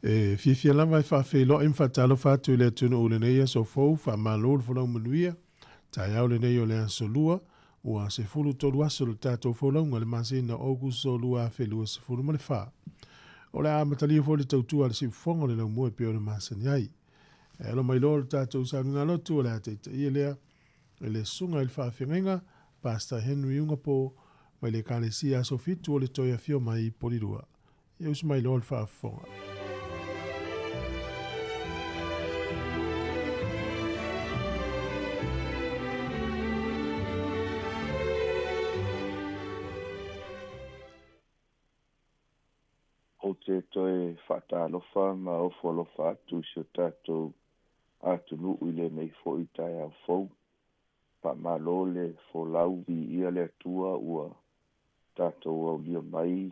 E fiafia lava e faafeiloai ma faatalofa atu i le atunuu i lenei aso fou, faamalo le folau manuia. Taeao lenei o le aso Lua, ua 13 aso le tatou folauga i le masina o Aokuso 2024. O le a amatalia foi le tautua a le siufofoga o le laumua e pei ona masani ai. E alo mai loa le tatou sauniga lotu o le a taitaia lea e le susuga i le faafeagaiga Pastor Henry Ugapo mai le Ekalesia Aso Fitu o le Toe Afio Mai i Polilua. Ia usu mai loa le faafofoga. Ou te toe faatalofa ma ofo alofa atu i si o tatou atunuu i lenei foi taeao fou. Faamalo le folau, viia le Atua ua tatou aulia mai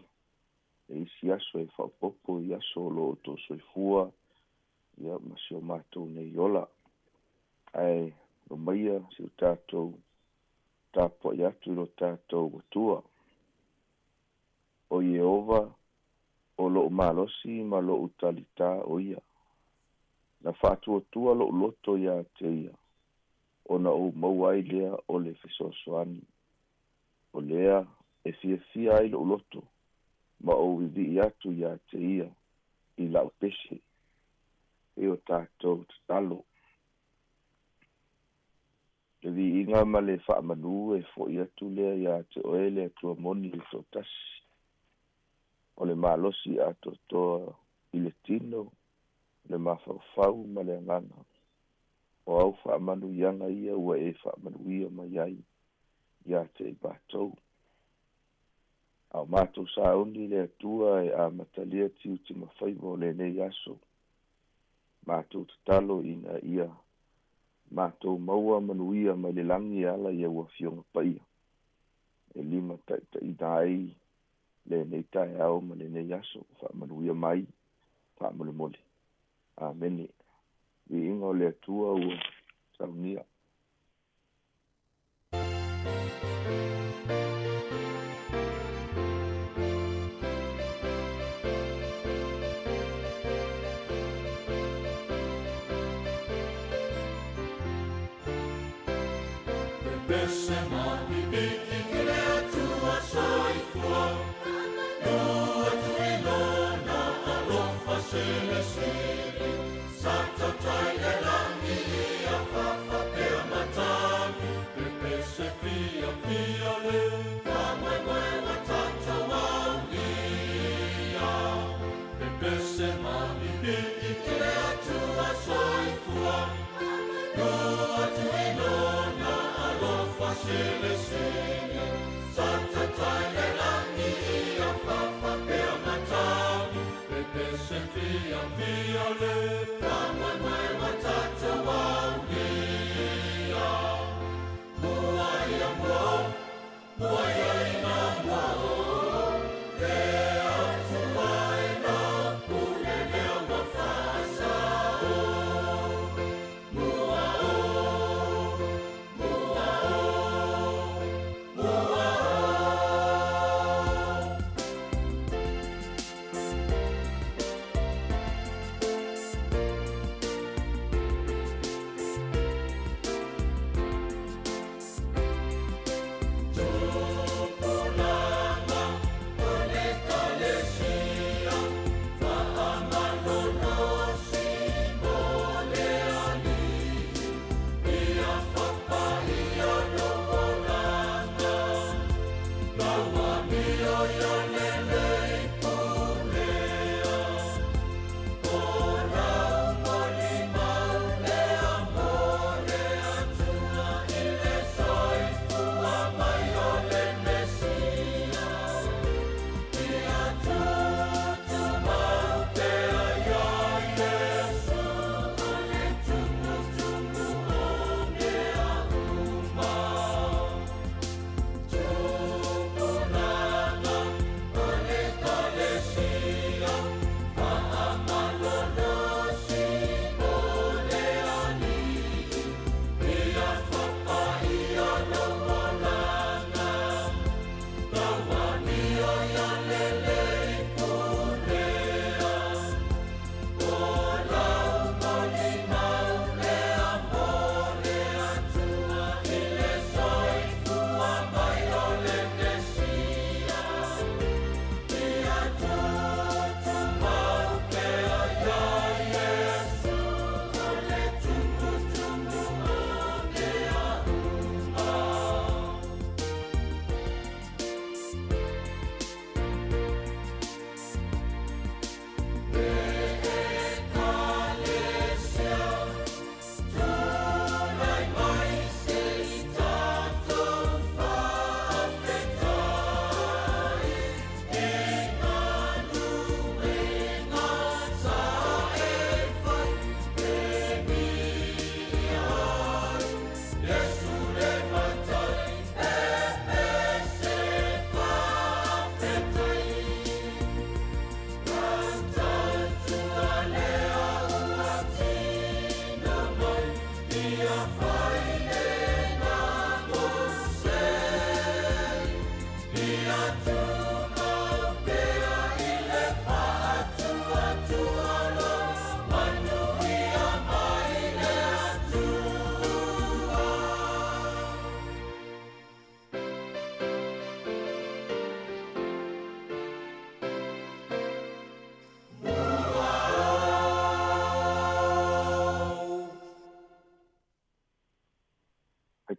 le isi aso e faaopoopo i aso o lo outou soifua ia ma si o matou nei ola. Ae lomaia si o tatou tapuai atu i lo tatou Atua. O Ieova, o lo'u malosi ma lo'u talitā o ia. Na faatuatua lo'u loto iā te ia, ona ou maua ai lea o le fesoasoani. O lea e fiafia ai lo'u loto, ma ou vivii atu iā te ia i la'u pese. E o tatou tatalo. Le viiga ma le faamanu e fo'i atu lea iā te oe le Atua moni e toatasi, o le malosi atoatoa i le tino, le mafaufau ma le agaga. O au faamanuiaga ia ua e faamanuia mai ai iā te i matou. A o matou sauni le Atua e amatalia tiute ma faiva o lenei aso, matou tatalo ina ia matou maua manuia mai le lagi e ala i au Afioga Paia e limataitaiina ai lenei taeao ma lenei aso. Faamanuia mai faamolemole. Amene. Viiga o le Atua ua saunia. Pepese ma pipii i le Atua soifua, Faamanu atu i Lona alofa silisili, Sa tautai le lagi ia faafapea matagi, Pepese fiafia le faamoemoe ua tatou aulia. Pepese ma pipii i le Atua soifua, Faamanu atu i Lona alofa silisili, Sa tautai le lagi.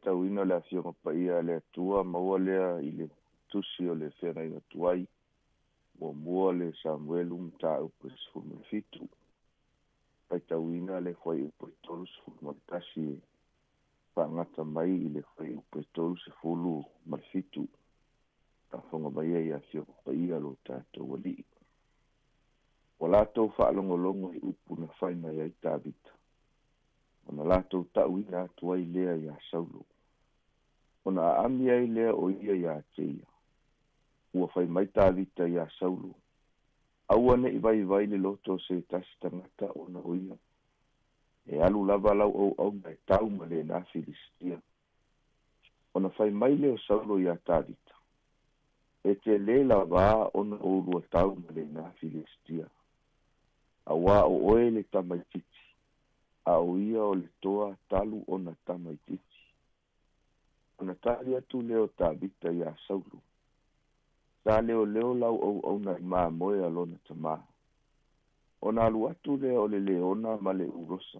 Faitauina o le Afioga Paia a le Atua maua lea i le Tusi o le Feagaiga Tuai, muamua le Samuelu mataupu e 17. Faitauina le fuaiupu e 31 faagata mai i le fuaiupu e 37. Faafofoga mai ai Afioga Paia lo tatou Alii. Ua latou faalogologo i upu na fai mai ai Tavita, ona latou ta'uina atu ai lea iā Saulo. Ona aami ai lea o ia iā te ia. Ua fai mai Tavita iā Saulo, aua ne'i vaivai le loto o se tasi tagata ona o ia. E alu lava lau auauna e tau ma lenā Filistia. Ona fai mai lea o Saulo iā Tavita, e te lē lavā ona oulua tau ma lenā Filistia. Auā o oe le tamaitiiti, a o ia o le toa talu ona tamaitiiti. Ona tali atu lea o Tavita iā Saulo, sa leoleo lau auauna i mamoe a lona tamā. Ona alu atu lea o le leona ma le urosa,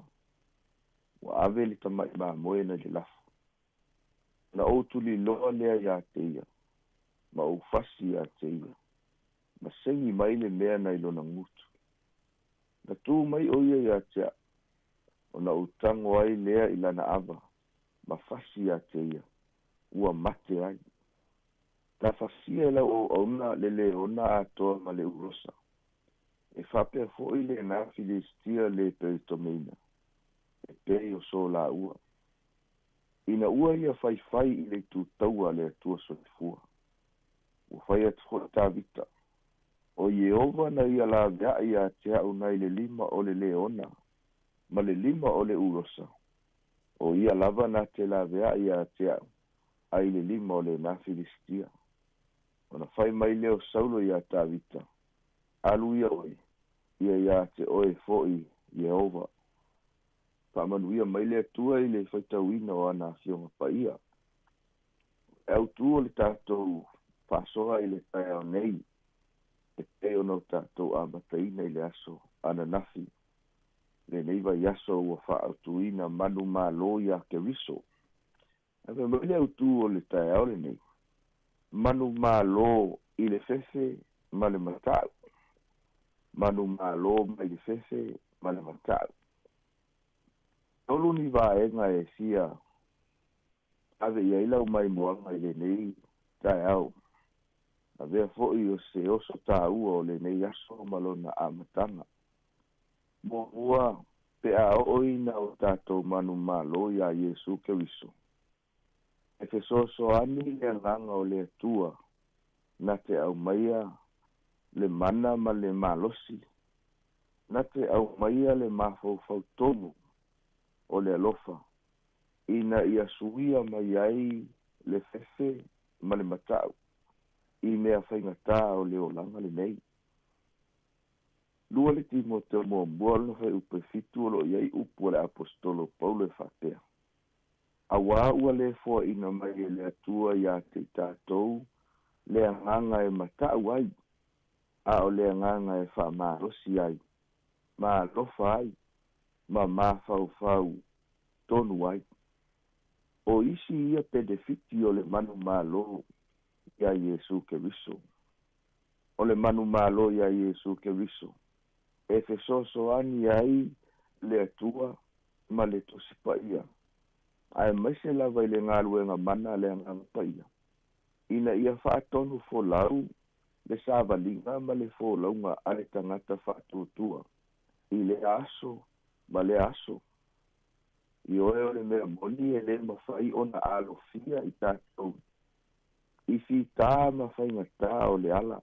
ua ave le tama'i mamoe nai le lafo. Ona ou tuliloa lea iā te ia, ma ou fasi iā te ia, ma segi mai le mea nai lona gutu. Na tū mai o ia iā te a'u, ona ou tago ai lea i lana ava, ma fasi iā te ia, ua mate ai. Na fasia e lau auauna le leona atoa ma le urosa. E faapea fo'i lenā Filistia lē peritomeina, e pei o so laua. Ina ua ia faifai i le itutaua a le Atua soifua. Ua fai atu fo'i Tavita, o Ieova na ia lavea'i iā te a'u nai le lima o le leona ma le lima o le urosa. O ia lava na te lavea'i iā te a'u ai le lima o lenā Filistia. Ona fai mai lea o Saulo iā Tavita, alu ia oe, ia iā te oe fo'i Ieova. Faamanuia mai le Atua i le faitauina o ana Afioga Paia. E autū o le tatou faasoa i le taeao nei, e pei ona o tatou amataina i le aso ananafi. Lenei vaiaso ua faaautuina manumalo iā Keriso. Ae fai mai le autū o le taeao lenei, manumalo i le fefe ma le mata'u. Manumalo mai le fefe ma le mata'u. Tolu ni vaega e fia ave i ai lau maimoaga i lenei taeao. Avea fo'i o se oso tāua o lenei aso ma lona amataga. Muamua pe a oo ina o tatou manumalo iā Iesu Keriso. E fesoasoani le agaga o le Atua na te aumaia le mana ma le malosi, na te aumaia le mafaufau tonu o le alofa, ina ia suia mai ai le fefe ma le mata'u i mea faigatā o le olaga lenei. Lua le Timoteo muamua lona fuaiupu e 7 o loo i ai upu a le Aposetolo Paulo e faapea, auā ua lē foaʻina mai e le Atua iā te i tatou le agaga e mata'u ai, a o le agaga e faamalosi ai, ma alofa ai, ma mafaufau tonu ai. O isi ia penefiti o le manumalo iā Iesu Keriso. O le manumalo iā Iesu Keriso, e fesoasoani ai le Atua ma le Tusi Paia, aemaise lava i le galuega mana a le Agaga Paia, ina ia faatonu folau le savaliga ma le folauga a le tagata faatuatua i lea aso ma lea aso. Ioe o le mea moni e lē mafai ona alofia i tatou i fitā ma faigatā o le ala.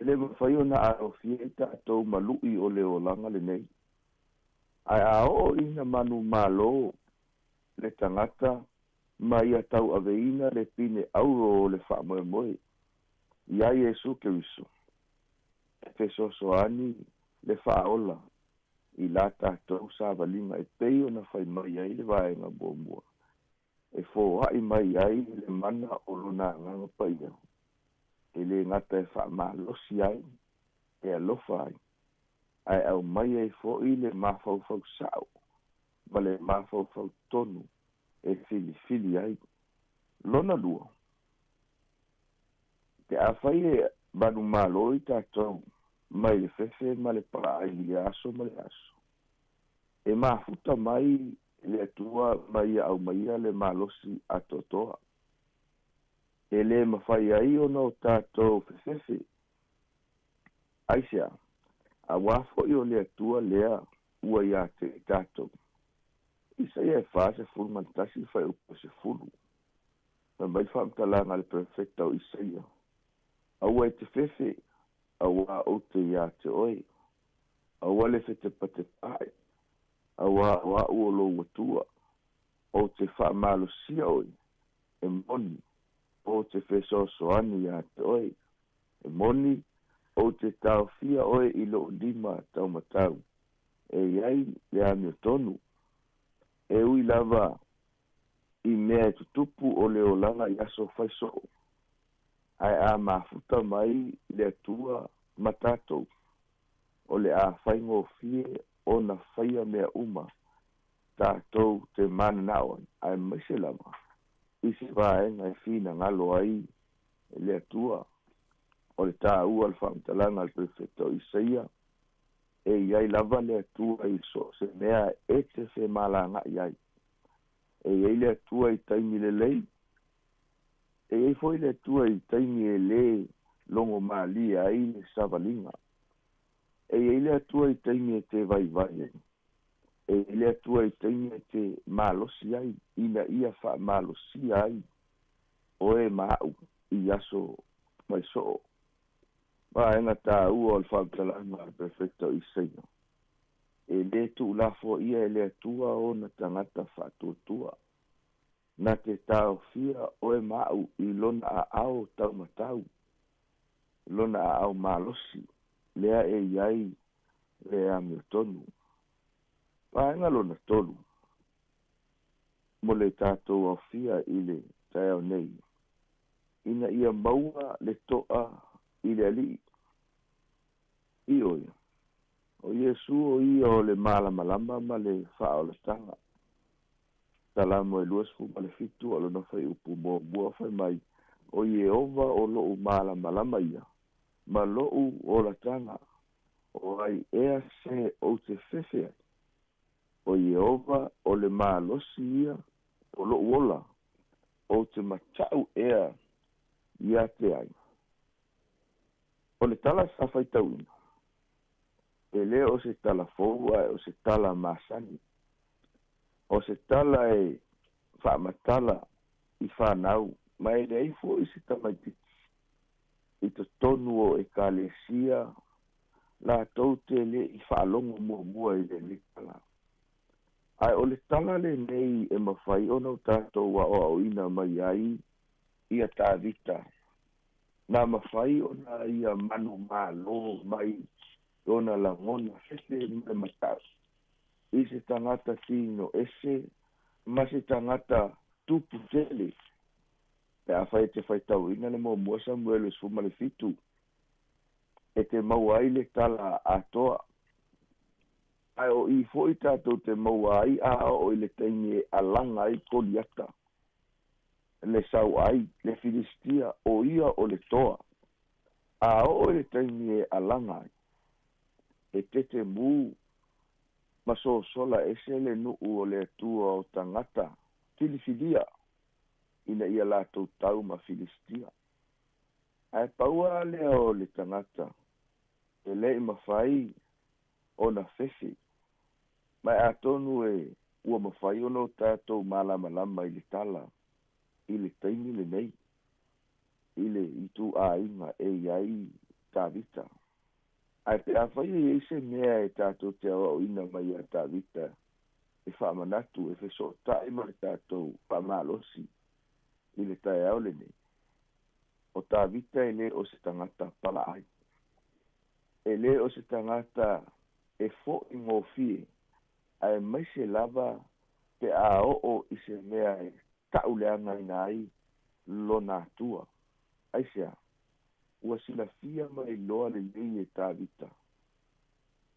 E lē mafai ona alofia i tatou ma lu'i o le olaga lenei. Ae a oo ina manumalo le tagata ma ia tauaveina le pine auro o le faamoemoe iā Iesu Keriso, e fesoasoani le Faaola i la tatou savaliga e pei ona fai mai ai le vaega muamua, e foa'i mai ai le mana o lona Agaga Paia, e lē gata e faamalosi ai, e alofa ai, ae aumai ai fo'i le mafaufau sa'o ma le mafaufau tonu e filifili ai. Lona lua, pe afai e manumalo i tatou mai le fefe ma le palaai i le aso ma le aso, e mafuta mai le Atua ma ia aumaia le malosi atoatoa. E lē mafai ai ona o tatou fefefe. Aisea? Auā foʻi o le Atua lea ua iā te i tatou. Isaia e 41 fuaiupu 10. Fai mai le faamatalaga a le perofeta o Isaia, “Aua e te fefe, auā ou te iā te oe. Aua le fetepatepaʻe, auā o aʻu o lou Atua. Ou te faamalosia oe, e moni, ou te fesoasoani iā te oe. E moni, ou te taofia oe i loʻu lima taumatau, e iai le amiotonu.” E ui lava i mea e tutupu o le olaga i aso faisoo, ae a mafuta mai le Atua ma tatou, o le a faigofie ona faia mea uma tatou te mananao ai, aemaise lava i se vaega e finagalo ai le Atua. O le tāua o le faamatalaga a le perofeta o Isaia, e iai lava le Atua i so o se mea e te femalagaʻi ai. E iai le Atua i taimi lelei, e iai foi le Atua i taimi e lē logomalie ai le savaliga. E iai le Atua i taimi e te vaivai ai. E iai le Atua i taimi e te malosi ai, ina ia faamalosia ai oe ma aʻu i aso faisoo. Vaega tāua o le faamatalaga a le perofeta o Isaia, e lē tuulafoaia e le Atua ona tagata faatuatua. Na te taofia oe ma aʻu i lona aao taumatau, lona aao malosi, lea e iai le amiotonu. Vaega lona tolu, mo le tatou aofia i le taeao nei, ina ia maua le toʻa i le Alii. Ioe, o Iesu o ia o le malamalama ma le faaolataga. Salamo e 27 o lona fuaiupu muamua fai mai, “O Ieova o loʻu malamalama ia, ma loʻu olataga, o ai ea se ou te fefe ai? O Ieova o le malosi ia o loʻu ola, ou te mataʻu ea ia te ai?” O le tala sa faitauina, e lē o se tala fou ae o se tala masani. O se tala e faamatala i fanau, ma e leai foʻi se tamaititi i totonu o ekalesia latou te leʻi faalogo muamua i lenei tala. Ae o le tala lenei e mafai ona o tatou aʻoaʻoina mai ai ia Tavita, na mafai ona ia manumalo mai ona lagona fefe ma le mataʻu i se tagata tino ese ma se tagata tupu tele. Pe afai e te faitauina le muamua Samuelu 17, e te maua ai le tala atoa. Ae o i foʻi tatou te maua ai a oo i le taimi e alaga ai Koliata, le sauai, le Filistia, o ia o le toa. A oo i le taimi e alaga ai, e tete mū ma sosola ese le nuu o le Atua o tagata filifilia ina ia latou tau ma Filistia. Ae paua lea o le tagata e leʻi mafai ona fefe. Ma e atonu e ua mafai ona o tatou malamalama i le tala i le taimi lenei i le ituaiga e iai Tavita. Ae pe afai e iai se mea e tatou te aoaoina mai ia Tavita e faamanatu e fesootaʻi ma le tatou faamalosi i le taeao lenei, o Tavita e lē o se tagata palaai. E lē o se tagata e foʻi gofie, aemaise lava pe a oo i se mea e taʻu leagaina ai lona Atua. Aisea? Ua silafia mai loa lelei e Tavita,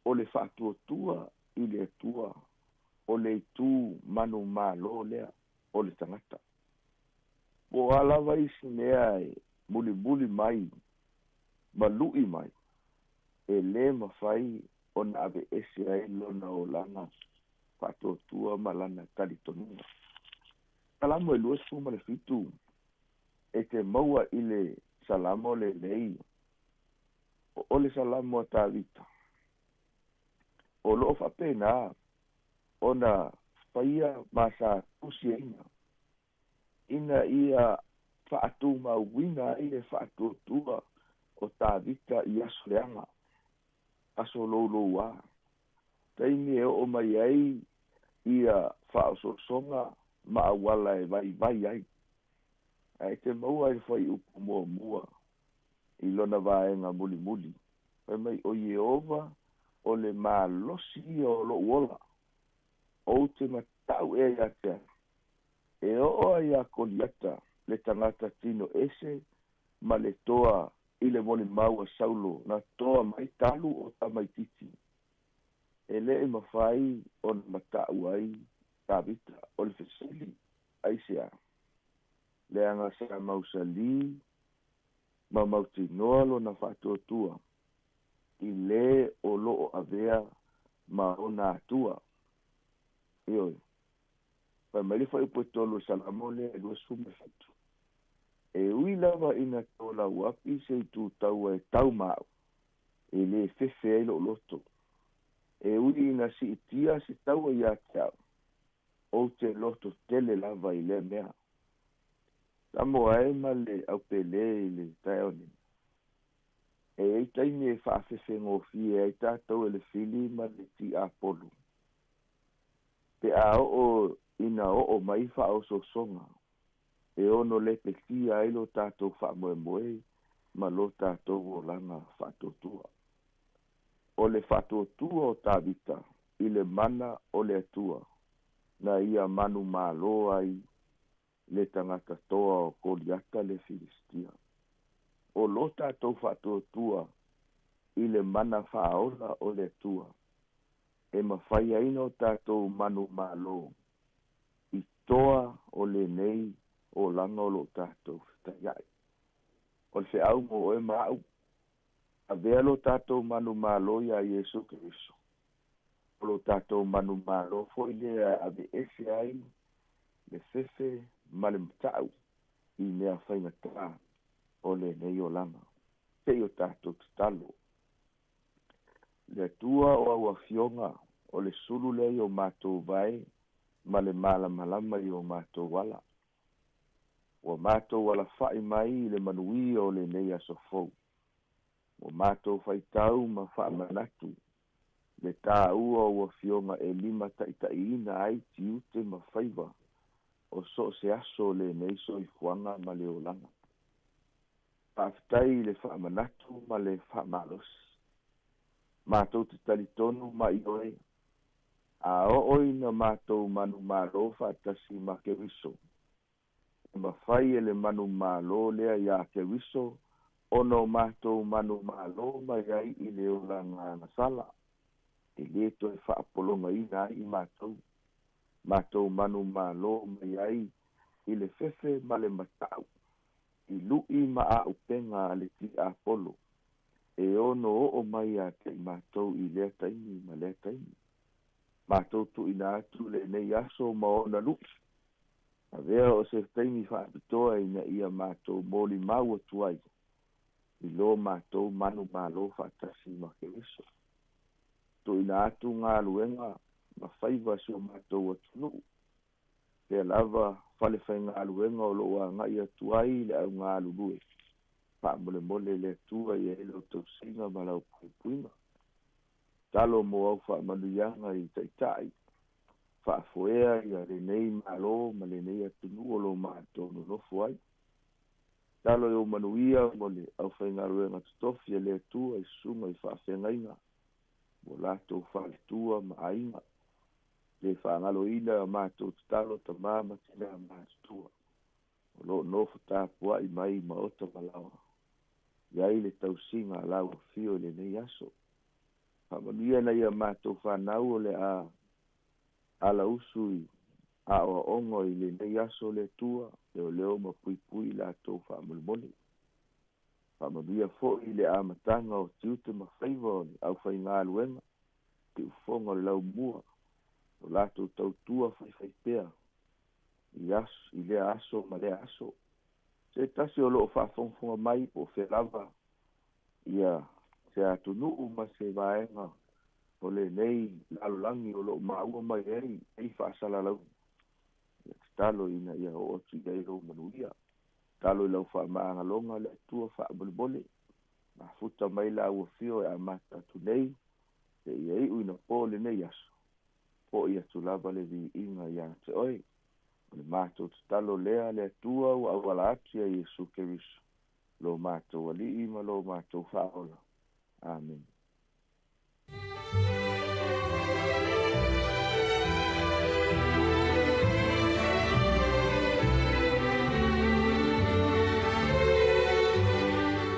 o le faatuatua i le Atua o le itu manumalo lea. o le tagata. Po o a lava isi mea e mulimuli mai ma lu'i mai, e lē mafai ona aveese ai lona olaga faatuatua ma lana talitonuga. Salamo e 27 e te maua i le Salamo lenei o le Salamo a Tavita o loo faapenā ona faia ma sa tusiaina ina ia faatumauina ai le faatuatua o Tavita i aso leaga, aso loulouā, taimi e oo mai ai ia faaososoga ma auala e vaivai ai. Ae te maua ai le fuaiupu muamua i lona vaega mulimuli, fai mai, o Ieova o le malosi ia o lo'u ola, ou te mata'u ea iā te ai, e oo ai iā Koliata le tagata tino ese ma le toa i le molimau a Saulo na toa mai talu o tamaititi, e lē mafai ona mata'u ai Tavita. O le fesili, aisea? Leaga sa mausalī ma mautinoa lona faatuatua i lē o loo avea ma ona Atua. Ioe, fai mai le fuaiupu e tolu o Salamo lea e 27, e ui lava ina tolauapi se itu taua e tau ma a'u, e lē fefe ai lo'u loto. E ui ina siitia se taua iā te a'u, ou te loto tele lava i lea mea. Samoa e ma le aupēlē i le taeao nei, e ai taimi e faafefegofie ai tatou e le fili ma le tiapolo, pe a oo ina oo mai faaososoga e ono lepetia ai lo tatou faamoemoe ma lo tatou olaga faatuatua. O le faatuatua o Tavita i le mana o le Atua na ia manumālō ai le tagata toa o Koliata le Filistia. O lo tatou faatuatua i le mana faaola o le Atua e mafai ai ona o tatou manumālō i toa o lenei olaga o loo tatou fetaia'i. O le feau mo oe ma a'u, avea lo tatou manumālō iā Iesu Keriso. O lo tatou manumālō fo'i lea aveese ai le fefe ma le mata'u i mea faigatā o lenei olaga. Se'i o tatou tatalo. Le Atua o au afioga, o le sulu lea i o matou vae ma le malamalama i o matou ala. Ua matou alafa'i mai i le manuia o lenei aso fou. Ua matou faitau ma faamanatu le tāua o afioga e limataita'iina ai tiute ma faiva o so o se aso o lenei soifuaga ma le olaga. Faafetai i le faamanatu ma le faamalosi. Matou te talitonu ma ioe, a oo ina matou manumālō faatasi ma Keriso, e mafai e le manumālō lea iā Keriso ona o matou manumālō mai ai i le olaga agasala, e lē toe faapologaina ai i matou, matou manumālō mai ai i le fefe ma le mata'u, i lu'i ma a'upega a le tiapolo, e ono oo mai ia te i matou i lea taimi ma lea taimi. Matou tu'uina atu lenei aso ma ona lu'i, avea o se taimi faapitoa ina ia matou molimau atu ai i lo matou manumālō faatasi ma Keriso. Tu'uina atu galuega ma faiva si o matou atunu'u, pea lava fale faigaluega o loo aga'i atu ai le augalulue. Faamolemole le Atua ia i lau tausiga ma lau puipuiga. Talo mo au faamanuiaga i ta'ita'i faafoea ia lenei mālō ma lenei atunuu o lo matou nonofo ai. Talo e o manuia mo le aufaigaluega totofi a le Atua i susuga i faafeagaiga mo latou faletua ma aiga. Le faagaloina matou tatalo tamā ma tinā matutua o loo nofo tapua'i mai maota ma laoa, i ai le tausiga a lau afio i lenei aso. Faamanuia na ia matou fanau o le a ala usu i Aoaoga i lenei aso le Atua, leoleo ma puipui i latou faamolemole. Faamanuia foi i le amataga o tiute ma faiva o le aufaigaluega, tiufofoga o le laumua, o latou tautua faifaipea i aso, i lea aso ma lea aso. Se tasi o loo faafogafoga mai po o fea lava ia se atunuu ma se vaega o lenei lalolagi o loo maua mai ai ei faasalalauga. Ia tatalo ina ia oo atu i ai lou manuia. Tatalo i lau faamaagaloga le Atua faamolemole. Mafuta mai la ua fio e amata atu nei, seia iu ina po lenei aso. Fo'i atu lava le viiga ia te oe. O le matou tatalo lea le Atua ua auala atu ia Iesu Keriso, lo matou Alii ma lo matou Faaola. Amene.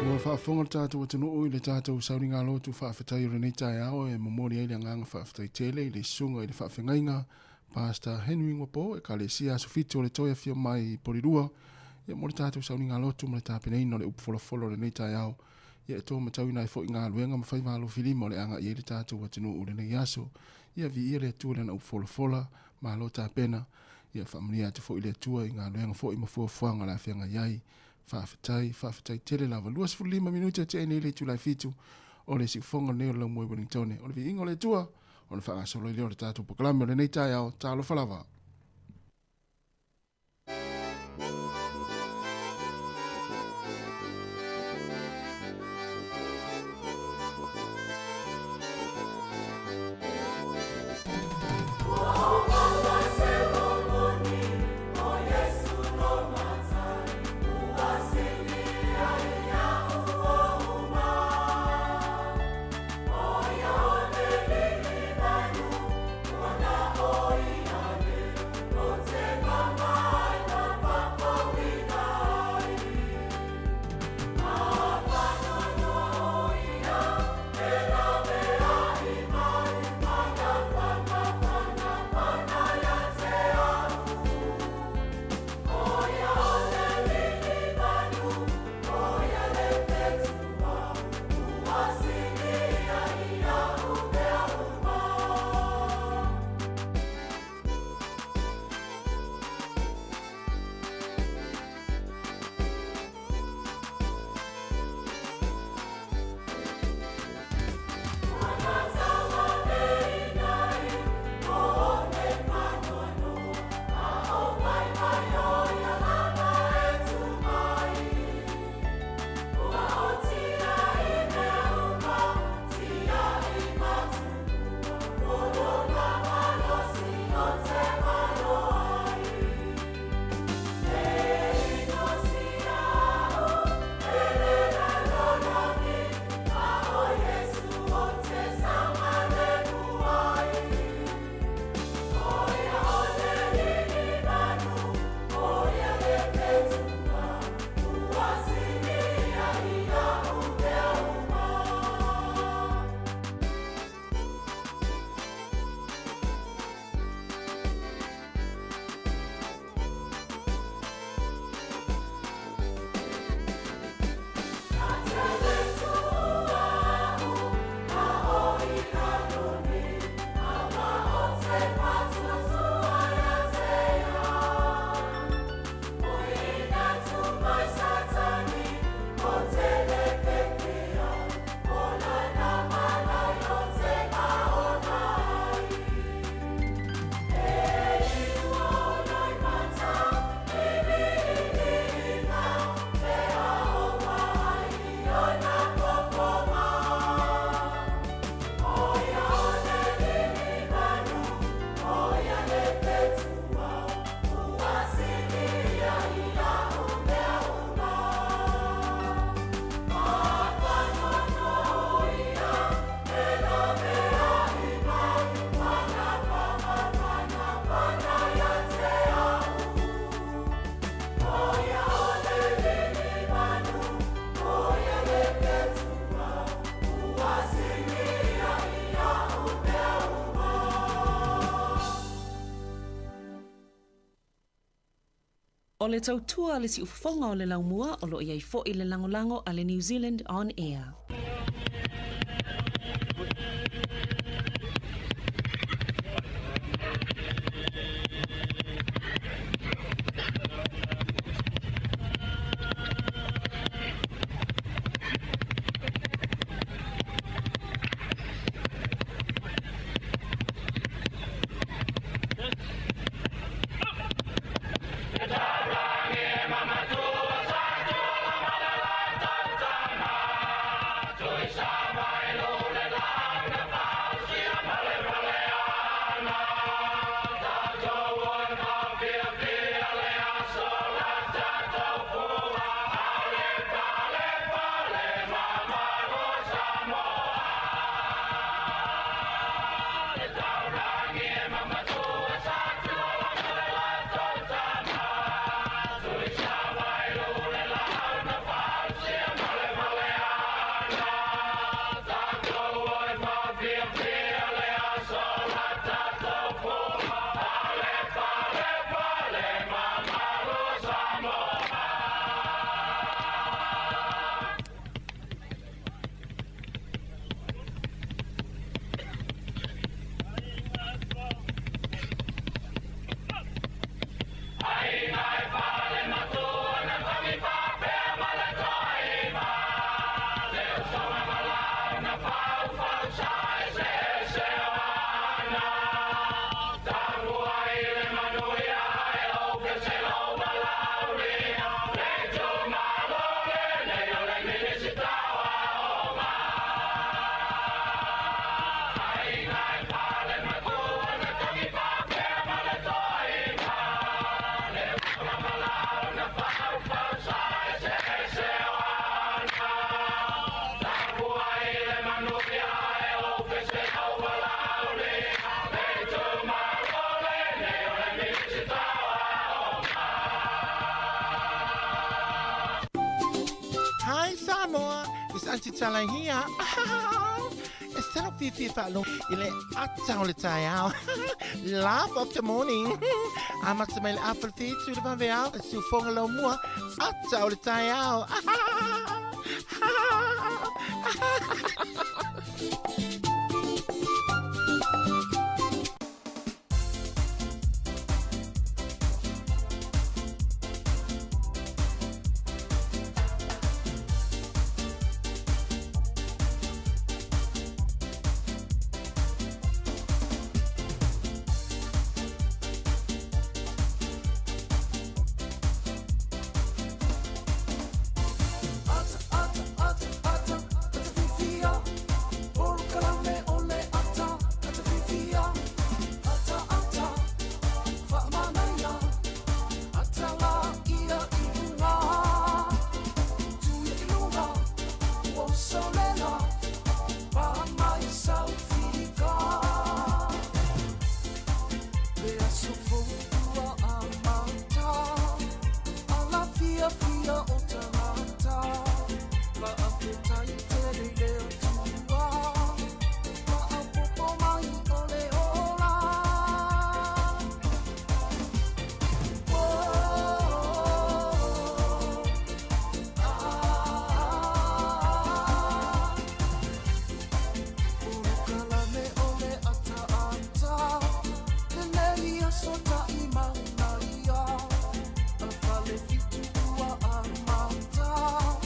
Ua faafofoga le tatou atunuu i le tatou sauniga lotu faafetai o lenei taeao e momoli ai le agaga faafetai tele i le susuga i le faafegaiga Pastor Henry Nguapo, Ekalesia Aso Fitu o le Toe Afio Mai i Polirua, ia mo le tatou sauniga lotu ma le tapenaina o le upu folafolo o lenei taeao. Ia e to matauina ai foi galuega ma faiva alofilima o le agai ai le tatou atunuu i lenei aso. Ia viia le Atua i lana upu folafola, malo tapena. Ia faamanuia atu foi le Atua i galuega foi ma fuafuaga o le a feagai ai. Faafetai, faafetai tele lava. 25 minute e tea nei le itula e 7 o le siufofoga lenei o le Laumua i Wellingtone. O le viiga o le Atua, ona faagasolo ai lea o le tatou polokalame o lenei taeao. Talofa lava. O le tautua a le siufofoga o le laumua o lo o i ai foi le lagolago a le New Zealand On Air. Hi Samoa, it's Auntie Tala here. It's talo fifi whaalo i le ata o le taeao. Laugh of the morning. Amata mai le afa le whitu le vave ao, le siufonga lau mua, ata o le taeao.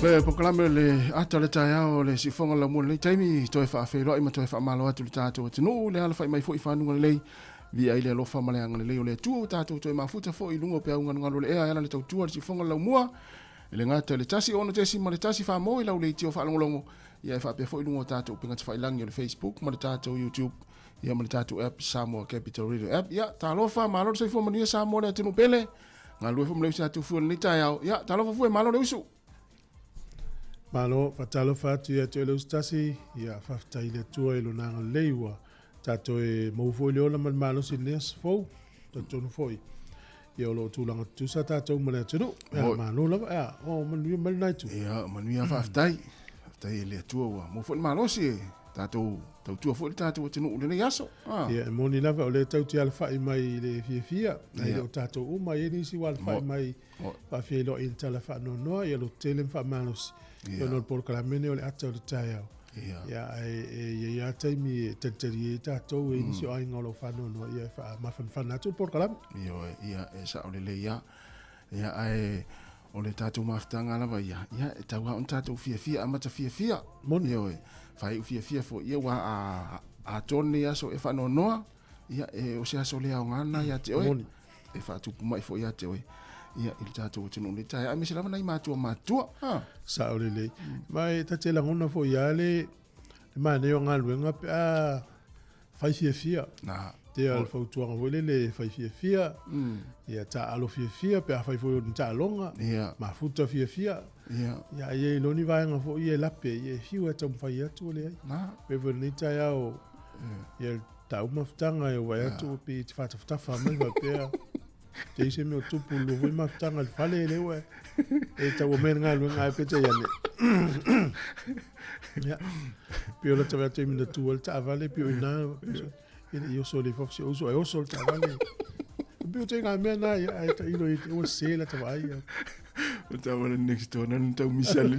Le polokalame le ata o le taeao le siufoga o le laumua i lenei taimi, toe faafeiloai ma toe faamalo atu i le tatou atunuu, le alafai mai foi i fanuga lelei, viia ai le alofa ma le agalelei o le Atua ua tatou toe mafuta foi i luga o peau galugalu o le ea e ala le tautua le siufoga o le laumua, e le gata i le 1 6 ma le 1 4 i lau leitio faalogologo, ia e faapea foi i luga o tatou upega tafailagi o le Facebook ma le tatou YouTube, ia ma le tatou app Samoa Capital Radio App. Ia, talofa, malo le soifua manuia Samoa le atunuu pele. Galue foi ma le usi atu fua lenei taeao. Ia, talofa fua, malo le usu. Malo, faatalofa atu ia te oe le usu tasi, ia faafetai i le Atua i lona agalelei ua tatou e maua foi le ola ma le malosi i lenei aso fou. Talitonu foi, ia o lo o tulaga tutusa tatou ma le atunuu. Ia, malo lava, ia, o manuia mai lena itu. Ia, manuia faafetai. Faafetai i le Atua ua maua foi le malosi e. Tatou tautua foi le tatou atunuu i lenei aso. Ia, e moni lava o lea tatou te alafai mai i le fiafia, ae le o tatou uma, e i ai nisi ua alafai mai faafeiloai i le tala faanoanoa, ia lototele ma faamalosi, ona o le polokalame lenei o le ata o le taeao. Ia, ae e i ai lava taimi e talitali ai tatou, e i ai nisi o aiga o lo o faanoanoa, ia e faamafanafana atu le polokalame. Ioe, ia, e sao lelei lava. Ia, ae o le tatou mafutaga lava ia, ia, e tau lava ona tatou fiafia, amata fiafia. Moni. Ioe, faaiu fiafia foi, ia, aua a atoa lenei aso e faanoanoa, ia, e, o se aso le aoga lena ia te oe. Moni. E faatupu mai foi ia te oe, ia, i le tatou atunuu nei taeao, aemaise lava nai matua matutua. Ha. Sao lelei. Ma e ta te lagona foi lava le manaia o galuega pe a fai fiafia. Na. Te o le fautuaga foi lele fai fiafia, ia taalo fiafia pe a fai foi o ni taaloga, mafuta fiafia. Ia, ai e ni vaega foi e lape, ia e fiu e taumafai atu o leai. Na. Pe foi lenei taeao, ia tau mafutaga e vaai atu pe i te whaatawhatafa mai faapea. Te i se mea o tupu lua foi mafutaga le fale le ua e tau o mea galuega ai pete ia ne. Ia. Pe o la tawe atu i mina tua le taavale pe o ina e le i oso le fofo se uso e oso le taavale. Pe o te ngā mea nā ia ai ta ilo i te ua se la tawa ai. O tau le next door nani tau misa le.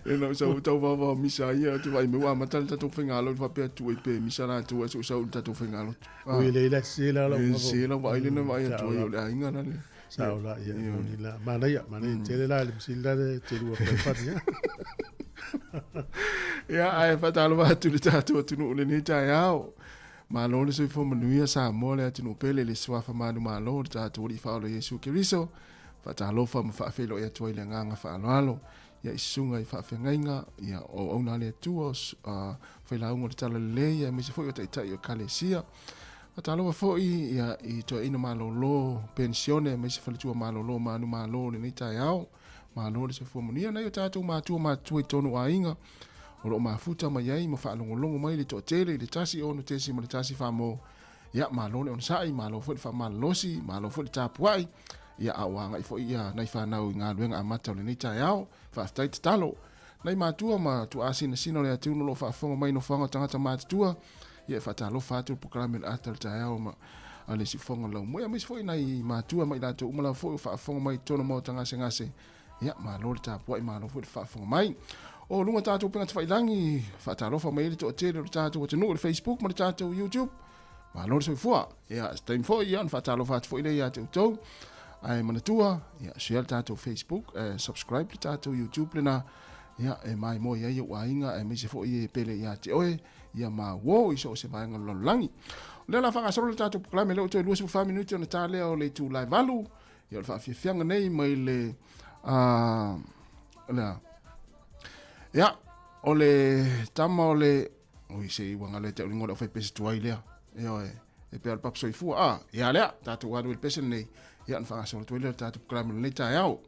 E nau sau tau vava misa ia te vai me ua mata le tatou faigalotu faapea atu ai pe misa latou ae soosau le tatou faigalotu. Ui le ila se la la. E se la vaai lena vaai atu ai o le aiga la le. Sao la ia moni la. Manaia, manaia tele la le msili la le te lua whai ia. Ia ae faatalofa atu le tatou atunuu lenei taeao. Malo le soifua manuia Samoa le atunuu pele le suafa manumalo le tatou Alii Faaola Iesu Keriso. Faatalofa ma faafeiloai atu ai le agaga faaaloalo ia i susuga i faafeagaiga ia o auauna a le Atua o failauga o le Talalelei aemaise foi o taitai o Ekalesia. Faatalofa foi ia i toeaina malolo penisione aemaise faletua malolo manumalo lenei taeao. Malo le soifua manuia nai o tatou matua matutua i totonu o aiga o lo o mafuta mai ai ma faalogologo mai le toatele i le 1 6.1 famo. Ia, malo le onosai, malo foi le faamalolosi, malo foi le tapuai. Ia, a ua agai foi ia nai fanau i galuega amata o lenei taeao. Faafetai tatalo. Nai matua ma tuaasinasina o le atunuu o lo o faafofoga mai i nofoaga o tagata matutua. Ia, e faatalofa atu le polokalame o le ata o le taeao ma a le siufofoga o le laumua. Ia, aemaise foi nai matua ma i latou uma lava foi o faafofoga mai i totonu o maota gasegase. Ia, malo le tapuai, malo foi le faafofoga mai. O luga tatou upega tafailagi, faatalofa mai ai le toatele o le tatou atunuu i le Facebook ma le tatou YouTube. Malo le soifua. Ia, se taimi foi, ia, ona faatalofa atu foi lea ia te outou. Ae manatua, ia, share le tatou Facebook, subscribe le tatou YouTube lena, ia, e maimoa ai ou aiga, aemaise foi e pele ia te oe, ia ma uō i so o se vaega o le lalolagi. O lea o le a faagasolo le tatou polokalame, lea ua toe 24 minute ona ta lea o le itula e 8, ia o le faafiafiaga nei mai le, lea, ia, o le tama o le, ui se i ua galo ia te au le igoa o le aufaipese tuai lea, ioe, e pei o le papa soifua, a, ia lea, tatou alu i le pese lenei, ia ona faagasolo atu ai lea o le tatou polokalame o lenei taeao.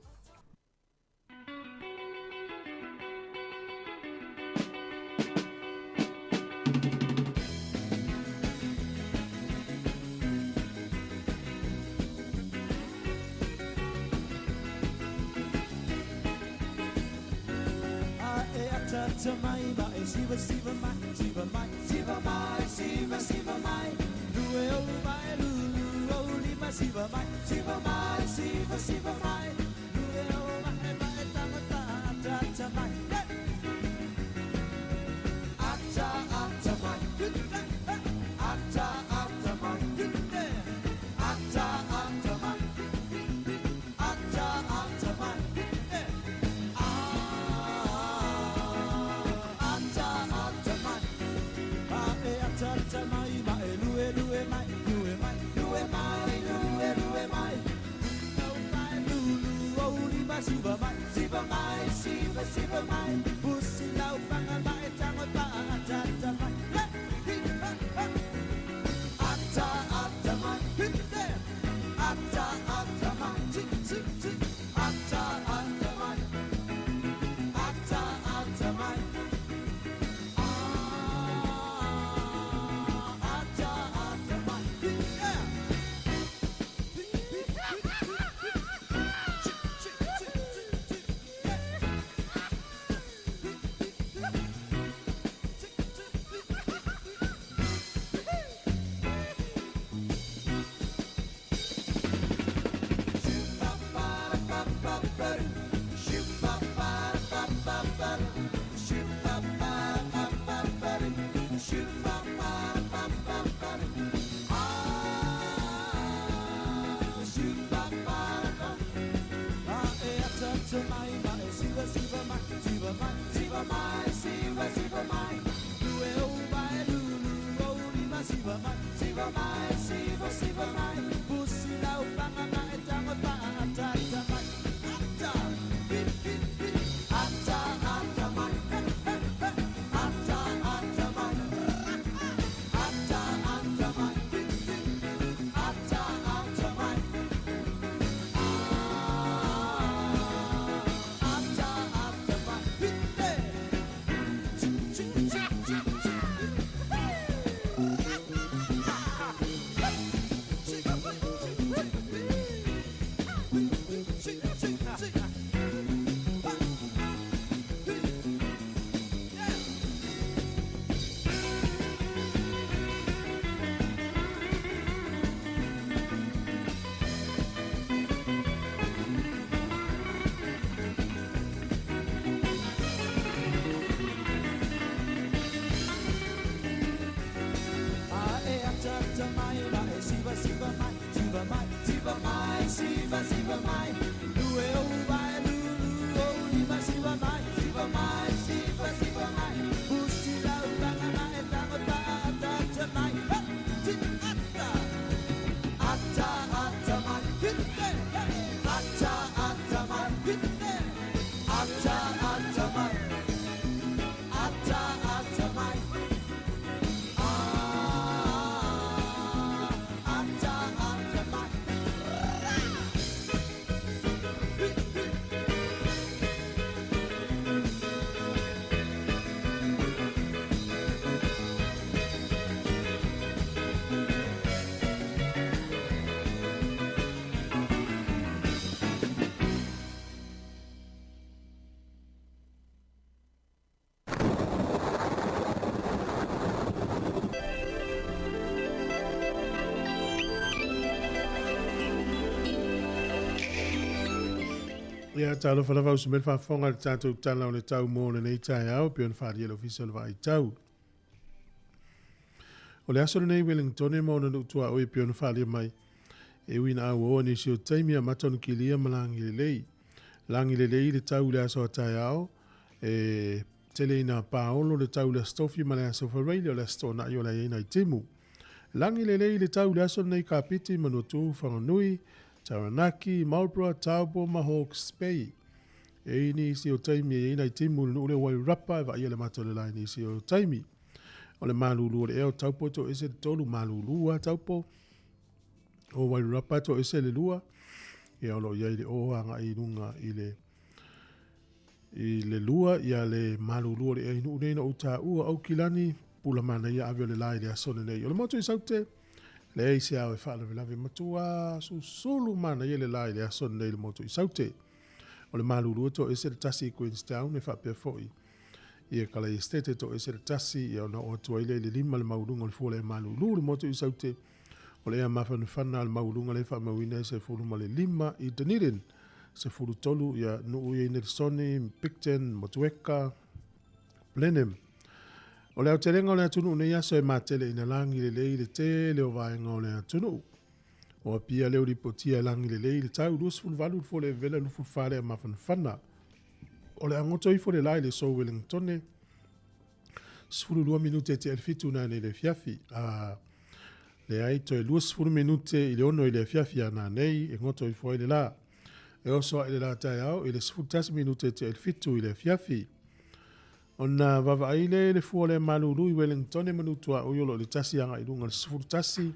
Ia, talofa lava uso mai le faafofoga i le tatou Tala o le Tau mo lenei taeao, e pei ona faaalia e le Ofisa o le Vaai Tau. O le aso lenei Wellingtone ma ona nuu tuaoi e pei ona faaalia mai, e ui ina auaoa nisi o taimi amata ona kilia ma lagi lelei. Lagi lelei le tau i le aso a taeao, e tele ina paolo le tau i le Aso Tofi ma le Aso Faraile o le Aso Toonai o le a i ai nai timu. Lagi lelei le tau i le aso lenei Kapiti, Manuatū, Whanganui, Taranaki, Marlborough, Taupo ma Hawke's Bay. E i nisi o taimi e i ai nai timu i le nuu lea o Wairarapa e vaaia le mata o le la i nisi o taimi. O le malulu o le ea o Taupo e toese le tolu, malulu lava Taupo. O Wairarapa e toese le lua. Ia o lo o i ai le o agai i luga i le i le lua, ia le malulu o le ea i nuu nei na ou taua, Aukilani, pula manaia ave o le la i le aso lenei. O le motu i Saute, leai se ao e faalavelave matua susulu manaia le la i le aso lenei i le motu i Saute. O le malulu e toese le tasi i Queenstown e faapea foi i Kalai Estate e toese le tasi ia ona oo atu ai lea i le lima le maualuga o le fua lea malulu le motu i Saute. O le ea mafanafana le maualuga lea e faamauina e 15 i Dunedin. 13 ia nuu i Nelsoni, Picton, Motueka, Blenheim. O le aotelega o le atunuu nei aso e matele ina lagi lelei le tele o vaega o le atunuu. O Apia lea ua lipotia e lagi lelei le tau 28 le fua le vevela 24 le mafanafana. O le agoto ifo le la i le so Wellingtone 12 minute te 7 nā nei le afiafi. A leai toe 20 minute i le 6 i le afiafi a nā nei e goto ifo ai le la. E oso aʻe le la taeao i le 11 minute te 7 i le afiafi. Ona vaavaai lea i le fua o le malulu i Wellingtone manu tuaoi o lo o i le tasi agai i luga i le 11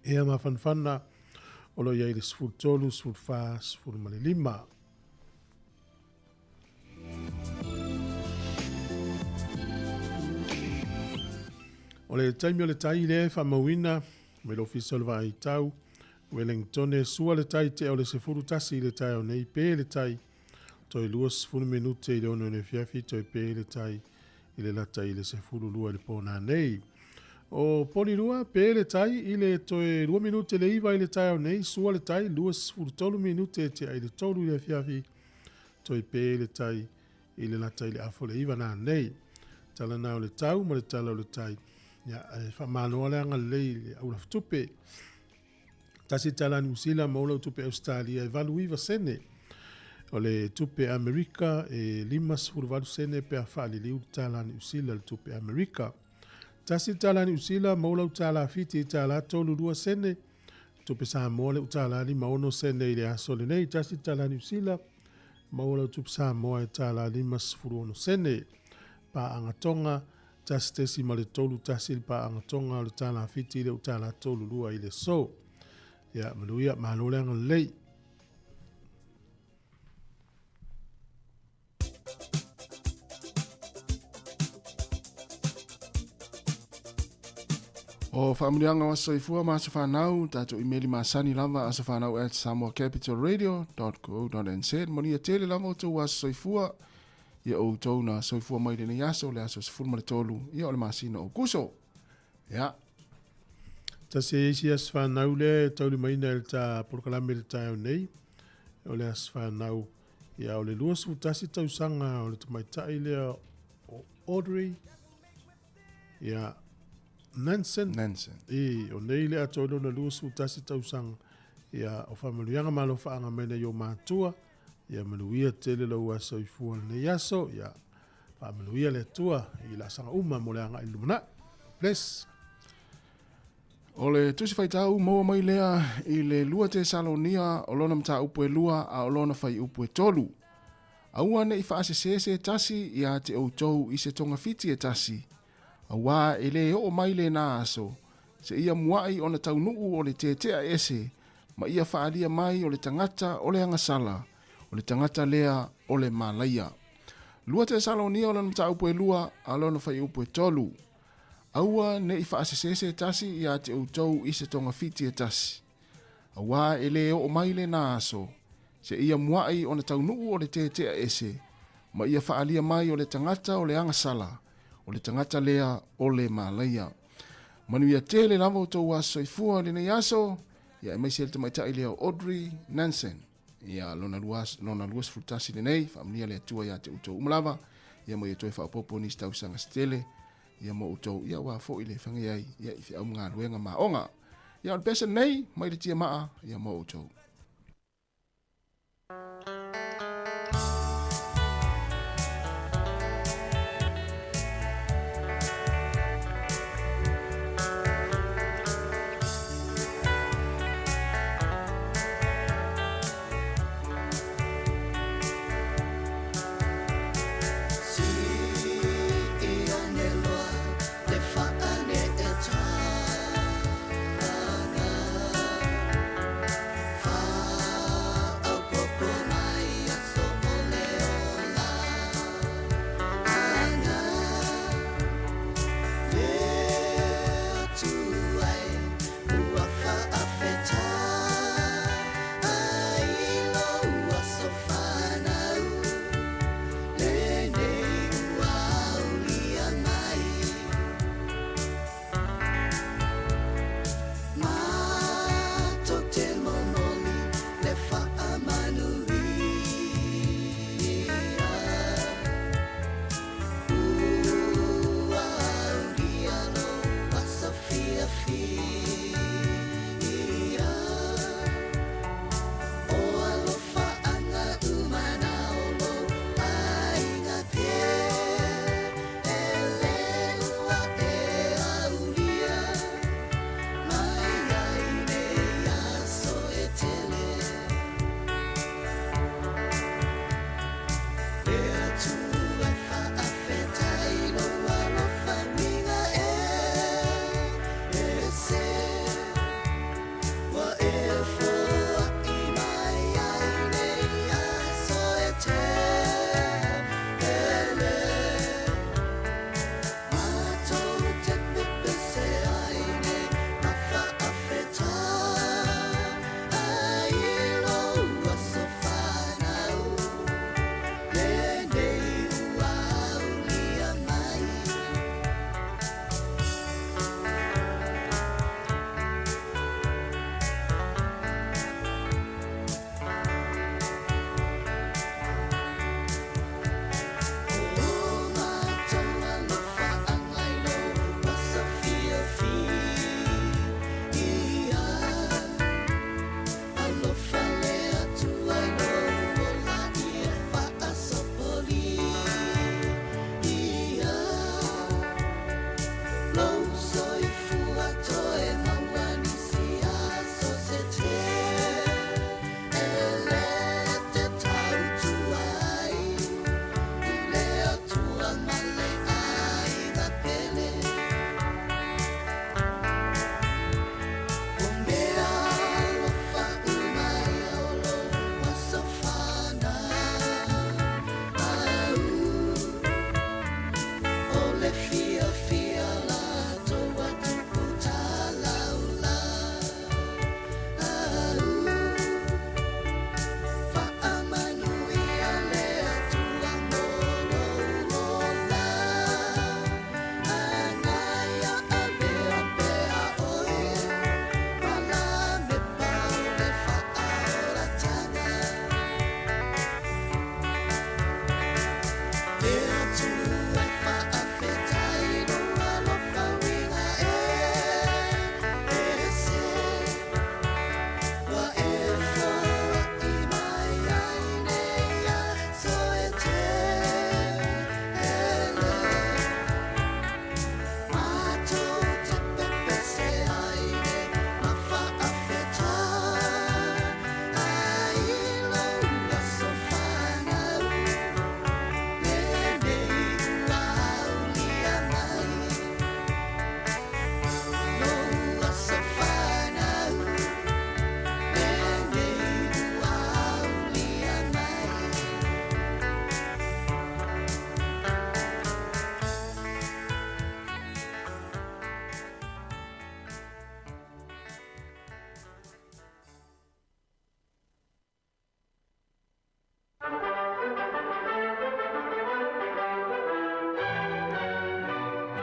ea mafanafana o lo o i ai i le 13, 14, 15. O le taimi o le tai lea e faamauina mai le Ofisa o le Vaai Tau, Wellingtone, sua le tai tea o le 11 i le taeao nei, pe le tai toe 20 minute i le 6 i le afiafi, toe pe le tai i le lata i le 12 i le pō nanei. O Polirua, pe le tai i le toe 2 minute le 9 i le taeao nei, sua le tai 23 minute tea i le 3 i le afiafi, toe pe le tai i le lata i le afo le 9 nanei. Tala na o le tau ma le tala o le tai. Ia, e faamalo le agalelei i le aulafutupe. Tasi tala Niu Sila ma ola tupe Australia e 89 sene. O le tupe Amerika e 58 sene pe a faaliliu le tala Niu Sila le tupe Amerika. Tasi tala Niu Sila ma ola tala Fiti tala 32 sene. Tupe Samoa le utala 56 sene i le aso lenei. Tasi tala Niu Sila ma ola tupe Samoa e tala 56 sene. Paanga Tonga 1.31 le paaga Tonga o le tala Fiti le utala 32 i le so. Ia, manuia, malo le agalelei. O faamanuiaga o aso soifua ma aso fanau, tatou imeli masani lava asofanau@samoacapitalradio.co.nz. Manuia tele lava outou aso soifua, ia outou na soifua mai lenei aso, le aso 13, ia o le masina o Okuso. Ia. Tasi e isi aso fanau lea e taulimaina i le ta polokalame i le taeao nei, o le aso fanau, ia o le 21 tausaga o le tamaitai lea o Audrey, ia, Nansen. Nansen. I, o nei le atoa i lona 21 tausaga, ia, o faamanuiaga ma alofaaga mai nai o matua, ia manuia tele lou aso soifua lenei aso, ia, faamanuia le Atua i laasaga uma mo le agai i le lumanai. Bless. O le Tusi Faitau maua mai lea i le 2 Tesalonia o lona mataupu e 2 a o lona fuaiupu e 3. Aua ne i faasesē se tasi iā te outou i se togafiti e tasi, auā e lē oo mai lenā aso, seia muaʻi ona taunuu o le teteʻa ese ma ia faaalia mai o le tagata o le agasala, o le tagata lea o le malaia. 2 Tesalonia o lona mataupu e 2 a o lona fuaiupu e 3. Aua ne i faasesē se tasi iā te outou i se togafiti e tasi, auā e lē oo mai lenā aso, seia muaʻi ona taunuu o le teteʻa ese ma ia faaalia mai o le tagata o le agasala, o le tagata lea o le malaia. Manuia tele lava outou aso soifua i lenei aso, ia aemaise le tamaitai lea o Audrey Nansen. Ia lona 21 lenei, faamanuia le Atua iā te outou uma lava, ia ma ia toe faaopoopo nisi tausaga se tele, ia mo outou, ia aua foi le fagai ai, ia i feau ma galuega ma aoga. Ia o le pese lenei, mai le tiamaa, ia mo outou.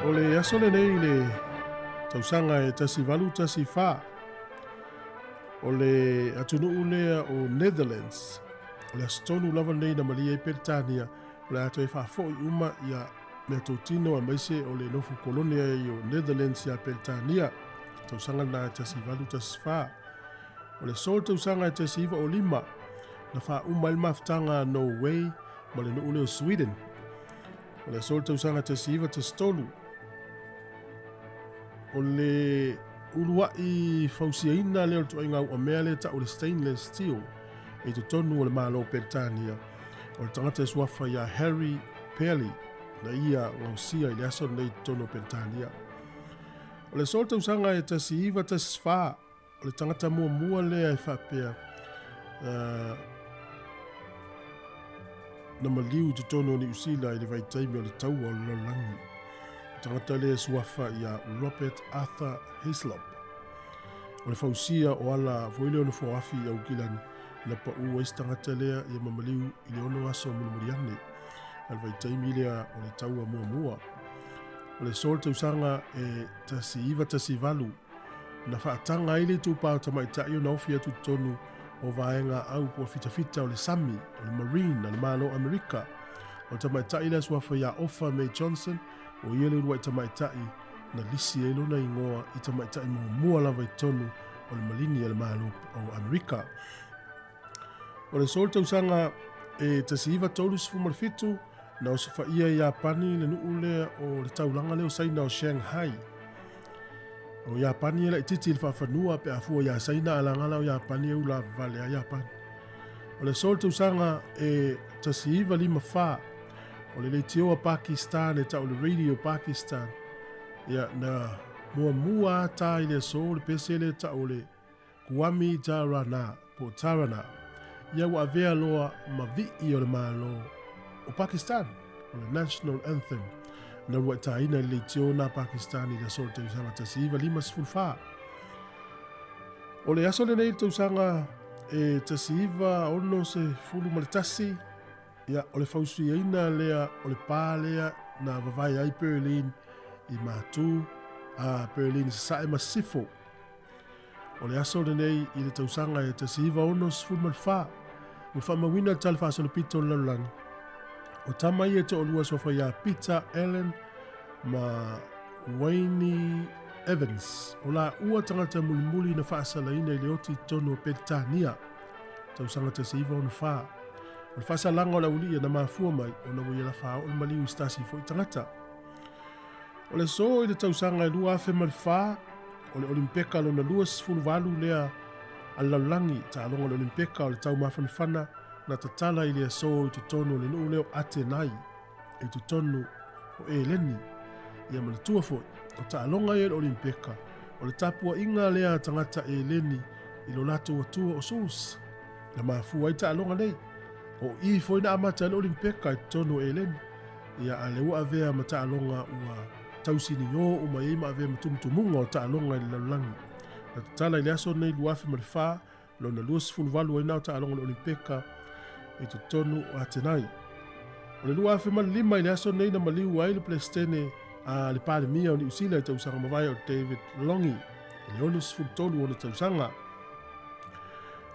O le aso lenei i le tausaga e 1814, o le atunuu lea o Netherlands, o le aso tonu lava lenei na malie ai Peretania, o le a toe faafoi uma ia meatotino aemaise o le nofo kolone ai o Netherlands ia Peretania, tausaga lena e 1814. O le aso o le tausaga e 1905, na faauma ai le mafutaga a Norway ma le nuu lea o Sweden. O le aso o le tausaga 1913, o le uluai fausiaina lea o le tuaiga uamea lea tau le stainless steel i totonu o le Malo o Peretania, o le tagata e suafa ia Harry Pelly na ia gausia i le aso lenei i totonu o Peretania. O le aso o le tausaga e 1914, o le tagata muamua lea e faapea na maliu i totonu o Niu Sila i le vaitaimi o le taua o le lalolagi. O tagata lea e suafa ia Robert Arthur Hislop. O le fausia o ala foi lea o nofoafi i Aukilani na pau ai se tagata lea ia ma maliu i le 6 aso mulimuli ane a le vaitaimi lea o le taua muamua. O le aso o le tausaga e 1918 na faataga ai le itupa o tamaitai ona ofi atu i totonu o vaega au po o fitafita o le sami, o le Marine a le Malo Amerika. O le tamaitai lea suafa ia Ofa Mae Johnson, o ia le uluai tamaitai na lisi ai lona igoa i tamaitai muamua lava i totonu o le Malini a le Malo o Amerika. O le aso o le tausaga e 1937, na osofaia e Iapani le nuu lea o le taulaga lea o Saina o Shanghai. O Iapani e laitiiti i le faafanua pe a fua iā Saina a lagala o Iapani e ulavavale a Iapani. O le aso o le tausaga e 1954, o le leitioa Pakistan e tau o le Radio Pakistan, ia na muamua a tā i le aso le pese lea e tau o le Kuami Tarana po o Tarana, ia ua avea loa ma vi'i o le Malo o Pakistan, o le National Anthem, na uluai tāina i le leitio na Pakistan i le aso o le tausaga 1954. O le aso lenei i le tausaga e 1961, ia, o le fausiaina lea o le pā lea na vavae ai Berlin i Matu, a Berlin i Sasae ma Sisifo. O le aso lenei i le tausaga e 1964, ua faamauina le tala faasolopito o le lalolagi. O tama ia e toalua suafa ia Peter Allen ma Wayne Evans. O laua tagata mulimuli na faasalaina i le oti i totonu o Peretania, tausaga 1964. O le faasalaga o le aualii na mafua mai ona ua ia lafaao le maliu i se tasi foi tagata. O le aso i le tausaga e 2004, o le Olimpeka lona 28 lea a le lalolagi, taaloga o le Olimpeka o le taumafanafana na tatala i le aso i totonu o le nuu lea o Atenai, i totonu o Eleni. Ia manatua foi, o taaloga ia o le Olimpeka, o le tapuaiga lea a tagata Eleni i lo latou atua o Zeus. Na mafua ai taaloga nei. O i foi na amata ai le Olimpeka i totonu o Eleni. Ia a lea ua avea ma taaloga ua tausinio uma i ai ma avea ma tumutumuga o taaloga i le lalolagi. Na tatala i le aso lenei 2004, lona 28 ai na o taaloga o le Olimpeka i totonu o Atenai. O le 2005 i le aso lenei na maliu ai le Peresetene a le Palemia o Niu Sila i tausaga mavae o David Longi i le 63 ona tausaga.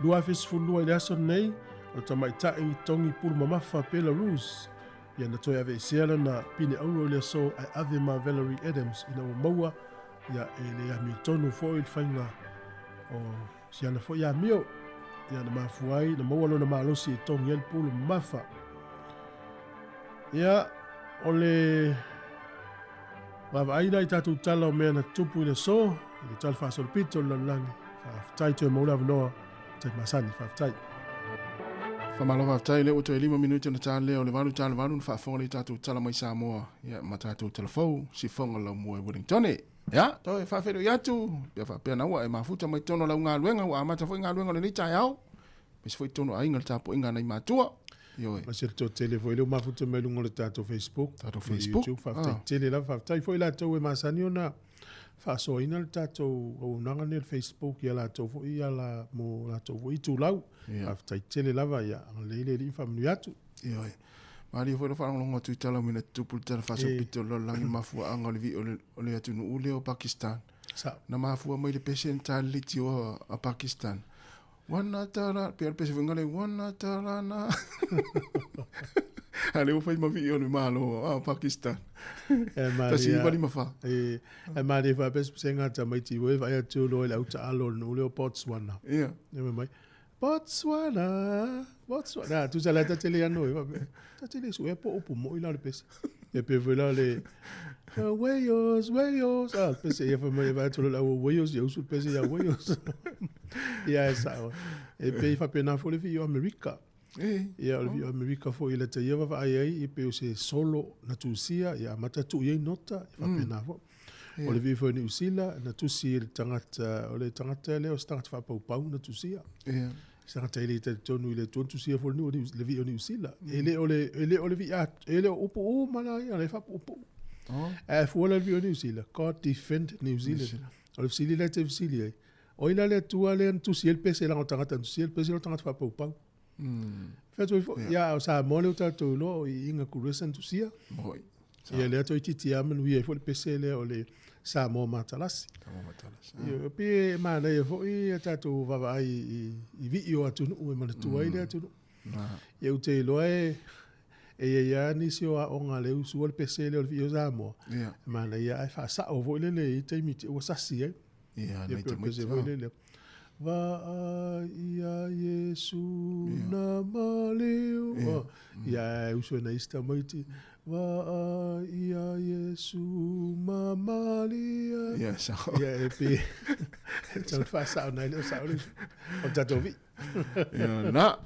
2012 i le aso lenei, o le tamaitai togi pulu mamafa Belarus, ia na toe aveesea lana pine auro i le aso ae ave ma Valerie Adams ina ua maua ia e le amiotonu foi le faiga o siana foi amio. Ia na mafua ai na maua lona malosi e togi ai le pulu mamafa. Ia, o le vaavaai la i tatou tala o mea na tupu i le aso, i le tala faasolopito o le lalolagi. Faafetai toe maua le avanoa, tai masani, faafetai. Faamalo faafetai, lea ua toe 5 minute ona ta lea o le 8:08 na faafofoga lea i tatou tala mai Samoa, ia ma tatou talafou sifoga laumua i Wellington. Ia, toe faafeiloai atu, pea faapea na ua e mafuta mai totonu o lau galuega, ua amata foi galuega o lenei taeao, aemaise foi totonu o aiga le tapuaiga a nai matua. Ioe. Ma se toatele foi lea ua mafuta mai luga o le tatou Facebook, Tatou Facebook. YouTube, faafetai tele lava, faafetai foi latou e masani ona faasoaina le tatou auaunaga lenei o le Facebook ia latou foi ia la, mo latou foi itulau. Faafetai tele lava, ia agalelei le Alii ma faamanuia atu. Ioe. Malie foi le faalogologo atu i tala mea na tutupu i le tala faasolopito o le lalolagi i le mafuaaga o le vii o le atunuu lea o Pakistan. Na mafua mai le pese na ta le leitio a Pakistan. Wana tala, pei o le pese foi lea, wana tala na. A lea ua fai ma vii o le Malo a Pakistan. 1954. E, e malie faapesepesega a tamaiti ua e vaai atu loa i le autaalo o le nuu lea o Botswana. Ia. E fai mai, Botswana, Botswana. Tusa la ta te le ano e faapea. Ta te le suea po o upu moi la o le pese. Ia pe foi la le Wales, Wales. Ah, pese ia fai mai e vaai atu loa le au Wales, ia usu le pese ia Wales. Ia e sao. E pei faapena foi le vii o Amerika. Ia o le vii o Amerika foi i lata ia vaavaai ai e pei o se solo na tusia ia amata tuu i ai nota, e faapena foi. O le vii foi o Niu Sila na tusi e le tagata, o le tagata lea o se tagata faapaupau na tusia. Se tagata e le talitonu i le Atua na tusia foi le nuu le vii o Niu Sila. E le o le e le o le vii e le o upu uma la ia, o lea e faapuupuu. Ae fua la le vii o Niu Sila, God defend New Zealand. O le fesili la e te fesili ai, o ai la le Atua lea na tusi ai le pese leaga o tagata na tusia le pese o le tagata faapaupau. Fai atu ai foi, ia, o Samoa lea ua tatou iloa o Iiga Kuresa na tusia. Moi. Ia lea toeitiiti lava manuia ai foi le pese lea o le Samoa Matalasi. Samoa Matalasi. Ia, e pei e manaia foi a tatou vaavaai i vii o atunuu e manatua ai lea atunuu. Ia ou te iloa e i ai lava nisi o aoga lea e usua le pese lea o le vii o Samoa. Ia. E manaia ae faasao foi lele i taimi te ua sasi ai. Ia, Ia nai pei o le pese tamaiti. foi lele. Vaai ia Iesu na maliu. Ia, e usu ai nai isi tamaiti. Vaai ia Iesu ma Maria. Ia, sao. Ia, e pei, e tau faasao nai leo sao le usu. O le tatou vii. Ia, na.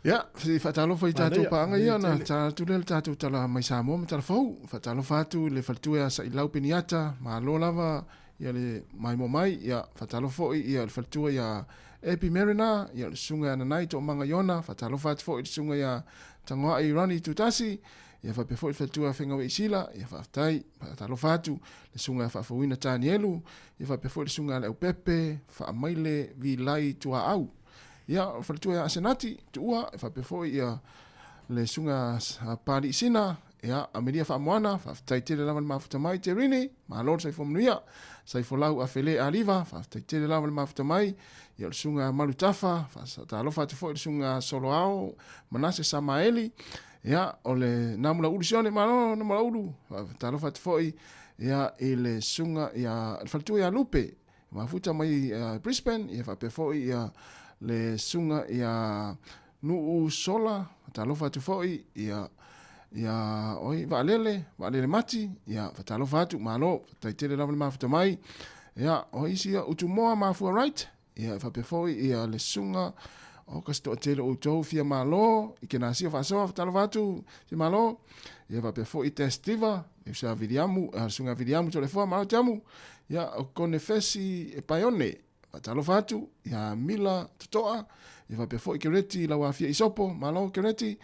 Ia, se i faatalofa i tatou Manaia, paaga ia manaia ona tele. tala atu lea le tatou tala mai Samoa ma tala fou. Faatalofa atu i le faletua ia Sailau Peniata, malo lava ia le maimoa mai. Ia, faatalofa foi ia le faletua ia Epi Mariner, ia le susuga ia Nanai Toomaga Iona, faatalofa atu foi i le susuga ia Tagoai Ronnie Tutasi, ia faapea foi le faletua ia Fegauei Sila, ia faafetai, faatalofa atu le susuga ia Faafouina Tanielu, ia faapea foi le susuga ia Leaupepe Faamaile Vilai Tuaau. Ia, o le faletua ia Asenati Tuua, e faapea foi ia le susuga ia Pali'i Sina, ia Amelia Faamoana, faafetai tele lava le mafuta mai, Terini, malo le soifua manuia, Saifolau Afele Aliva, faafetai tele lava le mafuta mai, ia o le susuga ia Malutafa, faatalofa atu foi i le susuga ia Soloao Manase Samaeli, ia o le Namulauulu Sione, malo Namulauulu, faatalofa atu foi ia i le susuga ia le faletua ia Lupe, mafuta mai Brisbane, ia faapea foi ia le susuga ia Nuu Sola, faatalofa atu foi ia ia oi Vaalele, Vaalele Mati, ia faatalofa atu, malo, faafetai tele lava le mafuta mai. Ia o isi ia Utumoa Mafua Wright, ia faapea foi ia le susuga o kasi toatele o outou fia malo i Kenasia Faasoa, faatalofa atu fia malo. Ia faapea foi Testiva, le usa Viliamu, le susuga Viliamu Toleafoa, malo Tiamu. Ia o Konefesi e Paione, faatalofa atu ia Mila Totoa, ia faapea foi Kereti Lauafia Isopo, malo Kereti.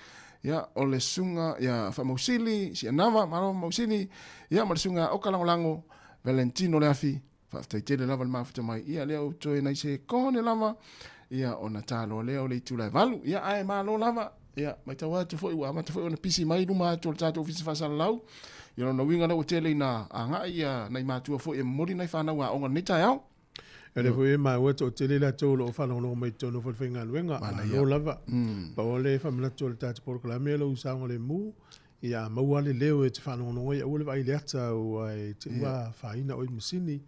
Ia o le susuga ia Faamausili Sianava, malo Faamausili. Ia ma le susuga Oka Lagolago Valentino Leafi, faafetai tele lava le mafuta mai. Ia lea ua toe nai sekone lava ia ona taloa lea o le itula e 8. Ia ae malo lava. Ia matau atu foi ua amata foi ona pisi mai luma atu o le tatou ofisa faasalalau. Ia lona uiga lea ua tele ina agai ia nai matua foi e momoli nai fanau aoga i lenei taeao. Ia lea foi e maua e toatele i latou o lo o faalogologo mai i totonu o falefaigaluega. Malo lava. Pau o le faamanatu o le tatou polokalame o lou saogalemu, ia a maua le leo e te faalogologo ai, aua le vaai i le ata aua e te ua afaina oe i le masini.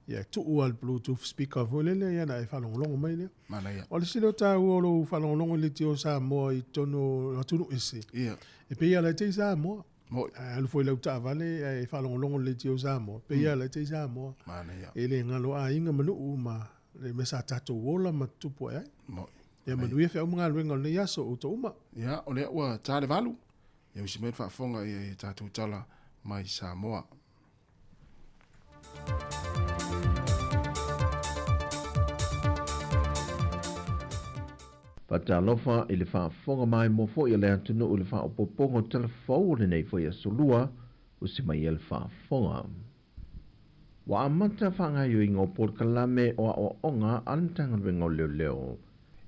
Ia tuu lava i le bluetooth speaker foi lele ia ona e faalogologo mai lea. Manaia. O le isi lea o taua o lou faalogologo i le Leitio Samoa i totonu o atunuu ese, e pei lava la e te i Samoa. Moi. A alu foi i lau taavale ae faalogologo i le Leitio Samoa, e pei lava la e te i Samoa. Manaia. E le galo aiga ma nuu ma le mea sa tatou ola ma tutupu ae ai. Moi. Ia manuia feau ma galuega o lenei aso, outou uma. Ia, o lea ua ta le 8, ia usi mai le faafofoga i tatou tala mai Samoa. Faatalofa i le faafofoga maimoa foi a le atunuu i le faaopoopoga o tala fou o lenei foi aso lua, usi mai ai le faafofoga. Ua amata faagaoioiga o polokalame o aoaoga a le Matagaluega o Leoleo.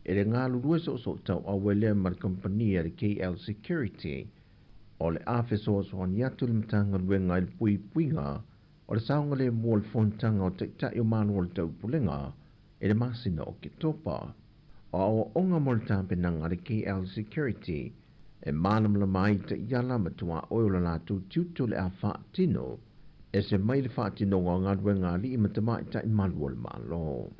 e le galulue soosootaua lea ma le kamupani a le KL Security. O le a fesoasoani atu le Matagaluega i le puipuiga o le saogalemu o le fonotaga o Taitai o Malo o le Taupulega i le masina o Oketopa. O aoaoga mo le tapenaga a le KL Security e malamalama ai taiala ma tuaoi o le latou tiute o le a faatino e se mai le faatinoga o galuega a alii ma tamaitai malu o le Malo.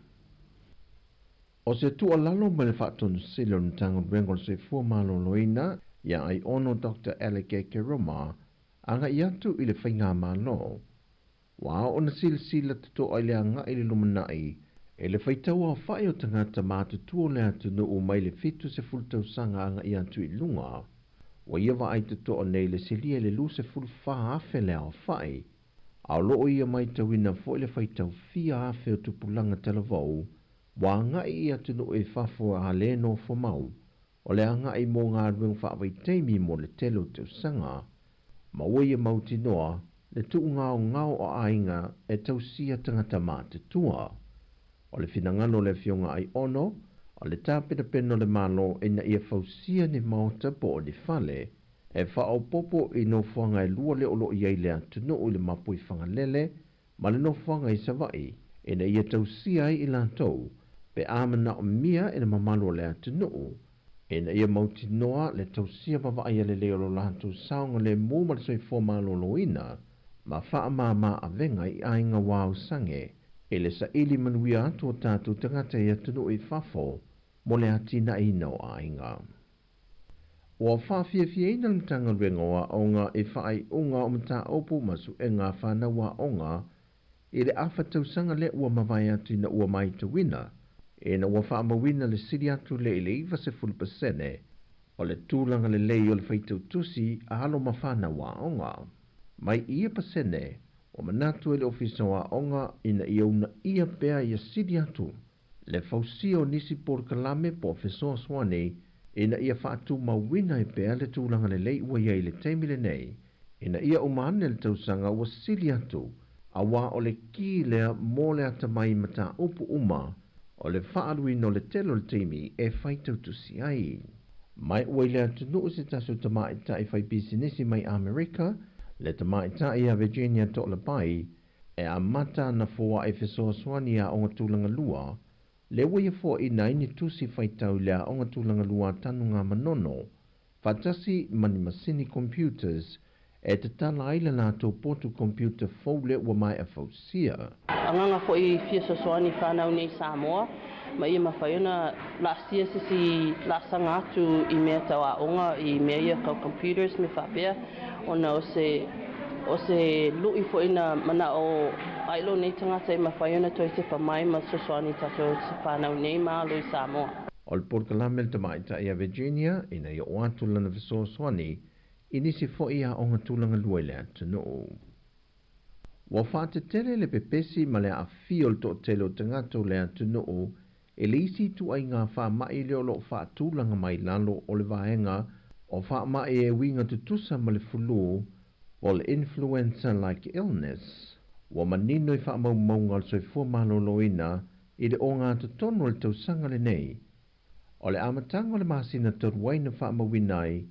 O se tuualalo mai le Faatonusili o le Matagaluega o le Soifua Maloloina ia Aiono Dr. Alec Ekeroma agai atu i le faigamalo. Ua ao ona silasila totoa i le agai i le lumanai e le faitau aofai o tagata matutua o le atunuu mai le 70 tausaga agai atu i luga. Ua ia vaai totoa nei le silia i le 24,000 le aofai, a o loo ia matauina foi le faitau fia afe o tupulaga talavou ua agai i atunuu i fafo a le nofo mau o le agai mo galuega faavaitaimi mo le tele o tausaga, ma ua ia mautinoa le tuugaogao o aiga e tausia tagata matutua. O le finagalo o le Afioga Aiono, o le tapenapena o le Malo ina ia fausia ni maota po o ni fale e faaopoopo i nofoaga e lua lea o loo i ai le atunuu i le Mapuifagalele ma le nofoaga i Savaii ina ia tausia ai i latou pe a manaomia e le mamalu o le atunuu ina ia mautinoa le tausia ma vaaia lelei o lo latou saogalemu ma le soifua maloloina ma faamama avega i aiga ua ausage e le saili manuia atu o tatou tagata i atunuu i fafo mo le atinaeina o aiga. Ua faafiafiaina le Matagaluega o Aoga i faaiuga o mataupu ma suega a fanau aoga i le afa tausaga lea ua mavae atu ina ua matauina ina ua faamauina le sili atu lea i le 90% o le tulaga lelei o le faitautusi a alo ma fanau aoga. Mai i ia pasene, ua manatu ai le Ofisa o Aoga ina ia uunaia pea ia sili atu le fausia o nisi polokalame po o fesoasoani ina ia faatumauina ai pea le tulaga lelei ua i ai i le taimi lenei, ina ia uma ane le tausaga ua sili atu, aua o le ki lea mo le atamai i mataupu uma o le faaaluina o le tele o le taimi e faitautusi ai. Mai ua i le atunuu se tasi o tamaitai faipisinisi mai Amerika, le tamaitai ia Virginia To'olapai, e amata ana foa'i fesoasoani i aoga tulaga lua, lea ua ia foaina ai ni tusi faitau i le aoga tulaga lua a Tanugamanono, faatasi ma ni masini computers e tatala ai le latou potu computer fou lea ua maea fausia. Agaga foi fia fesoasoani i fanau nei i Samoa ma ia mafai ona laasia se isi laasaga atu i mea tau aoga i mea ia tau computers me faapea ona o se o se lui foi na manao ai lou nei tagata e mafai ona toe tepa mai ma fesoasoani i tatou fanau nei ma alo i Samoa. O le polokalame a le tamaitai a Virginia ina ia oo atu lana fesoasoani i nisi foi aoga tulaga lua i le atunuu. Ua faatetele le pepesi ma le aafia o le toatele o tagata o le atunuu e le isi ituaiga faamai lea o lo o faatulaga mai lalo o le vaega o faamai e uiga tutusa ma le fulu po o le influenza-like illness. Ua manino i faamaumauga o le soifua maloloina i le ogatotonu o le tausaga lenei. O le amataga o le masina talu ai na faamauina ai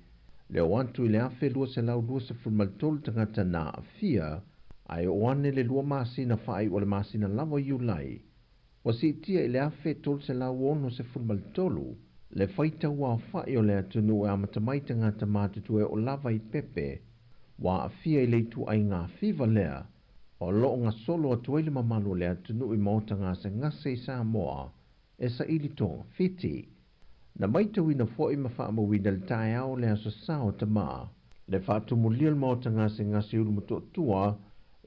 le oo atu i le 1,223 tagata na aafia, ae oo ane le lua masina faaiu o le masina lava o Iulai, ua siitia i le 1,363 le faitau aofai o le atunuu e amata mai tagata matutua e oo lava i pepe ua aafia i le ituaiga fiva lea o lo o gasolo atu ai le mamalu o le atunuu i maota gasegase i Samoa e saili togafiti. Na matauina foi ma faamauina i le taeao o le Aso Sa o Tamā, le faatumulia o le maota gasegase i Ulumotootua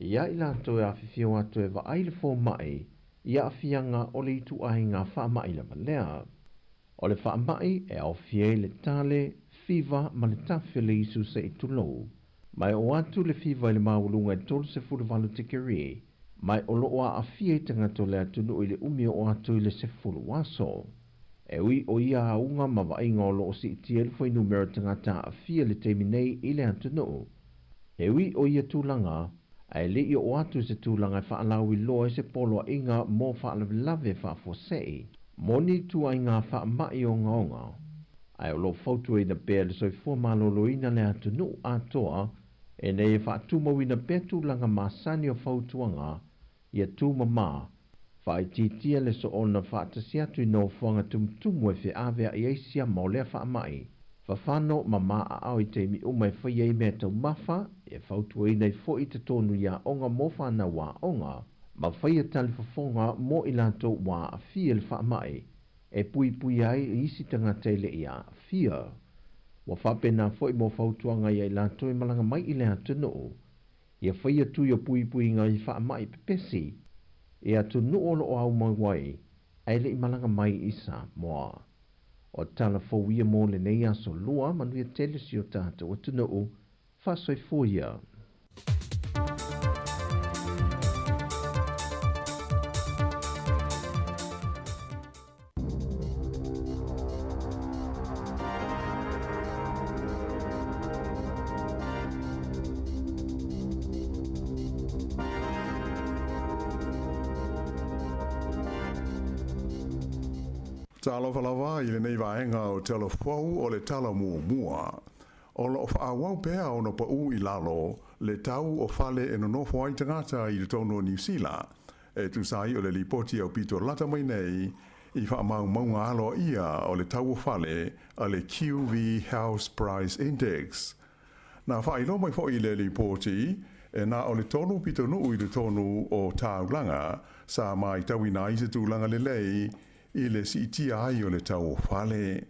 ia i latou e afifio atu e vaai le fomai i aafiaga o le ituaiga faamai lava lea. O le faamai e aofia ai le tale, fiva ma le tafe o le isu se i tulou. Ma e oo atu le fiva i le maualuga i 38 tikeri, ma o lo o aafia ai tagata o le atunuu i le umi o oo atu i le 10 aso. E ui o ia auga ma vaaiga o lo o siitia ai le fuainumera o tagata aafia i le taimi nei i le atunuu. E ui o ia tulaga, ae le i oo atu i se tulaga e faalauiloa ai se poloaiga mo faalavelave faafuasei. Moni ituaiga faamai ogaoga, ae o lo o fautuaina pea e le Soifua Maloloina le atunuu atoa ina ia faatumauina pea tulaga masani o fautuaga ia tumamā, faaitiitia le soona faatasi atu i nofoaga tumutumu e feaveai ai siama o lea faamai. Fafano ma maʻaʻao i taimi uma e faia ai meataumafa, e fautuaina ai foi totonu i aoga mo fanau aoga, ma faia talifofoga mo i latou ua aafia i le faamai, e puipuia ai i isi tagata e le i aafia. Ua faapena foi mo fautuaga ia i latou e malaga mai i le atunuu, ia faia tui o puipuiga i faamai pepesi i atunuu o lo o aumau ai ae le i malaga mai i Samoa. O tala fou ia mo lenei aso lua, manuia tele si o tatou atunuu, faasoifua ia. Talofa lava i lenei vaega o Tala Fou o le Tala Muamua. O lo o faaauau pea ona pau i lalo le tau o fale e nonofo ai tagata i totonu o Niu Sila, e tusa ai o le lipoti aupito lata mai nei i faamaumauga aloaia o le tau o fale a le QV House Price Index. Na faailoa mai foi i le lipoti, e na o le tolu pitonuu i totonu o taulaga sa matauina ai se tulaga lelei i le siitia ai o le tau o fale.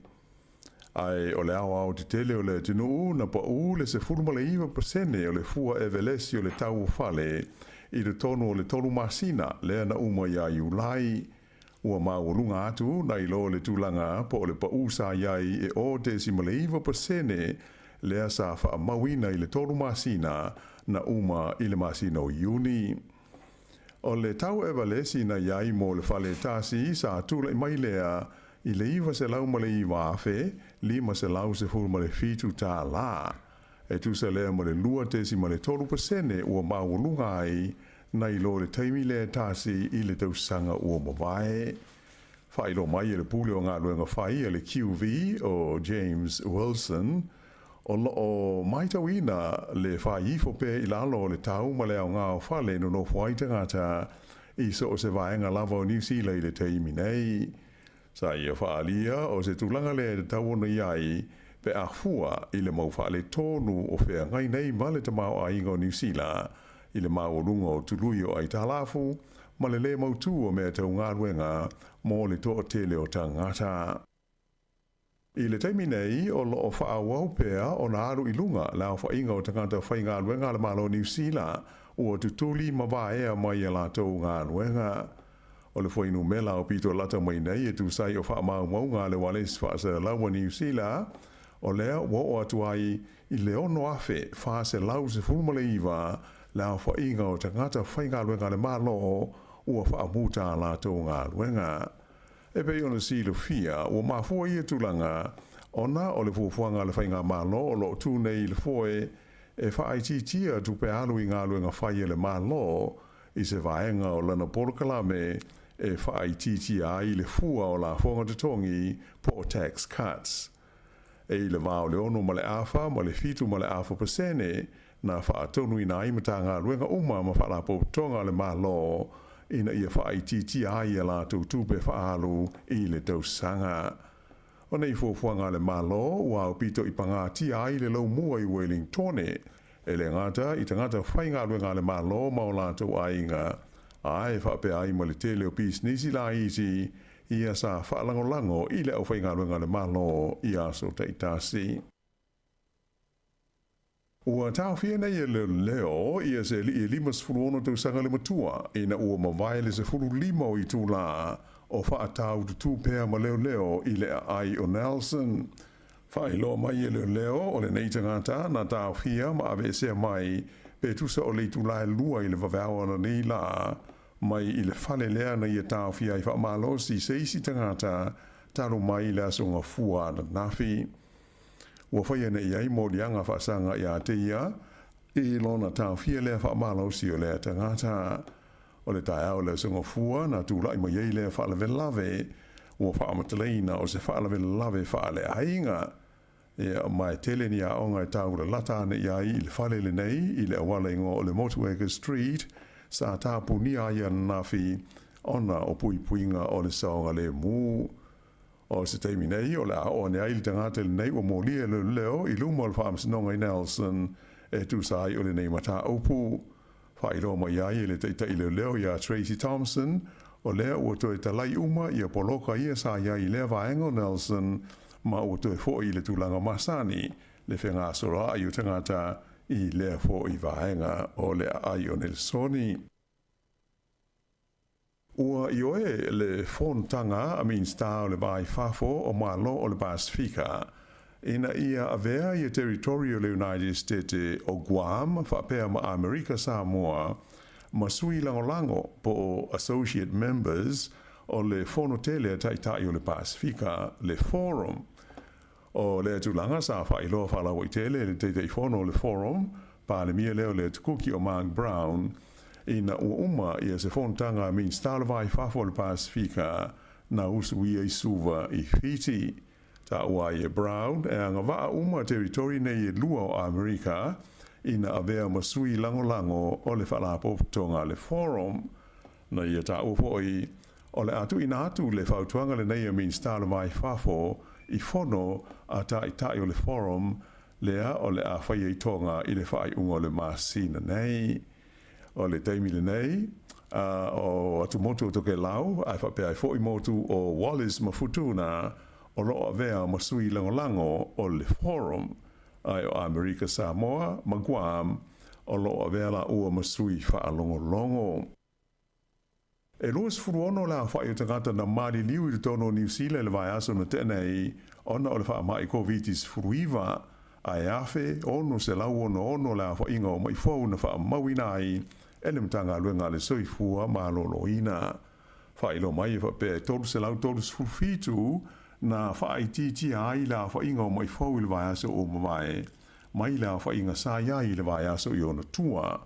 Ae o le aoaotetele o le atunuu na pau le 19% o le fua evelesi o le tau o fale i totonu o le 3 masina lea na uma ia Iulai. Ua maualuga atu nai lo le tulaga po o le pau sa i ai e 0.9% lea sa faamauina i le 3 masina na uma i le masina o Iuni. O le tau evalesi na i ai mo le fale tasi sa tulai mai lea i le $909,517 tālā. E tusa lea ma le 2.3% ua maualuga ai nai lo le taimi lea tasi i le tausaga ua mavae. Faailoa mai e le pule o galuega fai a le QV o James Wilson, o lo o matauina le fai ifo pea i lalo o le tau ma le aoga o fale e nonofo ai tagata i so o se vaega lava o Niu Sila i le taimi nei. Sa ia faaalia o se tulaga lea e tatau ona i ai pe a fua i le mau faaletonu o feagai nei ma le tamaoaiga o Niu Sila i le maualuga o tului o aitalafu ma le lē mautū o mea tau galuega mo le toatele o tagata. I le taimi nei, o lo o faaauau pea ona alu i luga le aofaiga o tagata faigaluega a le Malo o Niu Sila ua tutuli ma vaea mai a latou galuega. O le fuainumela aupito lata mai nei e tusa ai o faamaumauga a le Ualesi Faasalalau a Niu Sila, o lea ua oo atu ai i le 6,419 le aofaiga o tagata faigaluega a le Malo ua faamuta a latou galuega. E pei ona silafia, ua mafua ia tulaga ona o le fuafuaga a le Faigamalo o lo o tu nei i le foe e faaitiitia tupe alu i galuega fai a le Malo i se vaega o lana polokalame e faaitiitia ai le fua o lafoga totogi po o tax cuts. E i le va o le 6.5 ma le 7.5% na faatonuina ai Matagaluega uma ma Faalapotopotoga a le Malo ina ia faaitiitia ai a latou tupe faaalu i le tausaga. O nei fuafuaga a le Malo ua aupito i pagatia ai le laumua i Wellingtone, e le gata i tagata faigaluega a le Malo ma o latou aiga, ae faapea ai ma le tele o pisinisi laiti ia sa faalagolago i le aufaigaluega a le Malo i aso taitasi. Ua taofia nei e leoleo ia se alii e 56 tausaga le matua ina ua mavae le 15 o itulā o faataututu pea ma leoleo i le aai o Nelson. Faailoa mai e leoleo o lenei tagata na taofia ma aveesea mai pe tusa o le itulā e 2 i le vaveao ananei lā mai i le fale lea na ia taofia ai faamalosi se isi tagata talu mai le aso Gafua ananafi. Ua faia nei ai moliaga faasaga ia te ia i lona taofia lea faamalosi o lea tagata. O le taeao o le aso Gafua na tulai mai ai lea faalavelave. ua faamatalaina o se faalavelave faaleaiga. Ia, ma e tele ni aoga e taulalata ane i ai i le fale lenei i le auala igoa o le Motueka Street sa tapunia ai ananafi ona o puipuiga o le saogalemu. O se taimi nei o le a oo ane ai le tagata lenei ua molia e leoleo i luma o le Faamasinoga i Nelson e tusa ai o lenei mataupu. Faailoa mai ai e le taitai leoleo iā Tracey Thompson, o lea ua toe talai uma ia poloka ia sa i ai i lea vaega o Nelson ma ua toe foʻi i le tulaga masani le fegasoloaʻi o tagata i lea foʻi vaega o le aai o Nelsoni. Ua ioe le fonotaga a Minisita o le Va i Fafo o Malo o le Pasefika ina ia avea ia Territory o le United Setete o Guam faapea ma Amerika Samoa ma sui lagolago po o Associate Members o le Fono Tele a Taitai o le Pasefika, le Forum. O lea tulaga sa faailoa faalauaitele e le Taitaifono o le Forum, Palemia lea o le Atukuki o Mark Brown, ina ua uma ia se fonotaga a Minisita o le Va i Fafo o le Pasefika na usuia i Suva i Fiti. Taua ai e Brown e agavaa uma teritori nei e lua o Amerika ina avea ma sui lagolago o le Faalapotopotoga a le Forum. Na ia taua foi O le a tuuina atu le fautuaga lenei a Minisita o le Va i Fafo i fono a Taitai o le Forum lea o le a faia i Tonga i le faaiuga o le masina nei. O le taimi lenei, o atumotu o Tokelau, ae faapea ai foi motu o Wallis ma Futuna, o lo o avea ma sui lagolago o le Forum, ae o Amerika Samoa ma Guam o lo o avea laua ma sui faalogologo. E 26 le aofai o tagata na maliliu i totonu o Niu Sila i le vaiaso na tea nei ona o le faamai Koviti-19, a e 1,666 le aofaiga o maʻi fou na faamauina ai e le Matagaluega a le Soifua Maloloina. Faailoa mai e faapea e 337 na faaitiitia ai le aofaiga o maʻi fou i le vaiaso ua mavae mai le aofaiga sa i ai i le vaiaso i ona tua.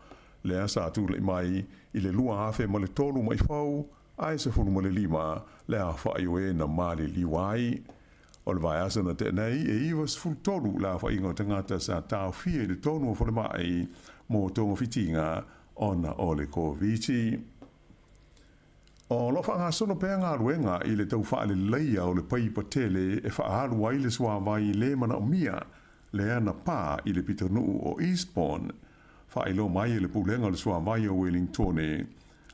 Lea sa tulai mai i le 2003 maʻi fou, ae 15 le aofai o e na maliliu ai. O le vaiaso na tea nei, e 93 le aofaiga o tagata sa taofia i totonu o falemai mo togafitiga ona o le Koviti. O lo o faagasolo pea galuega i le tau faaleleia o le paipa tele e faaalu ai le suavai le manaomia lea na pa i le pitonuu o Eastbourne. Faailoa mai e le Pulega o le Suavai o Wellingtone,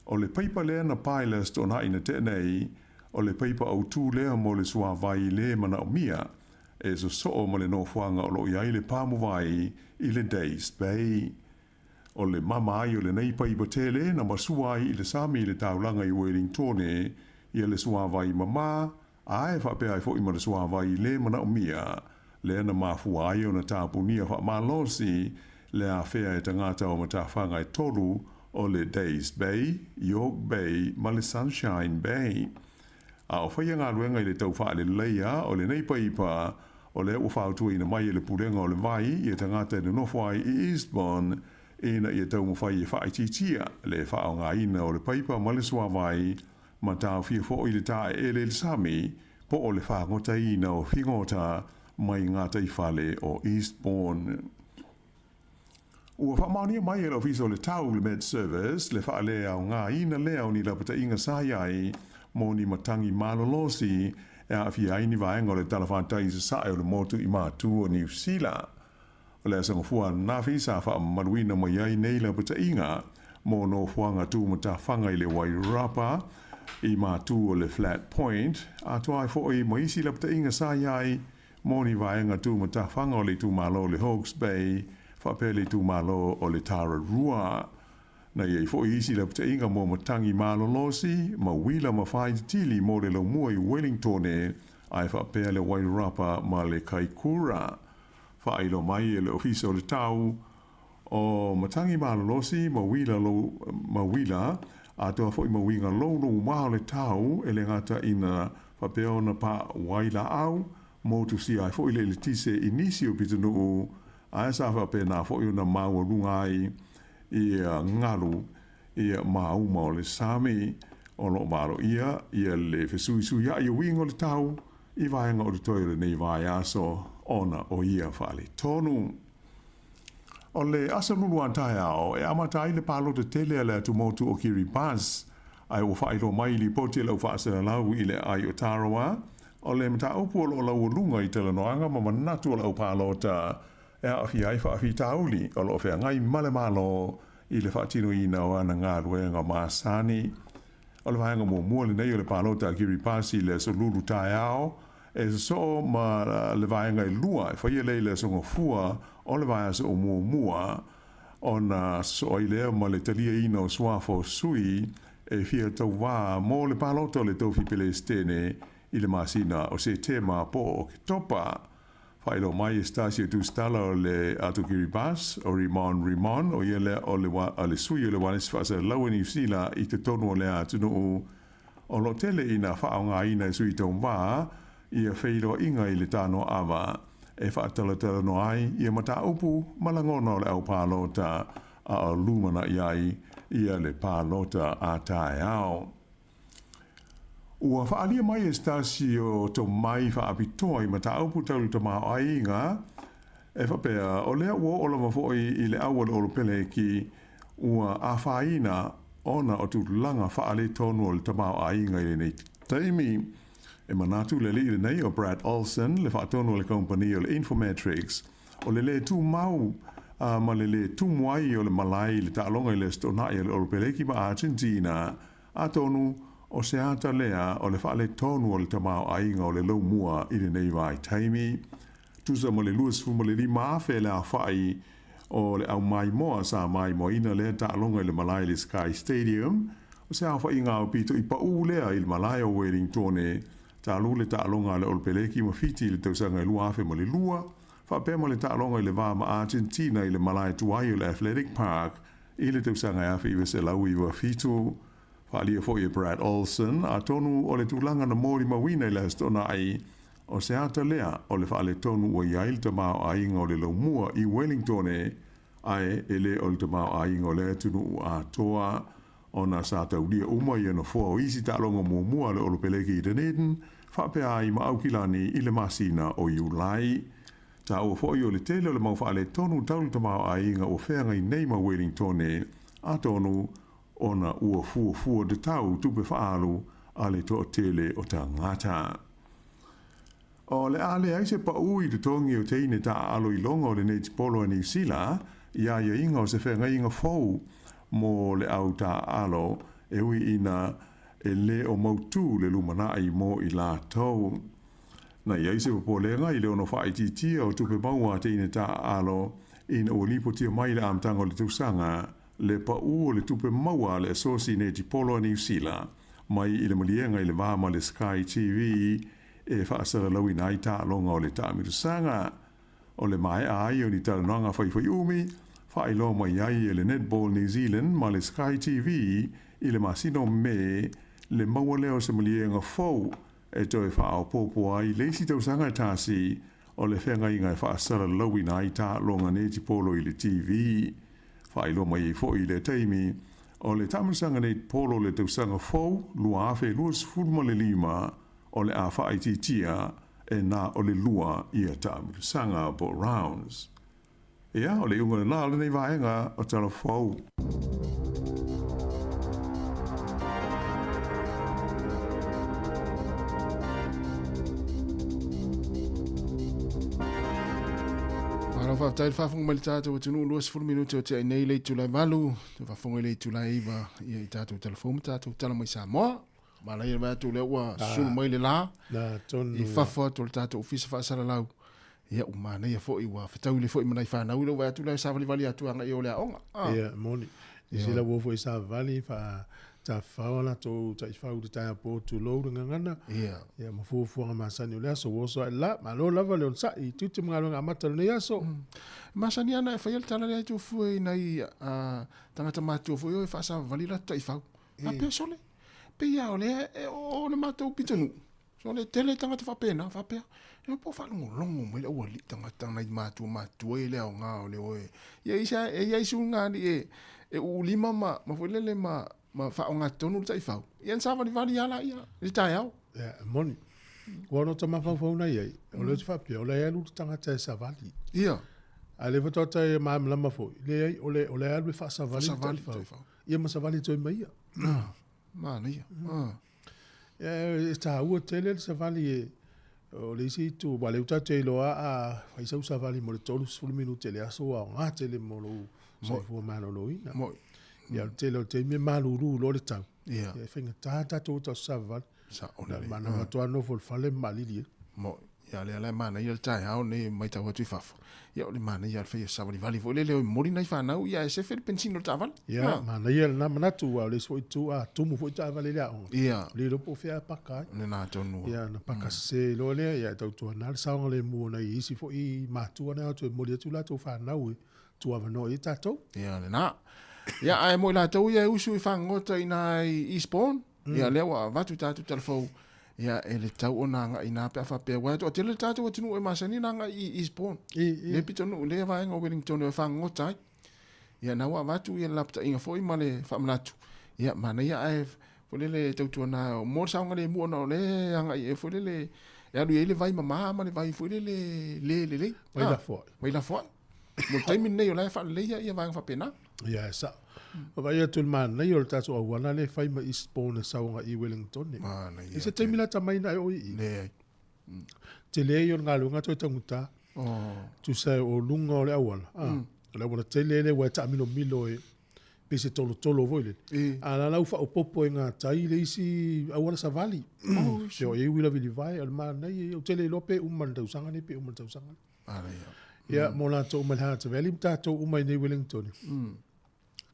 o le paipa lea na pa i le Aso Toonai na tea nei, o le paipa autū lea mo le suavai le manaomia e sosoo ma le nofoaga o lo o i ai le pamuvai i le Days Bay. O le mama ai o lenei paipa tele na masua ai i le sami i le taulaga i Wellingtone ia le suavai mamā, ae faapea ai foi ma le suavai le manaomia, lea na mafua ai ona tapunia faamalosi le afea e tagata o matafaga e tolu o le Days Bay, York Bay ma le Sunshine Bay. A o faia galuega i le tau faaleleia o lenei paipa, o lea ua fautuaina mai e le Pulega o le Vai ia tagata e nonofo ai i Eastbourne ina ia taumafai e faaitiitia le faaaogaina o le paipa ma le suavai ma taofia foi le taeele i le sami po o le fagotaina o figota mai gataifale o Eastbourne. Ua faamaonia mai e le Ofisa o le Tau, le Met Service, le faaleaogaina lea o ni lapataiga sa i ai mo ni matagi malolosi e aafia ai ni vaega o le talafatai i sasae o le motu i matu o Niu Sila. O le aso Gafua ananafi sa faamamaluina mai ai nei lapataiga mo nofoaga tumatafaga i le Wairarapa i matu o le Flat Point, atoa ai foi ma isi lapataiga sa i ai mo ni vaega tumatafaga o le itumalo o le Hawke's Bay faapea le itumalo o le Tararua. Na i ai foi isi lapataiga mo matagi malolosi ma uila ma faaititili mo le laumua i Wellingtone ae faapea le Wairarapa ma le Kaikoura. Faailoa mai e le Ofisa o le Tau o Matagi Malolosi ma uila lou ma uila atoa foi ma uiga louloumā o le tau e le gata ina faapea ona pa wai laau motusia ai foi le eletise i nisi o pitonuu ae sa faapena foi ona maualuga ai ia galu ia mauma o le sami. O lo o valoia ia le fesuisuiai o uiga o le tau i vaega o totoe o lenei vaiaso ona o ia faaletonu. O le aso Lulu a taeao e amata ai le palota tele a le atumotu o Kiribati, ae ua faailoa mai i lipoti a le au faasalalau i le aai o Tarawa, o le mataupu o lo o laualuga i talanoaga ma manatu o le au palota e aafia ai faafitauli o lo o feagai ma le Malo i le faatinoina o ana galuega masani. O le vaega muamua lenei o le palota a Kiribati i le aso Lulu taeao, e sosoo ma le vaega e lua e faia lea i le aso Gafua o le vaiaso o muamua, ona sosoo ai lea ma le taliaina o suafa o sui e fia tauva mo le palota o le tofi Pelesitene i le masina o Setema po o Oketopa. Faailoa mai e se tasi o tusitala o le Atu Kiribati, o Rimon Rimon, o ia lea o le, o le sui o le ualesi faasalalaua i Niu Sila i totonu o lea atunuu, o lo o tele ina faaaogaina e sui tauva ia feiloaiga i le tanoaava e faatalatalanoa ai ia mataupu ma lagona o le au palota a o lumanai ai ia le palota a taeao. Ua faaalia mai e se tasi o tomai faapitoa i mataupu tau le tamaoaiga, e faapea, o lea ua oo lava foi i le au a le Olopeleki ua afaina ona o tulaga faaletonu o le tamaoaiga i lenei taimi. E manatu le alii lenei o Brad Olsen, le faatonu o le kamupani o le Infometrics, o le lē tumau ma le lē tumu ai o le malae i le taaloga i le Aso Toonai a le Olopeleki ma Argentina, Atonu, o se ata lea o le faaletonu o le tamaoaiga o le laumua i lenei vaitaimi. Tusa ma le 25,000 le aofai o le au maimoa sa maimoaina lea taaloga i le malae i le Sky Stadium, o se aofaiga aupito i paū lea i le malae o Wellingtone, talu le taaloga a le Olopeleki ma Fiti i le tausaga e 2002, faapea ma le taaloga i le va ma Argentina i le malae tuai o le Athletic Park I le tausaga e 1997, faaalia foi e Brad Olsen, atonu o le tulaga na molimauina i le Aso Toonai, o se ata lea o le faaletonu ua i ai le tamaoaiga o le laumua i Wellingtone, ae e le o le tamaoaiga o le atunuu atoa, ona sa taulia uma ia nofoa o isi taaloga muamua a le Olopeleki i Dunedin, faapea ai ma Aukilani i le masina o Iulai. Taua foi o le tele o le mau faaletonu tau le tamaoaiga ua feagai nei ma Wellingtone, atonu ona ua fuafua tatau tupe faaalu a le toatele o tagata. O le a leai se paū i totogi o teine taaalo iloga o le netipolo a Niu Sila i aiaiga o se feagaiga fou mo le au taaalo e ui ina e le o mautū le lumanai mo i latou. Na i ai se popolega i le ono faaitiitia o tupe maua a teine taaalo ina ua lipotia mai i le amataga o le tausaga le paū o le tupe maua a le Asosi Netipolo a Niu Sila mai i le maliega i le va ma le Sky TV e faasalalauina ai taaloga o le taamilosaga. O le maea ai o ni talanoaga faifaiumi, faailoa mai ai e le Netball New Zealand ma le Sky TV i le masina o Me le maua lea o se maliega fou e toe faaopoopo ai le isi tausaga e tasi o le feagaiga e faasalalauina ai taaloga netipolo i le TV. Faailoa mai ai foi i lea taimi, o le taamilosaga netipolo o le tausaga fou 2025 o le a faaitiitia e na o le lua ia taamilosaga po o rounds. Ia, o le iuga lena o lenei vaega o Tala Fou. Malo faafetai le faafofoga mai le tatou atunuu 20 minute o tea nei le itula e 8, te faafofoga i le itula e 9 ia i tatou tala fou ma tatou tala mai Samoa. Manaia le vaai atu lea ua sulu mai le la i fafo atu o le tatou ofisa faasalalau. Ia ua manaia foi ua fetaui le foi ma nai fanau i lou vaai atu lea savalivali atu agai o le aoga. Ah. Ia, moni. I sila ua foi savali fa tafafao a latou taifau i le taeao po tulou le gagana. Ia. Ia ma fuafuaga masani o le aso ua oso ae la. Malo lava le onosai i tiute ma galuega amata o lenei aso. Masani ana e faia le tala lea e tufue i nai tagata matutua foi o e faasavavali latou taifau. Faapea sole, pei lava o lea e o le matou pitonuu, sole, tele tagata faapena, faapea, e po o faalogologo mai le aualii tagata nai matua matutua e le aoga o le o e, ia i ai suiga alii e uulima ma foi lele ma Ma faaogatotonu le taifau, ia na savalivali lava laia i le taeao. Ia, e moni. Ua ono tamafaufauga i ai, o lea ou te faapea, o la e alu le tagata e savali. Ia. A o lea faatoa ta malamalama foi, leai, o le, o la e alu e faasavali le taifau. Ia ma savali toe mai ia. Manaia. Ia, e taua tele le savali e, o le isi itu, aua o lea ua tatou iloa a fai sau savali mo le 30 minute i le aso ua aoga tele mo lou soifua maloloina. Moi. Ia, o le tele o taimi e malulu loa le tau. Ia. Ia, e faigata tatou o savavali. Sao Na lelei. manava atu lava nofo i le fale ma maalili ai. Moi. Ia, lea la e manaia le taeao lenei e matau atu i fafo. Ia, o le manaia o le fai o savalivali foi lele e momoli nai fanau, ia ae sefe le penisini o le taavale. Ia, manaia lena manatu, aua o le isi foi itu, a tumu foi taavale i le aoga, Ia. le iloa po o fea a paka ai. Lena tonu. Ia, ona paka sese loa lea, ia e tautuana le saogalemu o nai isi foi matua na e o atu e momoli atu latou fanau e tuuavanoa i ai tatou. Ia, lena. Ia, ae mo i latou ia e usu i fagogota i ina i Eastbourne, ia, lea ua avatu tatou talafou, ia, e le tatau ona agai i ina pe a faapea, aua e toatele le tatou atunuu e masani ona agai i Eastbourne. Lea pitonuu, lea vaega o Wellington e fagogota ai. Ia, na ua avatu ia le lapataiga foi ma le faamanatu, ia, manaia ae foi lele e tautuana mo le saogalemu ona o lea e agai foi lele e alu i ai le vai mama ma le vai foi lele le lelei. Vai lafoai. Vai lafoai. Mo le taimi lenei o la e faaleleia ia vaega faapena. Ia, e sao. Vaai atu i le manaia o le tatou auala lea e fai mai Eastbourne e sau agai i Wellington. Manaia. I se taimi lata mai na e oo i i. Leai. Tele ia o le galuega toe taugata. Oh. Tusa o luga o le auala. Ah, O le auala tele lea ua e taamilomilo e pei se tolotolo foi lele. E. A la la ua faaopoopo e gatai le isi auala savali. Oh, Se o e uila vilivae, o le manaia ia. Ou te le iloa pe uma i le tausaga nei pe uma i le tausaga nei. Manaia. Ia, mo latou uma i le Hutt Valley ma tatou uma i nei Wellington.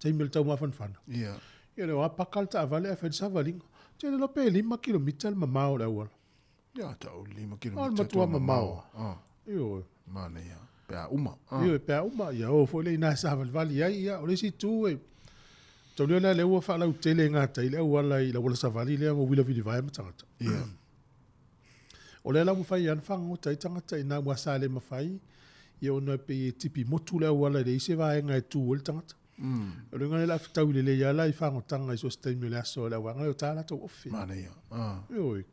Taimi o le taumafanafana. Ia. Ia, le o a paka le taavale ae fai le savaliga. Tele loa pe 5 kilomita le mamao o le auala. Ia, tau 5 O le kilomita matua mamao. Ah, Ioe. manaia. Pe a uma. Ah. Ioe, pe a uma. Ia, o foi le ina e savalivali ai. Ia, o le isi itu e, tau lea lea ua faalautele e gatai le auala i le auala savali lea ua uila vilivae ma tagata. Ia. O lea la ua fai ana fagogota ai tagata ina ua sa le mafai, ia ona e pei e tipi motu le auala e leai se vaega e tu ai le tagata. O le uiga lea o le a fetaui lelei lava la i fagotaga i so o se taimi o le aso o le auaga lea o tā latou ofe. Manaia. Ah. Ioe.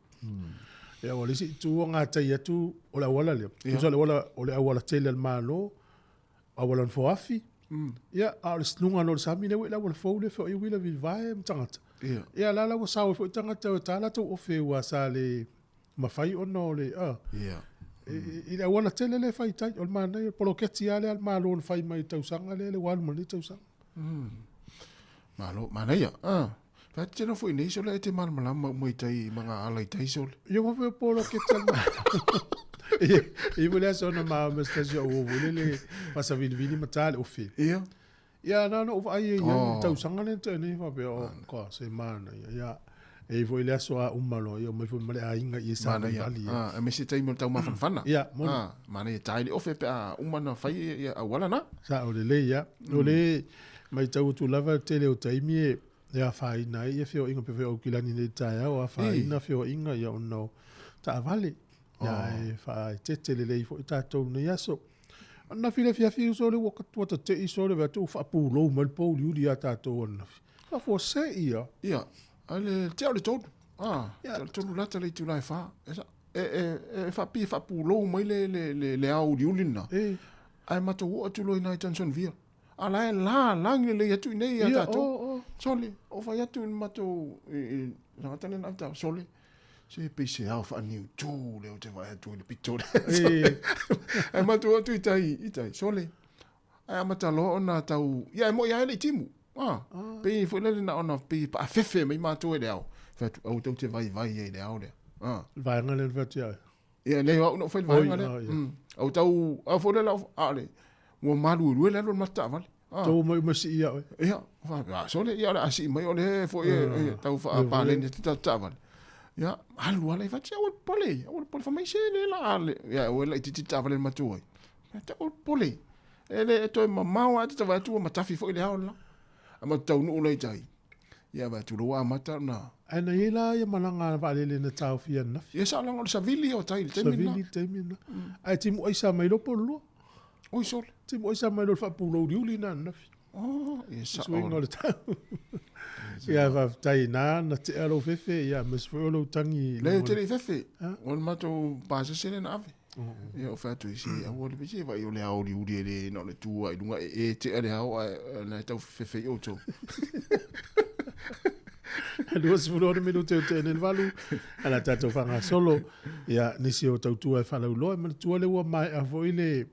Ia, o le isi itu o gatai atu o le auala lea. Tusa o le auala, o le auala tele a le Malo, auala o le foafi. Ia, a o le luga loa o le sami lea ua i le auala fou lea feoai uila vilivae ma tagata. Ia. Ia, la la ua sao ai foi tagata o tā latou ofe ua sa le mafai ona o le, ah, Ia. i le auala tele lea e fai i tai, o le manaia, o le poloketi lava lea a le Malo na fai mai i le tausaga lea, lea ua alu ma lenei tausaga. Malo, manaia. Ah. Fa te tena foi nei sole e te malamalama uma i tai ma ngā ala i tai sole. Ia ua foi o poloketi a le Malo. Ia, i mo le aso na ma ma stasio o o le fasavilivili ma tā le ofe. Ia. Ia, na na o vaai e ia, Oh. le tausaga lea na tea nei, faapea, o, ka, se manaia. Ia, e i foi le aso a uma loa, ia, omai foi ma le aiga i e sa Manaia. valivali, ia. Ah, e me se taimi o le taumafanafana. Ia, moni. Ah, manaia tai le ofe pe a uma na fai ia auala na. Sa o lelei, ia. O le matau atu lava le tele o taimi e e afaina ai ia feoaiga pe foi o Aukilani nei i le taeao, afaina feoaiga ia ona o taavale. Ia, e faaeteete lelei foi tatou nei aso. Anafi le afiafi uso le ua ua tate'i so le vaai atu ua faapulou mai le pouliuli iā tatou anafi. Faafuasei ia. Ia, a le tea o le tolu. Ah, Ia. tea o le tolu lata le itula e whā. E sa, e, e, e whaapi e whaapulou mai le, le, le, le ao uliuli na. E. Ai matou oo atu loa i nai Johnsonville. A la e la, langi lelei atu i nei ia Ia, tatou. o, o. Sole, o fai atu i le matou, i, i, tagata lea na aveta, sole. Se pei se ao whaaniu tū lea o te vaai atu i le pito lea. E. Ai matou atu i tai, i tai, sole. Ai amata loa ona tau, ia e moi ae le i timu. Ah, pei foi lele na ona pei paafefe mai matou e le ao. Fai atu, au tau te vaivai ai i le ao lea. Ah. Le vaega lea na fai atu ia oe. Ia, nei au na fai le vaega Oi, lea. ah, ia. Au tau, au foi lele, au, a le, ua maluelue le alu o le mata taavale. Ah. Tau mai uma sii ia oe. Ia, fa, ah, sole, ia o le a sii mai o le foi e, e, tau faapaleni atu tatou taavale. Ia, alu ala i fati, aua le pole, aua le pole, fai mai se le la a le, ia, ua laitiiti le taavale na matua ai. Ia, aua le pole. E le e toe mamao lava te tau vaai atu ua matafi foi le ao le la. A matou taunuu loa i tai. Ia, vaai atu loa ua amata ona. Ae na i ai la ia malaga a vaalele na taofia ananafi. Ia, sa laga o le savili o tai i le taimi lena. Savili i le taimi lena. Ae timu aisa mai loa po o le lua. Oi sole. Timu aisa mai loa le faapulouliuli na ananafi. Oh, ia sao. Suiga o le tau. Ia faafetai na na tea lou fefe ia aemaise foi o lou tagi Le te le fefe. O le matou pasese lea na ave. Ia o fai atu i se aua le pese vai o le ao uliuli e le na o le tu ai lunga e e tea le ao ae na e tau fefe i outou. 26 minute o te ene le valu ala tatou faagasolo ia nisi o tautua e faalauiloa e manatua le ua maea foi le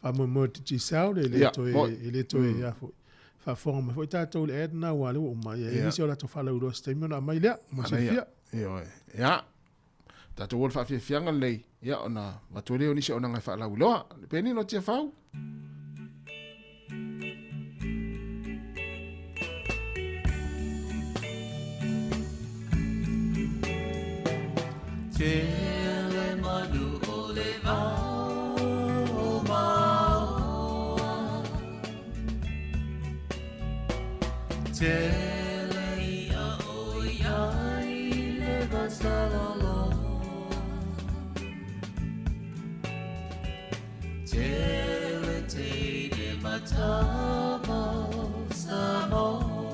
faamoemoe o Digicel le le toe e le toe ia foi faafofoga mai foi tatou le ad na ua le ua uma ia nisi o latou faalauiloa se taimi ona aumai lea mo silafia. Ioe. Ia. Tatou o le faafiafiaga lelei, ia ona avatu lea o nisi auaunaga e faalauiloa. Le Peni no Tiafau. Tele manu o le vao o maoa. Tele ia o iai le vasaloloa. Tele teine matama o Samoa.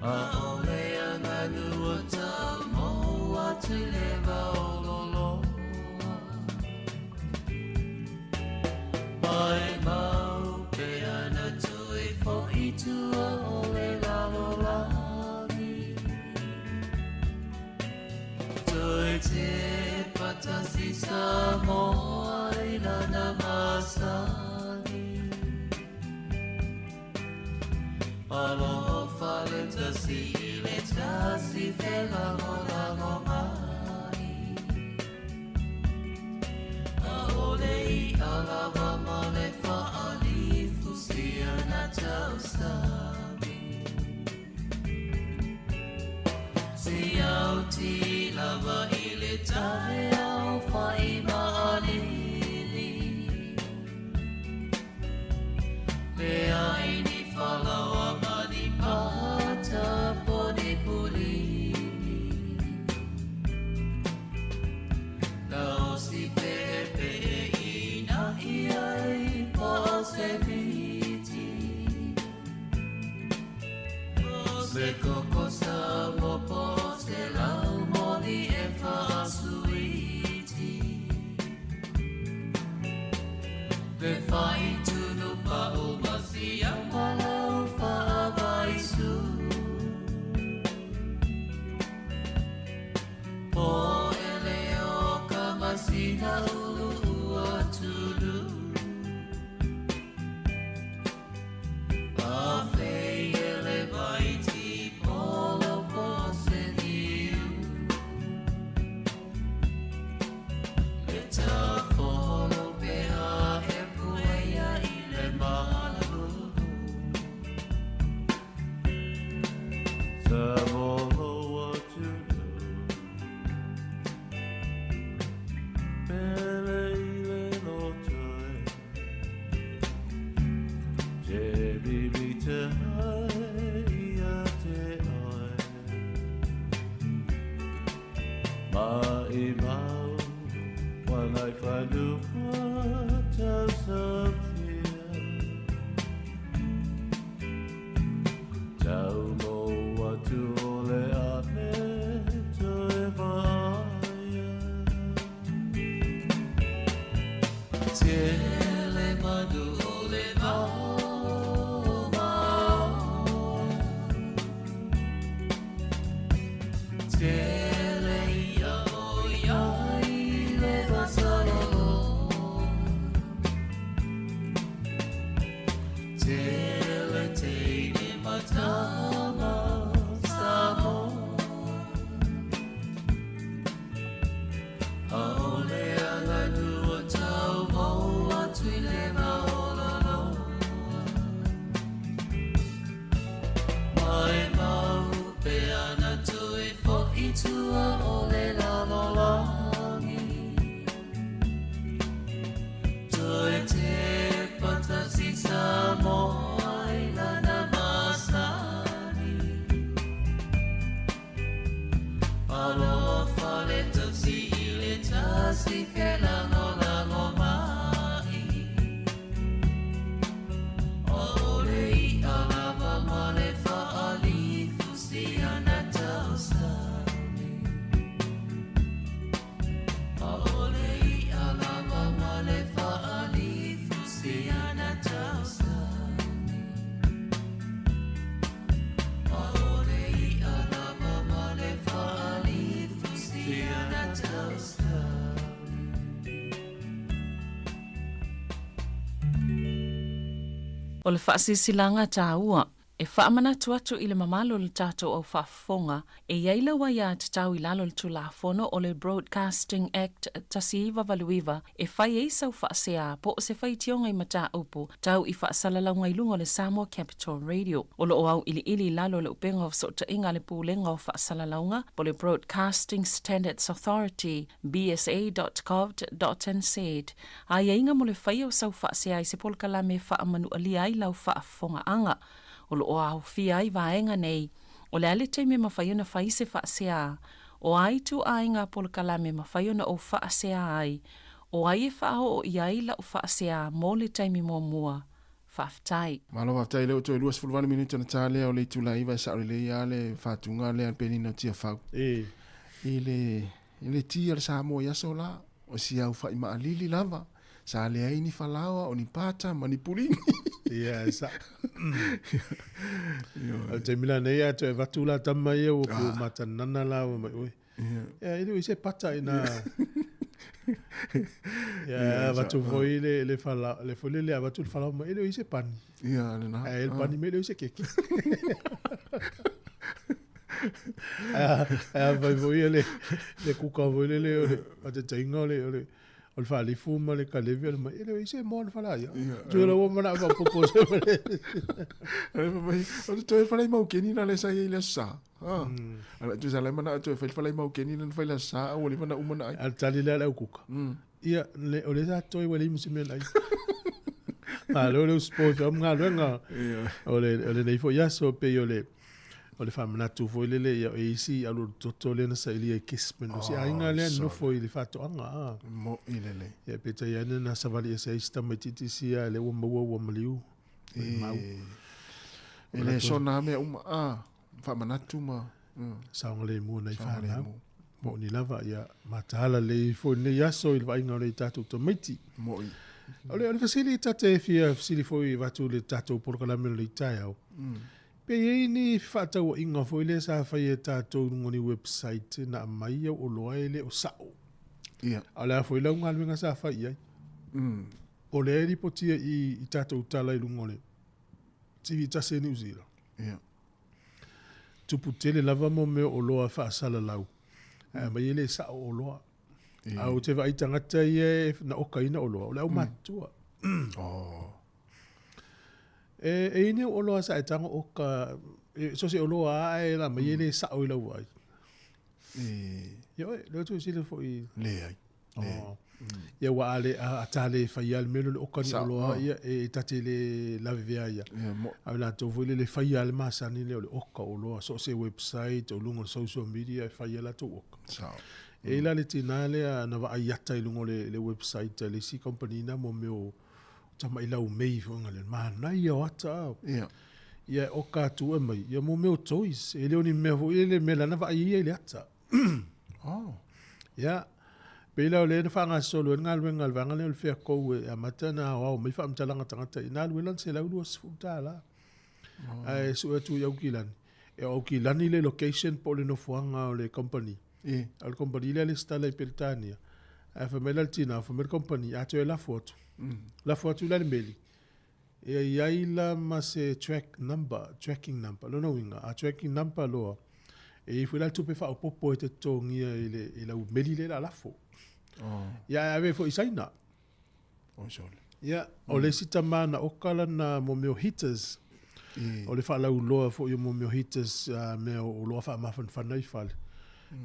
A o le aganu o tau mo atu i le vaololoa. Mai mau pe ana toe fo'i tua o le lalolagi. Toe te patasi Samoa i lana masani. Alofa le tasi i le tasi felagolago mai. Aole i alawa ma le faalifu sia na tausami. Si au ti lava i le tae au whai maalili. Le ai ni whalawa mani pata poni pulini. Lau si pe pe i na ia i pa se miti. Se koko sa mo po se lau moli e whaasuiti. Le whai tunu pa o masia malau whaavaisu. Po ele o ka masina ulu ua tulu. A fei ele vai ti polo po se niu. Le ta folo pe a e puea i le malulu. Sa molo atunu. Pele i le lotoe. Te bibi te hai ia te oe. Ma i mau wangai whanua tau safia. Tau mo atu o le ane toe vaia. Tele manu o le vao maoa. Tele ia o iai le vasaloloa. Tele teine matama Samoa. Aole aganu o tau mo atu i le maololoa. Mai mau pe ana toe fo'i tua o le lalolagi. Toe te patasi Samoa i lana masani. Alofa le tasi i le tasi felagolago mai. O le faasilasilaga taua e faamanatu atu i le mamalu o le tatou au faafofoga e i ai lau aiatatau i lalo o le Tulafono o le Broadcasting Act 1989 e fai ai sau faasea po o se faitioga i mataupu tau i faasalalauga i luga o le Samoa Capital Radio. O lo o auiliili i lalo o le Upega o Fesootaiga a le Pulega o Faasalalauga po o le Broadcasting Standards Authority, bsa.govt.nz, aiaiga mo le faia o sau faasea i se polokalame e faamanualia ai lau faafofogaaga. O lo o aofia ai vaega nei, o le a le taimi e mafai ona fai se faasea, o a ituaiga polokalame e mafai ona ou faasea ai, o ai e faaoo i ai lau faasea mo le taimi muamua. Faafetai. Malo faafetai lea ua toe 28 minute ona ta lea o le itula 9 e sao lelei lava le faatuga lea a le penina o Tiafau. E. I le I le ti a le Samoa i aso la, o si au fai maalili lava, sa leai ni falaoa, o ni pata ma ni pulini. Ia, e sao. O le taimi lenei a toe avatu la tama ia ua pei ua matanana la ua mai oe. Ia, e le o i se pata ina. Ia, avatu foi le le fala, le foi le avatu le falaoa mai, e le o i se pani. Ia, lena. Ae le pani mai e le o i se keke. Ae afai foi le le kuka foi lele o le faataitaiga o le o le o le faalifu ma le kalevi o le mai, e le o i se moa o le fala ia. Tu la ua mana faaopoopo se mea. O le toe fale mau keni na le sa i le aso sa. Ala tu sa le mana toe fai fale mau keni na fai le aso sa ua leva na uma na ai. A le tali lea a le au kuka. Ia, le, o lea sa toe ua leai ma se mea na ai. Malo le usipo i fea o galuega o le, o lenei foi aso, pei o le, o le faamanatu foi lele, ia, e isi alualu toto lea na sailia i Gisborne. O si aiga lea nofo i le faatoaga. A. Mo'i lelei. Ia, peitai ane na savali ese ai si tamaitiiti sia, lea ua maua ua maliu. E, mau. E le sona lava mea uma, a, faamanatu ma. Saogalemu o nai fanau. Moʻoni lava, ia mataala lelei foi lenei aso i le vaaiga o le tatou tamaiti. Moʻi. O le, o le fesili ta te fia fesili foi avatu i le tatou polokalame o lenei taeao. Pe i ai ni fefaatauaiga foi lea sa fai e tatou i luga o ni website na aumai au oloa e le o sao. Ia. A o le a foi lau galuega sa fai i ai? O lea e lipotia i i tatou tala i luga o le TV tasi a Niu Sila. Ia. Tupu tele lava mo mea o oloa faasalalau, ae aumai e le sao oloa. A ou te vaai tagata ia e na okaina oloa, o le aumatutua. Oh. E, e i ai ni oloa sa e tago oka, e, so se oloa lava ae na aumai e le sao i lau vaai. E. Ia oe, lea ou te fesili foi. Leai. Oh. Ia ua a le a ta le faia le mea lea o le oka ni oloa ia e ta te le lavevea ia. A o latou foi lea le faia le masani lea o le oka o oloa so o se website o luga o le social media e faia latou oka. Sao. E i la le tina lea na vaai ata i luga o le website a le isi company na mo mea o tamai laumei foi ngale manaia o ata. Ia. Ia e oka atu e mai ia mo mea o toys. E le o ni mea foi le mea lana vaai ia i le ata. Oh. Ia, pei la o lea na faagasolo ai le galuega a le vaega lea o le Fea Kou e amata ona aoao mai faamatalaga tagata ina alu ai lana $120. Oh. Ae sue atu i Aukilani. E o Aukilani le location po o le nofoaga o le company. E. O le company lea lesitala i Peretania. Ae fai mai la le tina, fai mai le company, a toe lafo atu. Lafo atu la le meli. E i ai la ma se track number, tracking number, lona uiga, a tracking number loa, e i ai foi la le tupe faaopoopo e te totogia i le, i lau meli lea o le a lafo. Oh. Ia, ae ave foi i Saina. Oi sole. Ia, o le isi tama na oka lana mo mea o heaters. E. O le faalauiloa foi o mo mea o heaters, mea o oloa faamafanafana i fale.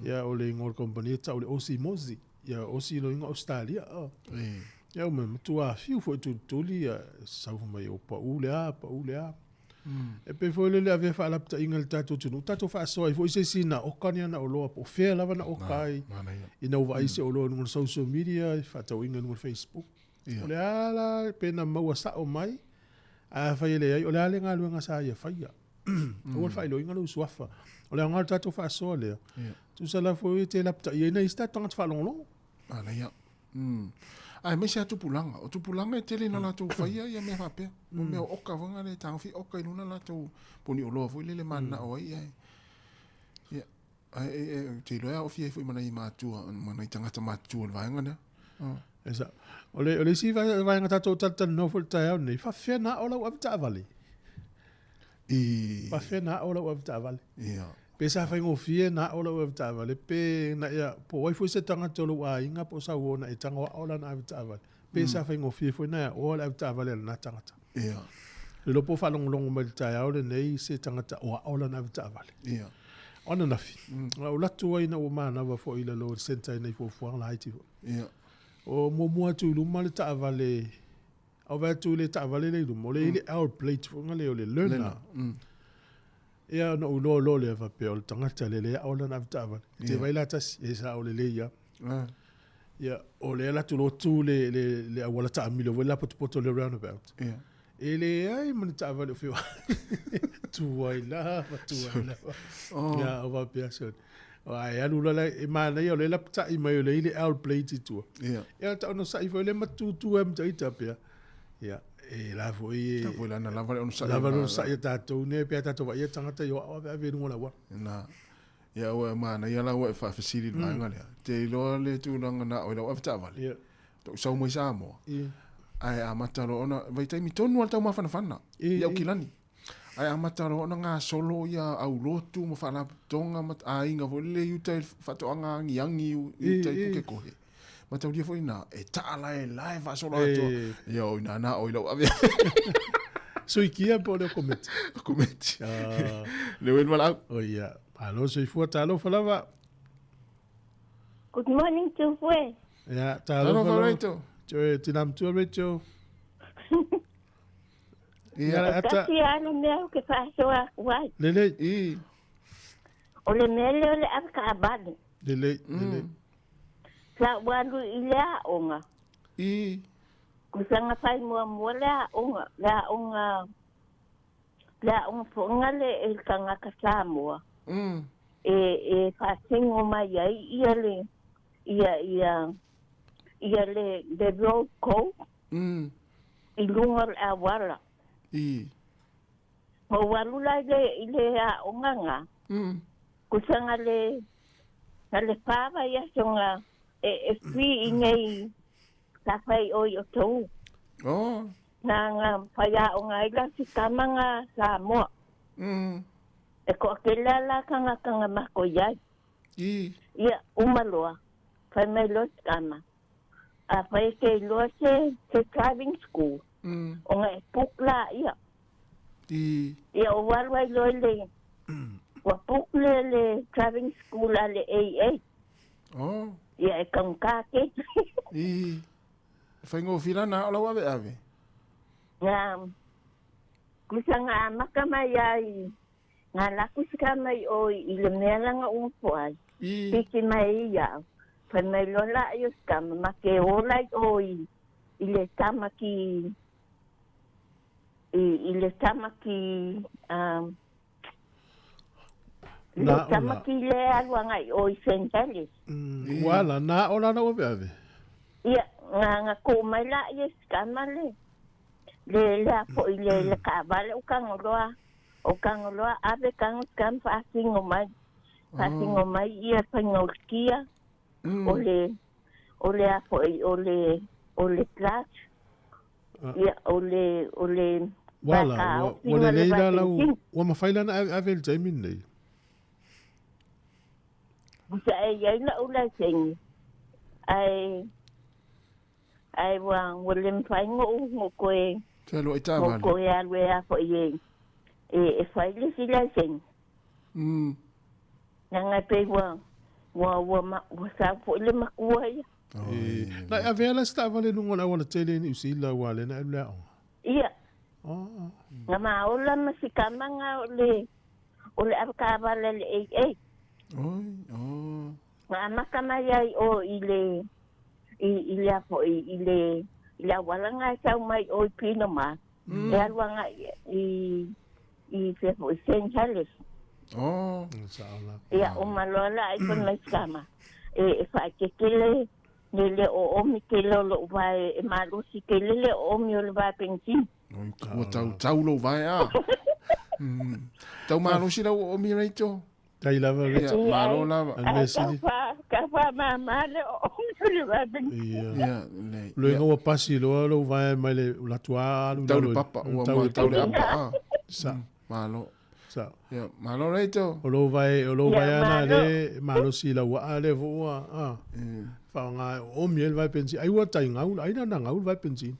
Ia, o le igoa o le company e tau o le Aussie Mozzie. Ia, Aussie lona uiga Ausetalia. Oh. E. Ia ua matua fiu foi tulituli ia sau fai mai o pau le a, pau le a. E pei foi lele avea faalapataiga i le tatou atunuu, tatou faasoa ai foi se isi na oka ni ana oloa po o fea lava na oka ai ina ua vaai se oloa i luga o le social media, i faatauaiga i luga o le Facebook. O le a la pe na maua sao mai, ae afai e leai, o le a le galuega sa ia faia. Aua le faailoaina lou suafa. O le aoga o le tatou faasoa lea, tusa la foi e te lapataia ai nai isi tatou tagata faalogologo. Manaia. Aemaise lava tupulaga. O tupulaga e tele ina latou faia ia mea faapea. O mea o oka foi lea e tagofi oka i luga latou po o ni oloa foi lele mananao ai ae. Ia, ae ou te iloa e aofia ai foi ma nai matua, ma nai tagata matutua o le vaega lea. E sa, o le, o le isi vaega tatou talatalanoa foi i le taeao lenei, faafefea na ao lau avetaavale? I... Faafefea na ao lau avetaavale? Ia. Pe sa faigofie na ao lau avetaavale, pe na ia, po o ai foi se tagata o lou aiga po o sau uo na e tago ao lana avetaavale, pe sa faigofie foi na e aoa le avetaavale a lena tagata. Ia. Le iloa po o faalogologo mai i le taeao lenei se tagata o ao lana avetaavale. Ia. O ananafi, na ou alu atu ai ina ua manava foi i lalo o le centre i nai fuafuaga laiti foi. Ia. O muamua atu i luma le taavale, a ou vaai atu i le taavale lea i luma, o lea e i ai le L plate foi lea o le learner. Ia ona ou iloa loa lea faapea o le tagata lea e ao lana avetaavale. Te vaai la tasi, e sao lelei lava. Ia, o lea e alu atu loa tu le, le, le auala taamilo foi le lapotopoto le roundabout. Ia. E leai ma ni taavale o feoai. Tu ai lava, tu ai lava. Oh. Ia, o faapea sole. Ae alu loa la, e manaia o lea e lapatai mai o lea e i le L plate i tua. Ia. Ia, ta onosai foi lea ma tutu ai ma ita pea. Ia, e la foi e... Ta foi lana lava le onosai. Lava le onosai a tatou nei, pe a tatou vaai tagata i o ao ave ave i luga o le auala. Na. Ia, ua e manaia la ua e faafesili i le vaega lea. Te iloa le tulaga na o i lau avetaavale. Ia. To'u sau mai Samoa. Ia. Ae amata loa ona, vaitaimi tonu lava le taumafanafana i Aukilani. Ae amata loa ona gasolo ia aulotu ma faalapotopotoga ma aiga foi lele i uta i le faatoaga agiagi i uta i Pukekohe. Mataulia foi ina, e taalaelae faasolo atoa. Ia o ina na o i lau aveave. Sui kia po o le komiti? Komiti. Le uen valaau. O ia, malo soifua, talofa lava. Good morning Tufue. Ia, talofa Talofa lava. Rachel. Toe tina matua Rachel. Ia, ata. Tasi lava le mea ou te faasoa atu ai. Lelei. I. O le mea lea o le avetaavale. Lelei, lelei. Sa ou alu i le aoga. I. Kusaga fai muamua le aoga, le aoga, le aoga foʻiga le e le tagata Samoa. E, e faasego mai ai ia le, ia, ia, ia le, le road code. I luga o le auala. I. Ma ou alu la i le, i le aoga ga. Kusaga le, na le fa vaiaso ga e, e free i nei sa fai oi o tou. Oh. Na ga faiaoga ai la si tama ga Samoa. E toatele a la tagata ga makou i ai. I. Ia, uma loa. Fai mai loa si tama. Afai e te iloa se, se driving school. Ona e book laia. I. Ia ou alu ai loa i le, ua book le, le driving school a le AA. Oh. Ia e taugata tele. I. Faigofie la na o lau aveave. Ga, kusa ga amata mai ai, ga alu atu si tama i o i le mea laga ou nofo ai. I. Piki mai ia. Fai mai loa laia o si tama, ma ke o la i o i, i le tama ki, i, i le tama ki, le Na o tama la. ki le alu agai o i St. Helens. Ua la, na o la na ua ave. Ia, ga ga kō mai laia e si tama le, le, le afoʻi le, le taavale o tagoloa, o tagoloa ave tago si tama faasino mai. Faasino mai ia faiga o le kia, o le, o le afoʻi, o le, o le clutch, ia, o le, o le, Ua la, ua, ua vaetaofi ma le lelei la lau, vaepenisini. ua mafai la na ave ave i le taimi lenei. Usa e iai la'u laiseni, ae, ae ua, ua le mafai go'u go koe, Te alu ai go taavale. koe alu e afoʻi e, e, e fai le isi laiseni. Leaga e pei ua, ua, ua, ma, ua sau foʻi le makua ia. E, na e avea la se taavale i luga o le auala tele i Niu Sila ua le na alu le aoga. Ia. Oh. Ga maola ma si tama ga o le, o le avetaavale a le AA. Oi, oh. Ga amata mai ai o i le, i, i le afoʻi, i le, i le auala ga e sau mai o i Pino ma. E alu agaʻi i, i fea foʻi St. Helens. Oh. Sao la. Ia, uma loa la ai fai mai si tama. E, e faaetete le, le le oomi tele o loʻu vae, e malosi tele le oomi o le vae penisini. Ua tau tau lou vae a. Tau malosi lau o mi Rachel. Tai lava Ia, malo lava. Al mea sili. Ka faamāmā le ooga o le vae Ia. Ia, lelei. Loiga ua pasi loa lou vae mai le latu alu Tau le papa, ua tau le tau le papa. apa, ah. Sa. Malo. Sa. Ia, malo Rachel. O lou vae, o lou Ia, vae ana malo. le malosi lau waa le fua. Ah. Faaaoga oomi ai le vae penisini. Ai ua tai gau, ai na na gau le vae penisini.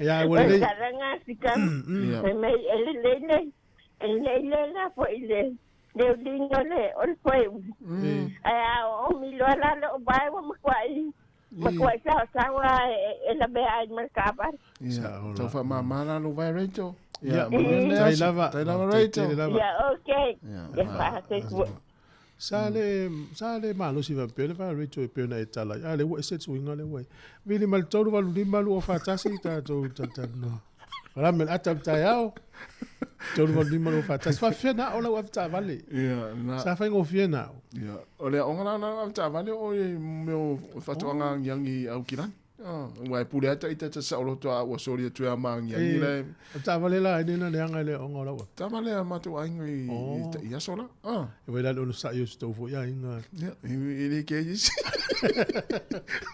Ia, ua O le lelei. talaga sikama. Ia. Fai mai e lelei le e lelei le la fo'i le le uliga o le o le foeuli. Ae a oomi loa la lo'u vae ua matua'i matua'i saosaoa e lavea ai ma le taavale. Ia, tau faamāmā la lou vae Rachel. Ia, Ia, manuia le tai aso. lava. Tai lava Tai Rachel. tele lava. Ia okay. Ia, Ia faasoifua. Sa le sa le malosi faapea le vae Rachel e pei ona e tala ai. A le ua ese le suiga le ua ai. Vili ma le 3 8 5 2 4 1 tatou talatalanoa. Kalame le ata o le taeao. 3 8 5 2 4 1. Faafefea na ao lau avetaavale. Ia, na. Sa faigofie na ao. Ia, o le aoga la na avetaavale o e mea o faatoaga agiagi Aukilani. Ah, ua e pule ata i tata saoloto a ua soli atu e a maagiagi le. Avetaavale la ai na leaga i le aoga o lau ave. Taavale a matou aiga i i aso la. Ah. E vai la le onosa'i o si tou fo'i aiga. Ia, e le ke isi.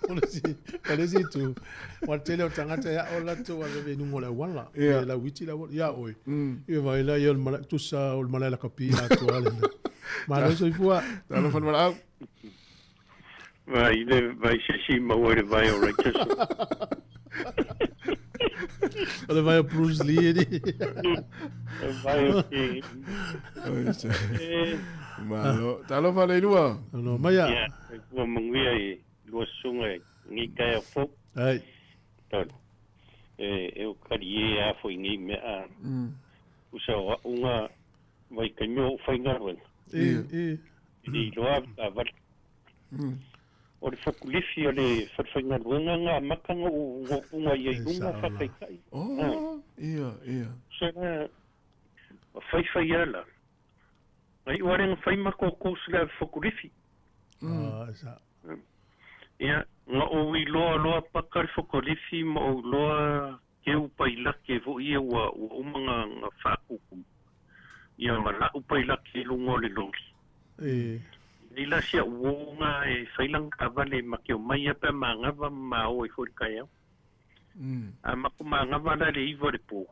O le isi, o le isi itu, ua le tele o tagata e a'o latou aveve i luga o le auala. Ia. E lauiti le auala. Ia oe. Ia vai la ia o le malae, tusa o le malae lakapi atoa lena. Malo soifua. Talofa le valaau. Vai le vai se si maua i le vai o Rachel. O le vai o Bruce Lee e Le vai o te... Malo. Talofa le lua. No, maia. Ia, e kua manguia i lua susuga e ngi taea fou. Ai. Tolu. E, e o kari e a fo i ngi mea a. Usa o aunga vai kaimi o whaingaruenga. E, e. I le iloa a vale. O le whakulifi o le whalewhaingaruenga ngā makanga o ngopunga i ai lunga whakaikai. Oh, ia, ia. Sera whaiwhai ala. Ngai uarenga whaimako o kousu le whakulifi. Ah, sa. Ia, nga o i loa loa paka le whakalifi ma o loa ke upai lake fo ia ua, ua uma ngā, ngā whaakuku. Ia ma la upai lake lunga o le lori. E. I la sia uonga e whailang kawale ma ke o mai apa ma ngawa ma o e hori kai au. A ma ko ma ngawa la le iwa le pō.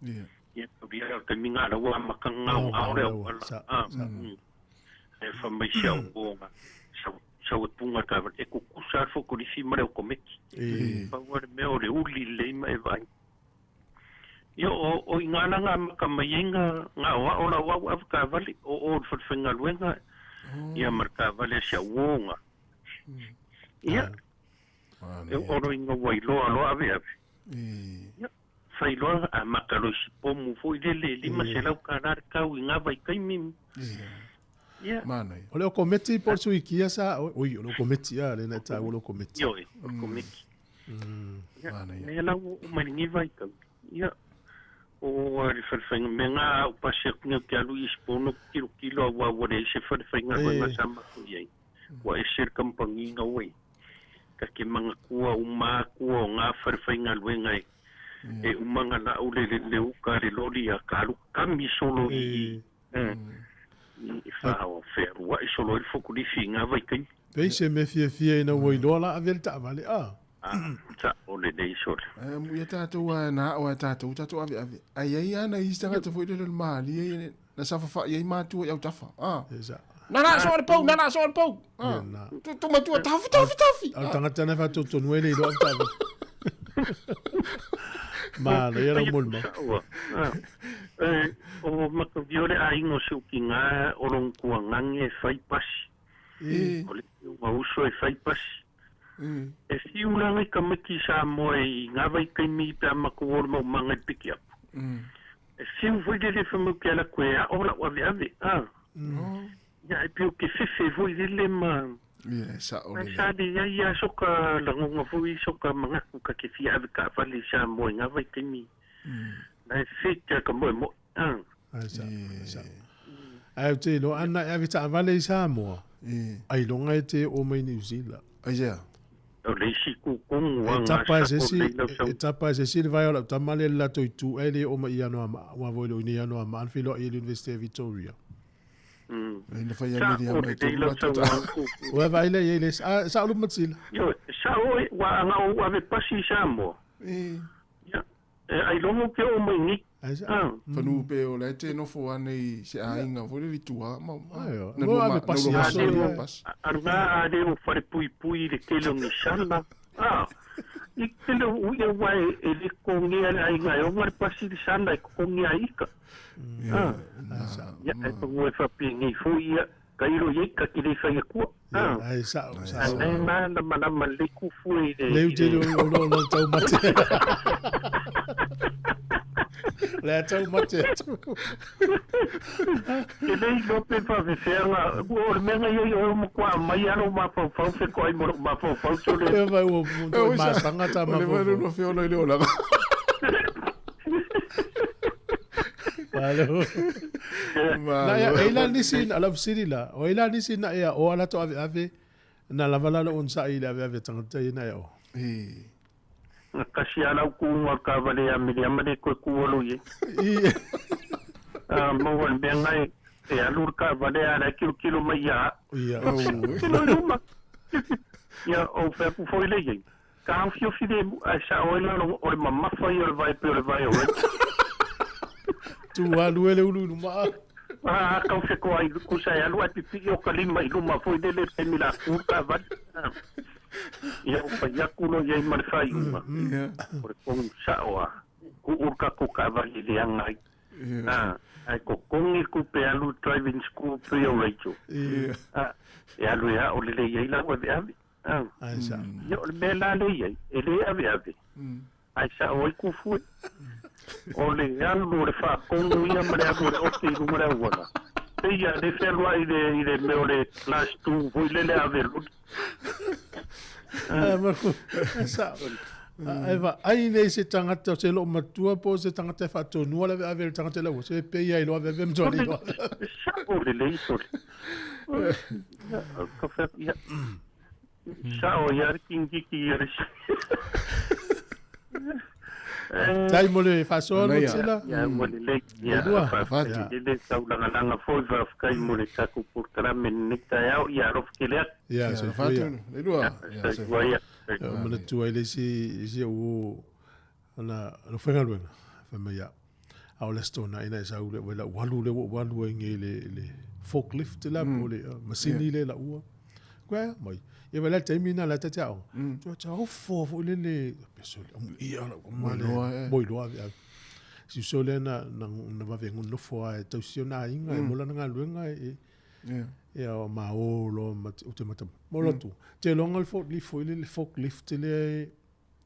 Ia. Ia, ria o te minga la ua maka ngā Oh, o aore o ua, ala. sa, Ah, sa. E whamai sia uonga. Sa sa o tunga ka e kukusa al whakorifi ma reo kometi. E. Paua le mea o le uli le ima e vai. Ia o, o i ngā la ngā maka mai ai ngā, ngā oa o la wau awa ka vale, o o le whalewhainga luenga, ia mar ka vale sia uonga. Ia, e oro i ngā wailoa loa ave ave. Ia, whailoa a maka lo si pomu fo i lele, lima se lau ka rare kau i ngā vai kaimimi. Ia, Mana. O le o kometi po le suikia sa, oi, o le o kometi a, le na e tāua le o kometi. ioe, o le kometi. Ia, Mana ia. mea lau o mai ngi vai kau. Ia, o le whalewhainga, me ngā au pasi aku ngau ke alu i spono kilo kilo a wā ware i se whalewhainga Eh. koe ngā sama ko iai. Wa e ser kampangi ngā wei. Ka ke manga kua o mā kua o ngā whalewhainga luenga e. E umanga la au le le le uka le lori a ka alu kami solo i. I whao wherua i solo i whakurifi i ngā vai kai. Pei se me fia fia ina ua iloa la ave le taavale a. Ah, ta o le nei solo. Eh, mu ia tātou a na o a tātou, tātou ave ave. Ai ai ana i tangata foi le le mali ai na sa fa i mātua i au tafa. Ah. E sa. Na na so le pau, na na so le pau. Ah. Ia, na. Tu tu matua tafi tafi tafi. Au tangata na whaatotonu e le iloa ave taavale. Mana ia lau molima. Ua. Ah. E, o makaviore a ingo se uki ngā orong kua ngange e whai pasi. E. O le unga uso e whai pasi. E. E whiu i kamaki sa moe i ngā vai kai mi pe ama ko oro mau manga i piki apu. E whiu voi lele whamau ke ala koe a ora o ave ave. Ah. Ia e pio ke whiwhe voi lele ma. Ia, sa o Mai le. sa le ia ia soka langonga voi soka mangaku ka ke whia ave ka wale sa moe ngā vai kai mi. Na e whitia ka moe moe. Ah. Ai sa, sa. Ai o te iloa ana e ave taavale i Samoa. E. Ai longa e te o mai New Zealand. Ai ia. O le isi kukungu E a ngā tapa e se sako si, nei lau sau. e tapa e se si le vai o lau tamale le latou itu e le o mai i anoa ma, ua voi lo ini anoa ma, anfilo i le University of Victoria. Ina fai a miri a mai tolu atu ta. Ua vai le i le sa ulu matsila. Io, sa o wa anga o ave pasi i Samoa. Ia, e ai longo ke o mai ni. Whanu pe o le te nofo ane i se ainga fo le tua ma. Na mo ave pasi aso. Arunga a le o whare pui pui le tele o ni sala. Ah, i tele o ia wa e le kongia le ainga e o ngare pasi le sala e kongia ika. Ah, ia e pangu e whapi ngi fo ia ka iro i ka ki le whai kua. Ah, ai sa sa. Nei ma na ma na ma le kufu i le. Le ute o lo lo tau mate. Le tau mate. Ke nei lo pe fa fe feanga, o le menga ia o mo kwa mai alo ma fa fa fe ko ai mo ma fa fa so le. E vai o ma sanga ta ma fa. Le no fe o le o la. Malo. Na ia e la nisi na la siri la. O ila nisi na ia o ala to ave ave na lava la on sa i le ave ave tangata i na ia o. Na kasi ala ku ngā ka vale a miri amane koe ku olo ie. Mo wan mea ngai e alur ka vale a la kilo kilo mai ia. Ia. Kilo luma. Ia o whea ku foi le iei. Ka au fio fide a sa o ila o le mamafa i o le vai pe o le vai o e. Tu alu ele ulu luma. Ah, kau fe ko ai ku sa alu ai pipi o kalima i luma foi lele te mila ku ka vale. Ia o pai aku lo ia i marwhai uma. O le kongu sao a. Ku urka ko ka vale le angai. Ai ko kongi ku pe alu driving school pe o Rachel. E alu ia o lele ia i lau ave ave. Ai sa. Ia o le mea la le ia e le ave ave. Ai sa o i kufue. O le alu o le whaakongu ia ma le alu o le ote i runga le auala. Te ia le whelua i le mea o le class 2 foi lele ave luli. Sa. Ai va ai nei se tangata se lo matua po se tangata whaatonua le ave le tangata lau. Se pe ia i lo ave ave mtoa le. Sa o le le isole. Ka whea ia. Sa o ia kingi ki ia le. Tai mo le fasoa no tila. Ia mo le le ia fa le taulanga foi va kai mo le taku programe ni ta au ia ro kile. Ia se fatu le lua. Ia se foi. Mana tu ai le si si o ana no fenga luenga fa mai ia. Au le stona ina sa ule wela walu le walu nge le le forklift la po le masini le la ua. Kwa mai. Ia wela taimina la tata o. Tu ta o fo fo le le pesole ia la ko le moi loa si so le na na va vengo no fo ai tau si na inga e mola nga luenga e ia o ma o lo o te mata mola tu te longa le fo li fo le forklift le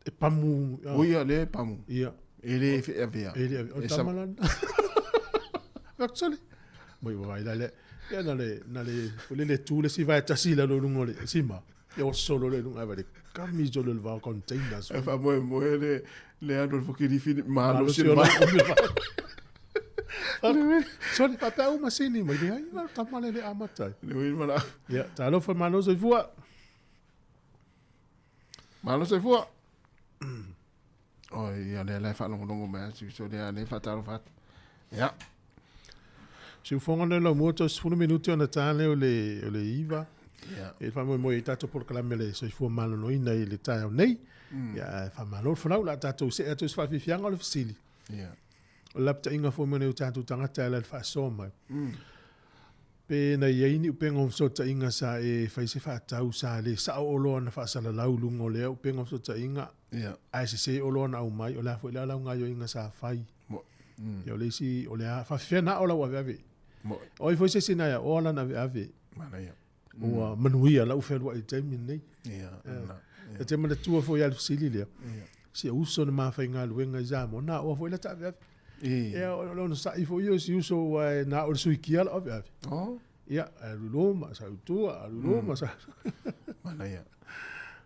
e pamu o ia le pamu ia e le fe e le o tamalan actually moi va ila le ia na le na le le tu le si va tasi la lo lungo le sima ia o solo le lunga va le kamizo le va containers e fa mo mo le le ando fo ki ma lo si ma Sorry, papa o masini mai le ai la tamale le amata. Le wi mala. Ia, talo fa malo se fua. Malo se fua. O ia le le fa longo longo ma si so le le fa talo fa. Ia. Si ufonga le lo moto 10 minuti ona tale o le iva. Ia. E fa mo mo i tato por kalamele so fua malo no ina i le tai nei. Ia fa malo fa la tato se ato fa fianga le fisili. Ia. O lapta inga fo mene o tato tangata la fa soma. Pe na ia ini upenga o sota inga sa e fai se fa tau sa le sa o lo na fa sala lau lungo le upenga o sota inga. Ia. Ai se se o lo na au mai o la fo la la nga yo inga sa fai. Ia o le si o le fa fena o la wa ave. O i fo se sina ia o la na ave. Mana ia. Ua manuia la u felua i taimi nei. Ia. E te mana tua fo ia le fisili lea. Ia. Si uso na mawhai ngā luenga i zamo. Nā o fo i la ta ave ave. Ia o lona sa i fo ia si uso wa nā o le suikia la ave ave. Oh. Ia, alu ma sa utua, alu ma sa. Mana ia.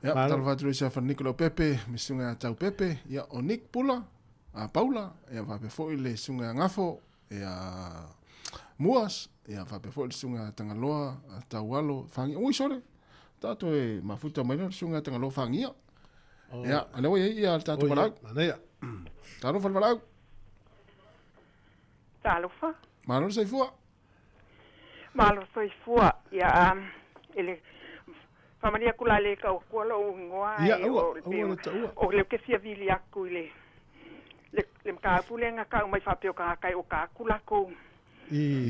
Ia, talo whāturu i sa Nicolau Pepe, me sunga a Tau Pepe, ia o Nick Pula, a Paula, ia whape fo i le sunga a Ngafo, ia Muas, ia whape fo i le sunga a Tangaloa, a Taualo, Whangia. Ui, sorry. Tātou e mafuta mai le sunga a Tangaloa Whangia. Ia, alewa ia ia tātou palau. Mana ia. Talo whalwalau. Talofa. Malo saifua. Malo soifua ia ele famalia kula le ka ko lo ngoa e o le ke fia vili aku ile le ka pule nga ka mai fa peo ka kai o ka kula ko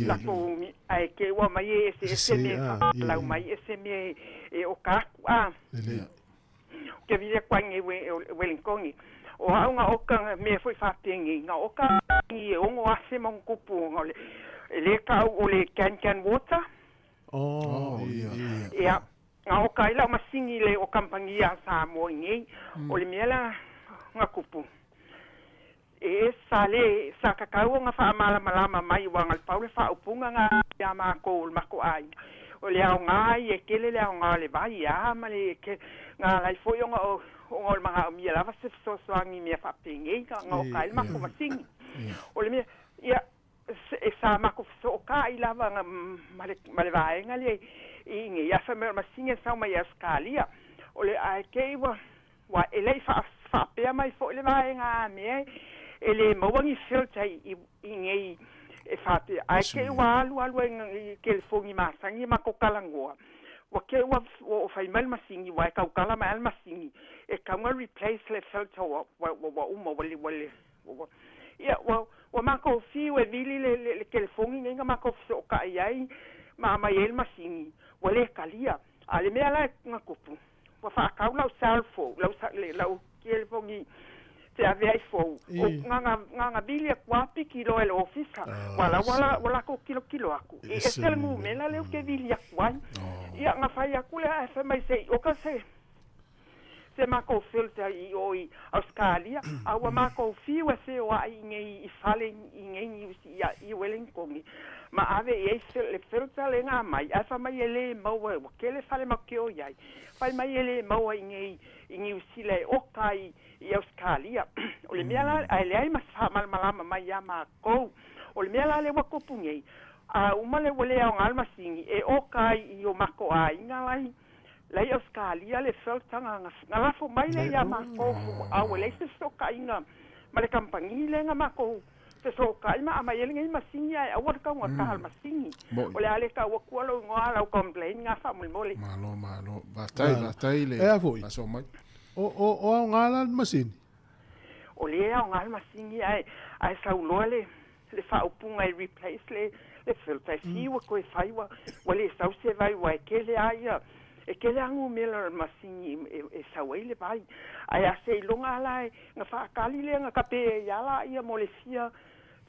la ko ai ke wa mai e se se me la mai e se me e o ka a ke vili kwa ngi we Wellington o au nga o ka me foi fa pengi nga o ka i o ngo ase mo kupu ngo le ka o le can water. Oh ia nga o ka ila masingi le o kampangia sa mo ngi o le miela nga kupu e sale sa ka kau nga fa mala malama mai wa nga paule fa upunga nga ya ma ko ma ko ai o le au nga e kele le au nga le vai ya ma le ke nga lai fo yo nga o o ma mi la va se so so ngi mi fa pengi nga o ka ma ko masingi o le mi ia e sa ma ko so ka ila va nga ma le vai nga le ingi ia fa me masingi sa ma ia skalia o le ai ke wa wa ele fa fa pe mai fo le vai nga me ele mawangi filter i ngi e fa pe ai ke wa alu alu ngi telefongi masangi ma ko kalangoa wa ke wa o fai mal masingi wa ka kala ma al masingi e ka nga replace le filter wa wa uma wa le ia wa wa ma ko fi we vili le telefongi ngi ma ko so ka ai ma ma el masingi wa le kalia ale me ala nga kupu wa fa ka lau salfo lau le lau telefongi te ave ai fo o nga nga vili kwa piki lo el office wala wala wala ko kilo kilo aku e esel ngu me la le ke vili kwa ia nga fai aku le fa mai sei o ka se se ma ko filter i o i Australia a wa ma ko fi wa se wa i ngi i fale i ngi i i Wellington ma ave e le filter le nga mai a fa mai ele mo wa ke le fale ma ke o iai fai mai ele mo i ngi i New Zealand o kai i Australia o le mea la le ai ma fa mal malama mai ia ma ko o le mea la le wa kopu nei a uma le wale o ngal masingi e o kai i o mako ai nga lai lai Australia le filter nga nga la fo mai le ia ma ko a wale se so kai nga ma le kampangi le nga ma ko se so kai ma ma ele ngai masingi ai a wa ka nga ka masingi o le ale ka wa ku lo nga la complain nga fa mo le malo malo bastai bastai le paso mai o nga la masingi o le o nga masingi ai ai sa ulo le le fa upunga e replace le filter si wa ko fai wa le sa se vai wa ke le ai e ke le angu me la masingi e sa wai le vai ai a se longa la nga fa kali le nga kape ya la ia mo le fia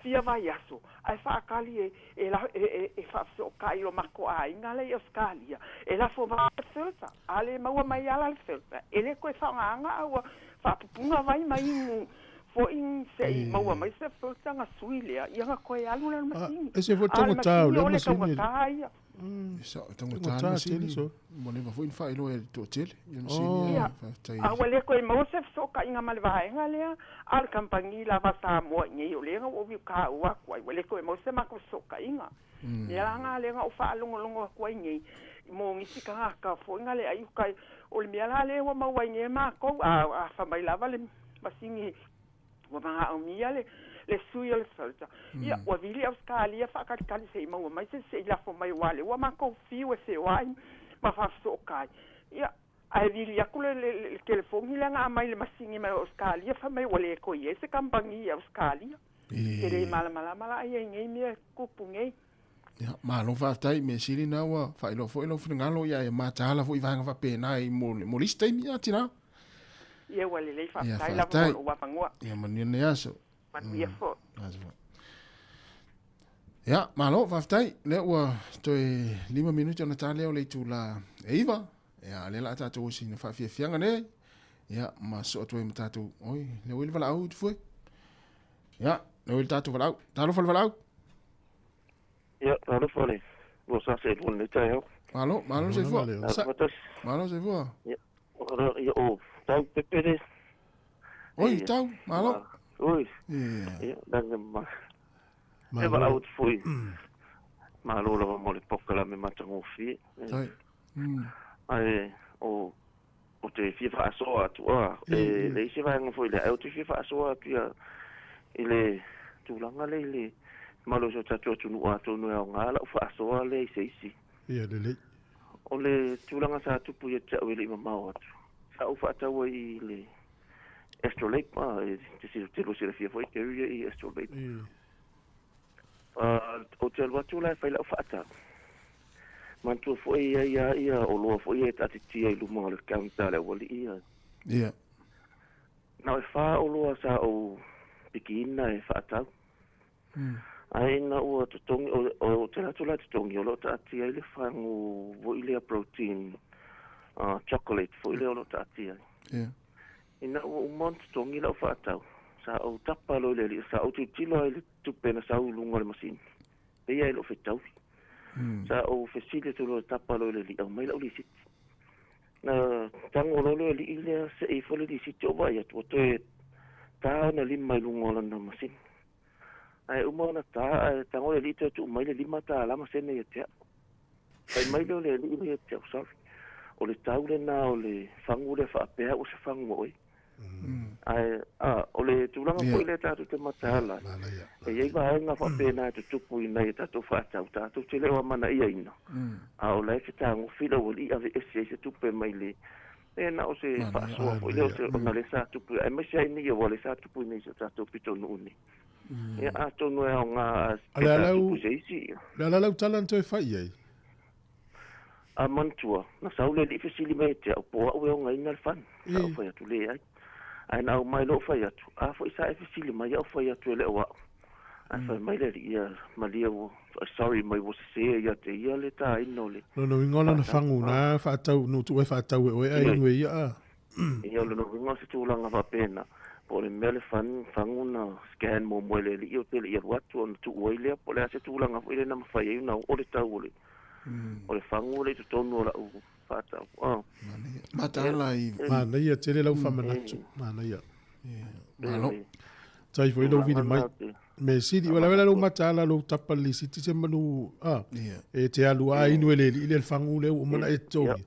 fia vai aso ai fa kali e la e fa so kai lo mako ai nga le Australia e la fo va filter ale maua mai ala le filter e le ko fa nga nga fa pupunga vai mai fo in se maua mai se filter nga suile ia nga ko alu le masingi e se fo tango tau le masingi so tango tau masingi mo le va fo in fa ilo e to tele ia masingi a wale ko mo se so ka inga mal vai nga le al kampangi la va sa mo ni o le nga o vi ka wa ko wale ko mo se ma ko so ka inga ya nga le nga o fa longo longo ko ni mo ngi sika ka fo nga le ayu kai o le mia le wa ma wa ni ma ko a fa mai la va le masingi wa ma o mia le le sui le filter ia wa vili Australia fa ka ka se mo mai se se la fo mai wa le wa ma ko fi wa se wa ma fa so kai ia ai vili aku le telefoni le nga mai le masingi mai Australia fa mai wa le ko ye se kampangi Australia ke le mala mala mala ai ngi me kupu ngi ia malo fa tai me sili na wa fa ilo fo ilo fingalo ia e matala fo ivanga fa pena i mo lista mi atina ia wa le fa tai la fo wa pangua ia mani ne aso mani fo ia malo fa tai le wa toi 5 minuti ona tale o le tula eiva ia le la tatu sina fa fia fianga ne ia ma so toi matatu oi le wil vala out fu ia le wil tatu vala talo fal vala ia talo fale lo sa se bon le tayo malo malo se fu malo se fu ia ia o tau pepere oi tau malo oi ia dan ma e vala out fu malo la mo le pokala me matango fi tai ai o te fia faasoa atu a e le isi vaega foi lea e o te fia faasoa atu ia i le tulaga le i le Malo i si o tatou atunuu atonu e aoga la'u faasoa lea i se isi. Ia lelei. O le tulaga sa tupu ia te a'u e le'i mamao atu, sa ou faatau ai i le Astrolabe, a e te te lua silafia foi Gary i Astrolabe. Ou te alu atu la e fai la'u faatau. Manatua foi e i ai a ia oloa foi ia e taatitia i luma o le counter a le aualii ia. Ia. Na o e fa oloa sa ou pikiina e faatau. Ae ina ua totogi, o te alu atu la e totogi, o lo o taatia ai le fagu foi lea protein chocolate foi lea o lo o taatia ai. Ia. Ina ua uma ona totogi lau faatau, sa ou tapa loa i le alii, sa ou tilotilo lava i le tupe na sau i luga o le masini, pei lava e le o fetaui. Sa ou fesili atu loa tapa loa i le alii, aumai lau lisiti. Na tago loa le alii lea see ifo le lisiti ou vaai atu, ua toe ta ona lima i luga o lana masini. Ae uma ona ta ae tago le alii toe tuu mai le $5 ma sene ia te au. Fai mai lea o le alii lea ia te au, sorry, o le tau lena o le fagu lea faapea ua se fagu a oe. Ae a o le tulaga foi lea tatou te mataala ai, e i ai vaega faapena e tutupu i nai a tatou faatau, tatou te le o amanaiaina, a o la e fetagofi le aualii aveese ai se tupe mai le e na o se faasoa foi lea o se ona lea sa tupu, aemaise ai nei aua lea sa tupu i nei i si o tatou pitonuu nei. Ia atonu e aoga A le pe sa ala tupu i se isi. Le ala lau tala na toe fai i ai. A manatua, na sau le alii fesili mai ia te au, po o au e ogaina le fani. Sa ou fai atu, leai. Ae na aumai loa ou fai atu, a foi sa e fesili mai au fai atu e le o au. Ae fai mai le alii, ia malie ua sorry mai ua sese ia te ia le taina o le Lona uiga o lana faatau. fagu na faatau, nu tuu e faatau e oe ae inu e ia a. Ia o lona uiga o se tulaga faapena, po o le mea le fan, fagu na scan muamua e le alii ou te le i alu atu ona tuu ai lea, po o le a se tulaga foi lea na mafai ai ona oo le tau o le o le fagu o le i totonu o la'u faatau. Mataala i Manaia tele lau faamanatu. Manaia. Malo. Tai foi lou vili mai. Me sili, wala wala lou mataala lou tapa le lisiti se manu, a, e te alu a inu e le alii le fagu lea ua uma ona e totogi.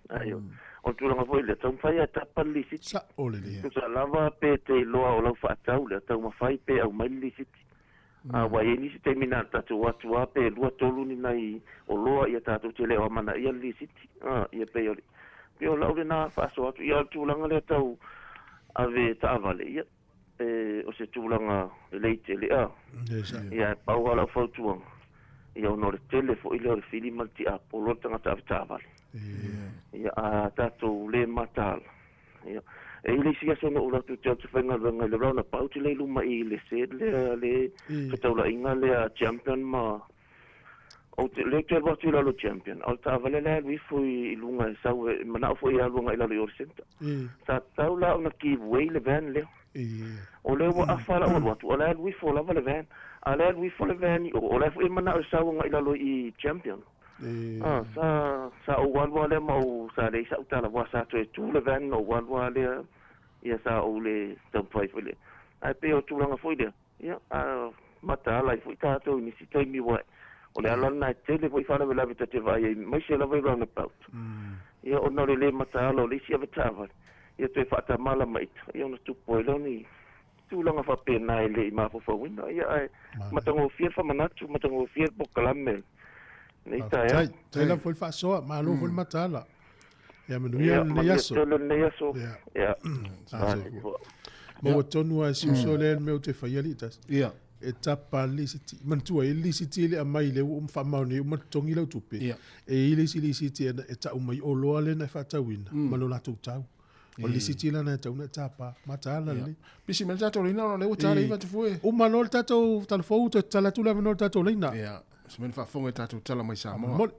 Aio. O le tulaga foi lea, taumafai lava e tapa le lisiti. Sa'o lelei. Tusa lava pe te iloa o lau faatau lea, taumafai pe aumai le lisiti. A ua i ai nisi taimi na tatou o atu lava pe lua tolu ni nai oloa ia tatou te le o amanaia le lisiti. A, ia pei o le, pei o lau lena faasoa atu. Ia o le tulaga lea tau ave taavale, ia, e, o se tulaga lelei tele, a. Ia, e pau lava lau fautuaga, ia ona o le tele foi lea o le fili ma le tiapolo a le tagata ave taavale. Ia, a tatou le mataala, ia, e i ai le isi aso na ou alu atu ou te alu ou te faigaluega i le roundabout lea i luma i le shed lea le fetaulaiga lea a Champion ma ou te lea ou te alu atu i lalo o Champion, a o le taavale la e alu ifo i luga e sau e manao foi e alu agai i lalo i o i le centre. Sa tatau la ona give way le van lea. O lea ua afa lau alu atu, o la e alu ifo lava le van. A o la e alu ifo le van i o, o la e foi e manao e sau agai i lalo i Champion. A, sa, sa ou alu lava lea ma ou, sa leai sa'u tala, aua sa toe tu le van na ou alu lava lea, ia sa ou le taumafai foi lea. Ae pei o le tulaga foi lea, ia, a mataala ai foi tatou i nisi taimi aua o le ala lena e tele foi faalavelave ta te vaai ai, aemaise lava i roundabout. Ia, ona o le le mataala o le isi avetaavale, ia toe faatamala ma ita, ia ona tupu ai lea o ni tulaga faapena e le i mafaufauina. Ia, ae matagofie le faamanatu, matagofie le polokalame lenei taeao. Faafetai. Faafetai lava foi le faasoa, malo foi le mataala. Ia manuia Ia, lenei manuia aso. tele lenei aso. Ia. Ia. Maua tonu lava e si uso lea le mea ou te faia alii tasi. Ia. E tapa le lisiti. Manatua e le lisiti e le aumai lea ua faamaonia uma totogi lau tupe. Ia. E i ai le isi lisiti e tau mai oloa lea na e faatauina ma lo latou tau. O le lisiti lena e tatau ona e tapa. Mataala lelei. Pisi mai le tatou laina ona o lea ua ta le iva tafue. Uma loa le tatou talafou toe tatala atu le avanoa i le tatou laina. Ia. Se mea na faafofoga i tatou tala mai Samoa. Faamolemole.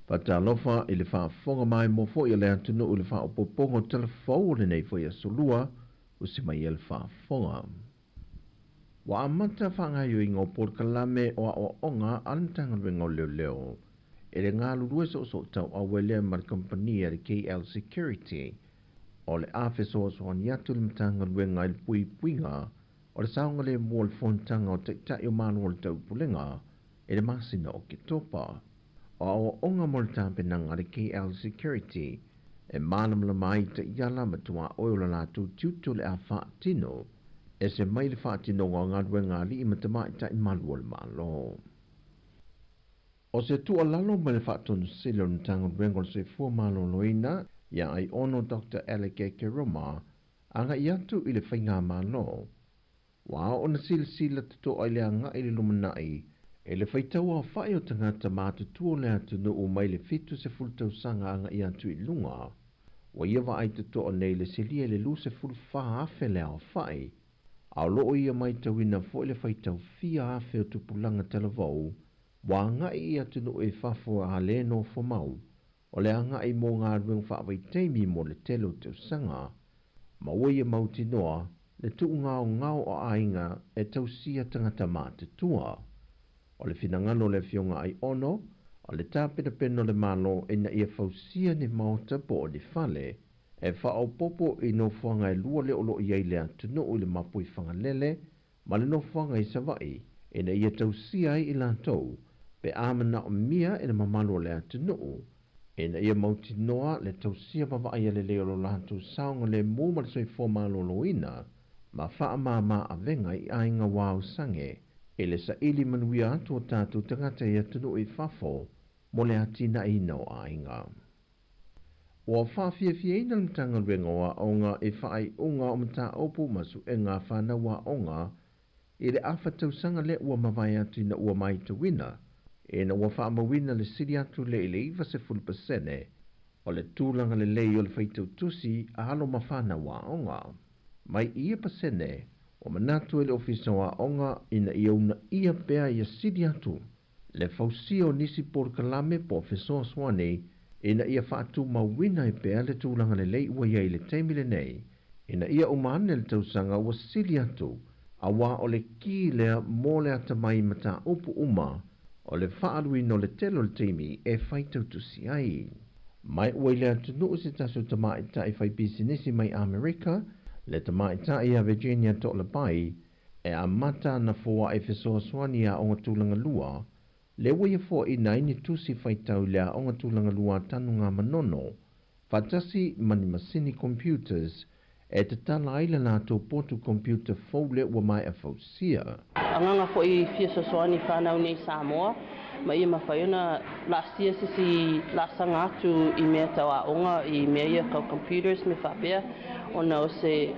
Faatalofa i le faafofoga maimoa foi a le atunuu i le faaopoopoga o tala fou o lenei foi aso lua ua se mai ai le faafofoga. Ua amata faagaoioiga o polokalame o aoaoga a le Matagaluega o Leoleo e le galulue soosoo tauau ai lea ma le kamupani a le KL Security o le a fesoasoani atu le Matagaluega i le puipuiga o le saogalemu o le fonotaga o Taitai o Malo o le Taupulega i le masina o Oketopa. O aoaoga mo le tapenaga a le KL Security e malamalama ai ta'iala ma tuā'oe o le latou tiute o le a fa'atino ese mai le fa'atinoga o galuega ali'i ma tamaʻitaʻi malu o le Mālō. O se tu'alalo ma le fa'atonusili o le Matagaluega o le Soifua Malōlōina ia Aiono Dr Alec Ekeroma aga'i atu i le faigāmālō, ua ao ona silasila toto'a i le aga'i i le lumana'i e le faitau aofa'i o tagata matutua o le atunu'u mai le 70 tausaga aga'i atu i luga. Ua ia vaai toto'a nei le silia i le 24,000 le aofa'i, a o lo'o ia maitauina fo'i le faitau fia afe o tupulaga talavou ua aga'i i atunu'u i fafo a lē nofomau o le aga'i mo galuega fa'avaitaimi mo le tele o tausaga, ma ua ia mautinoa le tu'ugaogao o aiga e tausia tagata matutua. O le finagalo o le Afioga Aiono, o le tapenapena o le Mālō ina ia fausia ni maota po o ni fale e fa'aopoopo i nofoaga e lua lea o lo'o i ai le atunu'u i le mapui Fagalele ma le nofoaga i Sava'i ina ia tausia ai i latou pe a mana'omia e le mamalu o le atunu'u ina ia mautinoa le tausia ma va'aia lelei o lo latou saogalēmū ma le soifua malōlōina ma fa'amāmā avega i aiga ua ausage i le sa'ili manuia atu o tatou tagata i atunu'u i fafo mo le atina'eina o aiga. Ua fa'afiafiaina le Matagaluega o A'oga i fa'ai'uga o mataupu ma su'ega a fanau a'oga i le afa tausaga lea ua mavae atu ina ua maitauina ina ua fa'amauina le sili atu lea i le 90% o le tulaga lelei o le faitautusi a alo ma fanau a'oga. Mai i ia pasene, ua manatu ai le Ofisa o Aoga ina ia uunaia pea ia sili atu le fausia o nisi polokalame po o fesoasoani ina ia fa'atumauina ai pea le tulaga lelei ua i ai i le taimi lenei, ina ia uma ane le tausaga ua sili atu, auā o le kī lea mo le atamai i mataupu uma o le fa'aaluina o le tele o le taimi e faitautusi ai. Mai ua i le atunu'u se tasi o tama'ita'i faipisinisi mai Amerika, le tama'ita'i ia Virginia To'alapai, e amata ana foa'i fesoasoani i aoga tulaga lua, lea ua ia foa'ina ai ni tusi faitau i le aoga tulaga lua a Tanugamanono, faatasi ma ni masini computers e tatala ai le latou potu computer fou lea ua maea fausia. Agaga fo'i fia fesoasoani i fanau nei Samoa ma ia mafai ona laasia se isi laasaga atu i mea tau aoga i mea ia tau computers ma faapea ona o se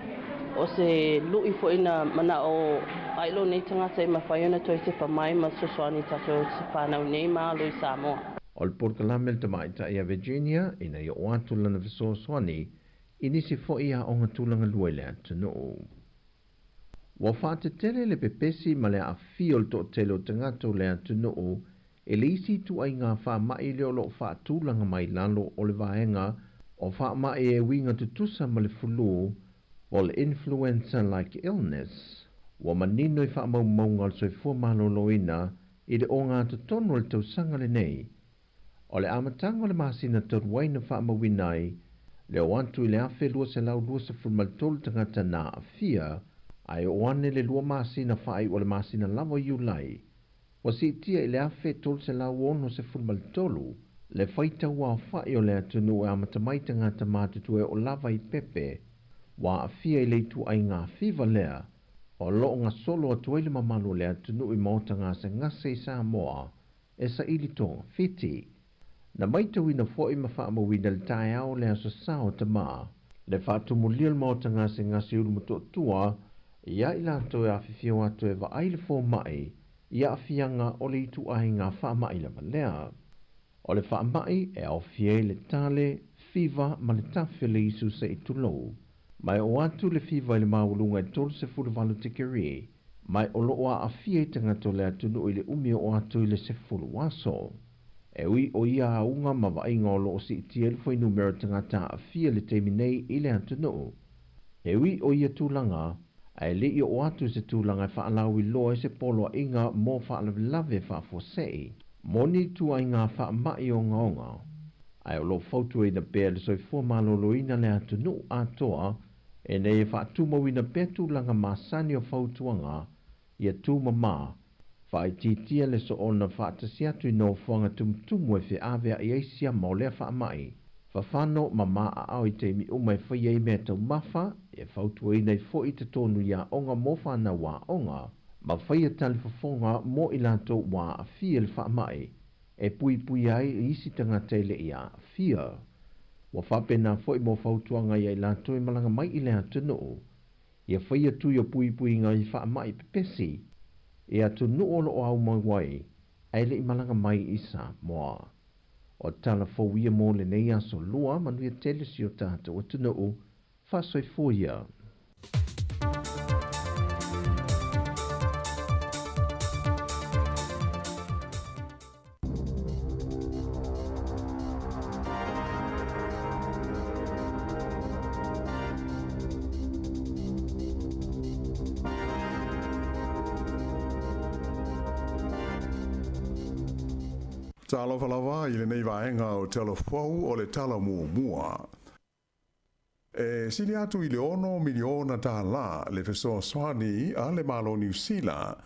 o se lu'i fo'i na mana'o ai lou nei tagata e mafai ona toe tepa mai ma fesoasoani i tatou fanau nei ma alo i Samoa. O le polokalame a le tamaitai a Virginia ina ia oo atu lana fesoasoani i nisi fo'i aoga tulaga lua i le atunuu. Ua fa'atetele le pepesi ma le a'afia o le to'atele o tagata o le atunuu e le isi itu'aigā fa'ama'i lea o lo'o fa'atulaga mai lalo o le vaega o fa'ama'i e uiga tutusa ma le fulū po o le influenza-like illness. Ua manino i fa'amaumauga o le Soifua Malōlōina i le ogatotonu o le tausaga lenei. O le amataga o le masina talu ai na fa'amauina ai le oo atu i le 1,223 tagata na a'afia, ae oo ane le lua masina fa'ai'u o le masina lava o Iulai, ua si'itia i le 1,363 le faitau aofa'i o le atunu'u e amata mai tagata matutua e oo lava i pepe ua a'afia i le itu'aigā fiva lea o lo'o gasolo atu ai le mamalu o le atunu'u i maota gasegase i Samoa e saili togafiti. Na maitauina fo'i ma fa'amauina i le taeao o le Aso Sa o Tamā le fa'atumulia o le maota gasegase i Ulumotootua iā i latou e afifio atu e vaai le foma'i i a'afiaga o le itu'aiga fa'ama'i lava lea. O le fa'ama'i e aofia ai le tale, fiva ma le tafe le isu se'i tulou. Ma e oo atu le fiva i le maualuga e 38 tikeri, ma o lo'o a'afia ai tagata o le atunu'u i le umi o oo atu i le 10 aso. E ui o ia auga ma va'aiga o lo'o si'itia ai le fuainumera o tagata a'afia i le taimi nei i le atunu'u. E ui o ia tulaga, ae le i oo atu i se tulaga e fa'alauiloa ai se poloa'iga mo fa'alavelave fa'afuase'i mo ni ituaigā fa'ama'i ogaoga, ae o lo'o fautuaina pea e le Soifua Malōlōina le atunu'u atoa ina ia fa'atumauina pea tulaga masani o fautuaga ia tūmamā, fa'aitiitia le soona fa'atasi atu i nofoaga tumutumu e fe'avea'i ai siama o lea fa'ama'i. Fafano ma maʻaʻao i taimi uma e fai ai mea taumafa, e fautuaina ai foi totonu i aoga mo fanau aoga, ma faia talifofoga mo i latou ua aafia i le faamai, e puipuia ai i isi tagata e le i aafia. Ua faapena foi mo fautuaga ia i latou e malaga mai i le atunuu, ia faia tui o puipuiga i faamai pepesi i atunuu o lo o aumau ai ae le i malaga mai i Samoa. O tala fou ia mo lenei aso Lua, manuia tele si o tatou atunuu, faasoifua ia. Talofa lava i lenei vaega o Tala Fou o le Tala Muamua. E sili atu i le 6 miliona tālā le fesoasoani a le Malo o Niu Sila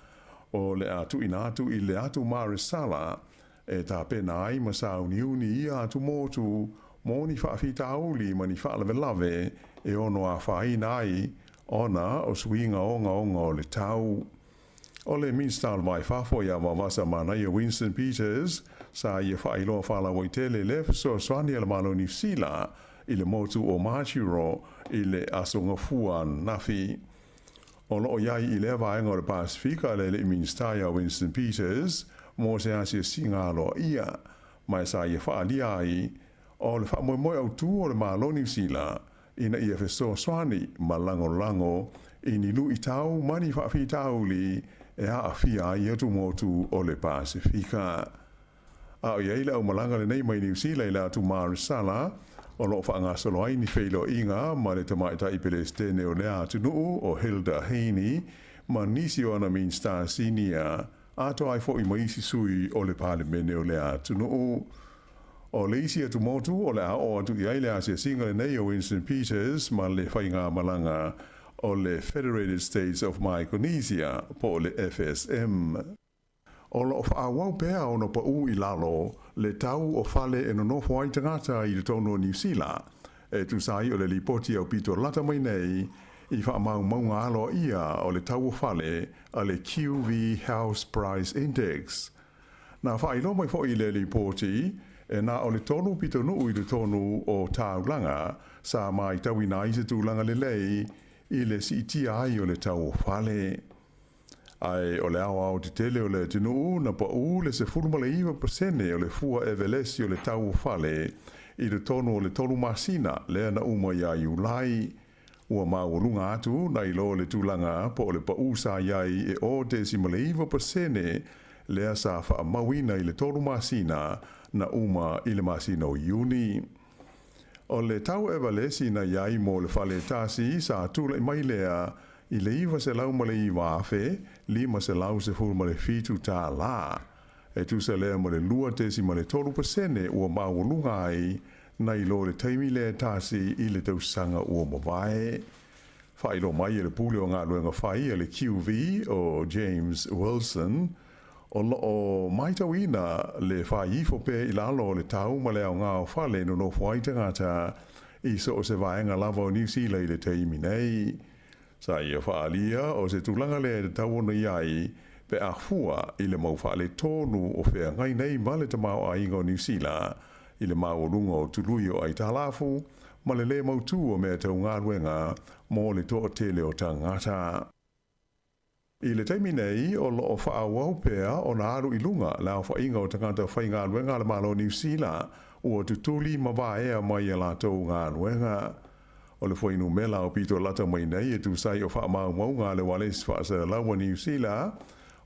o le a tuuina atu i le atu Maresala e tapena ai ma sauniuni ia atumotu mo ni faafitauli ma ni faalavelave e ono afaina ai ona o suiga ogaoga o le tau. O le Minista o le Va i Fafo ia Vaovasamanaia Winston Peters sa ia faailoa faalauaitele le fesoasoani a le Malo o Niu Sila i le motu o Majuro i le Aso Gafua ananafi. O lo o i ai i lea vaega o le Pasefika le alii Minista ia Winston Peters mo se asiasiga aloaia, ma e sa ia faaalia ai o le faamoemoe autū o le Malo o Niu Sila ina ia fesoasoani ma lagolago i ni luitau ma ni faafitauli e aafia ai atumotu o le Pasefika. A o i ai le aumalaga lenei mai Niu Sila i le atu Maresala, o lo o faagasolo ai ni feiloaiga ma le tamaitai Pelesitene o lea atunuu o Hilda Heine ma nisi o ana Minista Sinia, atoa ai foi ma isi sui o le Palemene o lea atunuu. O le isi atumotu o le a oo atu i ai le asiasiga lenei o Winston Peters ma le faigamalaga o le Federated States of Micronesia po o le FSM. O lo o faaauau pea ona paū i lalo le tau o fale e nonofo ai tagata i totonu o Niu Sila, e tusa ai o le lipoti aupito lata mai nei i faamaumauga aloaia o le tau o fale a le QV House Price Index. Na faailoa mai foi i le lipoti, e na o le tolu pitonuu i totonu o taulaga sa matauina ai se tulaga lelei i le siitia ai o le tau o fale. Ae o le aoao tetele o le atunuu na paū le 19% o le fua evelesi o le tau o fale i totonu o le tolu masina lea na uma ia Iulai. Ua maualuga atu nai lo le tulaga po o le paū sa i ai e 0.9% lea sa faamauina i le tolu masina na uma i le masina o Iuni. O le tau evalesi na i ai mo le fale tasi sa tulai mai lea i le $909,517 tālā, e tusa lea ma le 2.3% ua maualuga ai nai lo le taimi lea tasi i le tausaga ua mavae. Faailoa mai e le Pule o Galuega Fai a le QV o James Wilson, o lo o matauina le fai ifo pea i lalo o le tau ma le aoga o fale e nonofo ai tagata i so o se vaega lava o Niu Sila i le taimi nei. Sa ia faaalia o se tulaga lea e tatau ona i ai pe a fua i le mau faaletonu o feagai nei ma le tamaoaiga o Niu Sila i le maualuga o tului o aitalafu ma le lē mautū o mea tau galuega mo le toatele o tagata. I le taimi nei, o lo o faaauau pea ona alu i luga le aofaiga o tagata faigaluega a le Malo o Niu Sila ua tutuli ma vaea mai a latou galuega. O le fuainumela aupito lata mai nei e tusa ai o faamaumauga a le Ualesi Faasalalau a Niu Sila,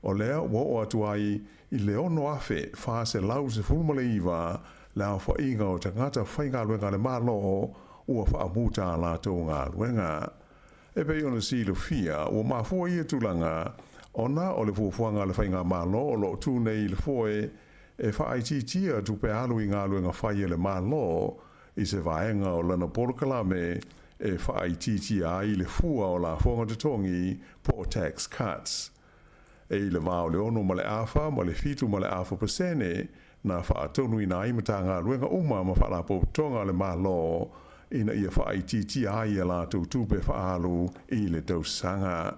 o lea ua oo atu ai i le 6,419 le aofaiga o tagata faigaluega a le Malo ua faamuta a latou galuega. E pei ona silafia, ua mafua ia tulaga ona o le fuafuaga a le Faigamalo o lo o tu nei i le foe e faaitiitia tupe alu i galuega fai a le Malo i se vaega o lana polokalame e faaitiitia ai le fua o lafoga totogi po o tax cuts. E i le va o le 6.5 ma le 7.5% na faatonuina ai Matagaluega uma ma Faalapotopotoga a le Malo ina ia faaitiitia ai a latou tupe faaalu i le tausaga.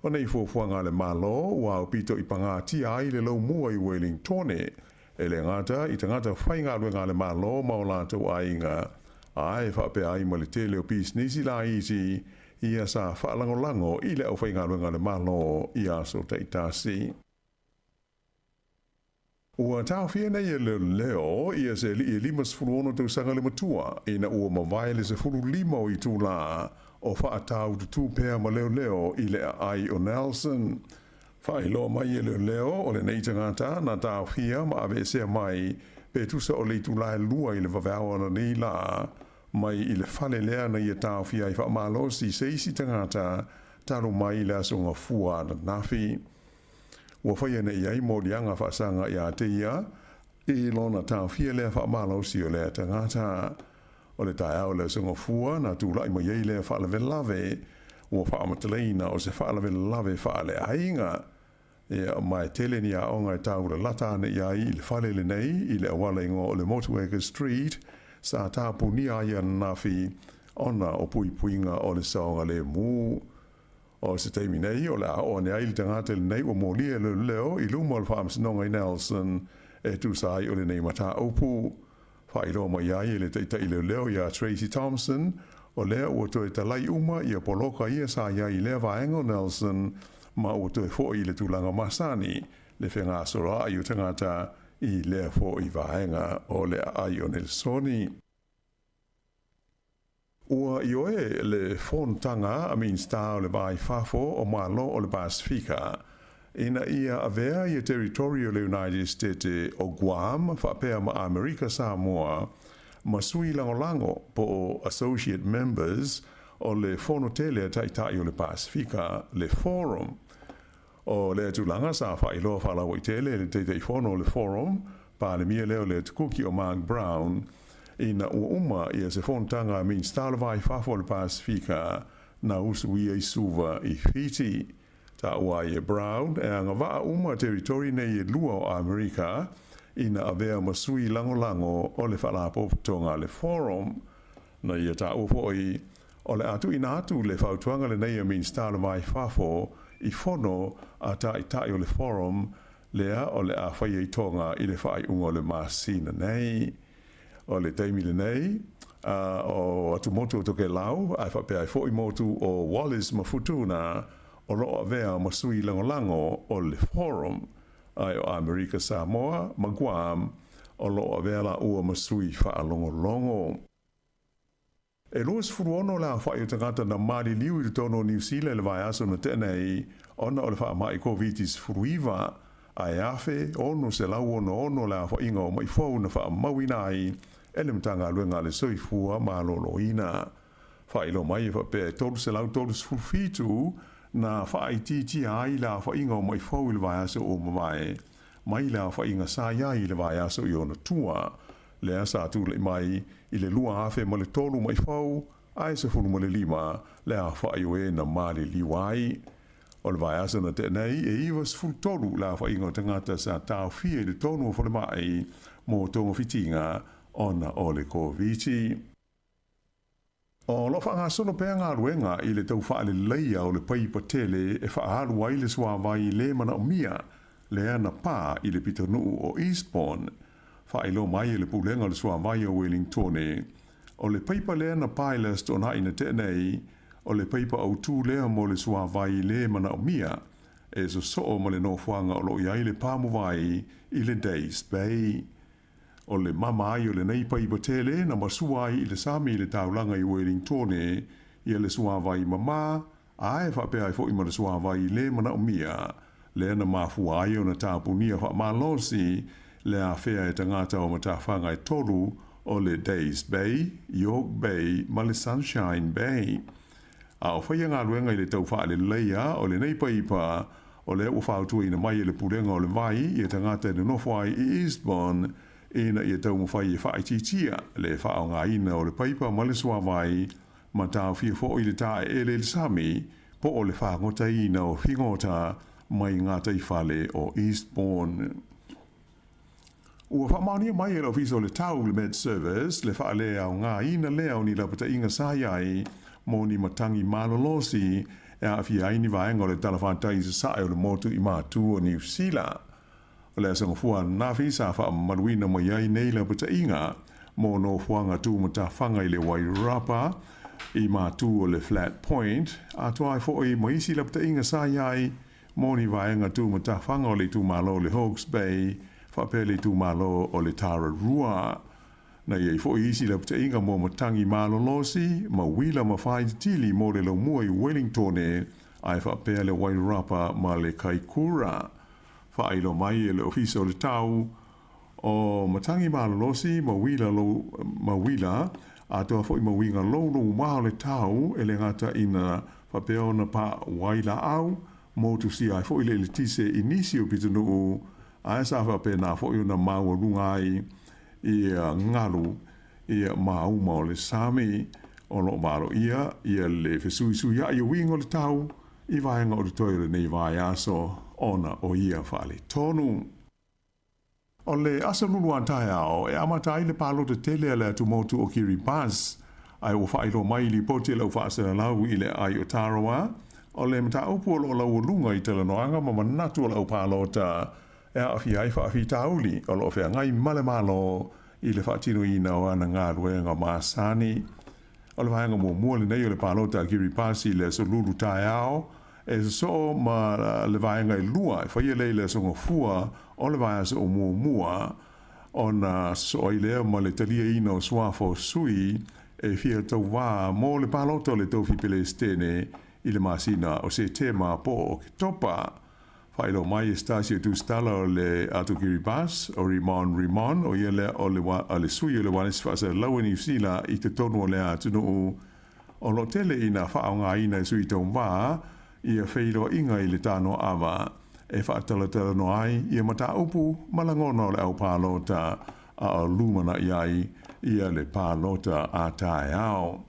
O nei fuafuaga a le Malo ua aupito i pagatia ai le laumua i Welingtone, e le gata i tagata faigaluega a le Malo ma o latou aiga, ae faapea ai ma le tele o pisinisi laiti ia sa faalagolago i le aufaigaluega a le Malo i aso taitasi. Ua taofia nei e leoleo ia se alii e 56 tausaga le matua ina ua mavae le 15 o itulā o faataututu pea ma leoleo i le aai o Nelson. Faailoa mai e leoleo o lenei tagata na taofia ma aveesea mai pe tusa o le itulā e 2 i le vaveao ananei lā mai i le fale lea na ia taofia ai faamalosi se isi tagata talu mai le aso Gafua ananafi. Ua faia nei ai moliaga faasaga ia te ia i lona taofia lea faamalosi o lea tagata. O le taeao o le aso Gafua na tulai mai ai lea faalavelave, ua faamatalaina o se faalavelave faaleaiga. Ia, ma e tele ni aoga e taulalata ane i ai i le fale lenei i le auala igoa o le Motueka Street sa tapunia ai ananafi ona o puipuiga o le saogalemu. O se taimi nei, o le a oo ane ai le tagata lenei ua molia e leoleo i luma o le Faamasinoga i Nelson e tusa ai o lenei mataupu. Faailoa mai ai e le taitai leoleo iā Tracey Thompson, o lea ua toe talai uma ia poloka ia sa i ai i lea vaega o Nelson ma ua toe foʻi i le tulaga masani le fegasoloaʻi o tagata i lea foʻi vaega o le aai o Nelsoni. Ua ioe le fonotaga a Minisita o le Va i Fafo o Malo o le Pasefika ina ia avea ia Territory o le United Stete o Guam faapea ma Amerika Samoa ma sui lagolago po o Associate Members o le Fono Tele a Taitai o le Pasefika, le Forum. O lea tulaga sa faailoa faalauaitele e le Taitaifono o le Forum, Palemia lea o le Atukuki o Mark Brown, ina ua uma ia se fonotaga a Minisita o le Va i Fafo o le Pasefika na usuia i Suva i Fiti. Taua ai e Brown e agavaa uma teritori nei e lua o Amerika ina avea ma sui lagolago o le Faalapotopotoga a le Forum. Na ia taua foi o le a tuuina atu le fautuaga lenei a Minisita o le Va i Fafo i fono a Taitai o le Forum lea o le a faia i Tonga i le faaiuga o le masina nei. O le taimi lenei, o atumotu o Tokelau, ae faapea ai foi motu o Wallis ma Futuna, o lo o avea ma sui lagolago o le Forum, ae o Amerika Samoa ma Guam o lo o avea laua ma sui faalogologo. E 26 le aofai o tagata na maliliu i totonu o Niu Sila i le vaiaso na tea nei ona o le faamai Koviti-19, a e 1,666 le aofaiga o maʻi fou na faamauina ai e le Matagaluega a le Soifua Maloloina. Faailoa mai e faapea e 337 na faaitiitia ai le aofaiga o maʻi fou i le vaiaso ua mavae mai le aofaiga sa i ai i le vaiaso i ona tua, lea sa tulai mai i le 2003 maʻi fou ae 15 le aofai o e na maliliu ai. O le vaiaso na tea nei, e 93 le aofaiga o tagata sa taofia i totonu o falemai mo togafitiga ona o le Koviti. O lo o faagasolo pea galuega i le tau faaleleia o le paipa tele e faaalu ai le suavai le manaomia lea na pā i le pitonuu o Eastbourne. Faailoa mai e le Pulega o le Suavai o Wellingtone, o le paipa lea na pā i le Aso Toonai na tea nei, o le paipa autū lea mo le suavai le manaomia e sosoo ma le nofoaga o lo o i ai le pāmu vai i le Days Bay. O le mama ai o lenei paipa tele na masua ai i le sami i le taulaga i Wellingtone ia le suavai mamā ae faapea ai foi ma le suavai le manaomia lea na mafua ai ona tapunia faamalosi le afea e tagata o matafaga e tolu o le Days Bay, York Bay ma le Sunshine Bay. A o faia galuega i le tau faaleleia o lenei paipa, o lea ua fautuaina mai e le Pulega o le Vai ia tagata e nonofo ai i Eastbourne ina ia taumafai e faaitiitia le faaaogaina o le paipa ma le suavai ma taofia foi le taeele i le sami po o le fagotaina o figota mai gataifale o Eastbourne. Ua faamaonia mai e le Ofisa o le Tau le Met Service le faaleaogaina lea o ni lapataiga sa i ai mo ni matagi malolosi e aafia ai ni vaega o le talafatai i sasae o le motu i matu o Niu Sila. O le aso Gafua ananafi sa faamamaluina mai ai nei lapataiga mo nofoaga tumatafaga i le Wairarapa i matu o le Flat Point, atoa ai foi ma isi lapataiga sa i ai mo ni vaega tumatafaga o le itumalo o le Hawke's Bay faapea le itumalo o le Tararua. Na i ai foi isi lapataiga mo matagi malolosi ma uila ma faaititili mo le laumua i Wellingtone ae faapea le Wairarapa ma le Kaikura. Faailoa mai e le Ofisa o le Tau o matagi malolosi ma uila lou ma uila atoa foi ma uiga loulouma o le tau e le gata ina faapea ona pa wai laau motusia ai foi le eletise i nisi o pitonuu ae sa faapena foi ona maualuga ai ia galu ia mauma o le sami. O loo valoia ia le fesuisuiai o uiga o le tau i vaega o totoe o lenei vaiaso ona o ia faaletonu. O le aso Lulu a taeao e amata ai le palota tele a le atumotu o Kiribati, ae ua faailoa mai i lipoti a le au faasalalau i le aai o Tarawa, o le mataupu o lo o laualuga i talanoaga ma manatu o le au palota e aafia ai faafitauli o lo o feagai ma le Malo i le faatinoina o ana galuega masani. O le vaega muamua lenei o le palota a Kiribati i le aso Lulu taeao, e sosoo ma le vaega e lua e faia lea i le aso Gafua o le vaiaso o muamua, ona sosoo ai lea ma le taliaina o suafa o sui e fia tauvā mo le palota o le tofi Pelesitene i le masina o Setema po o Oketopa. Faailoa mai e se tasi o tusitala o le atu Kiribati, o Rimon Rimon, o ia lea o le, o le sui o le ualesi faasalalaua i Niu Sila i totonu o lea atunuu. O lo o tele ina faaaogaina e sui tauvā ia feiloaiga i le tānoaava e faatalatalanoa ai ia mataupu ma lagona o le au palota a o lumanai ai ia le palota a taeao.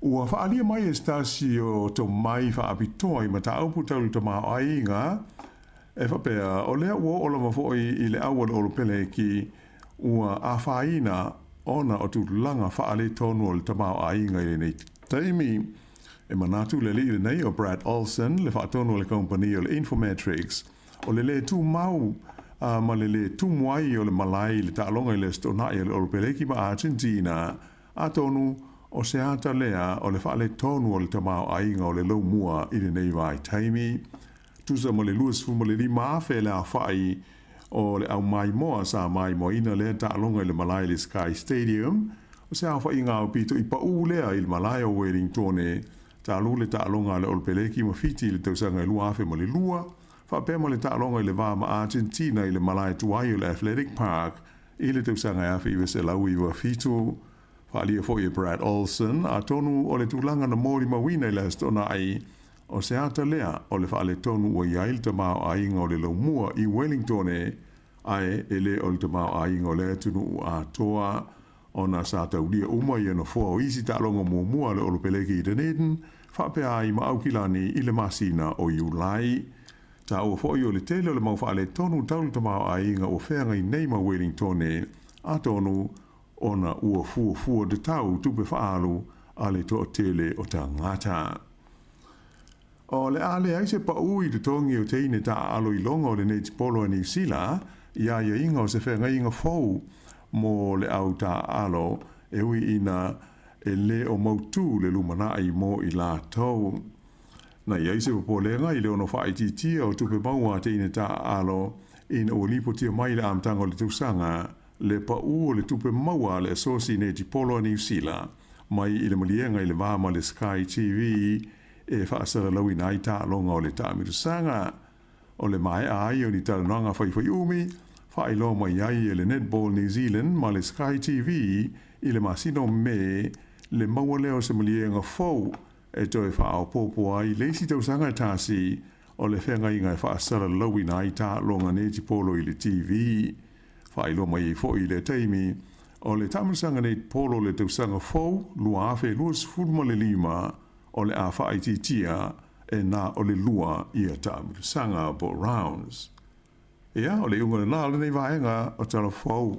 Ua faaalia mai e se tasi o tomai faapitoa i mataupu tau le tamaoaiga e faapea, o lea ua oo lava foi i le au a le Olopeleki ua afaina ona o tulaga faaletonu o le tamaoaiga i lenei taimi. E manatu le alii lenei o Brad Olsen, le faatonu o le kamupani o le Infometrics, o le lē tumau ma le lē tumu ai o le malae i le taaloga i le Aso Toonai a le Olopeleki ma Argentina. Atonu, o se ata lea o le faaletonu o le tamaoaiga o le laumua i lenei vaitaimi. Tusa ma le 25,000 le aofai o le aumaimoa sa maimoaina lea taaloga i le malae i le Sky Stadium, o se aofaiga aupito i paū lea i le malae o Wellingtone, talu le taaloga a le Olopeleki ma Fiti i le tausaga e 2002, faapea ma le taaloga i le va ma Argentina i le malae tuai o le Athletic Park I le tausaga e 1997, faaalia foi e Brad Olsen, atonu o le tulaga na molimauina i le Aso Toonai, o se ata lea o le faaletonu ua i ai le tamaoaiga o le laumua i Wellingtone, ae e le o le tamaoaiga o le atunuu atoa, ona sa taulia uma ia nofoa o isi taaloga muamua a le Olopeleki i Dunedin, faapea ai ma Aukilani i le masina o Iulai. Taua foi o le tele o le mau faaletonu tau le tamaoaiga ua feagai nei ma Wellingtone, atonu ona ua fuafua tatau tupe faaalu a le toatele o tagata. O le a leai se paū i totogi o teine taaalo iloga o le netipolo a Niu Sila i aiaiga o se feagaiga fou mo le au taaalo e ui ina e le o mautū le lumanai mo i latou. Na i ai se popolega i le ono faaitiitia o tupe maua a teine taaalo ina ua lipotia mai i le amataga o le tausaga le paū o le tupe maua a le Asosi Netipolo a Niu Sila mai i le maliega i le va ma le Sky TV e faasalalauina ai taaloga o le taamilosaga. O le maea ai o ni talanoaga faifaiumi, faailoa mai ai e le Netball New Zealand ma le Sky TV i le masina o Me le maua lea o se maliega fou e toe faaopoopo ai le isi tausaga e tasi o le feagaiga e faasalalauina ai taaloga netipolo i le TV. Faailoa mai ai foi i lea taimi, o le taamilosaga netipolo o le tausaga fou 2025 o le a faaitiitia e na o le lua ia taamilosaga po o rounds. Ia, o le iuga lenā o lenei vaega o Tala Fou.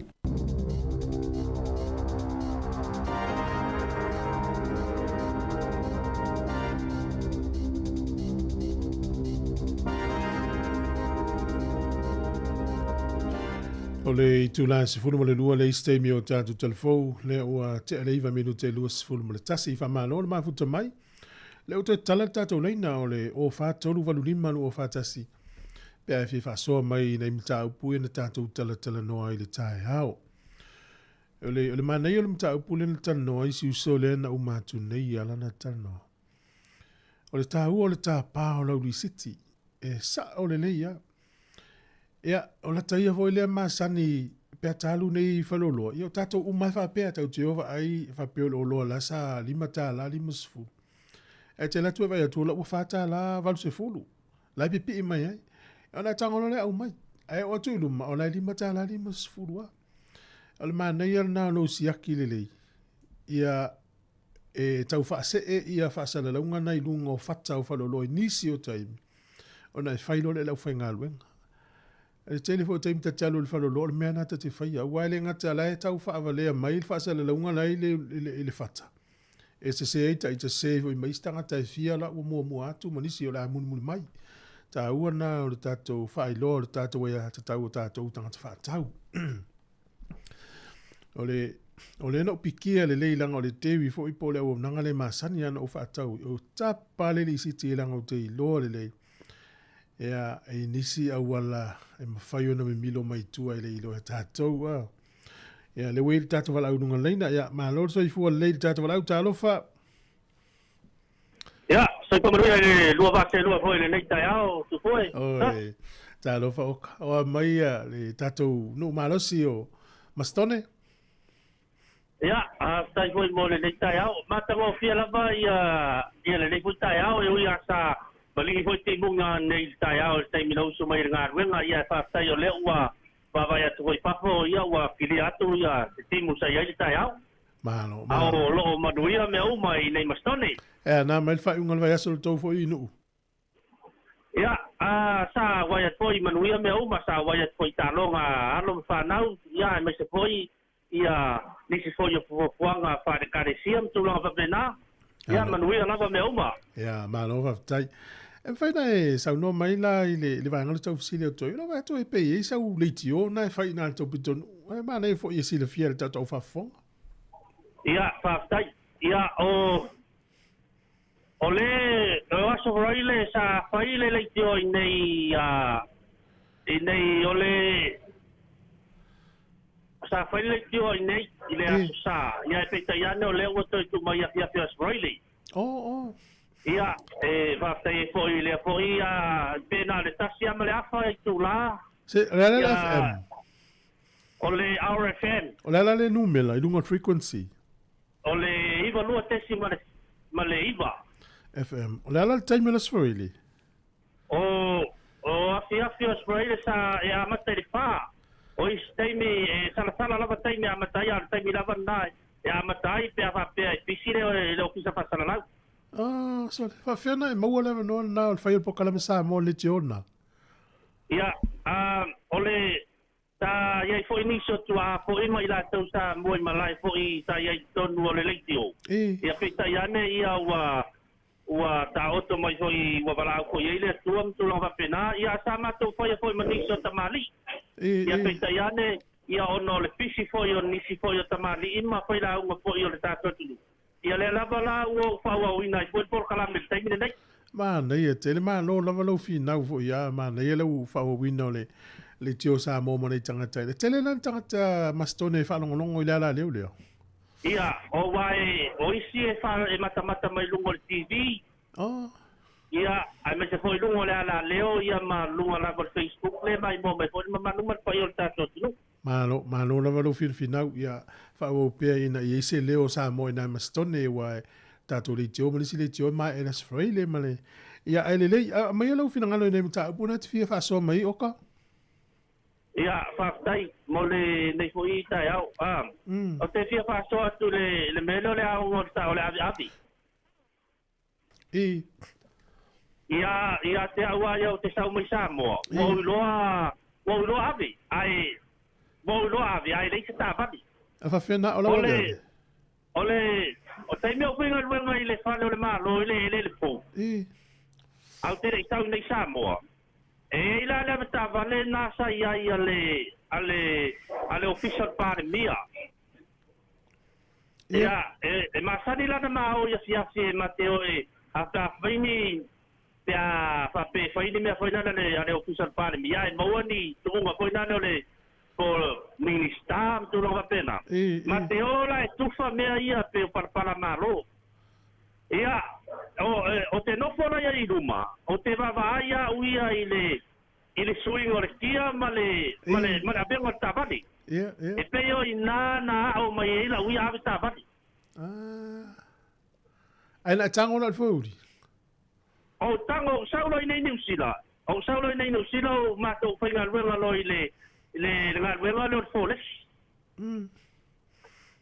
O le itula e 12 le isi taimi o tatou talafou, lea ua tea le 9 minute 21. Faamalo le mafuta mai. Lea ua toe tatala le tatou laina o le 04385 241 pe a e fia faasoa mai i nai mataupu ia na tatou talatalanoa ai i le taeao. O le, o le manaia o le mataupu lea na talanoa ai si uso lea na uma atu nei ia lana talanoa. O le taua o le tapa o lau lisiti, e sao lelei lava. Ia, o lata ia foi lea masani pe a ta alu nei i faleoloa, ia o tatou uma lava e faapea, tatou te o vaai faapea o le oloa la sa $5.50. Ae te alu atu e vaai atu o la ua $4.80. La e pipii mai ai. Ona e tago loa lea aumai. Ae oo atu i luma, o la e $5.50 lava. O le manaia lena o lou siaki lelei, ia e tau faasee ia faasalalauga na i luga o fata o faleoloa i nisi o taimi, ona e fai loa lea e le aufaigaluega. I le tele foi o taimi ta te alu i le faleoloa, o le mea lena ta te faia, aua e le gata o la e tau faavalea mai le faasalalauga la e i le fata, e sese ai ita, sese ai foi ma isi tagata e fia la ua muamua atu ma nisi o le a mulimuli mai. Taua lena o le tatou faailoa o le tatou aiatatau o tatou tagata faatau. O le, o lea na ou pikia lelei leaga o le dairy foi po o le auaunaga lea e masani lava ona ou faatau, ou tapa le lisiti leaga ou te iloa lelei ia i nisi auala e mafai ona mimilo mai tua e le iloa e tatou a. Ia lea ua i ai le tatou valaau i luga o le laina, ia malo le soifua lelei i le tatou valaau, talofa. Ia, soifua manuia i le lua vaa selua foi i lenei taeao, Tupue. Oi, talofa oka. O a mai ia le tatou nuu malosi o Masitone. Ia, faafetai foi mo lenei taeao. Matagofie lava ia ia lenei foi taeao e ui lava sa maligi foi timuga nei i le taeao i le taimi na usu mai i le galuega, ia ae faafetai o lea ua vaavaai atu foi i fafo, ia ua kilia atu ia se timu sa i ai le taeao. Malo, A o lo o manuia mea uma i nei Masitone. Ea, na mai le faaiuga o le vaiaso le tou foi i Nuu. Ia, a sa auai atu foi manuia mea uma, sa auai atu foi i taaloga a alo ma fanau, ia aemaise foi ia nisi foi o fuafuaga faale-Ekalesia ma tulaga faapena. Ia, manuia lava mea uma. Ia, malo faafetai. E mafai ona e saunoa mai la i le, le vaega o le tau fesili atu ai, o lau vaai atu e pe i ai sau leitio na e fai i ina i le tou pitonuu. E manaia foi e silafia e le tatou faafofoga. Ia, faafetai. Ia, o, o le, o aso Faraile sa fai le leitio i nei, a, i nei o le, Sa fai le leitio i nei, i le Aso Sa, ia e peitai ane o lea ua toe tuu mai i afiafi o Aso Faraile. Ia, e faafetai ai foi i lea foi, a, pe na o le tasi lava ma le afa itula. Se, o le a le FM? O le RFM. O le a la le numela i luga o le frequency? O le 92 ma le 9. FM. O le a la le taimi o le Aso Faraile? O, o afiafi o Israele sa e amata i le fa. O isi taimi, e salasala lava taimi e amata ai, a o le taimi lava lena e amata ai pe a faapea e pisi le, le ofisa faasalalau. Ah, sorry. Faafefea na e maua le avanoa lena o le fai o le polokalame Samoa le leitio lena? Ia, a, o le, sa i ai foi nisi o tuaa foi ma i latou sa mua i malae foi sa i ai i totonu o le leitio. Ia, peitai ane ia ua, Ua taoto mai foi, ua valaau foi i ai le Atua ma tulaga faapena, ia a sa matou faia foi ma nisi o tamalii. Ia peitai ane, ia ona o le pisi foi o nisi foi o tamalii ma failauga foi o le tatou atunuu, ia lea lava la ua ou faaauauina ai foi le polokalame i le taimi lenei. Manaia tele, malo lava lou finau foi a, manaia lau faaauauina o le leitio Samoa ma nai tagata. E tele la ni tagata Masitone e faalogologo i le ala leo lea? Ia, o wa e, o isi e fa, e matamata mai luga o le TV. Oh. Ia, aemaise foi luga o le alaleo, ia ma luga lava o le Facebook lea maimoa mai foi le mamalu ma le paia o le tatou atunuu. Malo, malo lava lou finafinau, ia faaauau pea ina ia i se leo o Samoa i nai Masitone aua e tatou leitio ma le isi leitio e maea i le Aso Faraile ma le, ia ae lelei, aumaia lou finagalo i nai mataupu na e te fia faasoa mai ai Oka. Ia, faafetai mo lenei foi taeao. Ou te fia faasoa atu i le mea lea o le aoga o le aveave. I. Ia, ia te au lava ia ou te sau mai Samoa, ua ou iloa Ua ou iloa ave, ae ua ou iloa ave, ae leai se taavale. A faafefea na o lau ave ave? O le, o taimi o faigaluega i le fale o le Malo i le eleele fou. Ae ou te le i tau i nei Samoa. E i ai la le ave taavale na sa i ai a le, a le, a le Ofisa o le Palemia. Ia, e, e masani la ona ma o i afiafi e ma te o e a fai ni, pe a faapea e fai ni mea foi lale a le Ofisa o le Palemia e maua ni tuuga foi lale o le po Minista ma tulaga faapena. Ma te o la e tufa mea ia pei o palapala malo. Ia, o, o te nofo la ia i luma, o te vaavaai au ia i le, i le suiga o le kia ma le, ma le, ma le avega o le taavale. E pei o i ina na ao mai ai lau ia ave taavale. Ae na e tago la i le foeuli? O tago, ou sau loa i nei Niu Sila, ou sau loa i nei Niu Sila o matou faigaluega loa i le, le, le galuega lea o le folesi.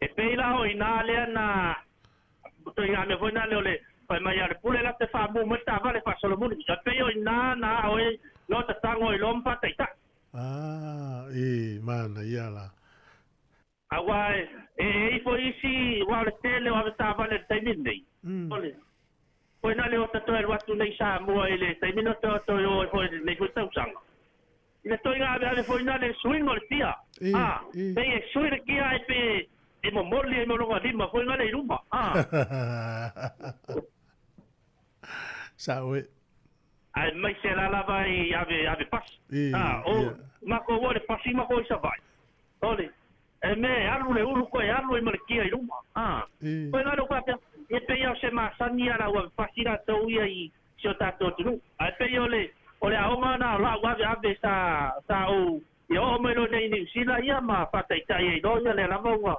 E pei la o i ina lea na, ituaiga mea foi na lea o le fai mai a le pule la te faamu mai le taavale faasolomuli. E pei o i ina na ao ai loa tatago ai loa ma faataitai. Ah, e, manaia la. Aua e e i ai foi isi, aua o le tele o avetaavale i le taimi lenei. O le Koe na le o ta toe alu atu nei i Samoa i le taimi na toe toe o ai foi i lenei foi tausaga. I le toiga aveave foi na le suiga o le kia. A, pei e sui le kia ae pe e momoli ai ma lona lima foi na le i luma. A. Sao e. Aemaise la lava i ave ave pasi. A, o makou o le pasi makou i Savaii. Ole, e mea e alu le ulu koe alu ai ma le kia i luma. A, koe la lou faapea, ia pei a o se masani ia lau ave pasi latou ia i si o tatou atunuu. Ae pei o le, o le aoga na o lau ave ave sa, sa ou, ia oo mai loa nei i Niu Sila ia ma faataitai ai loa ia lea lava ua,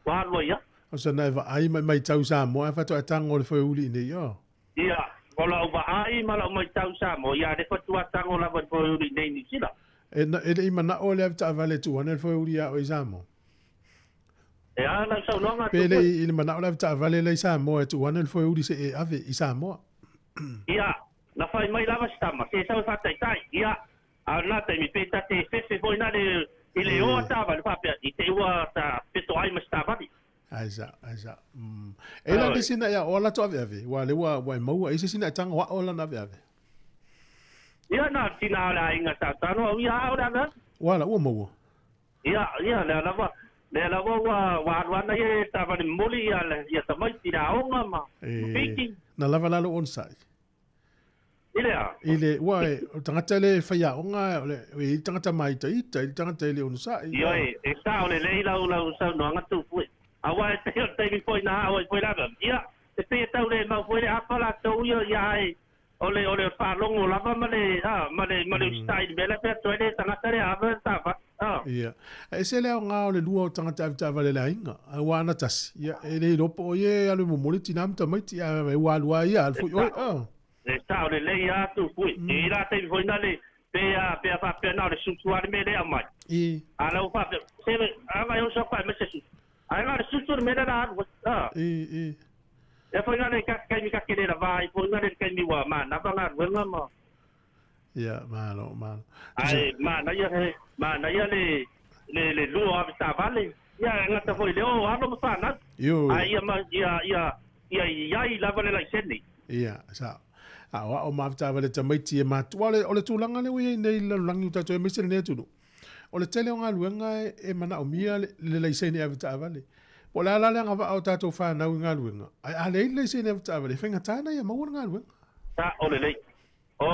ua alu ai a. O sana e vaai ma e maitau Samoa ae faatoa e tago le foeuli i nei, o. Ia, o lau vaai ma lau maitau Samoa, ia le faatoa tago lava i le foeuli i nei i Niu Sila. E, e le i manao le ave taavale e tuu ane le foeuli ia oe i Samoa. E a lau saunoaga Pe le i le manao le ave taavale la i Samoa e tuu ane le foeuli se e ave i Samoa. Ia, na fai mai lava si tama, se sau e faataitai. Ia, a o lena taimi, pe ta te fefe foi na le, i le o a taavale, faapea, i te i ua ta fetoai ma se taavale. Ai sa, ai sa. E la le sina ia o ala to ave ave, ua le ua ua e maua i se sina e tango ao lana ave ave. Ia na tina o le aiga sa tano au ia ao le ave ave. Ua la ua maua. Ia, ia lea lava, lea lava ua ua alu ana ia e taavale momoli ia ia tamaiti i le aoga ma E, na lava la lou onosai. I le a? I le, ua e, o le tagata le faiaoga, o le, e i le tagata māitaita, i le tagata e le onosai. Ioe, e sao lelei lau, lau saunoaga Tupua. Aua e pei o le taimi foi na ao ai foi lava. Ia, e pei e tau le mau foi le apa latou ia, ia ae, o le, o le faalogo lava ma le, a, ma le, ma le usitai i le mea lea fai atu ai le tagata lea ave le taavale. A. Ia. A ese le aoga o le lua o tagata ave taavale i le aiga. Aua ana tasi, ia, e le iloa po o ia e alu e momoli tinā ma tamaiti, a e ua alu lava ia, alu foi oe, a. E sao lelei a Tupui. I la taimi foi na le, pe a, pe a faapea na o le susu a le mea lea e aumai. A la ua faapea, se, a na e oso atu ae mai se susu. Ae na o le susu le mea lea la alu ai. A. Ea foi na le taimi ta te le lava ai foi na le taimi ua manava galuega ma. Ia, malo, malo. Ae manaia he, manaia le, le, le lua o avetaavale. Ia, e gata foi i le o alo ma fanau. Ioe. Ae ia ma, ia, ia, ia i ai lava le laisene. Ia, sao. A o ao ma avetaavale tamaiti e matua, o le, o le tulaga lea ua i ai nei i le lalolagi o tatou aemaise lenei atunuu. O le tele o galuega e manaomia le, le laisene avetaavale. Po o le a la le agavaa o tatou fanau i galuega, ae a leai le laisene avetaavale, e faigata ona ia maua le galuega. Sao lelei. O,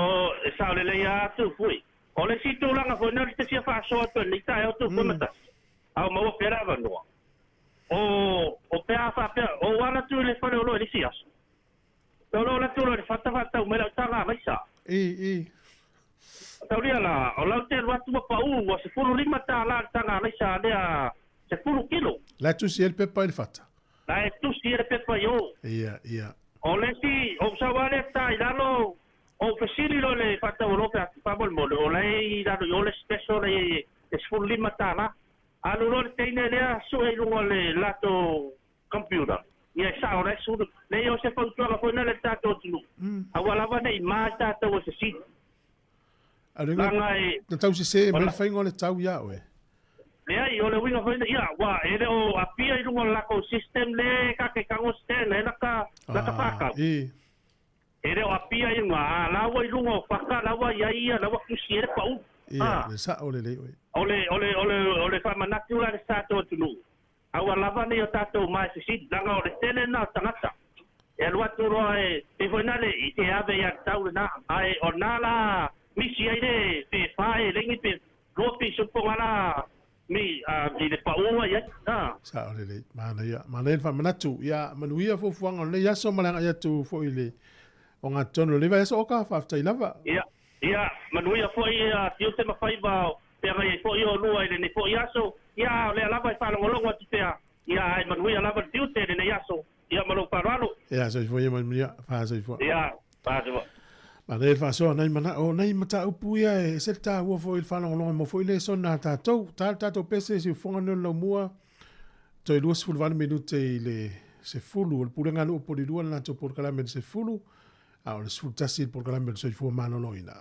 e sao lelei a Tupui. O le isi tulaga foi lea ou te fia faasoa atu ai lenei taeao Tupui Matasi, a o maua pea le avanoa. O, o pe a faapea, o ou ala atu i le fale o loa i le isi aso. O lou ala atu loa i le fata faatau mai lau taga alaisa. Taulia la, o lau te alu atu ua pau ua $15 le taga alaisa lea 10 kilo. La e tusi ai le pepa i le fata. La e tusi ai le pepa i o. Ia, ia. O le isi, o ou sau lava lea ta i lalo, o ou fesili loa i le faataualo pe a faamolemole, o la e i lalo i o le special e $15. Alu loa le teine lea sue i luga o le latou computer, ia e sao la e sulu. Leai o se fautuaga foi lea i le tatou atunuu, aua lava ne i ma i tatou e fesili. A le na tau sese me faiga o le tau ia oe. Leai, o le uiga foi ia, ua e le o apia i luga o le lakou system le ka ke kago scan e laka laka whakau. E le o apia i luga, a laua i luga o whaka, laua ia ia, laua kusi e le pau. Ia, le sa o le lei oe. O le whamanatu la le sato atunu. Aua lava nei o tātou mai sisi, langa o le tele na o tangata. E alu atu roa e, te foi nale, i te ave ia tau le na, ai o nā la, misi ai le, pe whae, lengi pe, loa pe suponga la, mi i le paunga ia. Sa o le lei, mana ia, mana ia whamanatu, ia manuia fuafuaga o lenei aso ma le agai atu foi i le o gatonu o lenei vaiaso oka faafetai lava. Ia, ia, manuia foi tiute ma faiva o feagai ai foi olua i lenei foi aso, ia, o lea lava e faalogologo atu pea, ia, ae manuia lava le tiute i lenei aso, ia, ma lou faaaloalo. Ia, soifua ia manuia, faasoifua. Ia, faasoifua. Manaia le faasoa nai manao, nai mataupu ia e ese le taua foi i le faalogologo mo foi le sona a tatou. Ta le tatou pese si ufoga nei o le laumua, toe 28 minute i le 10, o le pulega a nuu o Polilua le latou polokalame i le 10, a o le 11 i le polokalame o le soifua maloloina.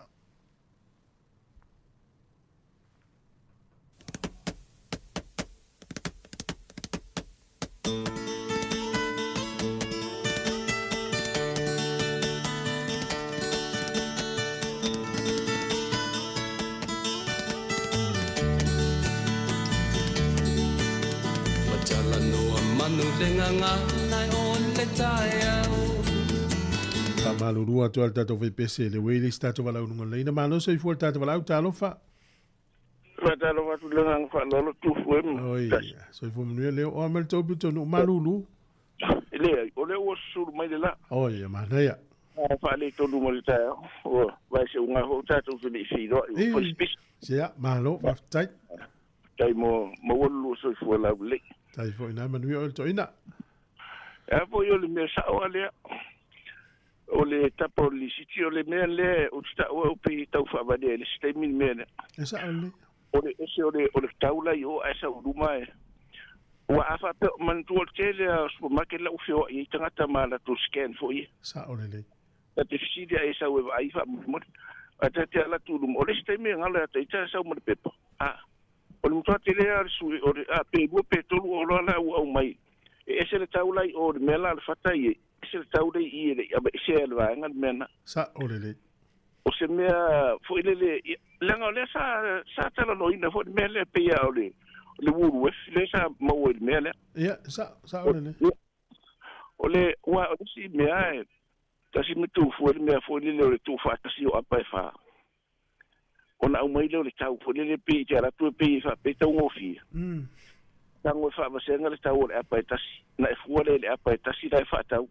Faamalulu atu ai le tatou faipese le uei le isi tatou valaaunuga lelei. Na malo soifua le tatou valaau, talofa. Faatalofa atu i le agaga faaaloalo Tufu e ma Oi, Tasi. soifua manuia leo. O a mai le tou pitonuu malulu. E leai, o lea ua susulu mai le la. Oi, manaia. A faaletonu ma le taeao, ua vaeseuga foi tatou te le i feiloai, ua fai se pisa. Ia, malo, faafetai. Tai mo maua le lua soifua laulelei. Tai foi na manuia oe le toeaina. E a foi o le mea sao lava lea, o le tapa o le lisiti, o le mea lea ou te taua au pei e tau faavalea i le isi taimi le mea lea. E sao lelei. O le ese o le, o le tau la i o ae sau i luma e, ua a faapea, manatua o le tele lava o supermarket la ua feoai ai tagata ma latou scan foi ia. Sao lelei. Ta te fesili ae sau e vaai faamolemole. Ae ta te ala atu i luma, o le isi taimi e galo ia te ita e sau ma le pepa. A, o le matua tele lava o le sui, o le, a, pe lua pe tolu oloa la ua aumai, e ese le tau la i o i le mea la o le fata i ai, ese le tau lea i i e le i aveesea e le vaega le mea na. Sao lelei. O se mea foi lele, ia, leaga o lea sa, sa talanoaina foi le mea lea pei lava o le, o le Woolworths lea sa maua i le mea lea. Ia, sao, sao lelei. O le, aua o le isi mea e, tasi ma tuufua le mea foi lele o le tuufaatasi o apa e fa. Ona aumai lea o le tau foi lele pei i te ala atu e pei e faapea e taugofie. Tago e faavasega le tau o le apa e tasi, ona e fua lea i le apa e tasi la e faatau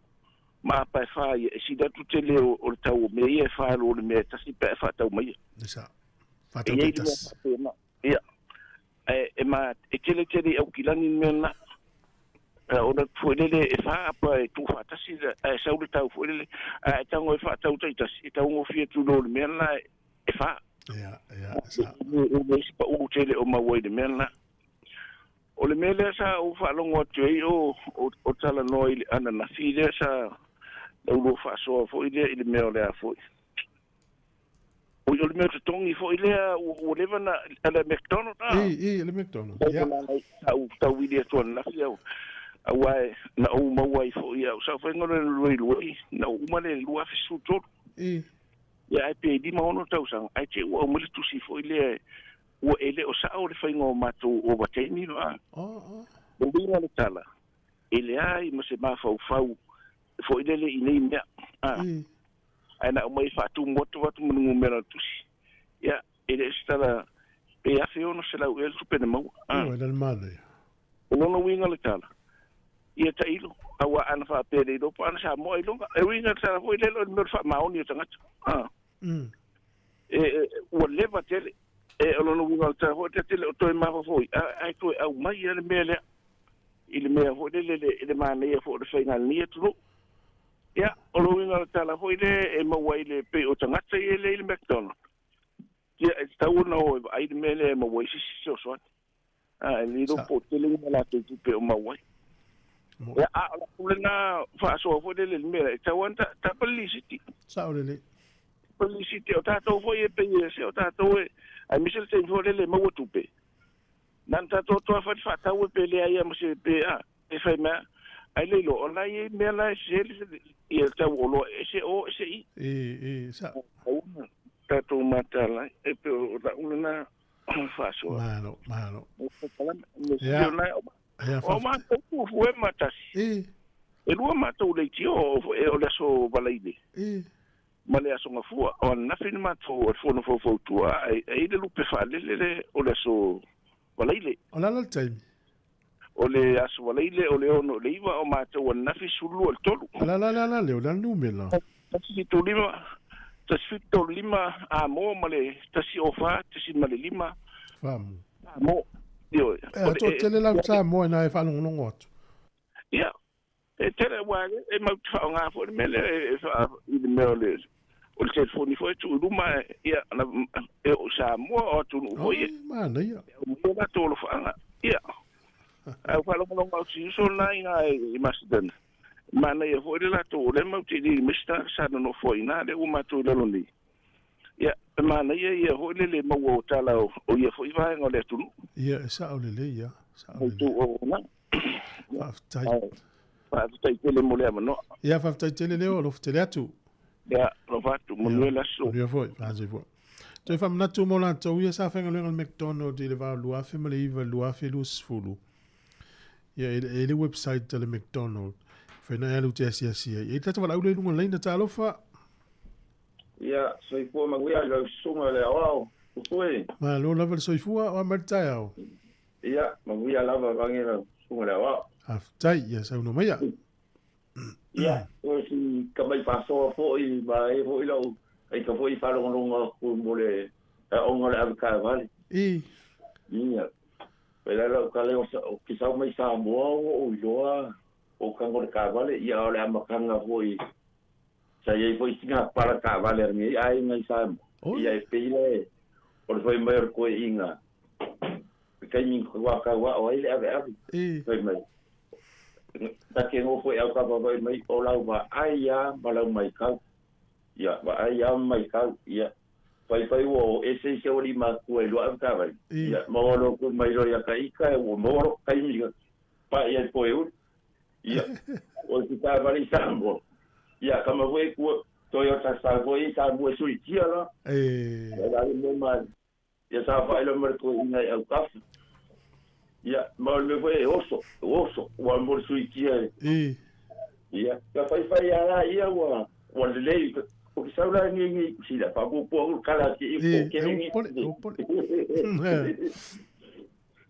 ma apa e fa ia, e sili atu tele o le tau o mea ia e fa i lo le mea e tasi pe a e faatau maia. Sa. E Faatau i ai le mea taitasi. faapena. Ia. Ae e ma, e tele tele i Aukilani le mea lena. Ona foi lele e fa apa e tuufaatasi ae sau le tau foi lele, ae tago e faatau taitasi, e taugofie atu i lo le mea lena e fa. Ia, ia, sa. E leai se pau tele o maua i le mea lena. O le mea lea sa ou faalogo atu ai o talanoa i le ananafi lea sa laulua faasoa foi lea i le mea o le a foi. Oi, o le mea o totogi foi lea ua leva na le McDonald a. I, i, le McDonald, ia. Sa ou tauili atu ananafi au, aua na ou maua ai foi au sa faiga o le luai luai, na ou uma lea i le 2013. I. Ia, ae pe 56 tausaga, ae te i ua aumai le tusi foi lea ua e le o sao le faiga o matou ovataimi a. Oh, oh. O uiga le tala, e leai ma se mafaufau foi lele i nei mea. A. I. Ae na aumai e faatumu atu atu ma le numera o le tusi. Ia, e le o se tala pe $1,600 ea le tupe na maua. A. Oi, le manaia. O lona uiga le tala, ia tailo, aua ana faapea le iloa po o ana Samoa iloga. E uiga le tala foi lele o le mea o le faamaoni o tagata. A. E, ua leva tele. E, o lona uiga o le tala foi, ta te le o toe mafaufau i, ae toe aumai lava le mea lea i le mea foi lele i le manaia foi o le faiga a lenei atunuu. Ia, o le uiga o le tala foi lea e maua ai le pei o tagata ia e lei i le McDonald. Ia, e tatau ona o e vaai le mea lea e maua ai se isi fesoasoani. A, e le iloa po o tele ni a latou tupe o maua ai. Ia, a o le lena faasoa foi lele i le mea, e tatau lava ona tapa le lisiti. Sao lelei. Lisiti o tātou foi e pei e se o tātou e ai mise le taimi foi lele maua tupe. Nana tātou toa whai whaatau e pe lea ia ma se pe a e whai mea ai le ilo o la i mea la e se i el tau o loa e se o e se i. E sa. Tātou mātālai e pe o la ula na whaasoa. Malo, malo. Ia. O mātou fufu e matasi. E. E lua mātou leiti o e o le aso valaile. E. Ma le aso ngafua. O anafi ni mātou o le fono faufautua ai le lupe faalele le o le aso valaile. O la le taimi? O le aso valaile o le 6 le 9 o mātou anafi 12 le 3. O la la la la le o la numela. 175 175 a mo ma le 104 1.5. Famu. Mo. Io. E to tele la sa mo na e whalongolongo atu. Ia. E tele wa e mau te whaonga fo le mele e wha i le mea o le o le telefoni fo e tu luma ia e o sa mua o atu nu foi e. Mana ia. O mo la tolo whaanga. Ia. Au whalongolongo au si uso na inga i Macedon. Mana ia foi le lato o le mau te ni mista sa no foi na le uma tu lalo ni. Ia mana ia ia foi le le mau o tala o ia foi vaenga o le atunu. Ia e sa o le le ia. Sa o le le. O na. Whaftai. Whaftai tele mo le amanoa. Ia whaftai tele leo, alofa tele atu. Ia, alofa atu, manuia le aso. Manuia foi, whāngai foi. Toi whamanatu mo lātou, ia sa whaingaluenga le McDonald i le vā 2009 2020. Ia, e le website le McDonald. Whaina e alu te asiasia. Ia, i tata wala ule lunga leina ta alofa. Ia, soifua manuia, lau sunga le awao. Ufue. Ma, lo lava le soifua, o amaritai au. Ia, manuia lava vange lau sunga le awao. Aftai, ia sauno maia. Ia, o si kamai whasoa foi, ma e foi lau, ai ka foi whalongalonga ku mo le onga le awika vale. I. Ia. Pela lau ka leo o ki sau mai Samoa o iloa o kango le kavale, ia o le amakanga foi. Sa iai foi singa para kavale arngi ai ngai Samoa. Ia e peila e, o le foi mai o koe inga. Kai min kua kaua o ai le ave ave. I. Foi mai. Ta ke ngō foi au kapa vai mai o lau va ai ia ma lau mai kau. Ia, va ai ia mai kau. Ia, pai pai o e se se ori ma kua i lua au kawari. Ia, ma o lo ku mai ro ia ka ika e o moro kai mi pa ia koe uri. Ia, o ki kawari Samoa. Ia, kama voe kua Toyota sa voe sa mua sui tia la. E. Ia, la le ma ia sa fa ilo mar ko inga au kafu. Ia, ma le voe e oso, ua mo sui tia. E. Ia, ka fai fai ala ia ua ua le o ki saula ngi ngi sila pa ko po kala ki i ko ke ngi. O pole.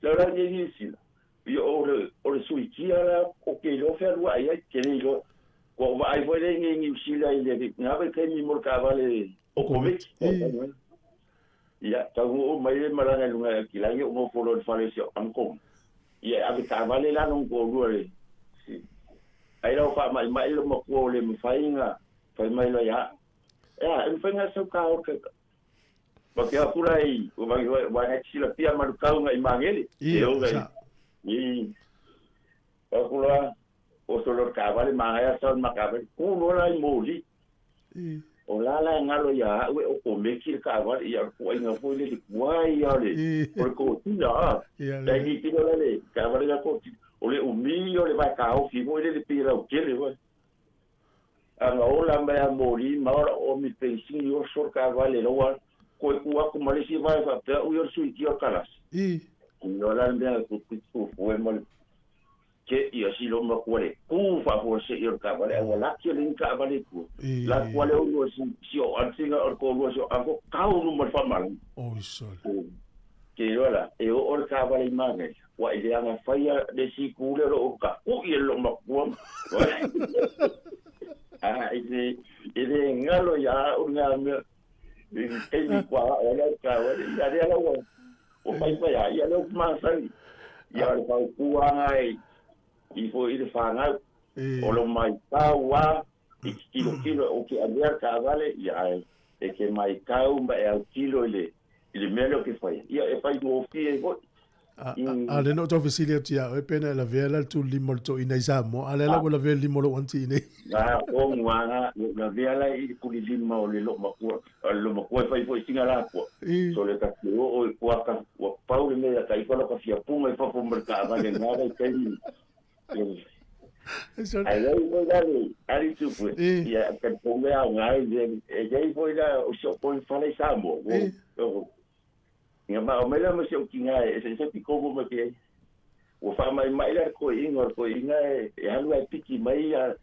Saula ngi ngi sila. Ia o le sui tia la o ke lo fe lua ia ke ni lo. Ko va ai voe ngi ngi sila i le ngave ke mi mo ka vale o ko. Ia, tau o mai le malanga lunga ki la o mo folo le fale si anko. Ia ave ka vale la non ko lua le. Si. Ai lau fa mai mai lo mo ko le mfainga, fai mai lo ya. Ya, mfainga so ka o ka. Ba ke akura i, o vai vai na sila pia malu ngai mangele. Ia, sa. I. Akura o solo ka vale ma ya sa ma ka vale. Ku lo la i moli. I. O la la ngalo ya ue o ko meki ka vale ia ko inga fo le kuai ia le o ko tina ia le ni tino le ka vale ya ko o le umi o le vai ka o fi mo le pira o kele wa anga o la mai mori ma o mi pensi o sor ka vale lo wa ko ku a ku malesi vai fa pe o yo sui ti o kalas i no la me ko ku fo mo ke ia si lo ma ko le ku fa fo se ia ka vale o la ke le ka vale ku la ko le o si si o antinga o ko lo so ango ka o no fa mal o sol ke lo la e o ka vale ma ne wa ile anga fa ia le si ku le lo ka ku ia lo ma ku ah ile ile ngalo ya o nga me e ni kwa o la ka vale ya le la o fa fa ya ia lo ma sa ia le pa ku anga i fo i le whangau, o lo mai kau a, i kilo kilo o ke alea ka vale, ia e ke mai kau ma e au kilo i le mea leo ke whai. Ia e whai ngō fie hoi. A le no tau fesili atu ia oe pena e lavea la le tulima o le toeaina i Samoa, a o lea la ua lavea le lima o lou aunty i inei. A o ga lavea la i le kulilima o le loomatua, o le loomatua e fai foi sina lapua. So le ka te oo i kuaka, ua pau le mea ia ka ifa lo ka fiapuga i fafo ma le taavale i lena vaitaimi. Ae i ai foi la le ali tupu, ia talitonu e aoga i le, e i ai foi la o si ou fale i Samoa, ua Ia ma aumai la ma si ou tina e eseese pikomo ma ke ua faamaimai la le toeaina, o le toeaina e alu ae piki mai ia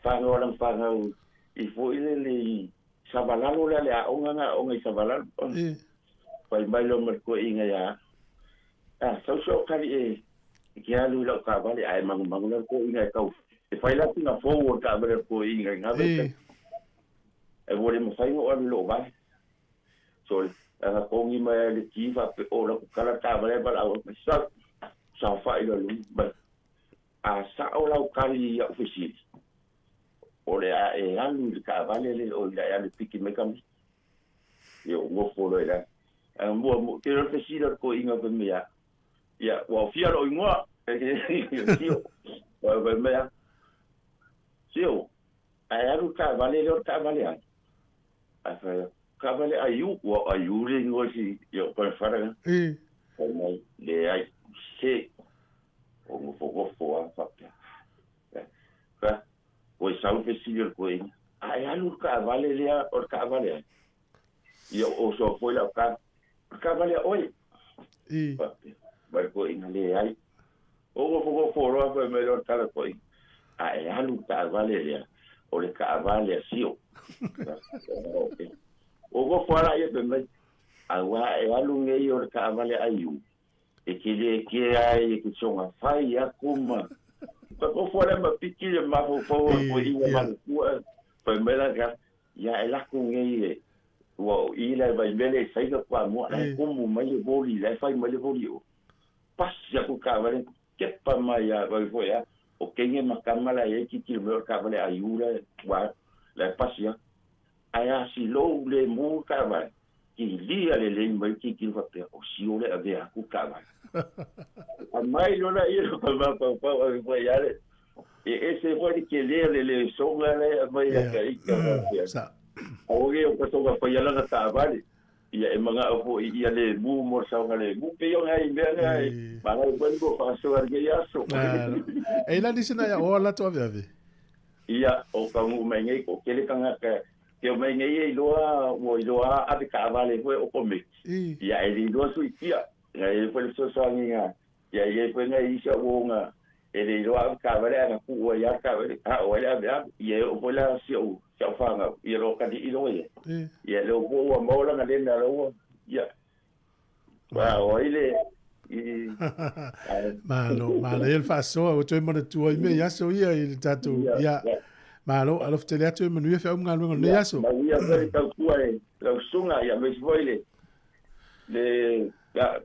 fanau a lana fanau i foi lele i Savalalo lea le aoga na aoga i Savalalo. Fai mai loa ma le toeaina ia a sau se kali e ke alu i lau taavale ae manumanu la le toeaina e tau e fai la sina fou o le taavale a le toeaina i na vaitaimi. Ae ua le mafai ona ou alu i lou vale. So ana togi mai ai le ki faapea o la ku kala taavale ae valaau atu mai sau saofai loa i luga mai a sao lau kali i au fesili o le a e alu i le taavale le o le a e alu e piki mai tamaiti. Ia ou nofo loa i lalo. Ae mua mua ke le fesili a le toeaina fai mai ia ia ua aofia lou igoa Sio fai mai a Sio ae alu le taavale lea o le taavale ai. Ae fai atu, Taavale aiu, ua aiu le igoa i si ou grandfather. Fai mai, leai, se, o nofonofo lava faapea. Fa, ua sau le fesili o le toeaina, a e alu i le taavale lea o le taavale ai? Ia, o oso foi lau tala, o le taavale a oe. Faapea, mai le toeaina, leai. O nofonofo loa fai mai loa le tala toeaina, a e alu i le taavale lea, o le taavale a Sio. O nofo lava laia fai mai, auā e alu nei o le taavale a Aiu, e te le kea ai e te soga fai aku ma. Ka nofo lea ma piki le mafaufau o le toeaina malitua, fai mai la ka, ia e lako nei e, ua o i la e Vaimele e saina kuamua, la e komo mai le voli, la e fai mai le voli o. Pasi aku le taavale, kepa mai ia vai foi a, o kenge ma kama la e ai titilo mai o le taavale aiu la ua la e pasi aku. Ae a silou le mu le taavale, kilia lelei mai le titilo faapea, o sio le avea aku le taavale. Aumai loa laia o mafaufau ave foi ia le, e ese foi le tele o le le soga la e aumai ia ka ika faapea. Aua o ka soga fai lana taavale. Ia e manao foi ia lemu mo le saogalemu. Pei o nai mea na e manao foi le faasoa i lenei aso. E la nisi na ia oa latou aveave. Ia, o taunuu mai nei, ko tele tagata ke omai nei e iloa, ua iloa ave taavale foi o komiti. Ia e le iloa suitia. Ia e i ai foi le fesoasoani ia e i ai foi nai isi auauna e le iloa ave taavale ae na tuu ai lava le taavale, a o ai le aveave. Ia e oo foi la si au si au fanau, ia lo kali'i loa ia. Ia lea foi ua maua lana lena laua, ia. Ua o ai le i Malo, manaia le faasoa, ua toe manatua ai mea i aso ia i le tatou, ia. Malo, alofa tele atu e manuia feau ma galuega o lenei aso. Manuia foi le tautua e lau susuga, ia aemaise foi le le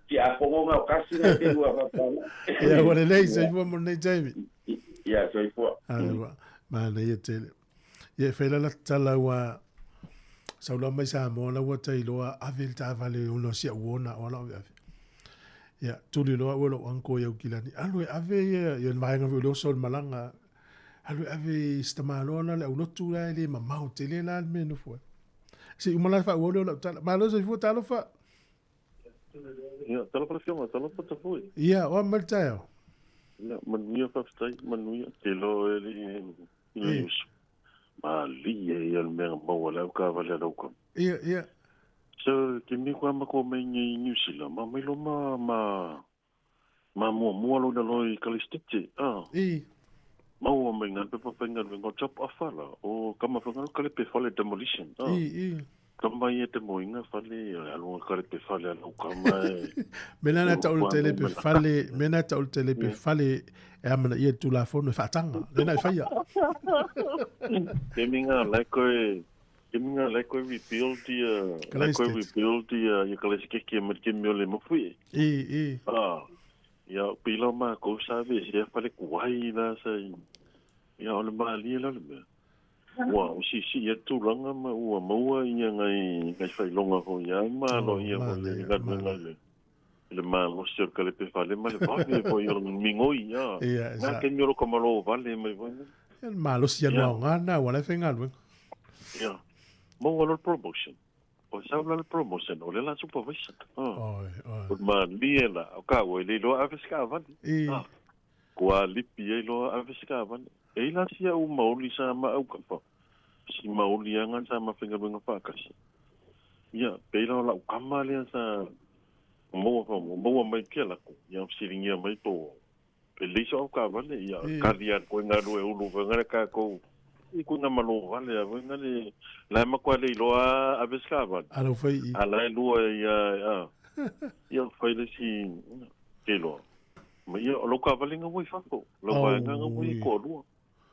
tiakono na o kasi na te lua whakatau. Ia, ua lelei, soifua mo lenei taimi. Ia, soifua. Ua, manaia tele. Ia, e whai la tala ua sau mai Samoa la ua tailoa ave le taavale ona o si au uo na o ala ave ave. Ia, tuli loa ua lou uncle i Aukilani. Alu e ave ia, ia le vaega foi o le oso o le malaga. Alu e ave i si tamaloa la le aulotu la e le mamao tele la le mea e nofo ai. Se i uma la le faaauau lea o lau tala. Malo soifua, talofa. Ia, talofa le Afioga, talofa Tafui. Ia, o a mai le taeao? Ia, manuia faafetai, manuia. Te iloa e alii i le uso. Malie ia le mea na maua le au taavale a lau tama. Ia, ia. So, te mea koe a matou mai nei i New Zealand, ma mai loa ma, ma, ma muamua loa i lalo i Kalesitete, a. I. Maua mai ngā pepa whaingaluenga o job offer la, o kama whangaru kalepe fale demolition, a. I, i. Kama ia te moinga fale, alonga kalepe fale a lau kama e. Mena na taulu tele pe fale, mena taulu tele pe fale e amana ia tulafono e whaatanga, lena e whaia. Te minga lai koe, te minga lai koe rebuild ia, lai koe rebuild ia, ia kalesikeke ma te mea o le mafui. I, i. Ah, ia pila o mākou sa ve sea fale kuai la sa i, ia o le mālie la le mea. Ua o sisi ia tulaga ma ua maua ia ngai ngai failonga foi ia ma lo ia foi le galuega le. le malosi o le kalepe fale ma le vave foi o le migoi a. Ia, Ngā kemi o lo kamalo vale mai foi. Ia, le malosi alu aoga lena ua la e faigaluega. Ia. Maua loa le promotion. O sau la le promotion, o le la supervisor. Oi, oi. O le malie la, o ka ua e le iloa ave se kaavale. Kua lipi ai loa ave se kaavale. E i la sia u maoli sa ma au kapa. Si maoli anga sa ma faigaluega faakasi. Ia, pe la o lau kama lea sa maua fa maua mai pia lako. Ia fesilingia mai po pe lei so au kaavale. Ia, kali a koe ngalu e ulu fa ngale ka kou. I ku na malo vale a nga le la ma kwa le iloa ave se kaavale. Ala fai i. Ala e lua ia a. Ia fai le si ke loa. Ma ia o lau kaavale nga ua i fafo. Lau vaega nga ua i koalua.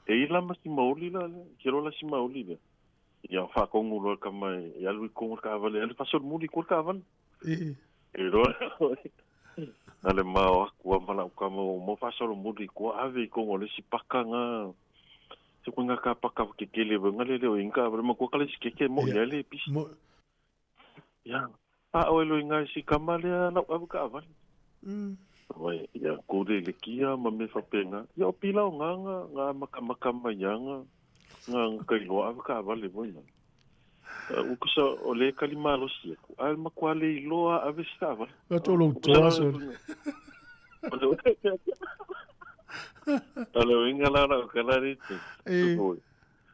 E i la ma si maoli la le, ke loa la si maoli le. Ia whaakongu loa ka mai, e alu i kongo le kaavale, alu whasolo muli ko le kaavale. E loa, na le mao aku a mala o kama o mo whasolo muli ko ave i kongo le si paka ngā, se koe ngā ka paka kekele wa ngā le leo i ngā ma kua kale si keke mo ia le pisi. Ia, a oe lo i ngā si kama lea lau ave kaavale. Wai, ia, kore le kia ma me whapenga. Ia, o pila o ngā ngā, ngā makamaka mai ia ngā, ngā ngā kailoa ave kaavale voi ngā. Ukusa o le kali malosi aku. Ai makua le iloa ave si kaavale. Wa tō lou toa so. Ale o inga la la o kalari te.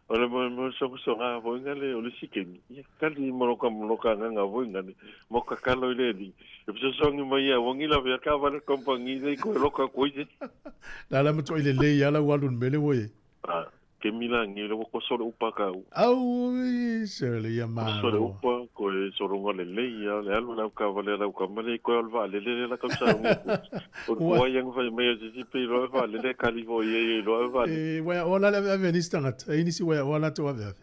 O le mo mo so so nga voi nga le o le sikemi. Ia kali mo loka mo loka nga nga voi nga le. Mo ka kalo i le li. E pso songi mai ia wangi la vea ka vale kompangi le ko loka ko i. La la matua i le lei ala walu mele wo e. Ah, ke mila ngi le ko solo upa ka u. Au se le ia ma. Solo upa ko e solo nga le lei ia le alu la ka vale la ka male ko al va le le la ka sa ngi. O ko ia nga fai mai se si pe ro va le le kali vo ie lo va. E wa o la la venista ngat. E nisi wa o la to ave.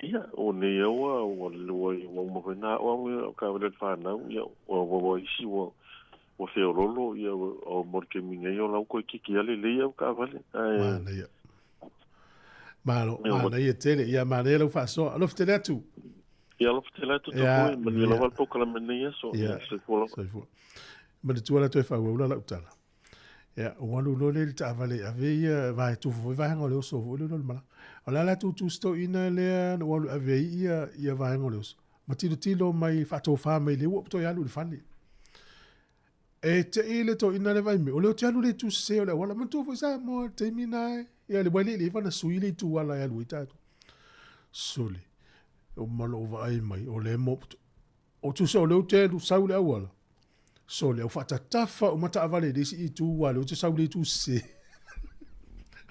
Ia o ne ia wa o le wa wa mo na o ka vale fa na ia o wa isi wa o feololo ia o mo ke minga ia la ko ki ale le ia ka vale. Ai. Ma ia. Malo, mana ia tele, ia mana ia lau faasoa. Alofa tele atu. Ia alofa tele atu tō koe, manuia lava le polokalame nei aso. Ia, soifua lava. Soifua. Manatua la toe faaauau la lau tala. Ia, ua alu loa lea i le taavale e ave ia vae tufu foi vaega o le oso foi lea le malaga. O le a la tutu stoina lea na ua alu e ave ai ia, ia vaega o le oso. Ma tilotilo mai faatofa mai le ua toe alu i le fale. E te i le toina le vai me, o le o te alu le tu se o le awala, manatua foi Samoa, taimi na e, ia le waile le iwa na sui le itu ala e alu ai tātou. Sole, o malo o vaai mai, o le mo, o tusa o le o te alu sau le awala. Sole, au whaatatafa o mata awale le isi itu wa le o te sau le itu se.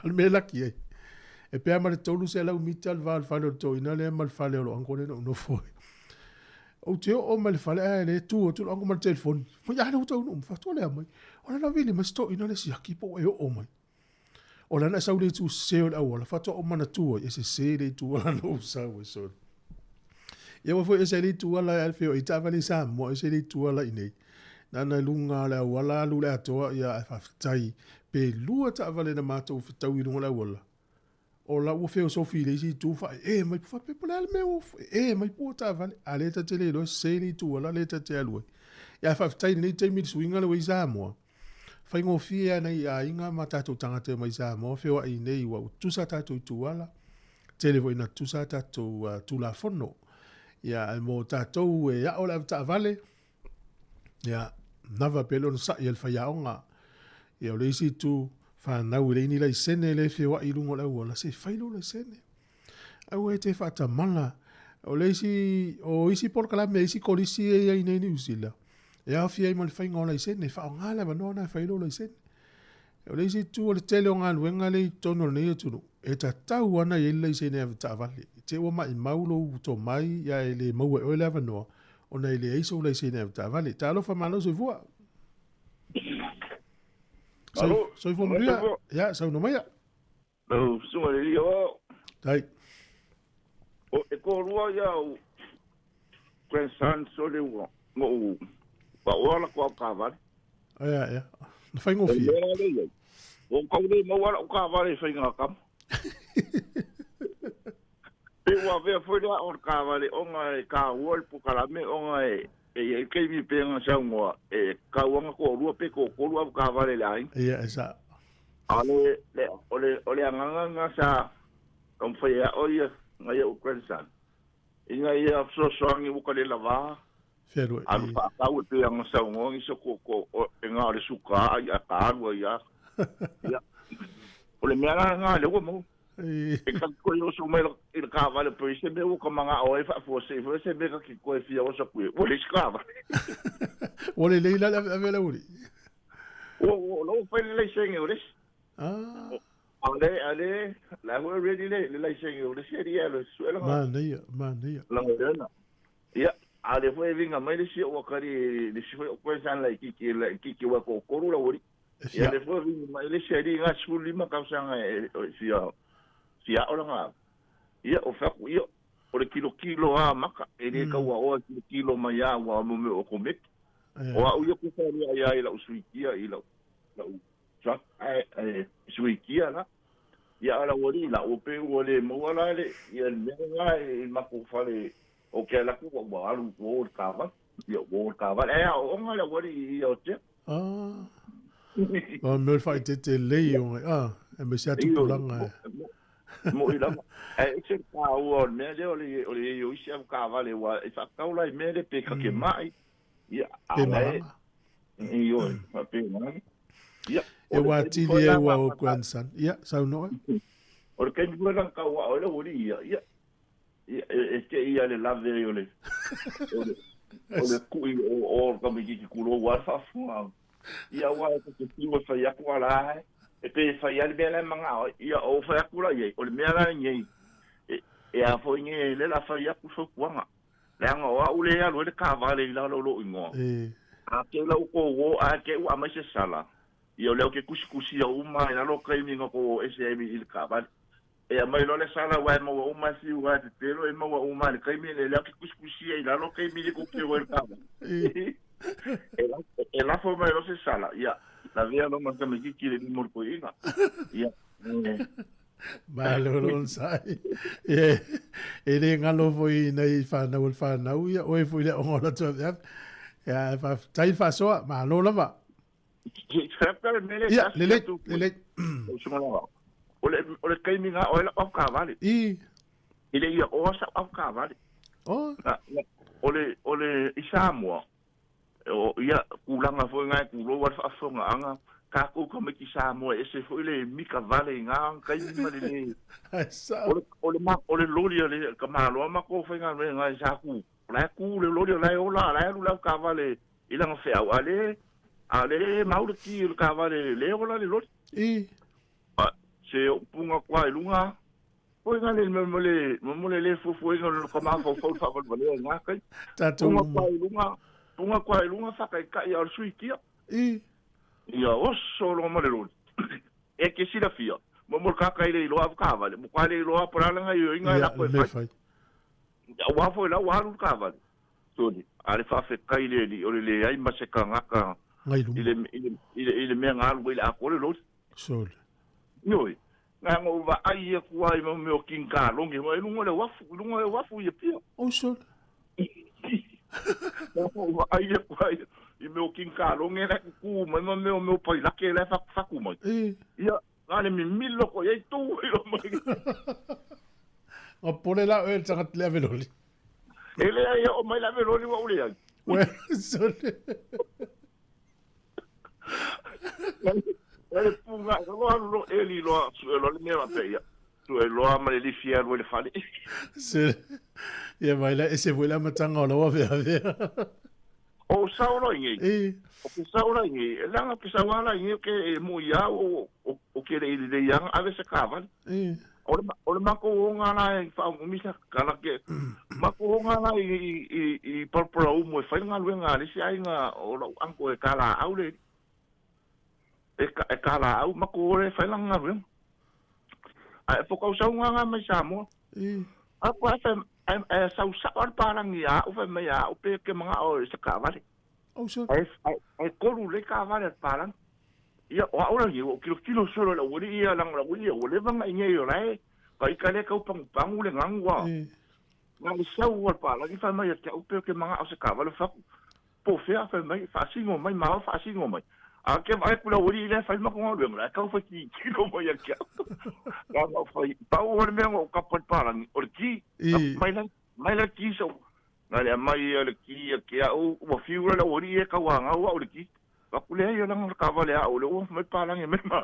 Ale me laki ai. E pea ma le tolu se lau mita le va le fale o le toina le ma le fale o lo ango le no no foi. O te o ma le fale a le tu o tu ango ma le telefoni. Mo ia le uta unu mfa le mai. O la vili ma sto ina le siaki po e o mai. O la na sau le tu se o le awala fato o mana tu e se se le tu ala no sau e so. Ia wa foi e se le tu ala al feo i ta vale sa mo e se le tu ala i nei. Nana lunga le awala lu le atoa ia e whawhitai pe lua ta vale na mātou whitau i lunga le awala. O la ua feo sofi le isi tu wha e mai pufa pe pole ale mea e mai pua ta vale a le tate le loe se le tu ala le tate alue. Ia whawhitai nei taimi le suinga le wei Samoa. Whaingofie ana i a inga ma tātou tangata mai Samoa whio ai nei ua utusa tātou i tuala. Tele foi na tusa tātou tulafono. Ia e mō tātou e ao le awata vale. Ia nawa pe lona sa i al whaiaonga. Ia o le isi tu whanau i leini lai sene le whio ai lungo le auala se whailo lai sene. Au e te whaatamala. O le isi, o isi polokalame, isi kolisi e ia i nei New Zealand. E awhi ai ma le whainga o lai sene, wha o ngā lewa noa nā whailo lai sene. O le isi tu o le tele o ngā luenga le i tono nei o tunu. E tatau ana i lai sene a taavale. Te ua mai maulo u tō mai ia e le maua e oe le awanoa. O nei le eiso lai sene a taavale. Tālofa malo soifua. Alo. Soifua maria. Ia, sauno maia. Lau sunga le lia wao. Tai. O e kōrua ia o grandson so le ua. Ngo u. Wa oa la kua kāvale. Ia, ia. Na whaingofie. E mera le ia. O kau le maua la o kāvale i whainga kama. Pe ua vea foi lea o kāvale onga e kā ua le pukalame onga e E i ai taimi e pei ona saunoa, e tatau lava ona toalua pe toatolu avetaavale i le aiga. Ia, e sao. A o le, le, o le, o le agaga lena sa taumafai e aʻo ia nai a'u grandson, ina ia fesoasoani ua ka le lavā, Fealuai. alu faatau e pei ona saunoa nisi o tootoo, e na o le suka a ia ka alu ai lava. Ia, o le mea la lena lea ua maua. E ka te toe oso mai i le taavale pe i se mea ua ka mana'o ai faafuasei foi se mea ka te toe fia oso atu i ai, ua leai se taavale. Ua lelei la le aveave le aualii. Ua, ua, ua fai le laisene o le isi. Ah. A le, a le, la foi ready le, le laisene o le isi alii e alu e sue lana. Manaia, manaia. Lana learner. Ia, a le foi e viga mai le isi o ua kali le isi foi o grandson laitiiti, laitiiti ua toatolu le aualii. E fia. Ia le foi viga mai le isi alii na 15 tausaga e fia, fia ao lana. Ia, o fai atu, ia, o le tilotilo lava maka, e le tau aoa e tilotilo mai lava aua o mea o otometi. O au ia ku faalua ai i lau suikia i lau lau truck ae ae suikia la. Ia a lau alii la ua pei ua le maua la le ia le mea lena i matou fale o ke ala atu ua alu ua o i le taavale. Ia ua o i le taavale ae aooga le aualii ia o te. Ah. O mea o le faaeteete lelei o ngai ah, e aemaise lava tupulaga e. Moʻi lava. Ae ese le taua o le mea lea o le o le i ai o isi avetaavale aua e faatatau la i mea lea pe ta te maʻi Ia, a Pe la e, malaga. ioe, faapena. Ia, E o le ua taimi atili foi e la ua na o grandson. Ia, saunoa. O le taimi foi la na tauaʻo ai le aualii ia, ia, ia, e, e te i a le lave ai o le, o le, o le kuʻi o, o le tamaitiiti tulou lava le faafofoga. Ia, aua e ta te fiu e fai atu a la e, e pei e fai lava le mea la e manao ai. Ia, ou fai atu la i ai, o le mea la lenei, e, e a foi nei, lea o le a fai atu le fautuaga. Leaga o au lea e alu ai le taavale i lalo o lou igoa. A keu la outou o ae te i ua aumai se sala, ia o lea ou te tusitusia uma ai i lalo o taimi na outou o ese ai i le taavale. E aumai loa le sala aua e maua uma e fiu ae pepelo e maua uma i le taimi lenei, lea ou te tusitusia i lalo o taimi lea tou te o ai i le taavale. E lafo mai loa se sala, ia lavea loa ma le tamaitiiti i le lima o le toeaina. Ia, Malo le onosai. E, e le galo foi nei whanau o le whanau ia, oe foi le aoga o la atu aveave. Ia, faafetai le faasoa, malo lava. Ia, lelei, lelei. O le, o le taimi na o ai lau avetaavale. I. E le ia oa sau avetaavale. Oh. Na, o le, o le, i Samoa, O ia tulaga foi na e tulou a le faafofogaaga, tatou tamaiti Samoa e ese foi le mika vale i na taimi ma le le O le, o le, o le loli a le tamaloa matou faigaluega e sa tu, o la e tu le loli o la e ola, o la e alu le avetaavale i lana feau, a le, a le mau le ki o le taavale le ola le loli. I. Se upuga atu lava i luga, foi na le mo le mo le le fuafuaina o le ka mafaufau i le faavalevalea i na taimi. Tatou Puga uma. atu lava i luga, puga atu lava i luga faataitai a o le suikia. I. Ia oso loa ma le loli. E te silafia, mo mo le tagata e le iloa avetaavale, matua le iloa po o le a le gaoioiga e Ia, lako le e mea fai. fai. Aua foi la ua alu le taavale. Sole, a le faafetai i le Alii o le leai ma se tagata Ngai i luma. le, i le, i le, i le mea na alu ai i le atoa le loli. Sole. Ioe, na ona ou vaai atu lava i mea o kinikalone i luga o le uafu, i luga o le uafu i Apia. Oh, sole. Na ona ou vaai atu lava i mea o kinikalone la e tutu mai ma mea o mea o pailake la e fatufatu mai. I. Ia, na o le mimilo koe i ai tu ai loa mai. Ua pole la oe le tagata le ave loli. E leai, e oo mai le ave loli ua ou leai. Ua sole. Na le puga, na loa alu loa eli loa, sue loa le mea faapea ia. Sue loa ma le lifi e alu ai i le fale. Se, ia mai la ese foi le amataga o lau aveavea. O sau loa i nei. I. O ke sau la i nei, e leaga ke sau lava la i nei o ke e moi a o o ke le i lelei ana ave se taavale. I. O le o le matou oga la e faaumisa kala ke matou oga la i i i Palapalaumu e fai le galuega a le isi aiga o lou uncle e kalaau le e ka e kalaau matou o le fai lana galuega. Ae fokausauga nga mai Samoa. I. A po ai fai ae sau sao lava le palagi ia au fai mai ia au pe ke manao i se taavale. Oh, sure. Ae ae tolu lelei taavale a le palagi. Ia, o au la ua ou tilotilo solo i le aualii ia, leaga o le aualii ia ua leva ona i nei o la e ka ita lea e tau pagupagu le gagu a. Na le sau a le palagi fai mai ia te au pe ke manao se taavale. Ou fai atu, Po fea fai mai faasino mai ma faasino mai. A ke vai kula uri le fai ma ko le la ka fai ki ki lo mai ya kia. Ka ma fai pa o le mea o ka pa palangi o le ki mai la ki so. Na le mai le ki ke a o ua fiu la uri e ka wa ngau o le ki. Pa kule ai la ka va le a o le o mai palangi me ma.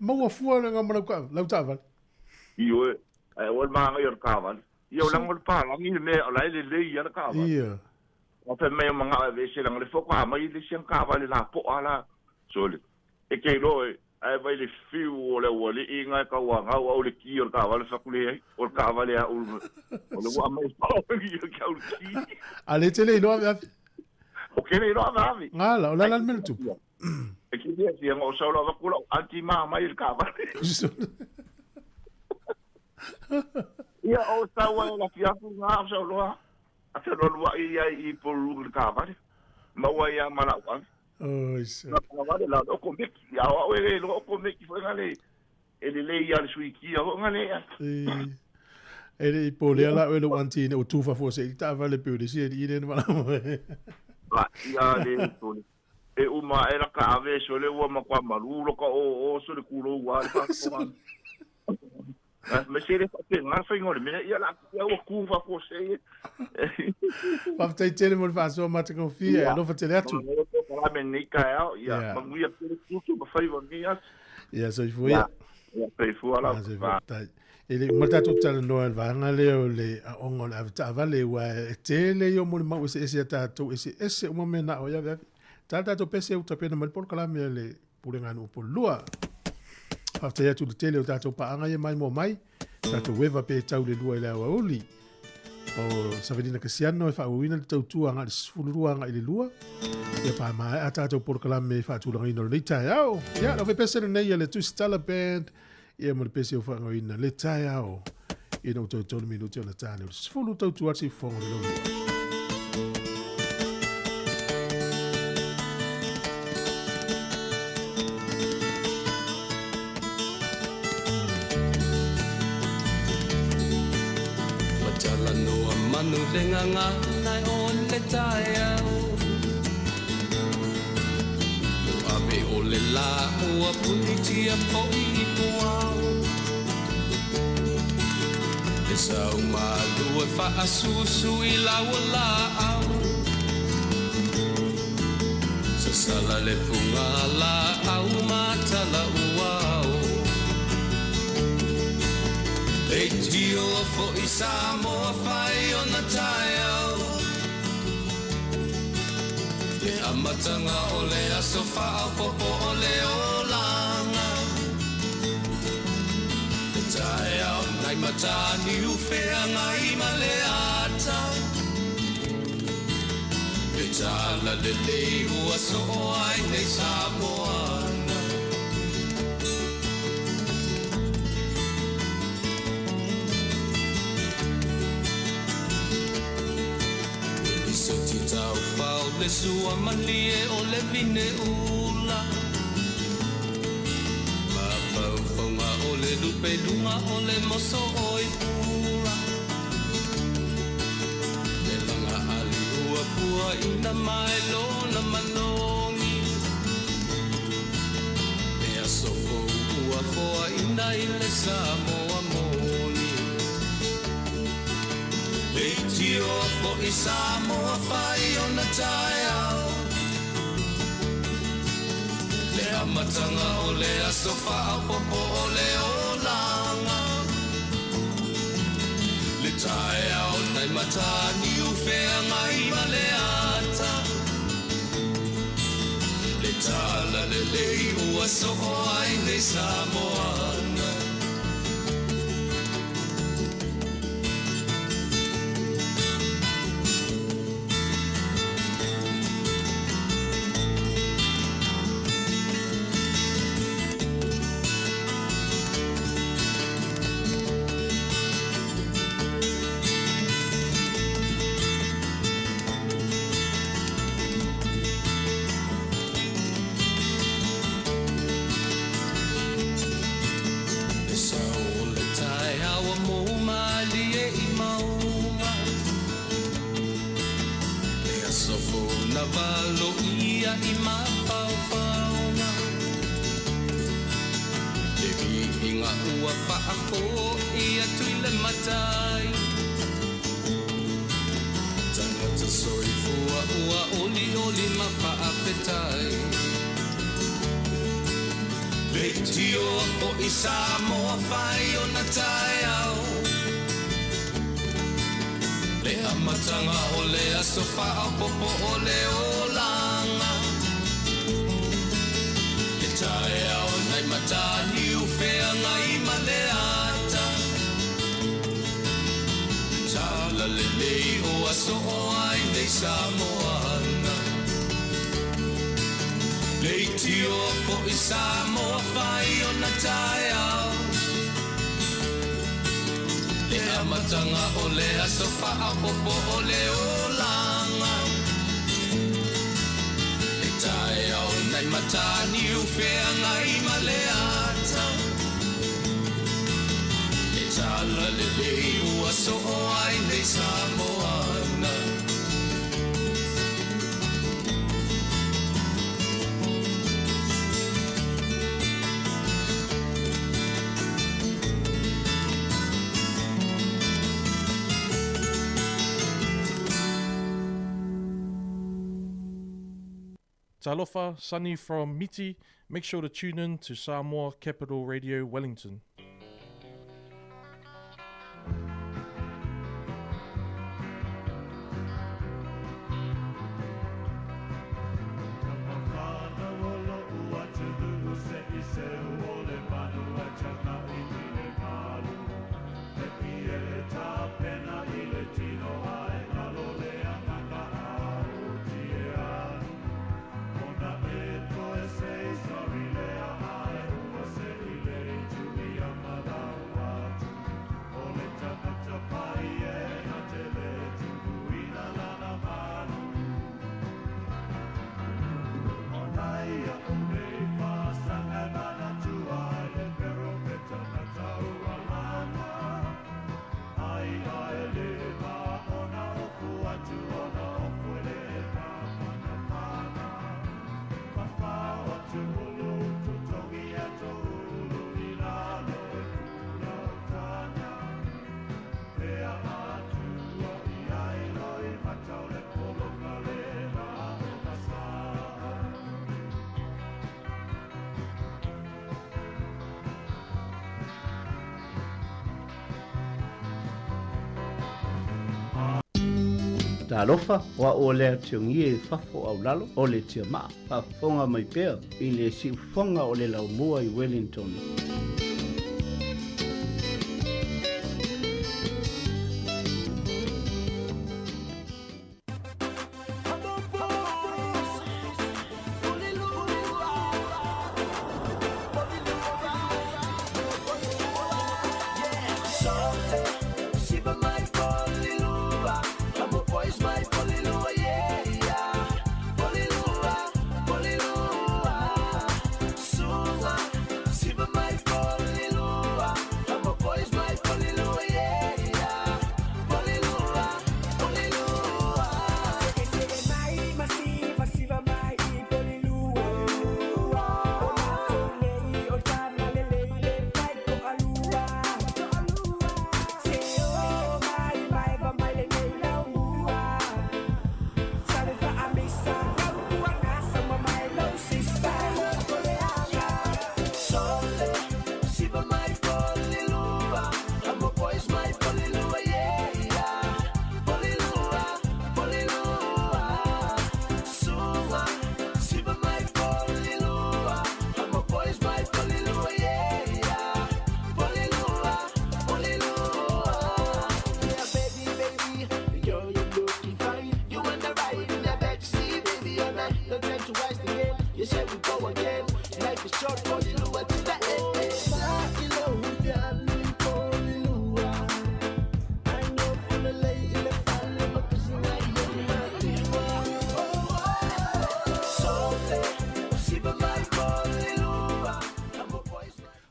Ma ua fua le ngā mana ka lau taavale. Io e o le manga i o le kaavale. Ia o langa o le palangi le mea o la e lelei ia le kaavale. Ia. O fe mai o manga e vese langa le foko a mai le siang kaavale la po ala. So le e ke lo e ai vai le fiu o le ua le inga e kaua ngau au le ki o le kaavale fakule ai. O le kaavale a o le ua mai palangi o ke au le ki. A le tele i loa ave. O ke le iloa ave ave. Ngala, o la la le mele tupu. E ki tia tia ngo sau la vakula anti ma mai le kaavale. Ia o sau ai la fiafu ngā o sau loa. A te lolua i ai i polu le kaavale. Maua ia mana o ave. Oi se. La kaavale la o komeki. Ia o e lo o komeki foi ngale. E le le ia le suiki o ngale ia. E le i pole la o le anti ne o tufa fo se i taavale pe o le si e i le wala. La ia le tole. E uma e la ka ave so le ua ma kwa malu lo ka o so le kulo ua le fa. Me se le fa ngā whainga le mea ia la ia ua kufa fo se. Whaftai tele mo le whaasoa matakofia e alofa tele atu. Ia me nei ka ao ia manguia pere tutu ma whaiwa ngi atu. Ia soifua ia. Ia soifua lau. E le uma tātou tala noa le vānga lea o le aonga o le ave taavale ua e tele i o mo le mau ese ese a tātou ese ese uma mea na o ia ave ave. Tāle tātou pese u tapena mai le polokalame le pulenga nu po lua. Whaftai atu le tele o tātou paanga ia mai mo mai. Tātou wewa pe tau le lua i le awa uli. O Savelina Kasiano e whaauina le tautua ngā le sifulurua ngā i le lua. Ia pā mai a tātou polokalame e whaatulanga ina le nei ao. Ia, lau pese le nei a le Tusitala Band. Ia mo le pese o whaangoina le taeao. Ia na utau tolu minuti o na tāne o le sifulu tautua ati fongo le lua. Manu le nganga nai o le taeao. Ave o le la ua punitia po i puao. Le sau malu e whaasusu i lau la au. Sasala le punga la au matala uau. E tio fo i Samoa whai o na taeao. Le amatanga o le aso whaopopo o le olanga. Le taeao nai matani uwhea ngai ma le ata. Le tala le lei ua so o ai nei Samoa. Tau pau le sua malie o le vine ula. Ma pau paunga o le lupe lunga o le moso oi pula. Le langa ali ua pua ina mai lona manongi. Le asofo ua foa ina i le Samoa moni. Le tio fo i Samoa whai o na taeao. Le amatanga o le aso whaopopo o le olanga. Le taeao nai matani uwhea ngai ma le ata. Le tala le lei ua so o ai nei Samoana. Fealaiga ua faafo'i atu i le matai. Tagata soifua ua olioli ma faafetai. Leitioa fo'i Samoa fai ona taeao. Le amataga o le aso faaopopo o le olaga. Le taeao nai Mataniu Feagai ma le ata. Talalelei o aso o ai nei Samoana. Leitioa fo'i Samoa fai ona taeao. Le amataga o le aso faaopopo o le olaga. Le taeao nai Mataniu Feagai ma le ata. Le talalelei ua soo ai nei Samoana. Talofa, Sunny from Miti. Make sure to tune in to Samoa Capital Radio Wellington. Talofa, o a'u o lea tiogie i fafo au lalo o le tiamaa, faafofoga mai pea i le siufofoga o le laumua i Wellington.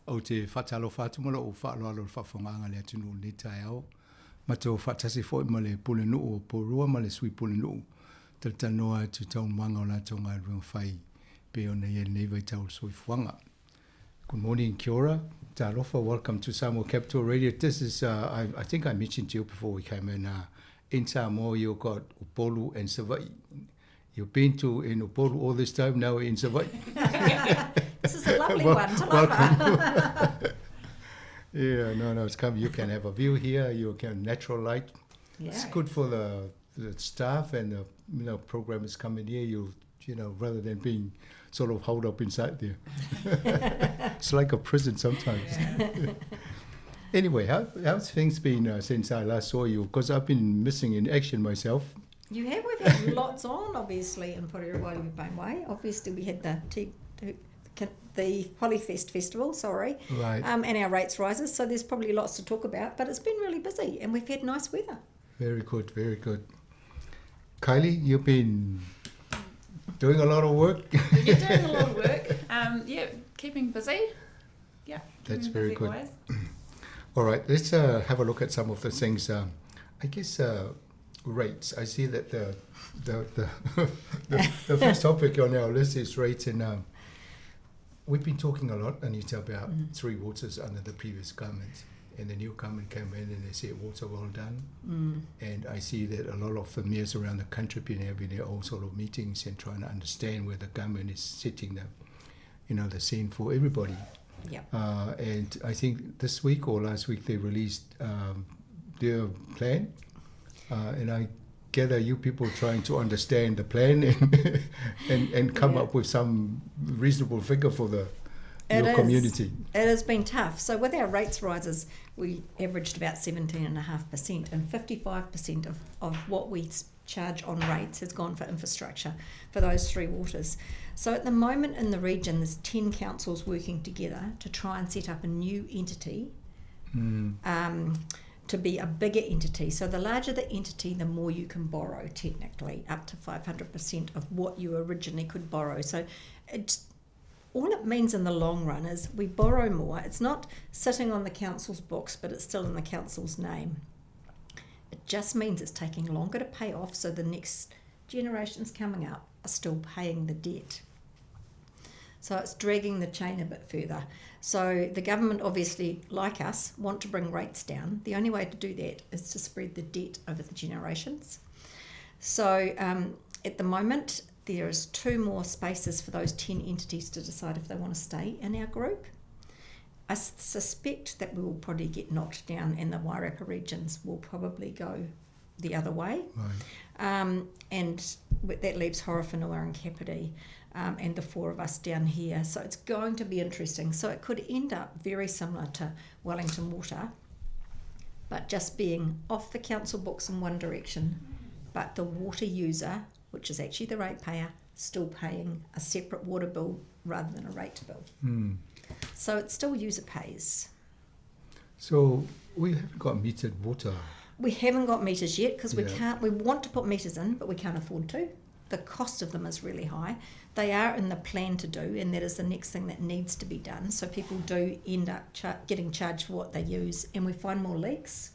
Ou te faatalofa atu ma lou faaaloalo i le faafofogaaga a le atunuu i lenei taeao. Matou faatasi foi ma le Pulenuu o Pourua ma le Sui Pulenuu, talatalanoa atu i taualumaga o latou galuega fai pei ona i ai lenei vaitau o le soifuaga. Good morning, kia ora. Talofa, welcome to Samoa Capital Radio. This is, I think I mentioned to you before we came in, in Samoa you've got Upolu and Savaii. You've been to in Upolu all this time, now in Savaii. This is a lovely one, Welcome. Yeah, no, no, it's come. You can have a view here. You can natural light. It's good for the staff and the programmers coming here. Rather than being sort of holed up inside there. It's like a prison sometimes. Anyway, how's things been since I last saw you? Because I've been missing in action myself. You have. We've had lots on, obviously, in Porirua Way. Obviously, we had the Polyfest Festival, sorry. And our rates rises, so there's probably lots to talk about, but it's been really busy and we've had nice weather. Very good, very good. Kylie, you've been doing a lot of work. You're doing a lot of work. Yeah, keeping busy. Yeah, That's keeping very busy good. always. All right, let's have a look at some of the things. I guess rates. I see that the first topic on our list is rates, and we've been talking a lot, Anita, about Three Waters under the previous government. And the new government came in and they said, water well done. And I see that a lot of the mayors around the country have been having their own sort of meetings and trying to understand where the government is setting the scene for everybody. And I think this week or last week they released their plan. And I gather you people trying to understand the plan and come up with some reasonable figure for It your is. community. It has been tough. So with our rates rises, we averaged about 17.5%, and 55% of what we charge on rates has gone for infrastructure for those three waters. So at the moment in the region, there's 10 councils working together to try and set up a new entity to be a bigger entity. So the larger the entity, the more you can borrow, technically, up to 500% of what you originally could borrow. So it's all it means in the long run is we borrow more. It's not sitting on the council's books, but it's still in the council's name. It just means it's taking longer to pay off, so the next generations coming up are still paying the debt. So it's dragging the chain a bit further. So the government, obviously, like us, want to bring rates down. The only way to do that is to spread the debt over the generations. So at the moment, there is 2 more spaces for those 10 entities to decide if they want to stay in our group. I suspect that we will probably get knocked down and the Wairarapa regions will probably go the other way. And that leaves Horowhenua and Kapiti and the 4 of us down here. So it's going to be interesting. So it could end up very similar to Wellington Water, but just being off the council books in one direction, but the water user, which is actually the ratepayer, still paying a separate water bill rather than a rate bill. So it's still user pays. So we haven't got metered water. We haven't got meters yet because we can't. We want to put meters in, but we can't afford to. The cost of them is really high. They are in the plan to do, and that is the next thing that needs to be done. So people do end up getting charged for what they use, and we find more leaks.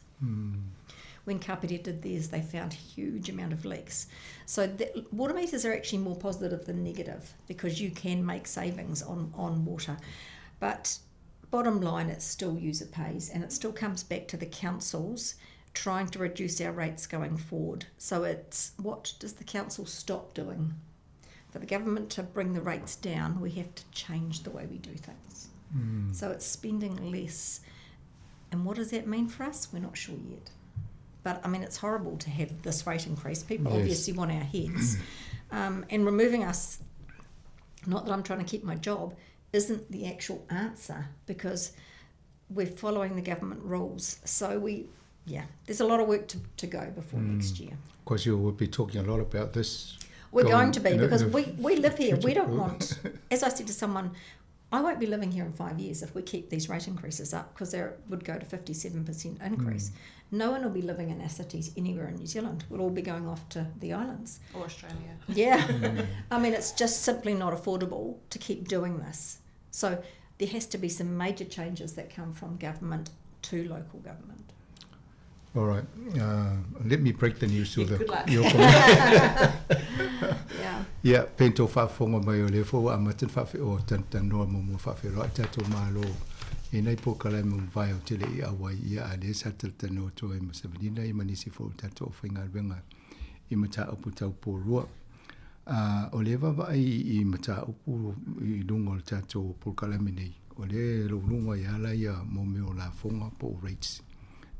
When Kapiti did theirs, they found a huge amount of leaks. So the water meters are actually more positive than negative because you can make savings on water. But bottom line, it's still user pays, and it still comes back to the councils trying to reduce our rates going forward. So it's what does the council stop doing? For the government to bring the rates down, we have to change the way we do things. So it's spending less. And what does that mean for us? We're not sure yet. But it's horrible to have this rate increase. People obviously want our heads. And removing us, not that I'm trying to keep my job, isn't the actual answer because we're following the government rules. So there's a lot of work to go before next year. Of course, you will be talking a lot about this. We're going to be, because in the we live here. We future. don't want, as I said to someone, I won't be living here in 5 years if we keep these rate increases up, because there would go to 57% increase. No one will be living in our cities anywhere in New Zealand. We'll all be going off to the islands. Or Australia. It's just simply not affordable to keep doing this. So there has to be some major changes that come from government to local government. All right. Let me break the news to Yeah, the good luck. your community. Yeah, pento whaafonga mai o le fo a matan whaafe o tan noa mo mo whaafe roa tātou malo E nai polokalame ua mavae ou te le i auai ia a lea sa talatalanoa atu ai ma Savanina ia ma nisi foi o tatou aufaigaluega i mataupu tau purua. A o lea vaavaai i mataupu i luga o le tatou polokalame nei, o lea e louloua ai lava la ia mo mea o lafoga po o rates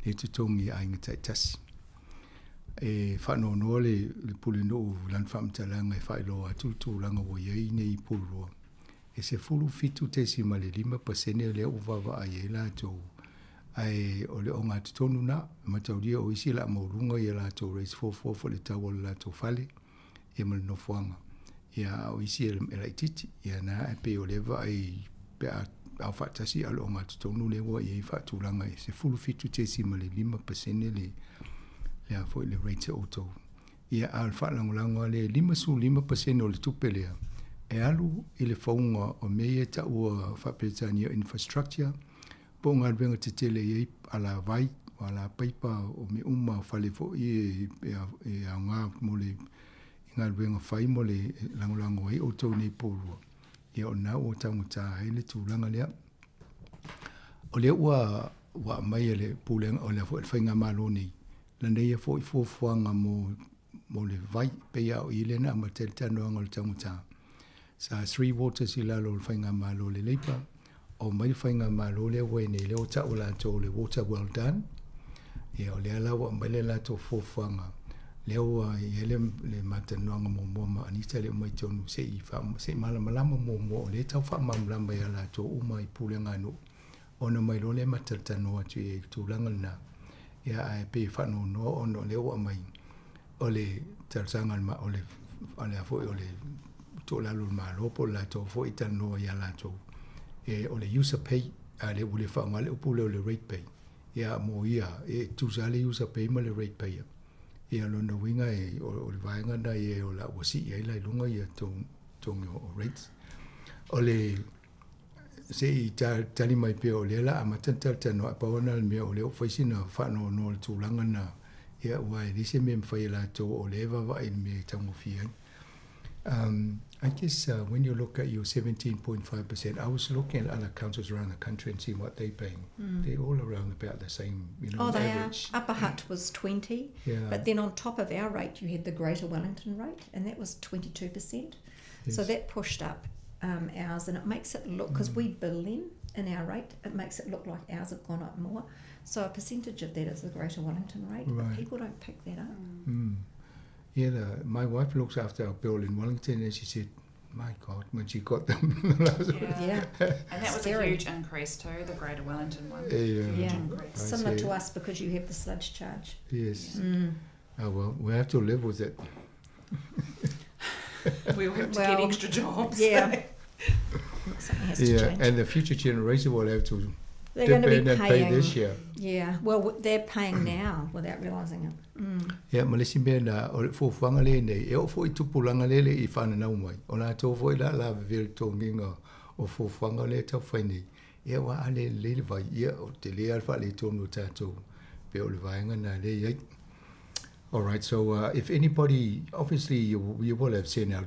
lea e totogi e aiga taitasi. E faanoanoa le Pulenuu i lana faamatalaga e faailoa atu le tulaga ua i ai nei pulua e 17.5% lea ua vaavaai ai latou, ae o le ogatotonu lena. E mataulia o isi o le a maualuga ia latou rates fuafua foi i le tau o le latou fale ia ma le nofoaga, ia a o isi e laitiiti. Ia na e pei o lea vaai pe a ao faatasi a o le ogatotonu lea ua i ai faatulaga e 17.5% le le a foi le rate a outou. Ia, a o le faalagolago lava lea, e 55% o le tupe lea e alu i le fauga o mea ia e taua faa-Peretania o infrastructure, po o galuega tetele e i ai alavai, o alapaipa, o mea uma, o fale foi e aoga mo le i galuega fai mo le lagolago ai outou nei poulua. Ia o lena ua taugata ai le tulaga lea. O lea ua ua aumai e le Pulega, o le foi le Faigamalo nei, lana ia foi fuafuaga mo, mo le vai, pei lava o i lea na amata ai le talanoaga o le taugata. Sa Three Waters i lalo o le Faigamalo a le Labour, omai le Faigamalo lea ua i nei, lea ua tau e latou o le Water Well Done. Ia, o lea la ua aumai le latou fuafuaga, lea ua i ai le, le matalanoaga muamua ma Anita le uma i totonu se i, se i malamalama muamua, o lea e tau faamalamalama ia latou uma i pulega a nuu. Ona omai loa lea ma talatalanoa atu i ai i le tulaga lena. Ia, ae pei e faanoanoa ona o lea ua aumai o le talosaga a le, o le, o le a foi, o le tuualalo a le Malo po o le latou foi talanoa ia latou, e, o le user pay, a lea ua le faaaoga le upu lea o le rate pay. Ia, mo ia, e tutusa lava le user pay ma le rate payer. Ia, o lona uiga e, o, o le vaega lena i ai o la ua sii ai la i luga ia totogi o rates. O le se i tali mai pea o lea la amata ona talatalanoa ae pau lava lena o le mea o lea ua fai sina faanoanoa i le tulaga lena ia aua e leai se mea e mafai e latou o lea e vaavaai i le mea e taugofie ai. I guess when you look at your 17.5%, I was looking at other councils around the country and seeing what they're paying. They're all around about the same, you know, Oh, they average. are. Upper Hutt was 20, Yeah. but then on top of our rate, you had the Greater Wellington rate, and that was 22%. So that pushed up ours, and it makes it look, because we bill them in our rate, it makes it look like ours have gone up more. So a percentage of that is the Greater Wellington rate, but people don't pick that up. Yeah, my wife looks after our bill in Wellington, and she said, my God, when she got them. Yeah. And that was a Scary. huge increase too, the Greater Wellington one. Yeah. Huge Yeah. increase. I Similar see. to us because you have the sludge charge. Yes. Oh, well, we have to live with it. We will have to get Well, extra jobs. Yeah. Something has to Yeah, change. and the future generation will have to They're dip going to be in and pay paying. their share. Yeah, well, they're paying now without realising it. Ia, ma le isi mea na, o le fuafuaga lenei, e oo foi i tupulaga lea e le i fananau mai, o latou foi la lavevea i le totogiga o fuafuaga lea e taumafai nei, ia aua a le lelei le vai, ia o tele lava le faaletonu o tatou, pei o le vaega lena lea e i ai. All right, so if anybody, obviously you will have sent out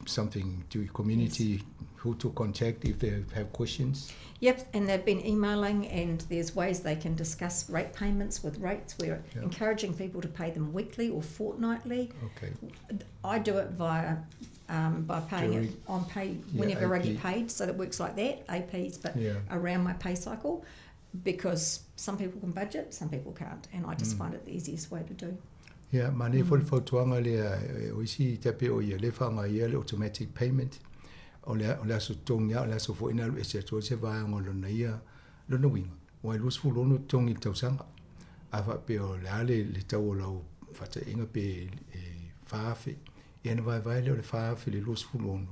something to your community, who to contact if they have questions. Yep, and they've been emailing, and there's ways they can discuss rate payments with rates. We're encouraging people to pay them weekly or fortnightly. I do it via by paying it During- on pay Yeah, whenever I get AP. paid, so that works like that, APs, but around my pay cycle, because some people can budget, some people can't, and I just find it the easiest way to do. Ia, manaia foi le fautuaga lea, o isi tai pei o ia lea e faaaoga ia le automatic payment, o le, o le aso totogi lava, o le aso foi na alu ese atu ai se vaega o lona ia, lona uiga, ua e 26 totogi i le tausaga. A faapea o le a le, le tau o lau faataitaiga pe e 4,000, ia ona vaevae lea o le 4,000 i le 26,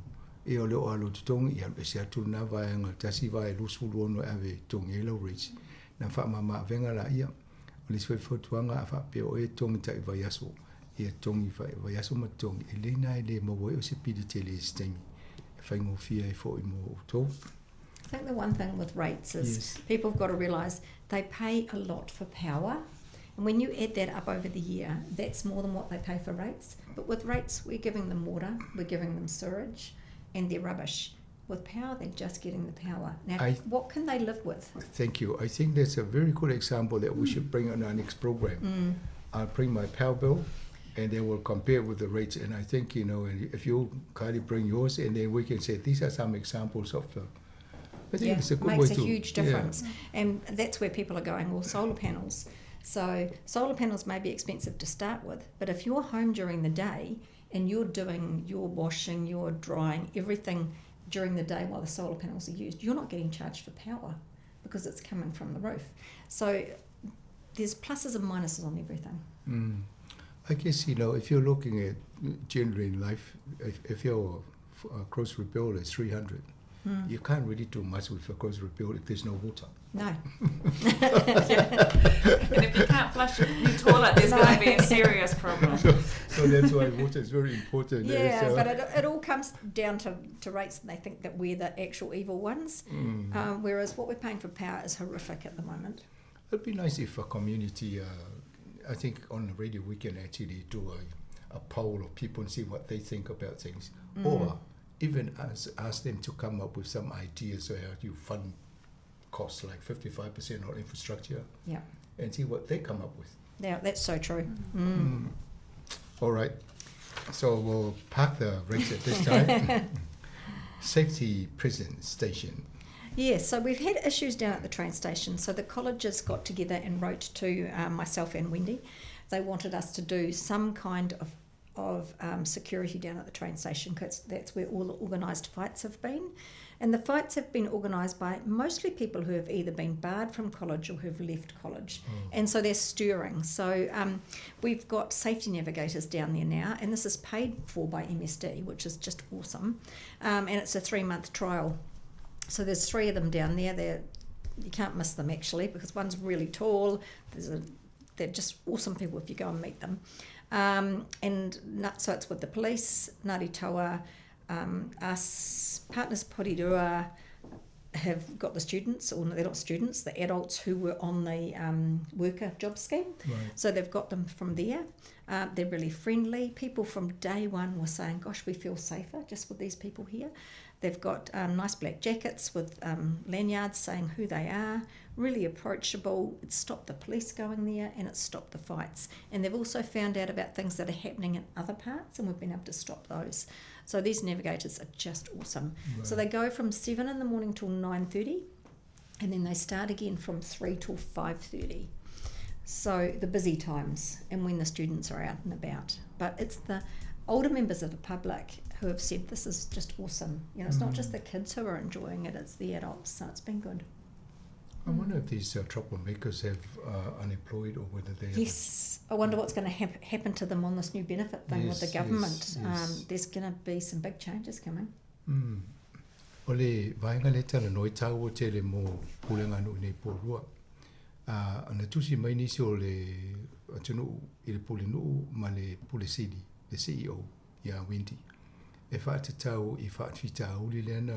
ia o le oo lava o lou totogi, ia alu ese atu lena vaega, tasi vae 26 e ave e totogi ai lau rates. Na faamama avega laia. O le isi foi fautuaga a faapea o oe e totogi tai vaiaso, ia totogi vaiaso ma totogi, e lelei lena e le maua ai o se pili tele i se taimi e faigofie ai foi mo outou. I think the one thing with rates is people have got to realise they pay a lot for power. And when you add that up over the year, that's more than what they pay for rates. But with rates, we're giving them water, we're giving them sewerage and their rubbish. With power, they're just getting the power. Now, what can they live with? Thank you. I think that's a very good example that we should bring on our next program. I'll bring my power bill and then we'll compare with the rates. And I think, you know, and if you kindly bring yours, and then we can say these are some examples of the. I think Yeah, it's a good makes way a to huge yeah. difference. And that's where people are going, well, solar panels. So solar panels may be expensive to start with, but if you're home during the day and you're doing your washing, your drying, everything during the day while the solar panels are used, you're not getting charged for power because it's coming from the roof. So there's pluses and minuses on everything. I guess, you know, if you're looking at generally in life, if your grocery bill is 300, you can't really do much with a grocery bill if there's no water. No. And if you can't flush your new toilet, there's No. going to be a serious problem. So that's why water is very important. Yeah, so. but it all comes down to rates, and they think that we're the actual evil ones, whereas what we're paying for power is horrific at the moment. It'd be nice if a community, I think on the radio we can actually do a poll of people and see what they think about things, or even ask them to come up with some ideas of how you fund costs like 55% on infrastructure, and see what they come up with. Yeah, that's so true. All right, so we'll park the rates at this time. Safety prison station. Yeah, so we've had issues down at the train station. So the colleges got together and wrote to myself and Wendy. They wanted us to do some kind of security down at the train station, because that's where all the organised fights have been. And the fights have been organised by mostly people who have either been barred from college or who've left college. And so they're stirring. So we've got safety navigators down there now, and this is paid for by MSD, which is just awesome. And it's a 3-month trial. So there's 3 of them down there. You can't miss them, actually, because one's really tall. They're just awesome people if you go and meet them. So it's with the police, Ngāti Toa, us, Partners Porirua have got the students, or they're not students, the adults who were on the worker job scheme. So they've got them from there. They're really friendly. People from day one were saying, gosh, we feel safer just with these people here. They've got nice black jackets with lanyards saying who they are, really approachable. It's stopped the police going there, and it's stopped the fights. And they've also found out about things that are happening in other parts, and we've been able to stop those. So these navigators are just awesome. So they go from 7 in the morning till 9:30, and then they start again from 3 till 5:30. So the busy times and when the students are out and about. But it's the older members of the public who have said this is just awesome. It's not just the kids who are enjoying it, it's the adults, so it's been good. I wonder if these troublemakers have unemployed or whether they have... Yes, I wonder what's going to happen to them on this new benefit thing with the government. There's going to be some big changes coming. O le vaenga le tala noi tau o tele mō pulenga nu nei pōrua. Ana tusi mai nisi o le atunu i le pule nuu ma le pule sili, le CEO, ia Wendy. E whaatatau i whaatwhita uli le ana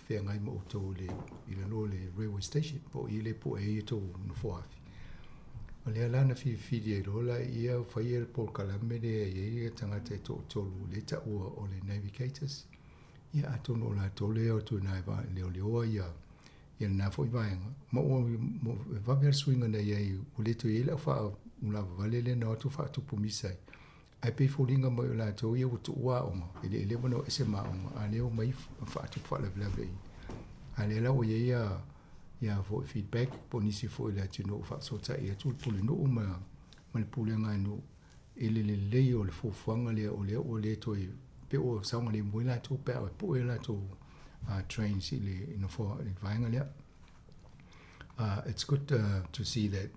whea ngai mo tō le i le lo le railway station po i le po e i tō nofoafi. O le alana whiwhiri e rola ia whai e pōl kalame le e ia tangata e tō tolu le ta ua o le navigators. Ia atono o la tō leo tū nai wā leo leoa ia ia nā fo i vaenga. Ma o mo wawe suinga nei ei o le tō i la wha ula vale le nā tō whaatupu misai. Ai pe fōlinga mai o la tō ia o tō ua onga. E le elewa no ese ma onga. A leo mai whaatupu whaalavelave i. A le lau ia ia fo feedback po nisi fo i la tino whaasota ia tū pule no ma le pule ngai no e le le lei o le fōfuanga le o le o le toi pe o saunga le mui la tō pē o po e la tō trains i le no fo i vaenga lea. It's good to see that.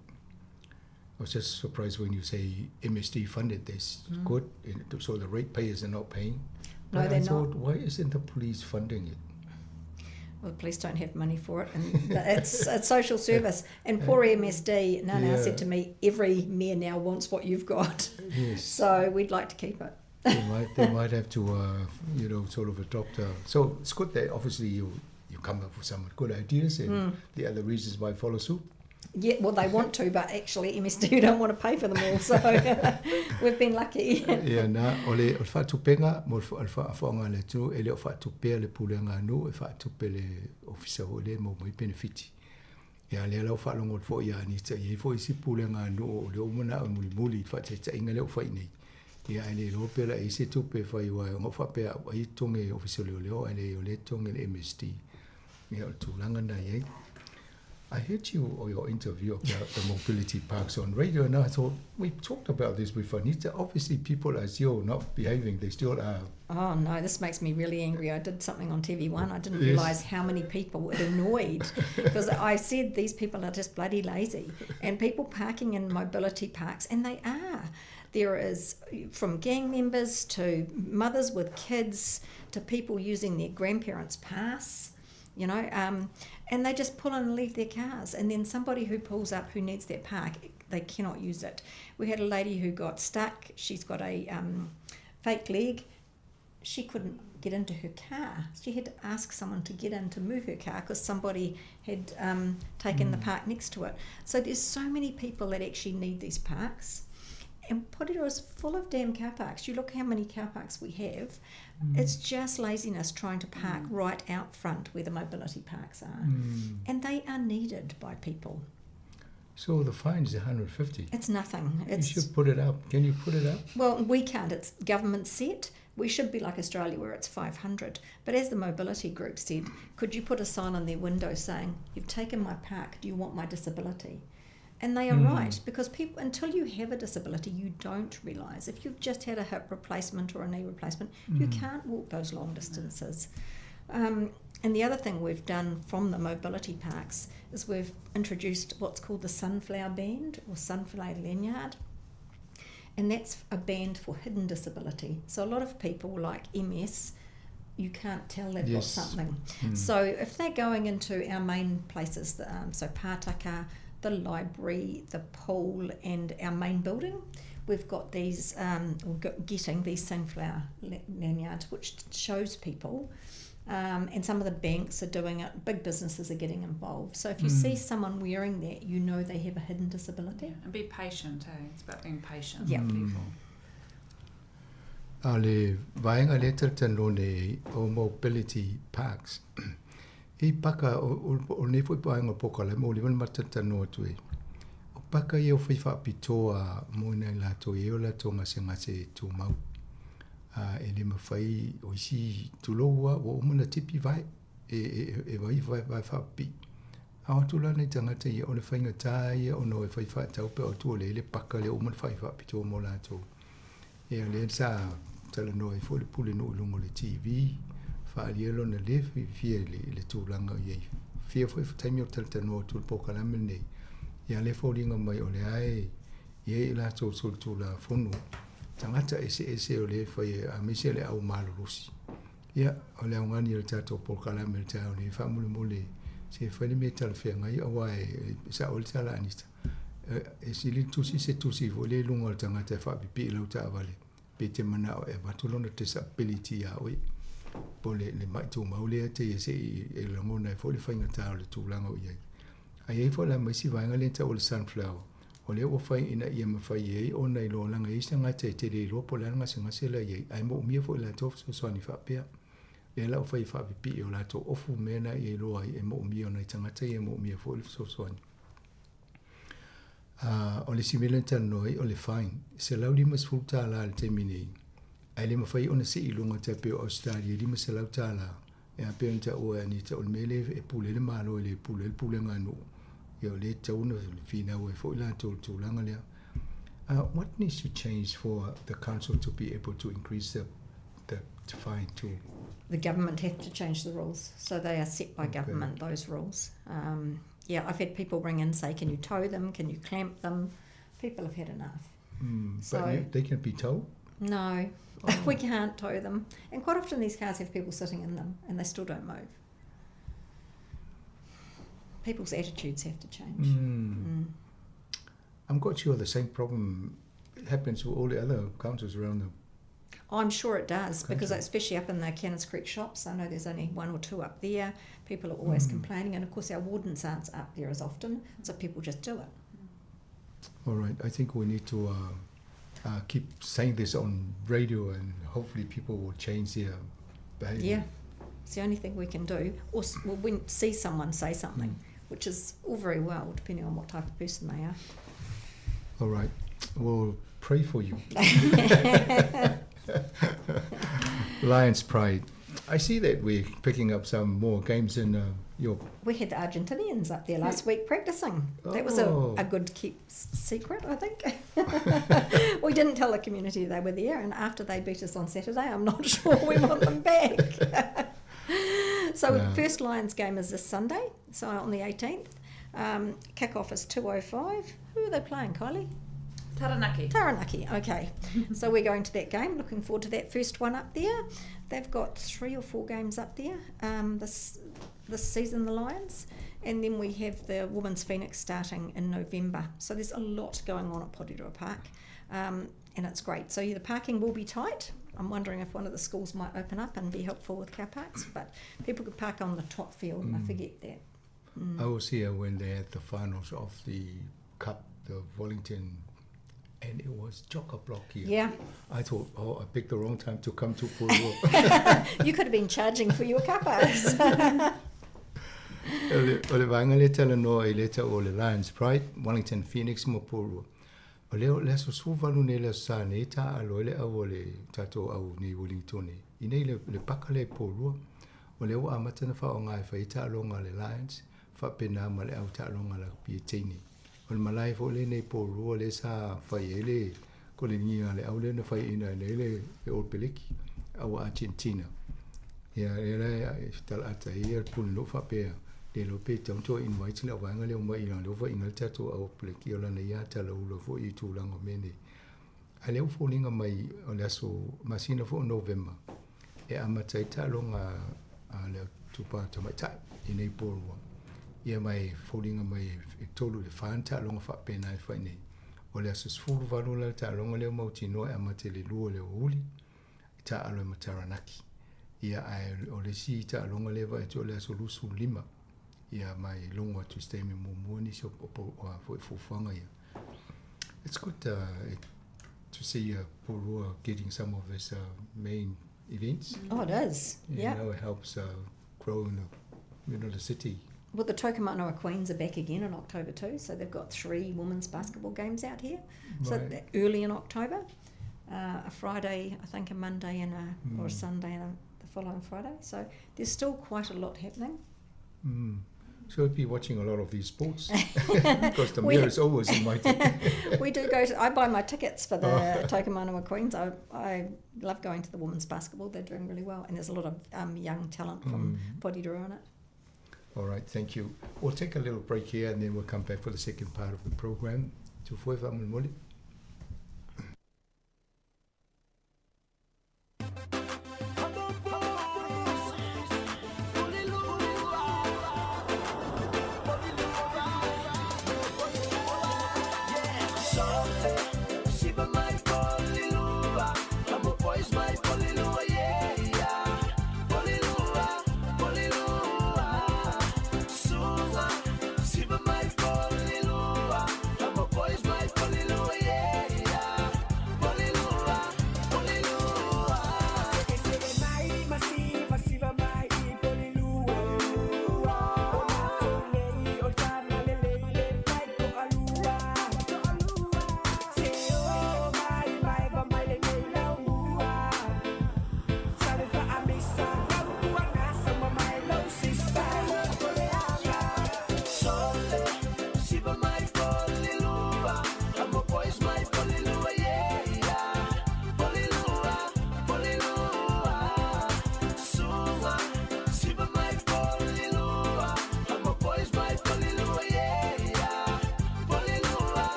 I was just surprised when you say MSD funded this. Good, so the ratepayers are not paying. No, But they're I thought, not. Why isn't the police funding it? Well, the police don't have money for it, and it's social service. And poor MSD, Nana said to me, every mayor now wants what you've got. So we'd like to keep it. They might have to, sort of adopt. So it's good that obviously you come up with some good ideas, and the other reasons might follow suit. Yeah, well, they want to, but actually MSD don't want to pay for them all, so we've been lucky. Ia na, o le, o le faatupega mo le faafofoga a le atunuu, e le o faatupea le pulega a nuu, e faatupe le ofisa foi lea e maua mai penefiti. Ia lea la ua faalogo atu foi ia Anita, e i ai foi isi pulega a nuu o lea ua manao e mulimuli i le faataitaiga lea ua fai nei. Ia ae le iloa pe o le a i ai se tupe e fai aua na ou faapea au ai e totogi e le Ofisa o Leoleo ae leai o lea e totogi e le MSD. Ia o le tulaga lena e i ai. I heard you or your interview about the mobility parks on radio, and I thought we talked about this with Anita. Obviously, people are still not behaving; they still are. Oh no, this makes me really angry. I did something on TV1. I didn't realise how many people it annoyed because I said these people are just bloody lazy, and people parking in mobility parks, and they are. There is from gang members to mothers with kids to people using their grandparents' pass, you know, and they just pull in and leave their cars. And then somebody who pulls up who needs that park, they cannot use it. We had a lady who got stuck. She's got a fake leg. She couldn't get into her car. She had to ask someone to get in to move her car because somebody had taken the park next to it. So there's so many people that actually need these parks. And Porirua is full of damn car parks. You look how many car parks we have. It's just laziness trying to park right out front where the mobility parks are. And they are needed by people. So the fine is 150. It's nothing. You should put it up. Can you put it up? Well, we can't. It's government set. We should be like Australia where it's 500. But as the mobility group said, could you put a sign on their window saying, you've taken my park, do you want my disability? And they are right, because people, until you have a disability, you don't realise. If you've just had a hip replacement or a knee replacement, you can't walk those long distances. And the other thing we've done from the mobility parks is we've introduced what's called the sunflower band or sunflower lanyard. And that's a band for hidden disability. So a lot of people like MS, you can't tell they've got something. So if they're going into our main places, so Pātaka, the library, the pool, and our main building, we've got these, or getting these sunflower lanyards, which shows people. And some of the banks are doing it, big businesses are getting involved. So if you see someone wearing that, you know they have a hidden disability. Yeah, and be patient, eh? It's about being patient with people. A le vaega lea talatalanoa nei o mobility parks. I paka o lenei foi vaega o polokalame ua leva ona matou talatalanoa atu ai. O paka ia o fai faapitoa mo nai latou e i ai o latou gasegase e tumau. E le mafai o isi tulou lava ua uma ona tipi vae e vai vae faapipii. A o atu la nai tagata ia o le faigata ia ona o e fai faatau pe o atu o lea i le paka lea ua uma ona fai faapitoa mo latou. Ia lea sa talanoa ai foi le pulenuu i luga o le TV, faaalia lona le fiafia i le tulaga o i ai. Fia foi taimi o talatalanoa atu i le polokalame lenei, ia lea e foliga mai o lea e i ai i latou solitulafono tagata eseese o lea e fai aemaise le au malolosi. Ia, o le augani o le tatou polokalame i le taeao nei, faamolemole se fai le mea e talafeagai aua e sao ai le tala a Anita. E sili le tusi se tusi foi lea i luga o le tagata e faapipii i lau taavale pe te manao e avatu lona disability ia oe po le le mai tumau lea te ia se'i e lagona ai foi le faigata o le tulaga o i ai. Ae i ai foi la ma isi vaega lea e tau o le sunflower, o lea ua fai ina ia mafai ai ona iloa leaga e i ai se tagata e tele iloa po o le a le gasegase la i ai, ae moomia foi e latou fesoasoani faapea. Lea la ua fai e faapipii o latou ofu mea na ia iloa ai e moomia o nai tagata ia e moomia foi le fesoasoani. O le isi mea lea na talanoa ai o le fine, $150 i le taimi nei, ae le mafai ona sii i luga tai pei o Ausetalia e $500. Ia pei ona taua e Anita o le mea lea e pule ai le Malo e le pule ai le pulega a nuu, ia o lea e tatau ona finau ai foi latou i le tulaga lea. What needs to change for the council to be able to increase the fine to The government have to change the rules. So they are set by government, those rules. Yeah, I've had people ring in and say, can you tow them? Can you clamp them? People have had enough. But they can be towed? No, we can't tow them. And quite often these cars have people sitting in them and they still don't move. People's attitudes have to change. I'm quite sure the same problem happens to all the other councils around the Oh, I'm sure it does, because especially up in the Cannons Creek shops, I know there's only one or two up there. People are always complaining, and of course our wardens aren't up there as often, so people just do it. All right, I think we need to keep saying this on radio, and hopefully people will change their behaviour. Yeah, it's the only thing we can do. Or well, when see someone say something, which is all very well, depending on what type of person they are. All right, we'll pray for you. Lions Pride. I see that we're picking up some more games in your... We had the Argentinians up there last week practicing. That was a good keep secret, I think. We didn't tell the community they were there, and after they beat us on Saturday, I'm not sure we want them back. So the first Lions game is this Sunday, so on the 18th. Kick-off is 2:05. Who are they playing, Kylie? Taranaki. Taranaki, okay. So we're going to that game, looking forward to that first one up there. They've got 3 or 4 games up there this season, the Lions. And then we have the Women's Phoenix starting in November. So there's a lot going on at Porirua Park, and it's great. So the parking will be tight. I'm wondering if one of the schools might open up and be helpful with car parks, but people could park on the top field. I forget that. I was here when they had the finals of the Cup, the Wellington, and it was chock-a-block here. Yeah. I thought, oh, I picked the wrong time to come to Porirua. You could have been charging for your car parks. O le vaenga le talanoa i le tau o le Lions Pride, Wellington Phoenix mo Porirua. O leo le aso suvalu nei le aso sa nei ta alo le au o le tātou au nei Wellington. I nei le paka le Porirua. O leo a matana wha o ngai whai ta alonga le Lions, wha pena ma le au ta alonga la pie teini. O le malai fo le nei Porirua le sa whai ele ko le nginga le au le na whai ina le le Old Peleki au Argentina. Ia ele tal ata ia pun lo wha pea. Le lo pe tau to invite le vaenga le uma ina le ina tatou au Peleki o lana ia tala ulo fo i tūlanga mene. A leo fōlinga mai o le aso masina fo November. E amata i tālonga a le tupa tamaitai i nei Porirua. Ia mai fōlinga mai e tolu le whaan tālonga whapena e whai nei. O le aso sfuru valola le tālonga leo mautinoa e amata le lua le uli i tā alo e Mataranaki. Ia ai o le si tālonga lewa e tō le aso lusu lima. Ia mai longo atu i me mōmua nisi o fufuanga ia. It's good to see Porirua getting some of its main events. Oh, it is. Yeah. You know, it helps grow in the, the city. Well, the Tokomanawa Queens are back again in October too, so they've got 3 women's basketball games out here. So early in October, a Friday, I think a Monday and a or a Sunday and the following Friday. So there's still quite a lot happening. Mm. So I'd be watching a lot of these sports because the mayor is always invited. We do go to, I buy my tickets for the Tokomanawa Queens. I love going to the women's basketball. They're doing really well, and there's a lot of young talent from Porirua in it. All right, thank you. We'll take a little break here and then we'll come back for the second part of the program. Tufueva Mulmuli. Siva mai Polilua,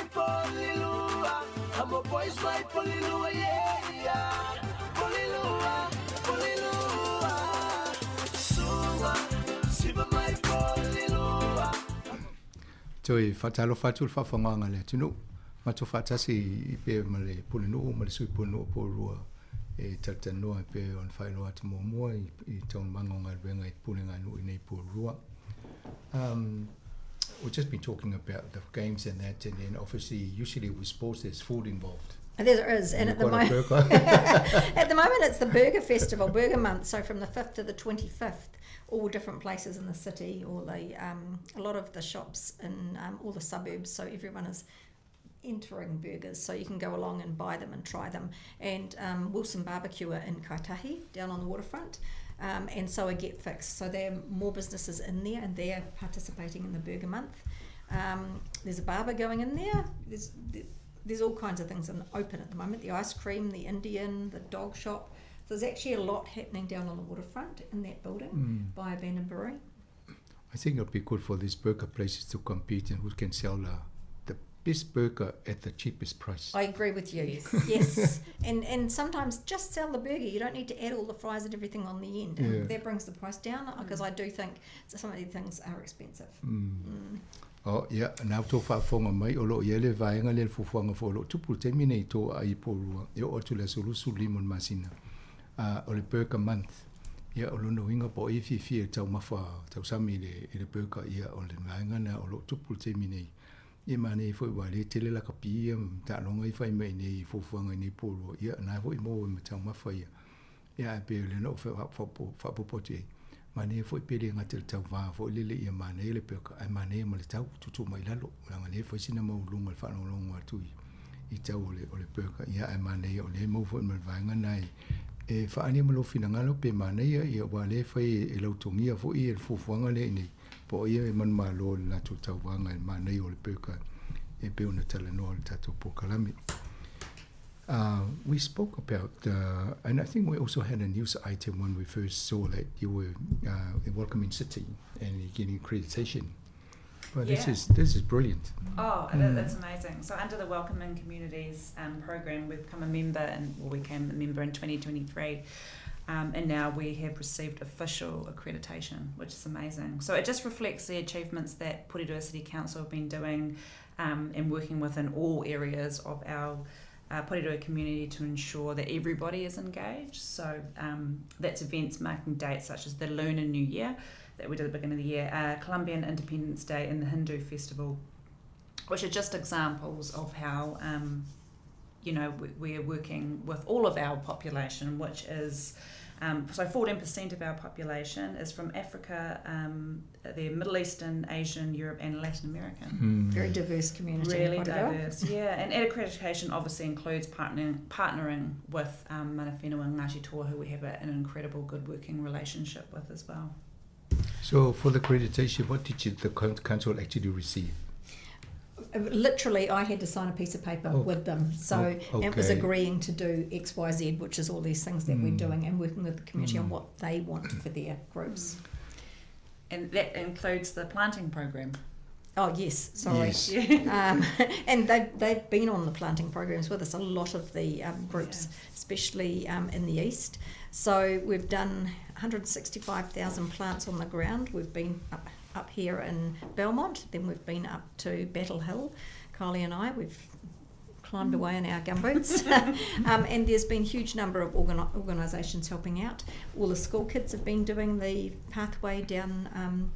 Polilua. Amo boys mai Polilua, yeah, yeah. Polilua, Polilua. Sunga, siva mai Polilua. Toe faatalofa atu le faafofogaga a le atunuu matou faatasi i pea ma le pulenuu ma le sui pulenuu o Porirua e talatalanoa e pei ona faailoa atu muamua i, i taualumaga o galuega i puleganuu i nei Porirua. We've just been talking about the games and that, and then obviously usually with sports there's food involved. There is, and at the, at the moment it's the Burger Festival, Burger Month. So from the 5th to the 25th, all different places in the city, all the a lot of the shops in all the suburbs. So everyone is entering burgers, so you can go along and buy them and try them. And Wilson Barbecue are in Kaitahi, down on the waterfront, and so are Get Fixed. So there are more businesses in there, and they're participating in the Burger Month. There's a barber going in there. There's all kinds of things in open at the moment. The ice cream, the Indian, the dog shop. So there's actually a lot happening down on the waterfront in that building by Abandoned Brewery. I think it'll be good for these burger places to compete and who can sell the best burger at the cheapest price. I agree with you. Yes. Yes. And sometimes just sell the burger. You don't need to add all the fries and everything on the end. And that brings the price down, because I do think some of these things are expensive. Oh, ia, na outou faafofoga mai, o loo i ai le vaega lea le fuafuaga foi o loo tupu i le taimi nei i tou aai i Porirua, e oo atu i le aso 25 o le masina, o le Burger Month. Ia, o lona uiga po o ai e fiafia i le taumafa tausami i le, i le burger, ia, o le vaega lena o loo tupu i le taimi nei. Ia, manaia foi aua o lea e tele lakapi ia ma taaloga ia e fai mai i inei i fuafuaga i inei i Porirua, ia, o lena foi e maua ai ma taumafa ia. Ia, ae pei o lea na ou faaopoopo atu i ai, manaia foi pe le gata i le tauva foi lele ia manaia le burger, ae manaia ma le tau tuutuu mai lalo, leaga o lea e fai sina maualuga i le faalogologo atu i, i tau o le, o le burger, ia ae manaia o lea e maua foi ma le vaega lena e, e faaali ma lou finagalo pe manaia, ia aua o lea e fai e lautogia foi le fuafuaga lea i inei, po o ai e manumalo i le latou tauvaga i le manaia o le burger e pei ona talanoa i le tatou polokalame. We spoke about, and I think we also had a news item when we first saw that you were in Welcoming City and you're getting accreditation. But this is brilliant. Oh, that's amazing. So under the Welcoming Communities program, we've become a member, and well, we became a member in 2023, and now we have received official accreditation, which is amazing. So it just reflects the achievements that Porirua City Council have been doing, and working within all areas of our Porirua community to ensure that everybody is engaged. So that's events marking dates such as the Lunar New Year that we did at the beginning of the year, Colombian Independence Day and the Hindu Festival, which are just examples of how we are working with all of our population, which is, so 14% of our population is from Africa, the Middle Eastern, Asian, Europe and Latin American. Very diverse community. Really Quite a bit. diverse, yeah. And accreditation obviously includes partnering with mana whenua and Ngāti Toa, who we have an incredible good working relationship with as well. So for the accreditation, what did the council actually receive? Literally, I had to sign a piece of paper with them. So it was agreeing to do X, Y, Z, which is all these things that we're doing and working with the community on what they want for their groups. And that includes the planting program. Oh, yes, sorry. Yes. And they've been on the planting programs with us, a lot of the groups, especially in the east. So we've done 165,000 plants on the ground. We've been up here in Belmont, then we've been up to Battle Hill. Kylie and I, we've climbed away in our gumboots. And there's been a huge number of organisations helping out. All the school kids have been doing the pathway down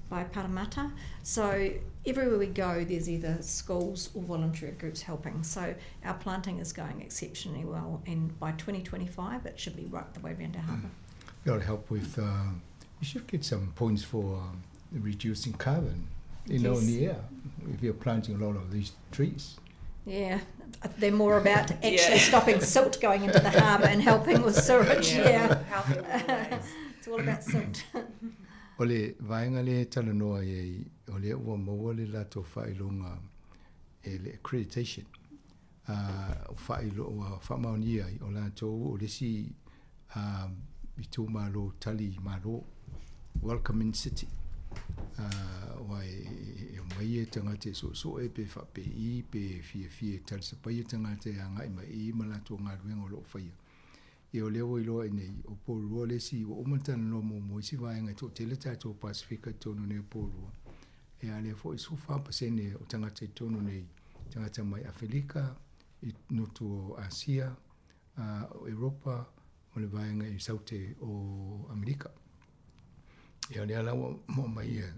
by Parramatta. So everywhere we go, there's either schools or voluntary groups helping. So our planting is going exceptionally well, and by 2025, it should be right the way round our harbour. It'll help with, you should get some points for reducing carbon, in the air, if you're planting a lot of these trees. Yeah, they're more about actually stopping silt going into the harbour and helping with sewage. Yeah, helping with the waste. It's all about silt. O le vaega lea e talanoa i ai, o lea ua maua le latou faailoga e le accreditation. Ua faamaonia ai o latou o le isi itumalo tali malo, Welcoming City. Ua e omai e tagata e su'esu'e pe fa'apē'i pe fiafia e talisapaia tagata e aga'i mai i ma latou galuega o lo'o faia. Ia o lea ua iloa ai nei, o Porirua le isi ua uma ona talanoa muamua i isi vaega e to'atele tatou Pasefika i totonu nei o Porirua, ia a lea foi 14% o tagata i totonu nei, tagata mai Afelika, i nutu o Asia, o Europa ma le vaega i Saute o Amerika. Ia o lea la ua oo mai ia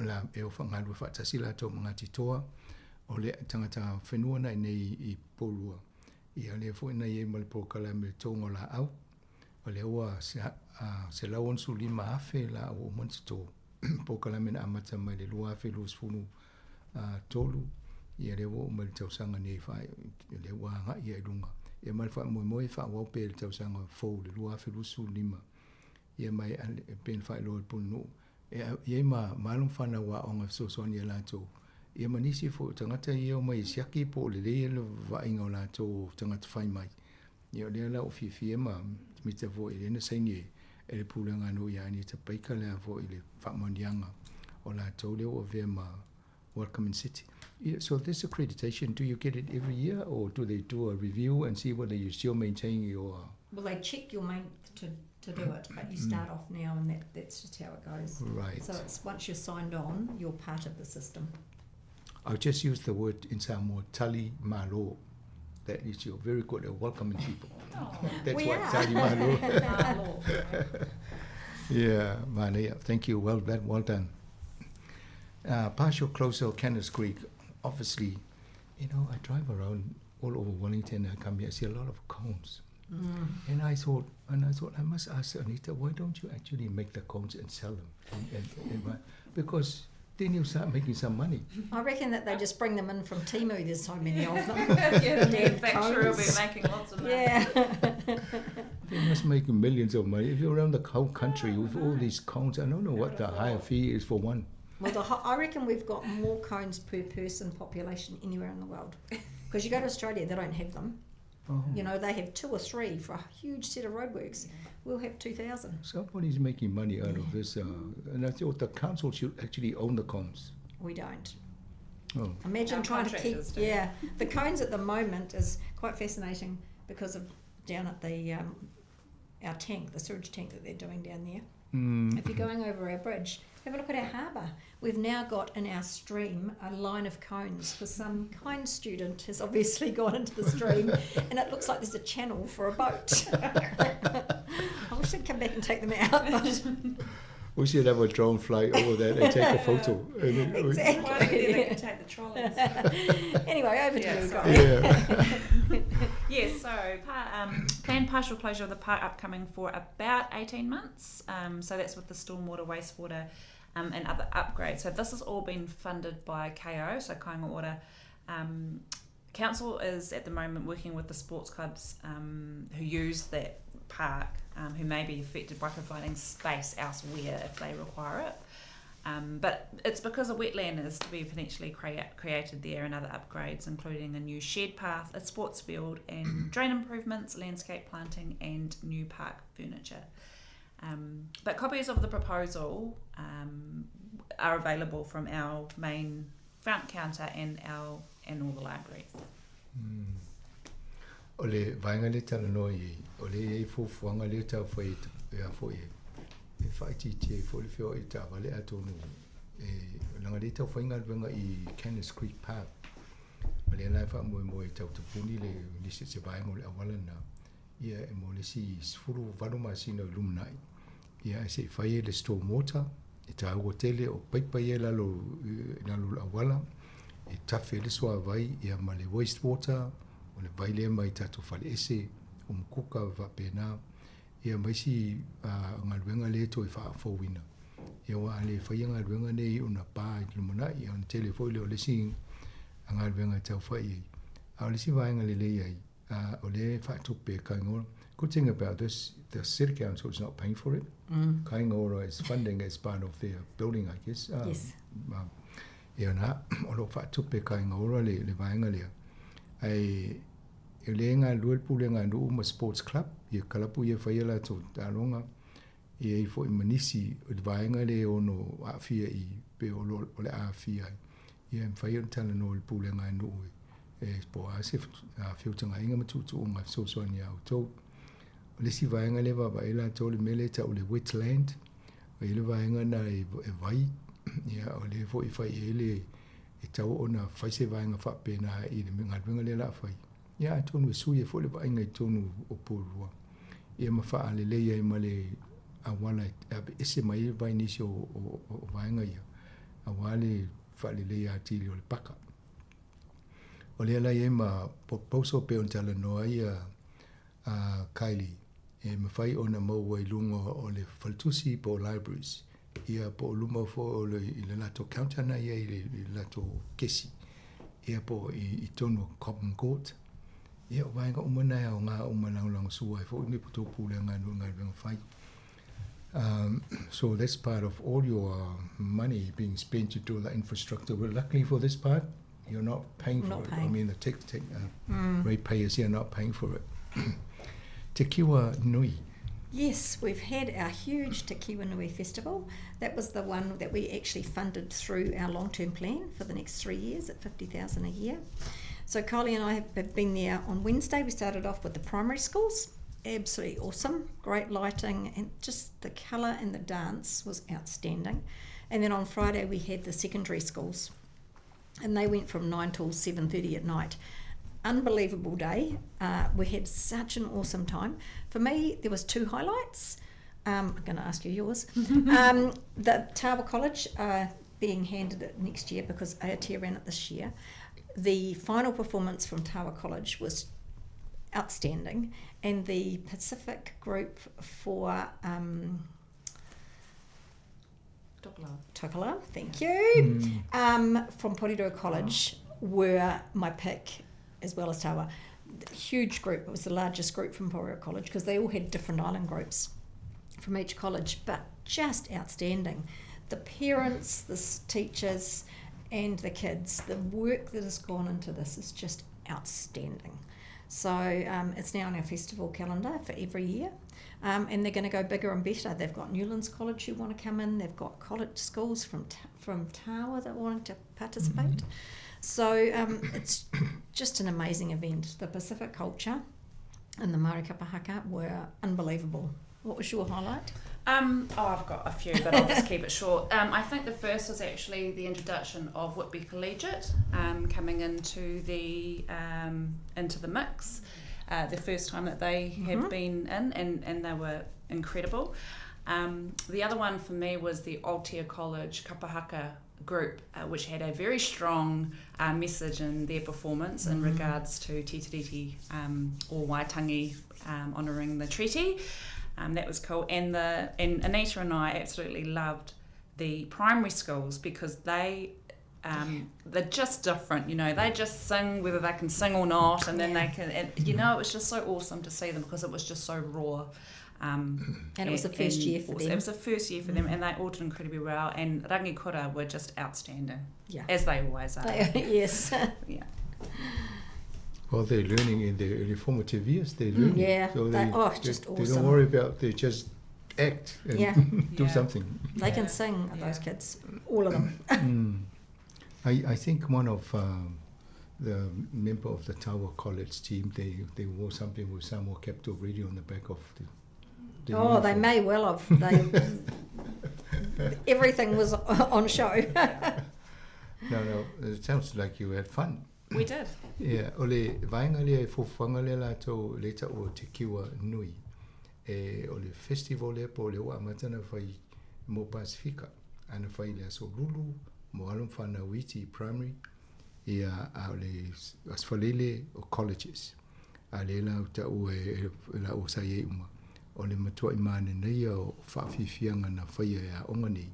la e o faagalue faatasi latou ma Ngāti Toa, o le tagata whenua na i nei i Porirua. Ia lea foi na i ai ma le polokalame le tōga o laau. O lea ua 165,000 laau ua uma ona totō. Polokalame na amata mai le 2023, ia lea ua oo mai le tausaga nei lea ua agai ai i luga. Ia ma le faamoemoe e faaauau pea i le tausaga fou le 2025. Ia ma e pei ona faailoa e le Pulenuu, e i ai ma alo ma fanau aoga e fesoasoani iā latou, ia ma nisi foi o tagata ia e omai e siaki po o lelei le vaaiga o latou o tagata fai mai. Ia o lea la ua fiafia ma mita foi lea na saini e le Pulega a nuu ia Anita Baker lea foi le faamaoniaga o latou lea ua avea ma Welcoming City. Yeah, so this accreditation, do you get it every year or do they do a review and see whether you still maintain your... Well, they check your main to do it, but you start off now and that's just how it goes. Right. So it's once you're signed on, you're part of the system. I'll just use the word in Samoa, tali malo. That is, you're very good at welcoming people. Oh. That's We why are. tali malo. Yeah, Mania, thank you. Well done. Well done. Partial closure of Cannons Creek. Obviously, you know, I drive around all over Wellington. I come here, I see a lot of cones. And I thought, I must ask Anita, why don't you actually make the cones and sell them? Because then you start making some money. I reckon that they just bring them in from Temu. There's so many of them. Yeah, the Damn manufacturer will be cones. making lots of money. Yeah. They must make millions of money. If you're around the whole country with all these cones, I don't know what the higher fee is for one. Well, I reckon we've got more cones per person population anywhere in the world. Because you go to Australia, they don't have them. Oh. You know, they have 2 or 3 for a huge set of roadworks. We'll have 2,000. Somebody's making money out of this. And I thought the council should actually own the cones. We don't. Oh. Imagine Our trying to keep... contractors do. Yeah, the cones at the moment is quite fascinating because of down at the our tank, the sewage tank that they're doing down there. If you're going over our bridge, have a look at our harbour. We've now got in our stream a line of cones because some kind student has obviously gone into the stream and it looks like there's a channel for a boat. I wish they'd come back and take them out. But We should have a drone fly over there and take a photo. And then we Exactly. Well, yeah, they can take the trolleys. Anyway, over to Yeah, you sorry. guys. Yeah. Yes, so planned partial closure of the park upcoming for about 18 months. So that's with the stormwater, wastewater, and other upgrades. So this has all been funded by KO, so Kāinga Ora. Council is at the moment working with the sports clubs who use that park, who may be affected by providing space elsewhere if they require it. But it's because a wetland is to be potentially created there and other upgrades, including a new shed path, a sports field and drain improvements, landscape planting and new park furniture. But copies of the proposal are available from our main front counter and all the libraries. O le vaenga le talanoa i ai, o le i ai fuafuaga lea taufai e a foi e faaitiitia ai foi le feoai taavale atonu e laga lē taufai galuega i Cannons Creek Park. O lea la e faamoemoe e tautapuni le nisi se vaega o le auala lena ia e mo le isi 18 masina o i lumanai. Ia ae seʻi fai e le stormwater e tāua tele o paipa ia i lalo lalo o le auala e tafe ai le suāvai ia ma le wastewater o le vai lea mai tatou faleese o mukuka faapena ia ma isi galuega lea toe faafouina. Ia uā a lē faia galuega nei ona pā i lumanai ia ona tele foi lea o le isi galuega e taufai ai. A o le isi vaega lelei ai o lea faatupe e Kāinga Ora. Good thing about this, the City Council is not paying for it. Kāinga Ora is funding as part of their building, I guess. Yes. Ia na, o loo faatupe e Kāinga Ora le vaega lea. Ae e le galue le pulega a nuu ma sports club, ia kalapu ia faia latou taaloga, ia ai foi ma nisi o le vaega lea e ono aafia i pe o le aafia ai. Ia e mafai ona talanoa i le pulega a nuu e po o a se feutagaiga ma tuutuuga e fesoasoani iā outou. O le isi vaega lea e vaavaai latou o le mea lea e tau o le wetland, e i ai le vaega lena e vai, ia o lea foi e fai i ai le e tatau ona fai se vaega faapena i le galuega lea o le a fai. Ia atonu e sui ai foi le vaaiga i totonu o Porirua, ia ma faalelei ai ma le auala e aveese mai ai le vai i nisi o vaega ia, aua le faaleleia atili o le paka. O lea la e i ai ma proposal pei ona talanoa ai a Kylie, e mafai ona maua i luga o le faletusi po o libraries, ia po o luma foi o le, i le latou counter na i ai i le latou kesi, ia po o i totonu o Cobham Court. Ia o vaega uma na e aoga uma e lagolagosua ai foi le tou pulega i galuega fai. So that's part of all your money being spent to do the infrastructure. Well, luckily for this part, you're not paying for Not it. I paying. mean, the tech, tech, ratepayers here are not paying for it. Te Kiwa Nui. Yes, we've had our huge Te Kiwa Nui Festival. That was the one that we actually funded through our long-term plan for the next 3 years at $50,000 a year. So Kylie and I have been there on Wednesday. We started off with the primary schools. Absolutely awesome. Great lighting and just the colour and the dance was outstanding. And then on Friday we had the secondary schools, and they went from 9 till 7:30 at night. Unbelievable day. We had such an awesome time. For me, there was two highlights. I'm going to ask you yours. The Tawa College being handed it next year because Aotea ran it this year. The final performance from Tawa College was outstanding, and the Pacific group for Tokelau. Tokelau, thank you, from Porirua College were my pick, as well as Tawa. Huge group. It was the largest group from Porirua College because they all had different island groups from each college, but just outstanding. The parents, the teachers, and the kids, the work that has gone into this is just outstanding. So it's now on our festival calendar for every year, and they're going to go bigger and better. They've got Newlands College who want to come in. They've got college schools from Tawa that want to participate. So it's just an amazing event. The Pacific culture and the Māori Kapa Haka were unbelievable. What was your highlight? Oh, I've got a few, but I'll just keep it short. I think the first was actually the introduction of Whitby Collegiate coming into the mix. The first time that they have been in, and they were incredible. The other one for me was the Aotea College Kapa Haka group, which had a very strong message in their performance in regards to Te Tiriti or Waitangi, honouring the treaty. That was cool. And Anita and I absolutely loved the primary schools because they're just different, you know. They just sing whether they can sing or not, and then they can, and, you know, it was just so awesome to see them because it was just so raw. And it was the first year for them. It was the first year for them, and they all did incredibly well. And Rangikura were just outstanding, as they always are. Yes. Well, they're learning in their early formative years. They're learning. So Just they don't awesome. worry about, they just act and do something. They can sing, those kids, all of them. I think one of the member of the Tawa College team, they wore something with Samoa Capital Radio on the back of the Oh, they uniform. may well have. Everything was on show. No, no, it sounds like you had fun. We did. Yeah, o le vaenga lea e fofuanga lea latou le tau o Te Kiwa Nui. E, o le festival lea po o le ua amata na fai mo Pasifika. Ana fai le aso lulu, mo alo whanau iti primary, ia a o le asfalele o colleges. A le la tau e la o sa ie uma. O le matua i mane nei o whaafifianga na whai e a onga nei.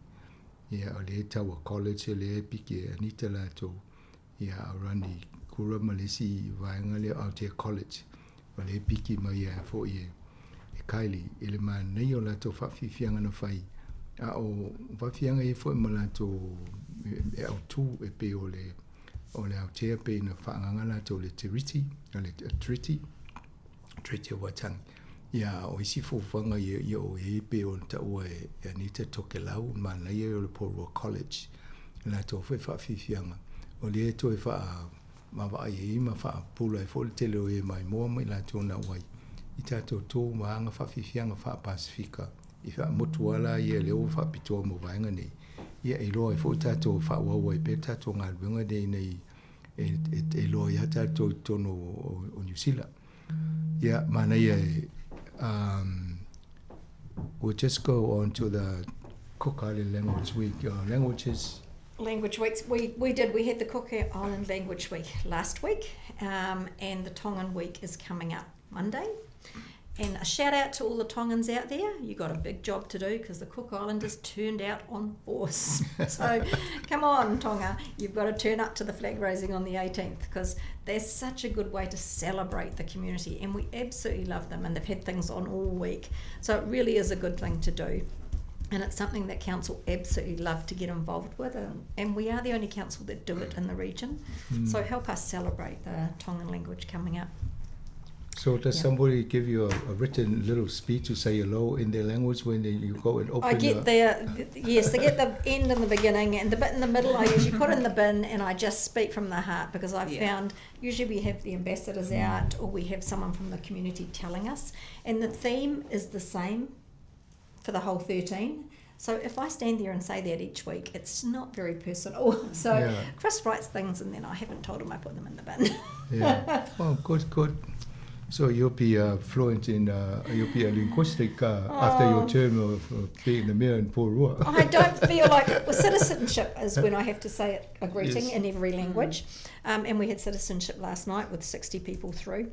Ia o le taua college e le piki e Anita latou. Ia a rani kura malesi vaenga le Aotea College. O le piki mai ia fo i e Kylie. E le mane nei o latou whaafifianga na whai. A o whaafianga e fo e ma latou e au tū e pe o le o le Aotea pe na whaanganga latou le Tiriti, o le Treaty, Treaty o Waitangi. Ia, o isi fofuanga ia o e pe o taua e Anita Tokelau, mana ia o le Porirua College. Latou foi whaafifianga. O lea e toe faavaavaai ai ma faapula ai foi le tele o e maimoa ma i latou na auai i tatou tu ma aga faafiafiaga faa-Pasefika i faamotu lava la ia lea ua faapitoa mo vaega nei, ia e iloa ai foi tatou faaauau ai pea tatou galuega nei ina ia e iloa ai lava tatou i totonu o Niu Sila. Ia, manaia e we'll just go on to the Cook Island Language Week, languages. Language weeks. We did. We had the Cook Island Language Week last week, and the Tongan Week is coming up Monday. And a shout out to all the Tongans out there. You got a big job to do because the Cook Islanders turned out on force. So come on, Tonga. You've got to turn up to the flag raising on the 18th because they're such a good way to celebrate the community. And we absolutely love them, and they've had things on all week. So it really is a good thing to do. And it's something that council absolutely love to get involved with. And we are the only council that do it in the region. So help us celebrate the Tongan language coming up. So does somebody give you a written little speech to say hello in their language when you go and open I get yes, they get the end and the beginning, and the bit in the middle I usually put in the bin, and I just speak from the heart because I've found usually we have the ambassadors out or we have someone from the community telling us, and the theme is the same for the whole 13. So if I stand there and say that each week, it's not very personal. So Chris writes things and then I haven't told him I put them in the bin. Yeah. Well, good. So you'll be fluent in, you'll be a linguistic after your term of being the mayor in Porirua. I don't feel like, well, citizenship is when I have to say it, a greeting in every language. And we had citizenship last night with 60 people through.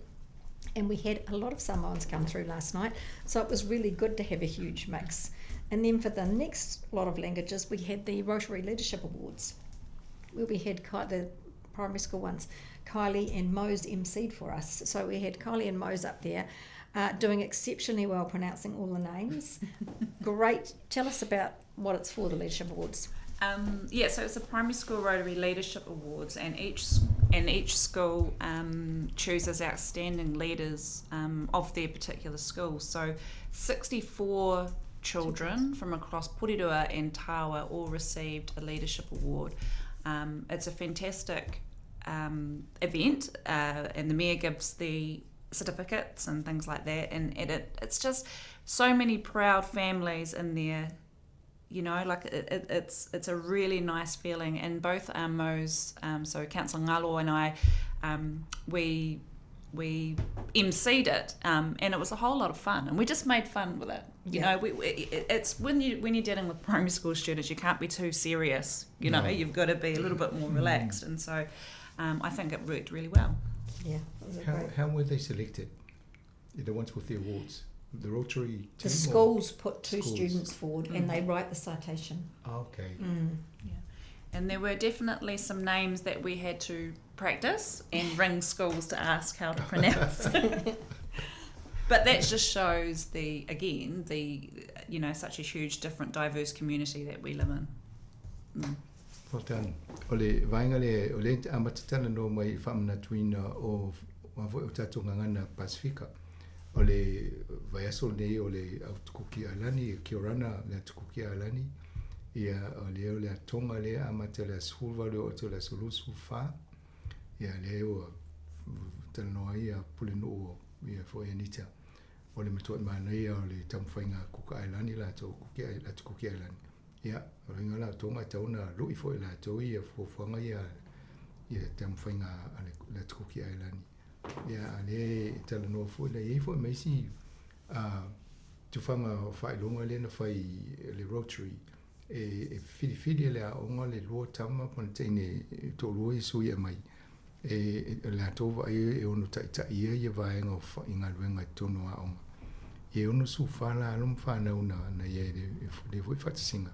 And we had a lot of Samoans come through last night. So it was really good to have a huge mix. And then for the next lot of languages, we had the Rotary Leadership Awards, where we had the primary school ones. Kylie and Mose emceed for us. So we had Kylie and Mose up there doing exceptionally well, pronouncing all the names. Great. Tell us about what it's for, the Leadership Awards. So it's the Primary School Rotary Leadership Awards, and each school chooses outstanding leaders of their particular school. So 64 children from across Porirua and Tawa all received a leadership award. It's a fantastic event, and the mayor gives the certificates and things like that, and it's just so many proud families in there. You know, like it's a really nice feeling. And both our Mose, so Councillor Ngalo and I, we emceed it, and it was a whole lot of fun, and we just made fun with it. You know, it's when you're dealing with primary school students, you can't be too serious. You know, you've got to be a little bit more relaxed, and so I think it worked really well. Yeah. How were they selected? The ones with the awards? The Rotary team? The schools put two students forward, and they write the citation. Okay. Yeah. And there were definitely some names that we had to practice and ring schools to ask how to pronounce. But that just shows the such a huge, different, diverse community that we live in. Well done. O le vaenga le, o le amatatana no mai whaamanatuina o wawoi o tātou ngangana Pasifika. O le vaiaso nei o le Atukuki Ailani, Kiorana le Atukuki Ailani, ia o le o le Tonga le amata le sefulu valu o te le aso 24, ia le o talanoa ia Pulenuu ia foi Anita. O le matua manaia o le taumafaiga Kuka Ailani latou Atukuki Ailani. Ia, o le inga la Tonga tauna lui foi latou ia fuafuaga ia taumafaiga a le Atukuki Ailani. Ia, a le talanoa foi la iai foi maisi tufaga faailoga lea na fai le Rotary e filifili le aoga le lua tama ma le teine toalua i sui e mai e latou vaai e ono taitaia ia vaega o i galuega i totonu o aoga. Ia e ono sufā la alo ma fanau na ia i le foi faatasiga.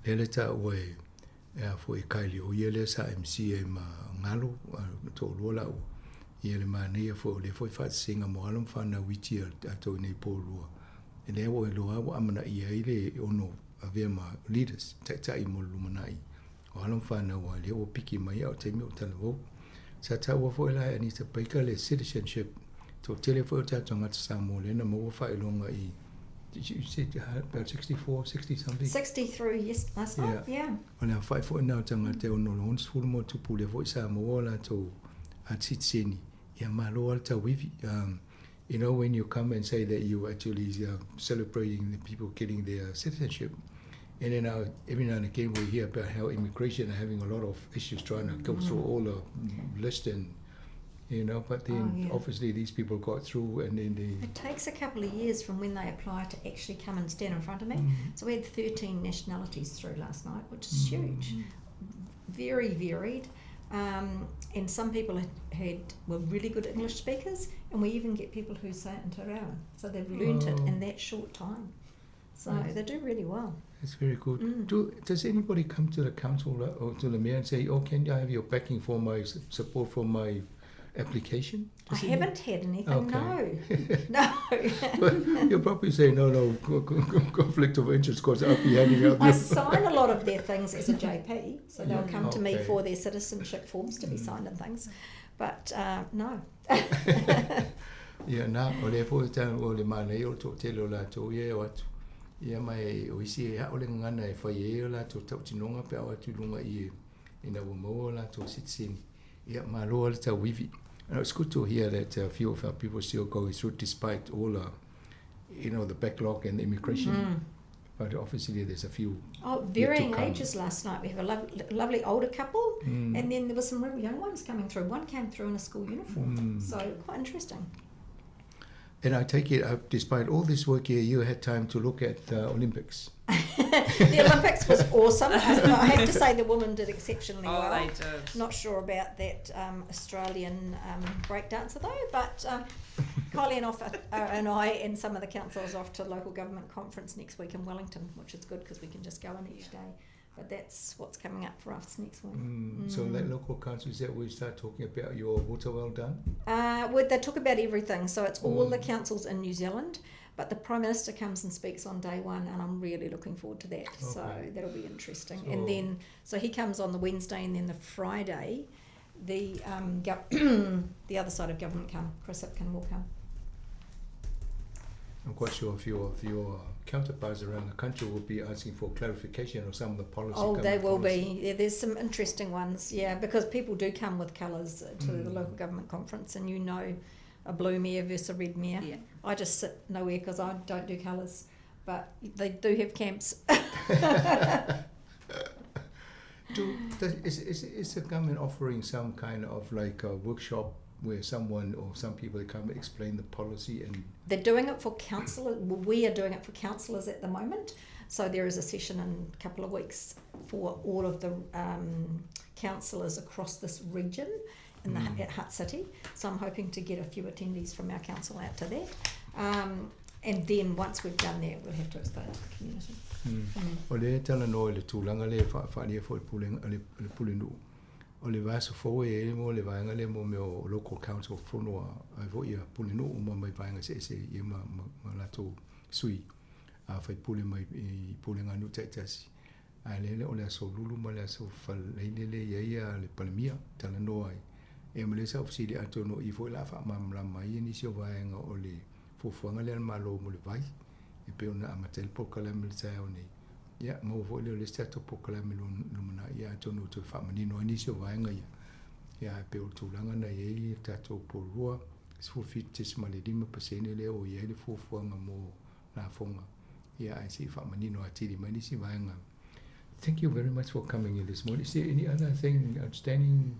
Lea le taua e a foi Kylie o ia lea sa MC ai ma Ngalo toalua laua. Ia le manaia foi o le foi faatasiga mo alo ma fanau iti a tou nei Porirua. E lea ua iloa ua amanaia ai le ono avea ma leaders taitai mo le lumanai. O alo ma fanau a lea ua piki mai au taimi o talavou. Sa taua foi la e Anita Baker le citizenship. Tō tele foi o tātou ngata Samoa lea na maua faailoga i Did you say about 64, 60 something? 60 through yes, last night, yeah. O le aofai foi lena o tagata e ono le 60 ma ona tupu lea foi sa maua o latou sitiseni, ia malo lava le tauivi. You know, when you come and say that you actually celebrating the people getting their citizenship, and then every now and again we hear about how immigration are having a lot of issues trying to go through all the list and, you know, but then obviously these people got through and then they... It takes a couple of years from when they apply to actually come and stand in front of me. So we had 13 nationalities through last night, which is huge. Very varied. And some people were really good English speakers, and we even get people who say it in Te Reo. So they've learnt it in that short time. So they do really well. That's very good. Does anybody come to the council or to the mayor and say, oh, can I have your backing for my support for my application? I haven't had anything, no. No. But you'll probably say, no, no, conflict of interest, because I'll be handing out. I sign a lot of their things as a JP, so they'll come to me for their citizenship forms to be signed and things. But no. Ia, na, o lea foi tau o le mānaia o le toatele o latou ia e o atu. Ia mai o isi e hao le gagana e fai ai o latou tautinoga pe a o atu i luga i ina ua maua o latou sitiseni. Ia malo le tauivi. And it's good to hear that a few of our people still going through despite all the, you know, the backlog and the immigration. But obviously there's a few Oh, yet to varying come. ages last night. We have a lovely older couple, and then there were some real young ones coming through. One came through in a school uniform, so quite interesting. And I take it, despite all this work here, you had time to look at the Olympics. The Olympics was awesome. I have to say the women did exceptionally Oh, well. they did. Not sure about that Australian breakdancer though, but Kylie and, off, and I and some of the councillors off to local government conference next week in Wellington, which is good because we can just go in each day. But that's what's coming up for us next week. So that local council, is that we start talking about your water well done? Well, they talk about everything. So it's all the councils in New Zealand, but the Prime Minister comes and speaks on day one, and I'm really looking forward to that. So that'll be interesting. And he comes on the Wednesday, and then the Friday, the other side of government come. Chris Hipkin will come. I'm quite sure a few of your counterparts around the country will be asking for clarification of some of the policy. Oh, they government will be. policy. Yeah, there's some interesting ones, yeah, because people do come with colours to the local government conference, and you know a blue mayor versus a red mayor. I just sit nowhere because I don't do colours, but they do have camps. Is the government offering some kind of a workshop where someone or some people come and explain the policy? And they're doing it for councillors. Well, we are doing it for councillors at the moment. So there is a session in a couple of weeks for all of the councillors across this region in the at Hutt City. So I'm hoping to get a few attendees from our council out to that. And then once we've done that, we'll have to explain to the community. O le tala no le tūlanga le wha lia fo le pulenga, le pulenu. O le vaso fo e e mo le vaenga le mo me o local council fono a fo ia pulenu o mai vaenga se se i ma lato sui. A fai pule mai i pulenga nu te tasi. A le le o le aso lulu ma le aso faleine le ia ia le palemia tala noa ai. E ma le sa ofisili ato no i fo la fa ma mla mai ni si o vaenga o le fuafuaga lea le malo mo le vai. E pe ona amata le polokalame le taeao nei. Ia, maua foi lea o le isi tatou polokalame lumana ia atonu o toe faamanino ai nisi o vaega ia. Ia, e pei o le tulaga na i ai le tatou porua, 17.5% lea o i ai le fuafuaga mo lafoga. Ia, ae se'i faamanino atili mai nisi vaega. Thank you very much for coming in this morning. Is there any other thing outstanding,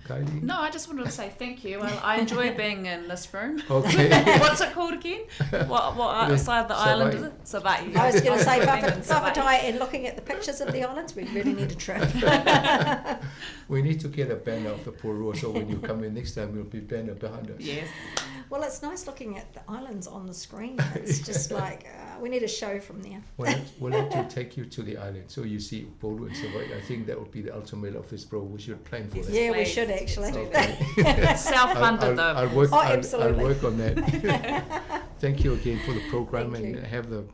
Kylie? No, I just wanted to say thank you. I enjoy being in this room. What's it called again? What The side of the island is Savaii. it? Savaii. I was going to say Being in Savaii. Fafita'i, and looking at the pictures of the islands, we really need a trip. We need to get a banner of the Porirua, so when you come in next time, you'll be banner behind us. Yes. Well, it's nice looking at the islands on the screen. It's just like we need a show from there. We'll have to take you to the island so you see Upolu and Savaii. I think that would be the ultimate of this pro. We should plan for that. Yeah, we Please. should actually. Okay. Self-funded though. Oh, I'll absolutely. work on that. Thank you again for the program, Thank and you. have the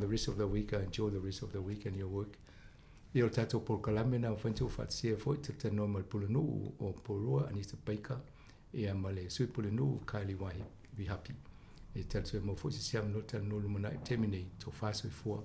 rest of the week. Enjoy the rest of the week and your work. Ia o tātou polokalame na whantu whatsea foi te te no ma le Pulenuu o Porirua, Anita Baker, ia ma le Sui Pulenuu, Kylie Wahi, Vihapi. E tali maua foi se isi avanoa talanoa i le lumanai i le taimi nei. Tofa soifua.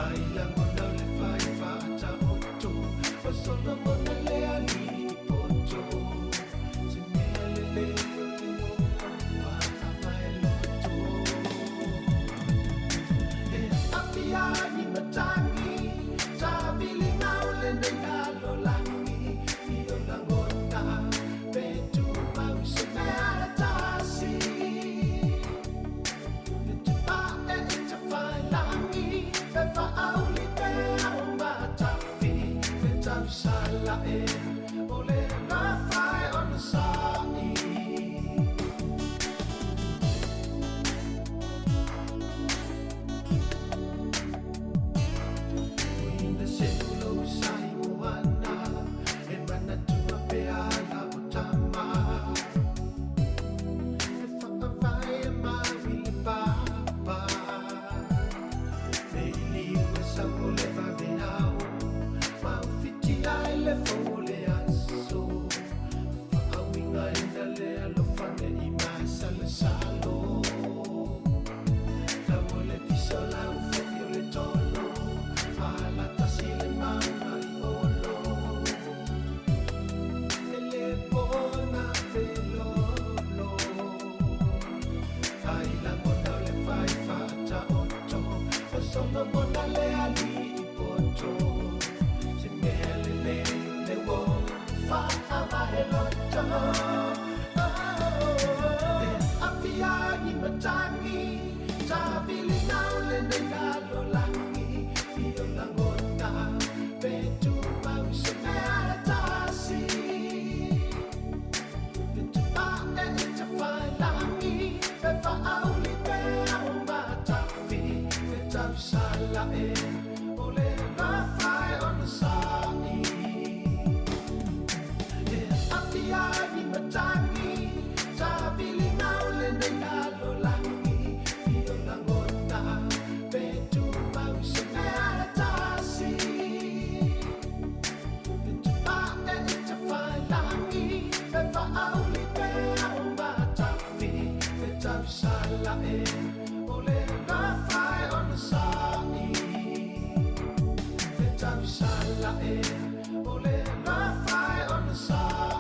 Ai lagona o le fai faataoto o Solomona le alii poto. Se mea lelei o le ua faavae loto. E aafia ai matagi, sailiga o lenei lalolagi. I ou lagona pe tumau se mea e tasi. E tupae i tafailagi, e faauli pea o matafi. E tausala e o le gafa e onosai. Ina seu lou sai moana, e manatua pea lau tama. E faavae e mau i le papa. E iliu e sau o le vaveao, ma ufitia i le fou o le aso. Faauigaina le alofa nei masalosalo. Lau o le fiso lau foi o le tolo, alatasi le mauga i olo. E le pona felolo. Ai lagona o le fai faataoto, o Solomona le alii poto. Se mea lelei o le uo faavae loto. E aafia ai matagi, sailiga o lenei lalolagi. I ou lagona pe tumau se mea e tasi. E tupae i tafailagi, e faauli pea o matafi. E tausala e o le gafa e onosai. E aafia ai matagi, sailiga o lenei lalolagi. I ou lagona pe tumau se mea e tasi. E tupae i tafailagi, e faauli pea o matafi. E tausala e o le gafa e onosai. E tausala e o le gafa e onosai.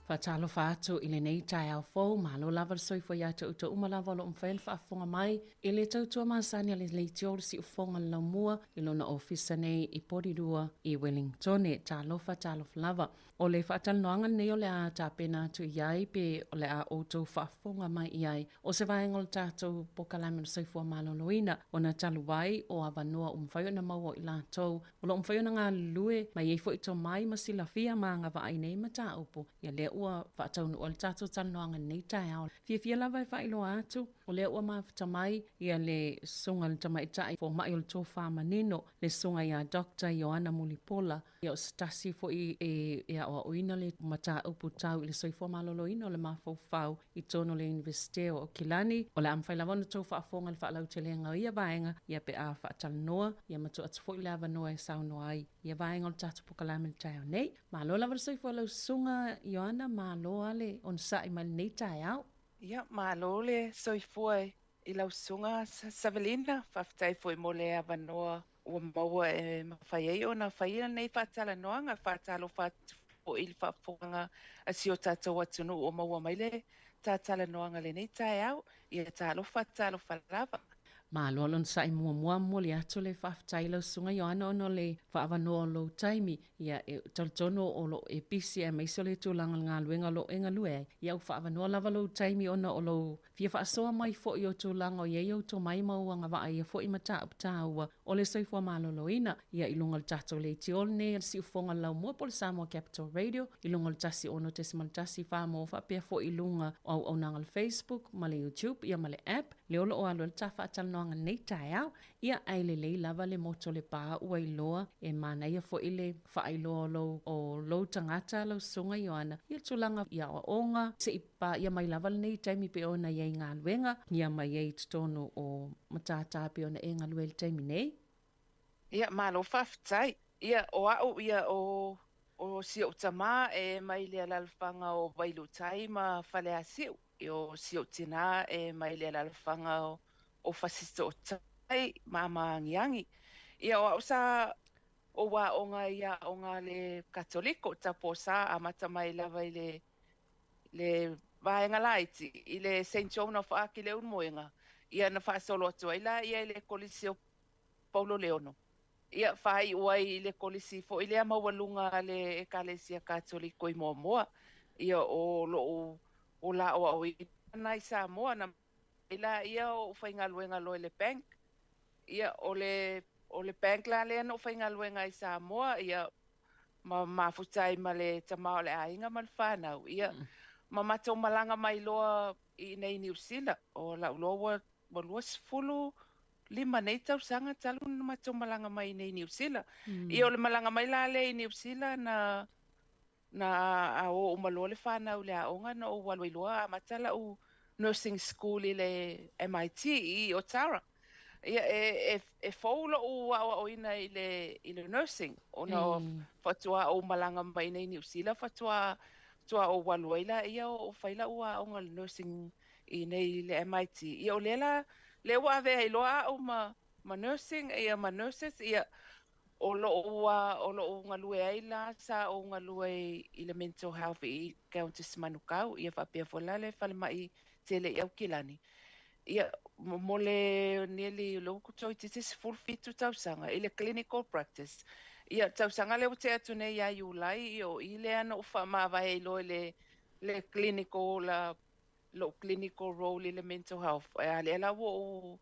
Faatalofa atu i lenei taeao fou, malo lava le soifua ia te outou uma lava o lo o mafai ona faafofoga mai i le tautua masani a le Leitio o le Siufofoga o le Laumua i lona ofisa nei i Porirua i Wellingtone. Talofa, talofa lava. O le faatalanoaga lenei o le a tapena atu i ai pe o le a outou faafofoga mai i ai o se vaega o le tatou polokalame o le soifua maloloina ona talu ai o avanoa ua mafai ona maua i latou o lo o mafai ona galulue ma i ai foi tomai ma silafia ma agavaa i nei mataupu. Ia lea ua faataunuu ai le tatou talanoaga i lenei taeao. Fiafia lava e faailoa atu, o lea ua mafuta mai ia le Susuga i le Tamaitai Fomai o le Tofa Manino, le Susuga ia Doctor Ioana Mulipola, ia o se tasi foi e aoaoina. aoaoina le mataupu tau i le soifua maloloina o le mafaufau i totonu o le Iunivesite o Aukilani. O le a mafai lava ona outou faafofoga i le faalautelega o ia vaega ia pe a faatalanoa ia ma tuu atu foi le avanoa e saunoa ai ia vaega o le tatou polokalame i le taeao nei. Malo lava le soifua i lau susuga Ioana, malo lava le onosai mai lenei taeao. Ia, malo le soifua i lau susuga Savelina, faafetai foi mo le avanoa ua maua e mafai ai ona faia lenei faatalanoaga. Faatalofa atu foi i le faafofoga a si o tatou atunuu o maua mai le taatalanoaga i lenei taeao. Ia talofa, talofa lava. Malo le onosai muamua momoli atu le faafetai i lau Susuga Ioana ona o le faaavanoa o lou taimi. Ia, e talitonu o lo o e pisi aemaise o le tulaga o le galuega o lo o e galue ai. Ia, ua faaavanoa lava lou taimi ona o lou fia faasoa mai foi o tulaga o i ai ou tomai ma ou agavaa i ia foi mataupu taua o le soifua maloloina, ia i luga o le tatou leitio lenei a le Siufofoga o le Laumua po o le Samoa Capital Radio i luga o le 106.1 Samoa faapea foi i luga o auaunaga o le Facebook ma le YouTube ia ma le app lea o lo o alu ai le ta faatalanoaga lenei taeao. Ia, ae lelei lava le moto o le pa ua iloa e manaia foi le faailoa o lou, o lou tagata lau Susuga Ioana i le tulaga i aoaoga, se i paia mai lava lenei taimi pei ona i ai i galuega, ia ma i ai i totonu o matata pei ona e galue ai i le taimi nei. Ia, malo faafetai. Ia, o a'u, ia, o, o si o'u tamā e mai le alalafaga o Vailuutai ma Faleasiu. Ia, o si o'u tinā e mai le alalafaga o, o Fasitootai ma Maagiagi. Ia, o a'u sa ou aoga i aoga a le Katoliko, Taposa, amata mai lava i le le vaega laiti i le Saint John of Arc i Leulumoega, ia na faasolo atu ai la ia i le Kolisi o Paulo Leono. Ia faaiu ai i le Kolisi foi lea maualuga a le Ekalesia Katoliko i Moamoa. Ia o lou ola aoaoina i Samoa na mai la ia o ou faigaluega loa i le bank. Ia o le o le bank la lea na ou faigaluega ai i Samoa, ia ma mafuta ai ma le tama o le aiga ma le fanau. Ia, ma matou malaga mai loa i inei i Niu Sila. O la'u loa ua ua 25 nei tausaga talu ona matou malaga mai i inei i Niu Sila. Ia, o le malaga mai la lea i Niu Sila na na a o uma loa le fanau i le aoga na ou alu ai loa amata la'u nursing school i le MIT i Otara. Ia, e, e, e fou lo'u aoaoina i le, i le nursing, ona faatoa ou malaga mai nei Niu Sila, faatoa, faatoa ou alu ai laia o fai la'u aoga i le nursing i nei i le MIT. Ia, o lea la, lea ua avea ai loa a'u ma, ma nursing, ia, ma nurses, ia, o lo'u, o lo'u galue ai la, sa ou galue i le mental health i Countess Manukau, ia faapea foi la le falemai tele i Aukilani. Ia, mo le nearly lea ua toeitiiti 17 tausaga i le clinical practice. Ia, tausaga lea ua tea atu nei ia Iulai, ia o i lea na ou faamavae ai loa i le, le clinical la, lo'u clinical role i le mental health. A lea la ua ou,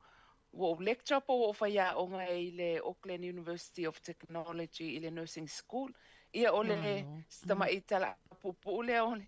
ua ou lecture po ua ou faiaoga ai i le Auckland University of Technology i le nursing school. Ia, o le si tama'i talaapuupuu lea o le,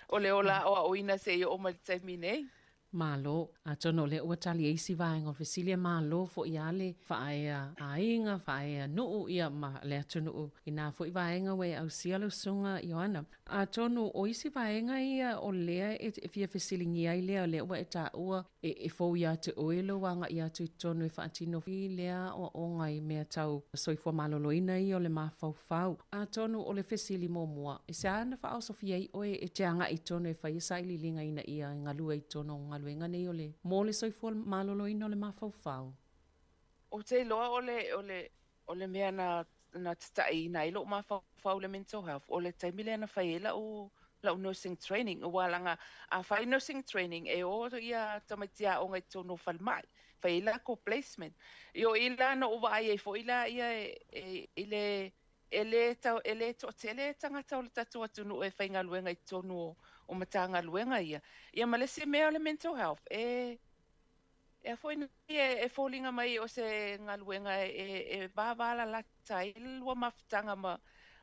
o le ola aoaoina seia oo mai i le taimi nei. Malo. Atonu o lea ua tali ai isi vaega o le fesili e malo foi a le faaea aiga, faaea nuu ia ma le atunuu i na foi vaega ua e ausia lau Susuga Ioana. Atonu o isi vaega ia o lea e fia fesiligia ai lea o lea ua e taua e fou ia te oe lou aga'i atu i totonu e faatino i lea aoaoga i mea tau soifua maloloina ia o le mafaufau. Atonu o le fesili muamua, e sea na faaosofia ai oe e te aga'i i totonu e fai sailiiliga ina ia e galue i totonu o galuega nei o le mo le soifua maloloina o le mafaufau? Ou te iloa o le, o le, o le mea na, na tata'iina ai lo'u mafaufau i le mental health, o le taimi lea na fai ai la'u, la'u nursing training. Aua leaga a fai nursing training, e o ia tamaiti aoga i totonu o falema'i, fai ai lakou placement. I o i la na ou vaai ai foi la ia e, e, i le e lē tau, e lē toatele tagata o le tatou atunuu e faigaluega i totonu o, o Matagaluega ia. Ia ma le isi mea o le mental health, e, e a foi nei e, e foliga mai o se galuega e, e vavalalata ai le lua mafutaga ma,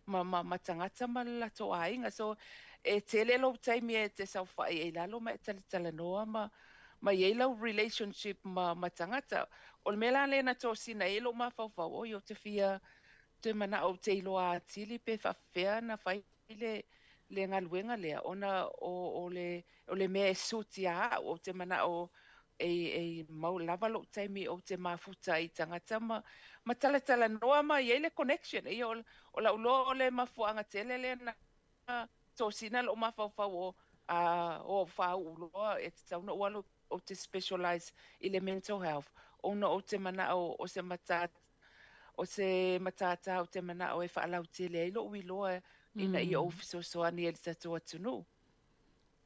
ma, ma, ma tagata ma le latou aiga. So, e tele lou taimi e te saofa'i ai i lalo ma e talatalanoa ma, ma i ai lau relationship ma, ma tagata. O le mea la lea na tosina ai lo'u mafaufau, oi ou te fia toe mana'o ou te iloa atili pe faapefea na fai le galuega lea ona o le mea e suit ia a'u. Ou te mana'o e mau lava lo'u taimi ou te mafuta ai i tagata ma talatalanoa ma i ai le connection. Ia o la'u loa o le mafua'aga tele lea na tosina lo'u mafaufau o o fāu'u loa e tatau ona ou alu ou te specialize i le mental health ona ou te mana'o o se matātā ou te mana'o e fa'alautele ai lo'u iloa ina ia ou fesoasoani ai i le tatou atunuu.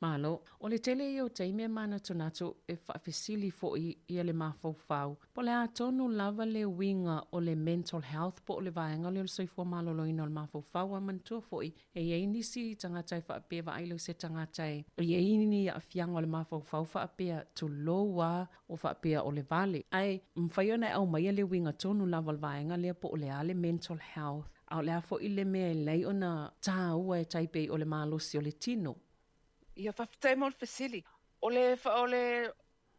Malo, o le tele ia o taimi e manatunatu e faafesili foʻi ia le mafaufau, po o le a tonu lava le uiga o le mental health po o le vaega lea o le soifua maloloina o le mafaufau. A manatua foʻi, e i ai nisi tagata e faapea vaai loa i se tagata e i ai ni aafiaga o le mafaufau faapea tulou a o faapea o le vale. Ae mafai ona e aumaia le uiga tonu lava o le vaega lea po o le a le mental health, a o le a foʻi le mea e lelei ona tāua e tai pei o le malosi o le tino. Ia faafetai mo le fesili. O le o le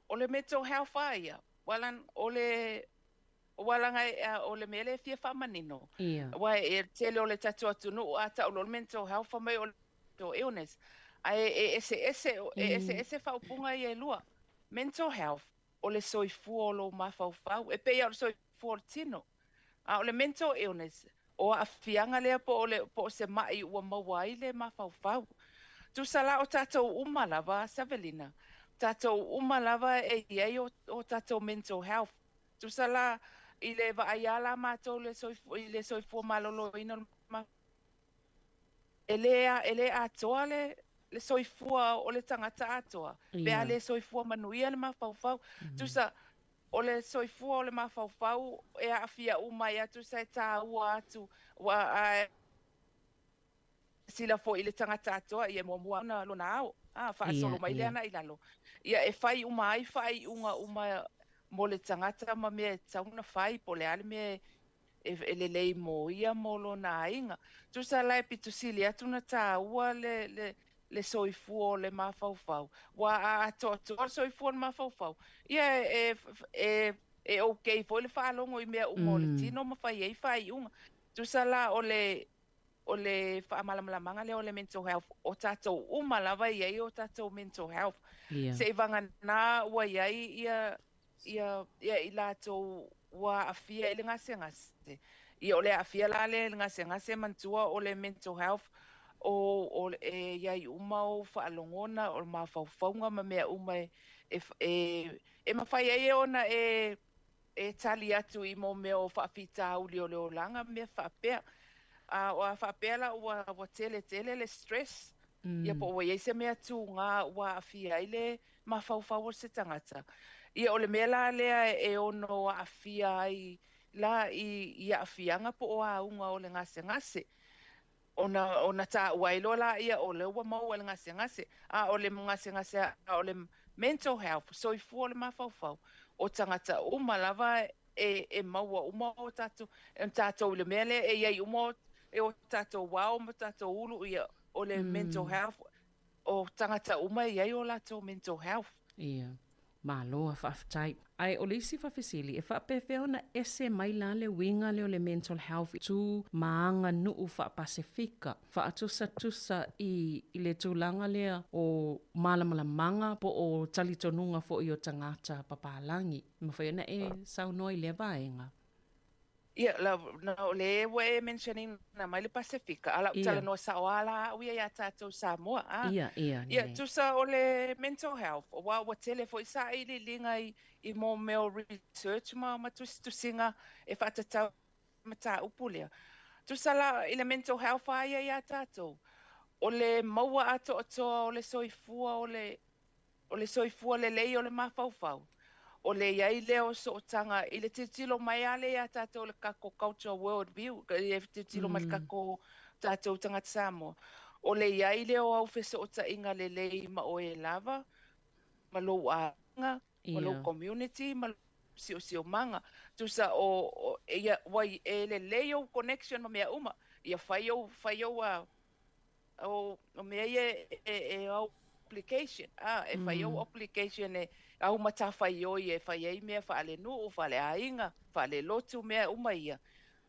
o le mental health a ia. Wala o le wala ngai o le mea lea e fia faamanino. Aua e tele o le tatou atunuu a ta'u loa le mental health fai mai o le mental illness. Ae e eseese e eseese faaupuga ia e lua. Mental health o le soifua o lou mafaufau e pei lava o le soifua o le tino. A o le mental illness o aafiaga lea po o se ma'i ua maua ai le mafaufau. Tusa la o tatou uma lava, Savelina, tatou uma lava e i ai o tatou mental health. Tusa la i le vaai lava la matou i le soifua maloloina o le e le atoa le soifua o le tagata atoa, pe a le soifua manuia le mafaufau. Tusa o le soifua o le mafaufau e aafia uma ai tusa e tāua atu ua sila foʻi le tagata atoa ia muamua ona lona ao faasolo mai lea agai i lalo. Ia e fai uma ai faaiuga uma mo le tagata ma mea e tatau ona fai po o le a le mea e lelei mo ia mo lona aiga. Tusa la e pitosili atu na tāua le soifua o le mafaufau. Ua a atoatoa le soifua o le mafaufau, ia e okay foi le faalogo i mea uma o le tino ma fai ai faaiuga. Tusa la o le faamalamalamaga lea o le mental health, o tatou uma lava e i ai o tatou mental health. Se i vagana ua i ai ia i latou ua aafia i le gasegase. Ia o le aafia la lea i le gasegase manatua o le mental health o e i ai uma o faalogona o mafaufauga ma mea uma e mafai ai ona e tali atu i mo mea o faafitauli o le olaga mea faapea. O faapea la ua tele tele le stress, ia po ua i ai se mea tugā ua aafia ai le mafaufau o se tagata. Ia o le mea la lea e ono aafia ai la i aafiaga po o auga o le gasegase. Ona tāua ai loa la ia o lea ua maua i le gasegase. A o le gasegase a o le mental health, soifua o le mafaufau, o tagata uma lava e maua uma o tatou i le mea lea e i ai uma e o tatou ao ma tatou ulu ia o le mental health, o tagata uma e i ai o latou mental health. Ia, malo a faafetai. Ae o le isi faafesili, e faapefea ona ese mai la le uiga lea o le mental health tu ma aganuu faapasifika, faatusatusa i le tulaga lea o malamalamaga po o talitonuga foʻi o tagata papalagi. Mafai ona e saunoa i lea vaega. Ia, la, na o le ua e mentioning na mai le Pasifika, a lau talanoa sa'o a la a'u ia iā tatou Samoa. Ia, ia, Ia, tusa o le mental health, ua tele foʻi saʻiliiliga i mo mea o research ma tusitusiga e faatatau mataupu lea. Tusa la i le mental health a ia iā tatou, o le maua atoatoa o le soifua o le soifua lelei o le mafaufau, o le i ai lea o sootaga i le tilotilo mai a lea iā tatou le kako culture world view, e tilotilo mai le kako tatou tagata Samoa, o le i ai lea o au fesootaʻiga lelei ma oe lava, ma lou aiga, ma lou community, ma lou siosiomaga. Tusa o ia ua e lelei ou connection ma mea uma, ia fai ou o mea ia e au application, e fai au application e au matafaioi e fai ai mea faalenuu, faaleaiga, faalelotu, mea uma ia.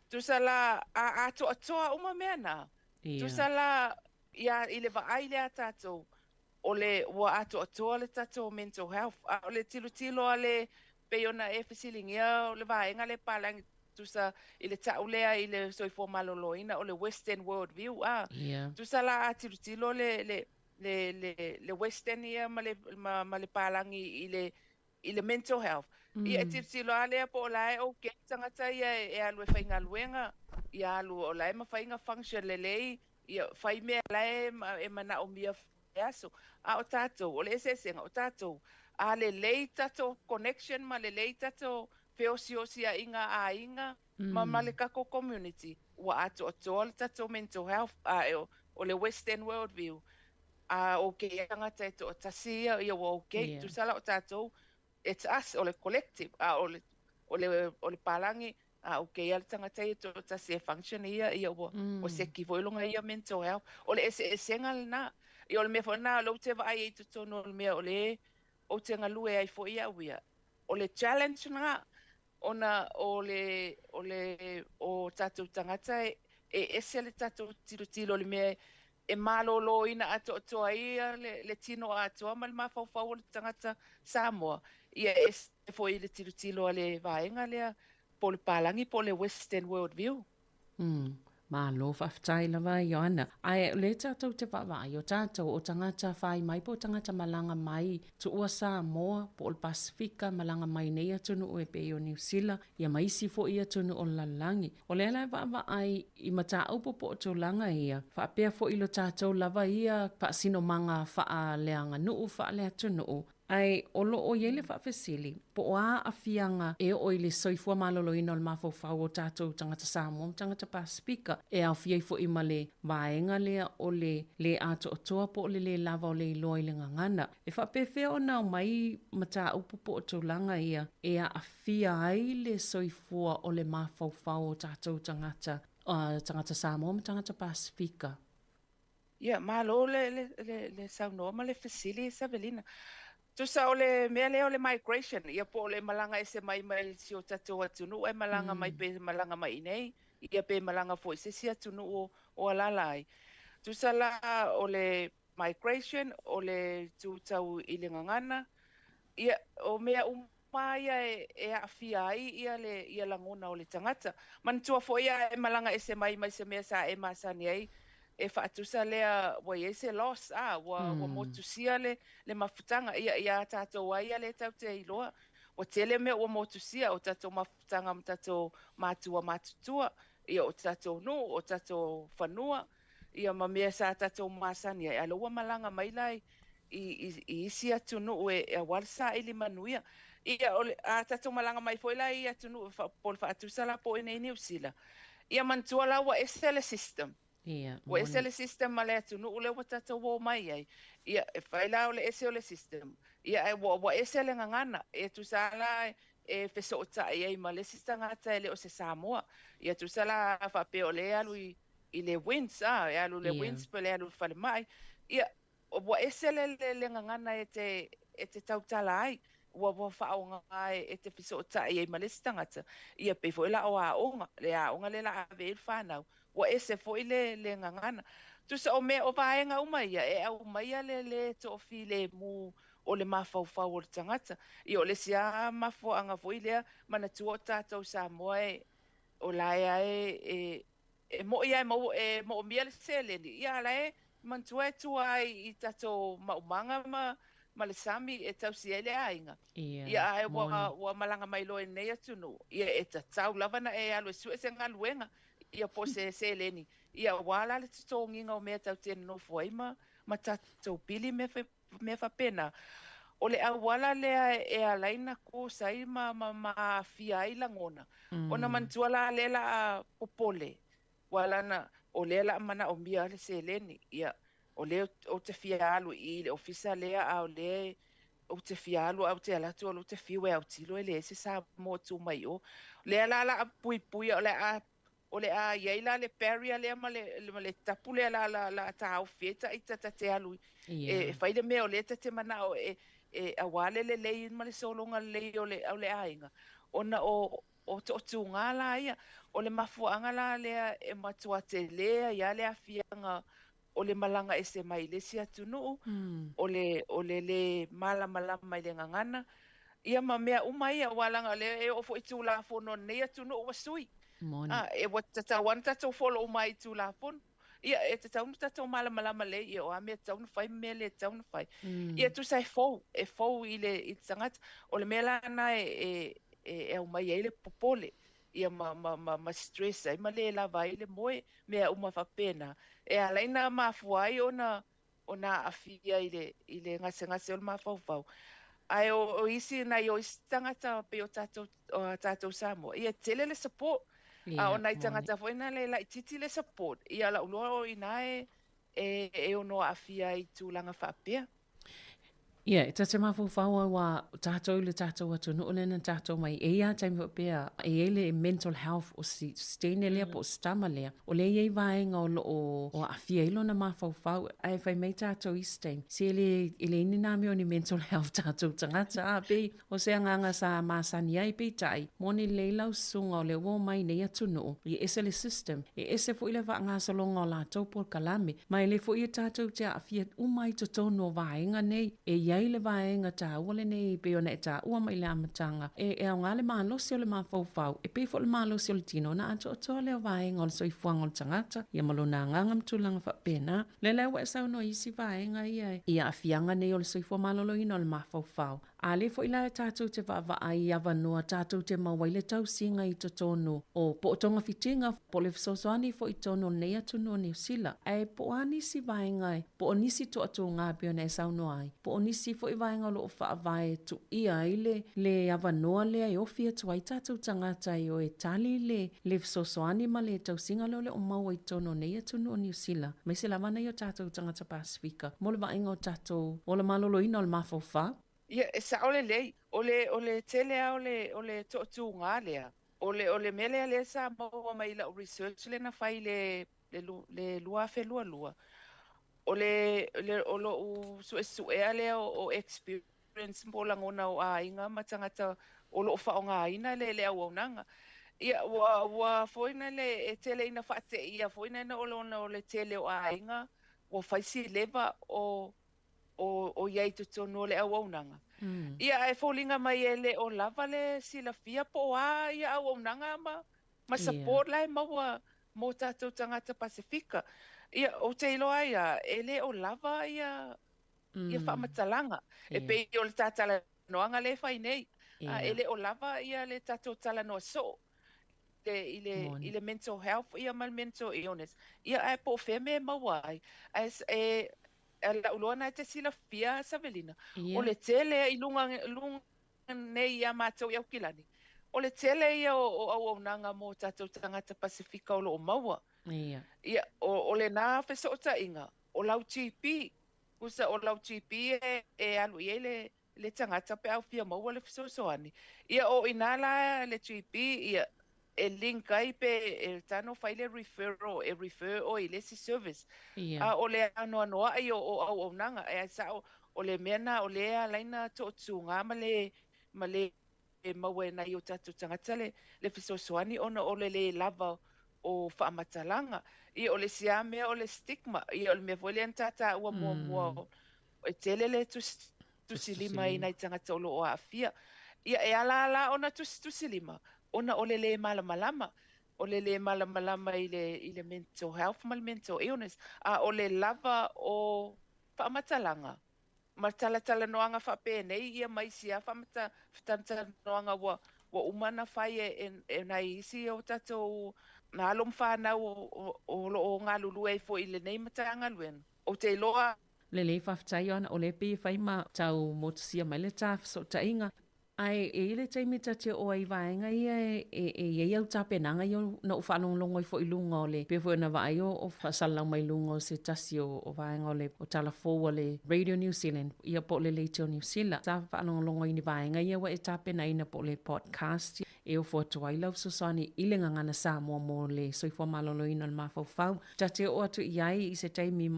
Tusa la a atoatoa uma mea na. Tusa la ia i le vaai lea a tatou, o le ua atoatoa le tatou mental health, a o le tilotilo a le pei ona e fesiligia o le vaega lea palagi tusa i le ta'u lea i le soifua maloloina o le western world view a. Tusa la a tilotilo le le le le le western ia ma le ma, ma le palagi i le i le mental health. Ia e tilotilo lava lea po o la e okay tagata ia e alu e faigaluega, ia alu o la e mafai ona function lelei, ia fai mea la e e manaomia e aso. A o tatou, o le eseesega, o tatou, a lelei tatou connection ma lelei tatou feosiosiaiga aiga ma ma le tatou community, ua atoatoa le tatou mental health. A e o le western world view, a okay ia tagata e toatasi ia, ia ua okay. Tusa la o tatou, it's us, o le collective, a o le, o le, o le palagi, a okay ia le tagata ia toatasi e function ia, ia ua, ua seki foi lona ia mental health. O le eseesega lena. Ia o le mea foi lena, o lea ou te vaai ai i totonu o le mea o le ou te galue ai foi au ia. O le challenge lena, ona o le, o le, o tatou tagata e, e ese le tatou tilotilo i le mea e maloloina atoatoa ai le, le tino atoa ma le mafaufau o le tagata Samoa. Ia e ese foi le tilotilo a le vaega lea po o le palagi po o le western world view. Malo faafetai lava Ioana. Ae o lea tatou te vaavaai, o tatou o tagata fai mai po o tagata malaga mai tuua Samoa po o le Pasefika malaga mai nei atunuu e pei o Niu Sila ia ma isi foi atunuu o le lalolagi. O lea la e vaavaai i mataupu po o tulaga ia, faapea foi lo tatou lava ia faasinomaga faaleaganuu faaleatunuu, Ae o lo o i ai le faafesili, po o a aafiaga e oo i le soifua maloloina o le mafaufau o tatou tagata Samoa ma tagata Pasefika, e aofia ai foi ma le vaega lea o le lē atoatoa po o le lē lava o le iloa i le gagana. E faapefea ona aumai mataupu po o tulaga ia e aafia ai le soifua o le mafaufau o tatou tagata, tagata Samoa ma tagata Pasefika? Ia, malo le, le, le, le saunoa ma le fesili, Savelina. Tusa o le mea lea o le migration, ia po o le malaga ese mai mai si o tatou atunuu ae malaga mai pe malaga mai iinei, ia pe malaga foi i se isi atunuu o, o alaala ai. Tusa la o le migration, o le itu tau i le gagana, ia o mea uma ia e, e aafia ai ia le ia lagona o le tagata. Manatua foi a e malaga ese mai mai se mea sa e masani ai, e faatusa lea ua i ai se loss, a ua, ua motusia le, le mafutaga. Ia, iā tatou ai ia lea tatou te iloa, ua tele mea ua motusia, o tatou mafutaga ma tatou matua matutua, ia o tatou nuu, o tatou fanua, ia ma mea sa tatou masani ai, a o lea ua malaga mai la i, i, i isi atunuu e, e aua le saili manuia. Ia, o le, a tatou malaga mai foi la i atunuu fa, po o le faatusa la po o inei i Niu Sila, ia manatua la ua ese le system. Ia, Ua ese le system ma le atunuu lea ua tatou o mai ai. Ia, e fai la o le ese o le system. Ia, ae ua, ua ese le gagana. E tusa la e fesootai ai ma le isi tagata e le o se Samoa. Ia tusa la faapea o lea e alu i, i le WINZ, a, e alu i le WINZ pe le alu i le falemai. Ia, ua ese le, le, le gagana e te, e te tautala ai, ua, ua faaaoga e, e te fesootai ai ma le isi tagata. Ia pei foi la o aoga, le aoga lea o le a ave i ai le fanau, ua ese foi le, le gagana. Tusa o mea, o vaega uma ia, e aumaia le lē toafilemu o le mafaufau o le tagata. Ia o le isi lava mafuaaga foi lea, manatua o tatou Samoa e, o la e lava e, e, e mo'i lava e maua, e moomia le seleni, ia a o la e manatua e tua ai i tatou maumaga ma, ma le sami e tausi ai le aiga. Ia, ae ua, ua malaga mai loa i lenei atunuu, ia e tatau lava ona e alu e sue se galuega, ia po o se seleni, ia aua la le totogiina o mea tatou te nonofo ai ma, ma tatou pili mea, mea faapena. O le auala lea e ala ai ona cause ai ma, ma, ma aafia ai lagona, ona manatua la lea o le a popole, ua ala ona o lea o le a manaomia le seleni, ia o lea ou te fia alu i i le ofisa lea, a o lea ou te fia alu ae ou te alu atu o lea ou te fiu e autilo e leai se Samoa o tu mai i o. Lea la o le a puipuia, o le a o le a i ai la le barrier lea ma le, ma le tapu lea la, la, la taofi ai ita ta te alu e, e fai le mea o lea ta te manao e, e aua le lelei ma le sologa lelei o le, o le aiga, ona o o toʻatūgā la ia. O le mafuaaga la lea e matuā telē ai lava le aafiaga o le malaga ese mai i le isi atunuu, o le o le lē malamalama i le gagana, ia ma mea uma ia, aua leaga o lea e oo foi i Tulafono a lenei atunuu ua sui. Moni. A, e ua tatau lava ona tatou follow uma ai i Tulafono. Ia, e tatau ona tatou malamalama lelei, ia o a mea e tatau ona fai ma mea le tatau ona fai. Ia, tusa e fou, e fou i le i le tagata. O le mea la lena e e e aumai ai le popole, ia ma ma ma ma stress ai ma le lava ai le moe, mea uma faapena. E ala ai ona mafua ai ona ona aafia i le i le gasegase o le mafaufau. Ae o o isi nai o isi tagata pei o tatou o a tatou Samoa, ia e tele le support. A o nai tagata foi na le laitiiti le support, ia lau iloa o i ina e e e ono aafia ai i tulaga faapea. Ia, e ta te mafaufau au a tatou i le tatou atunuu lea na tatou mai e i ai taimi faapea e i ai le mental health o si teine lea po o si tama lea, o lea e i ai vaega o lo o aafia ai lona mafaufau. Ae fai mai tatou i isi taimi, se e le, e leai ni na mea o ni mental health tatou tagata, a pei o se agaga sa masani ai, peitai, moni lelei lau susuga o lea ua omai i nei atunuu, e ese le system, e ese foi le faagasologa o latou polokalame, Ma e le foi e tatou te aafia uma ai totonu o vaega nei. E i ai le vaega taua lenei e pei ona e taua mai i le amataga, e aoga le malosi o le mafaufau, e pei foi o le malosi o le tino ona atoatoa lea o vaega o le soifuaga o le tagata, ia ma lona agaga ma tulaga faapena. O lea la ua e saunoa i isi vaega ia i aafiaga nei o le soifua maloloina o le mafaufau. A lea foi la tatou te vaavaai i avanoa tatou te maua ai le tausiga i totonu o po o togafitiga po o le fesoasoani foi i totonu o lenei atunuu o Niu Sila. Ae po o a nisi vaega po o nisi toatuga e pei ona e saunoa ai, po o nisi foi vaega o lo o faavae e tuia ai le le avanoa lea e ofi atu ai tatou tagata e o e tali le le fesoasoani ma le tausiga lea o lo o maua i totonu o nei atunuu o Niu Sila, aemaise lava nai o tatou tagata Pasefika mo le vaaiga o tatou ola maloloina o le mafaufau. Ia, e sao lelei. O le, o le tele lava o le, o le toatuga lea, o le, o le mea lea lea sa maua mai i lau research lea na fai i le, le, le 2022, o le, le, o lou suesuea lea o, o experience po o lagona o aiga ma tagata o lo o faaaogaina le, le auaunaga. Ia, ua, ua foi na le, e tele ina faateia foi na o le, o le tele o aiga ua fai si leva o, o, o i ai i totonu o le auaunaga. Ia, ae foliga mai e le o lava le silafia po o a ia auaunaga ma, ma support la e maua mō tātou tagata Pasifika. Ia, ou te iloa ai a, e le o lava ia, ia faamatalaga. E pei o le tā talanoaga lea e fai nei. A, e le o lava ia le tatou talanoa soo le, i le, i le mental health ia ma le mental illness. Ia, ae po o fea mea e maua ai. Ae, e, e lau iloa na e te silafia, Savelina, o le tele i luga, luga nei iā mātou i Aukilani, o le tele ia o, o auaunaga mō tātou tagata Pasifika o lo o maua. Ia. Ia, o, o lenā fesootaiga, o lau GP, tusa o lau GP e, e alu i ai le, le tagata pe a fia maua le fesoasoani. Ia, o inā la le GP, ia, e link ai pe e tano fai le referral, e refer oe i le isi service. Ia. A o le anoanoai o, o auaunaga, e ai sao, o le mea na o lea e ala ai na toatuga ma le, ma le maua e nai o tatou tagata le, le fesoasoani ona o le le lava o faamatalaga. Ia, o le isi lava mea o le stigma, ia o le mea foi lea na tataua muamua, e tele le tusi, tusilima i nai tagata o lo o aafia. Ia, e ala la ona tusitusilima, ona o le lē malamalama, o le lē malamalama i le, i le mental health ma le mental illness, a o le lava o faamatalaga ma talatalanoaga faapenei ia ma isi lava faamata, talatalanoaga ua, ua uma ona fai e, e, e nai isi o tatou alo ma fanau o, o, o lo o galulue ai foi i lenei Matagaluega. Ou te iloa Lelei faafetai Ioana, o lea pei e fai ma tau motusia mai le ta fesootaiga. Ae e i ai le taimi ta te oo ai i vaega ia e i ai au tapenaga ia na ou faalogologo ai foi i luga o le, pei foi ona vaai o faasalalau mai luga o se tasi o vaega o le o tala fou a le Radio New Zealand ia po o le Leitio Niu Sila. Sa faalogologo i ni vaega ia ua e tapenaina po o le podcast e ofo atu ai lau fesoasoani i le gagana Samoa mo le soifua maloloina o le mafaufau. Ta te oo atu i ai i se taimi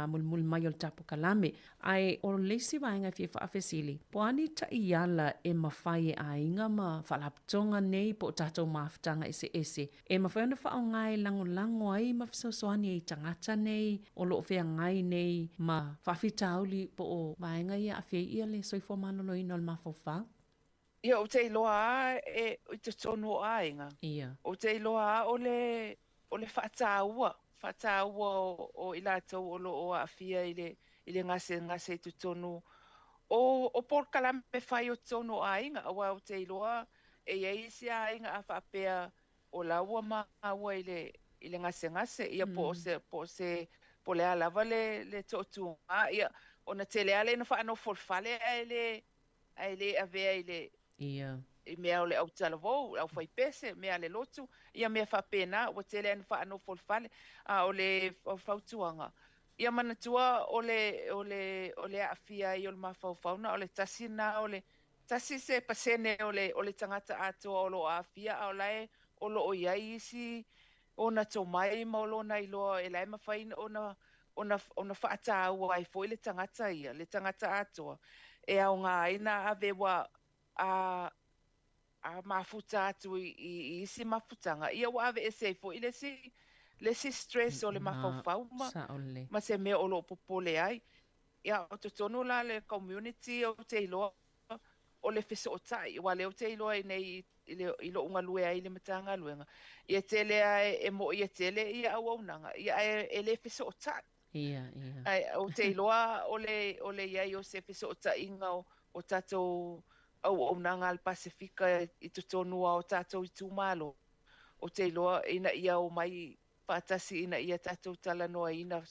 mulimuli mai o le tapu kalame. Ae o le isi vaega e fia faafesili, po o a ni taiala e mafai e aiga ma faalapotopotoga nei po o tatou mafutaga eseese e mafai ona faaaoga e lagolago ai ma fesoasoani ai i tagata nei o lo o feagai nei ma faafitauli po o vaega ia e aafia ai le soifua maloloina o le mafaufau? Ia, ou te iloa lava e i totonu o aiga. Ia. Ou te iloa lava o le, o le faataua, faataua o, o i latou o lo o aafia i le, i le gasegase i totonu o, o polokalame fai o totonu o aiga, aua ou te iloa e i ai isi aiga a faapea o la ua maua i le, i le gasegase, ia po o se, po o se, po o le a lava le, le toatuga, ia, ona tele lava lea ina faanofo i le fale ae le, ae le avea i le Ia. i mea o le autalavou, le aufaipese, mea a le lotu, ia mea faapena, ua tele lava ina faanofo i le fale. A o le fautuaga, ia manatua o le, o le, o le aafia ai o le mafaufau na o le tasi lena o le tasi se pasene o le, o le tagata atoa o lo o aafia, a o la e o lo o i ai isi ona tomai ma o lona iloa e la e mafai ona ona, ona faataua ai foi le tagata ia, le tagata atoa, e aoga ai na ave ua a, a mafuta atu i, i, i isi mafutaga, ia ua aveese ai foi le isi, le isi stress o le mafaufau ma, ma se mea o lo o popole ai. Ia, o totonu la le community ou te iloa o le fesootai, aua o lea ou te iloa i nei i, le, i lo'u galue ai i le Matagaluega, ia tele lava e, e mo'i e tele ia auaunaga, ia ae e le fesootai. Ia, ia. Ae ou te iloa o le, o le i ai o se fesootaiga o, o tatou auaunaga a le Pasefika i totonu lava o tatou itumalo, ou te iloa ina ia omai faatasi ina ia tatou talanoaina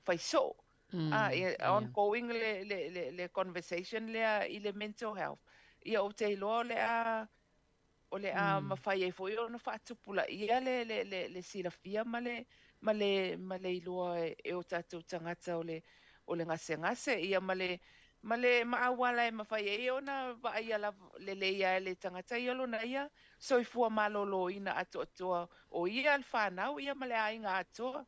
fai soo. Ia, ongoing le, le, le, le conversation lea i le mental health. Ia ou te iloa o le a, o le a mafai ai foi ona faatupulaia le, le, le, le silafia ma le, ma le, ma le iloa e o tatou tagata o le, o le gasegase, ia ma le, ma le ma auala e mafai ai ona vaaia lava lelei ai le tagata ia lona ia soifua maloloina atoatoa o ia le fanau ia ma le aiga atoa.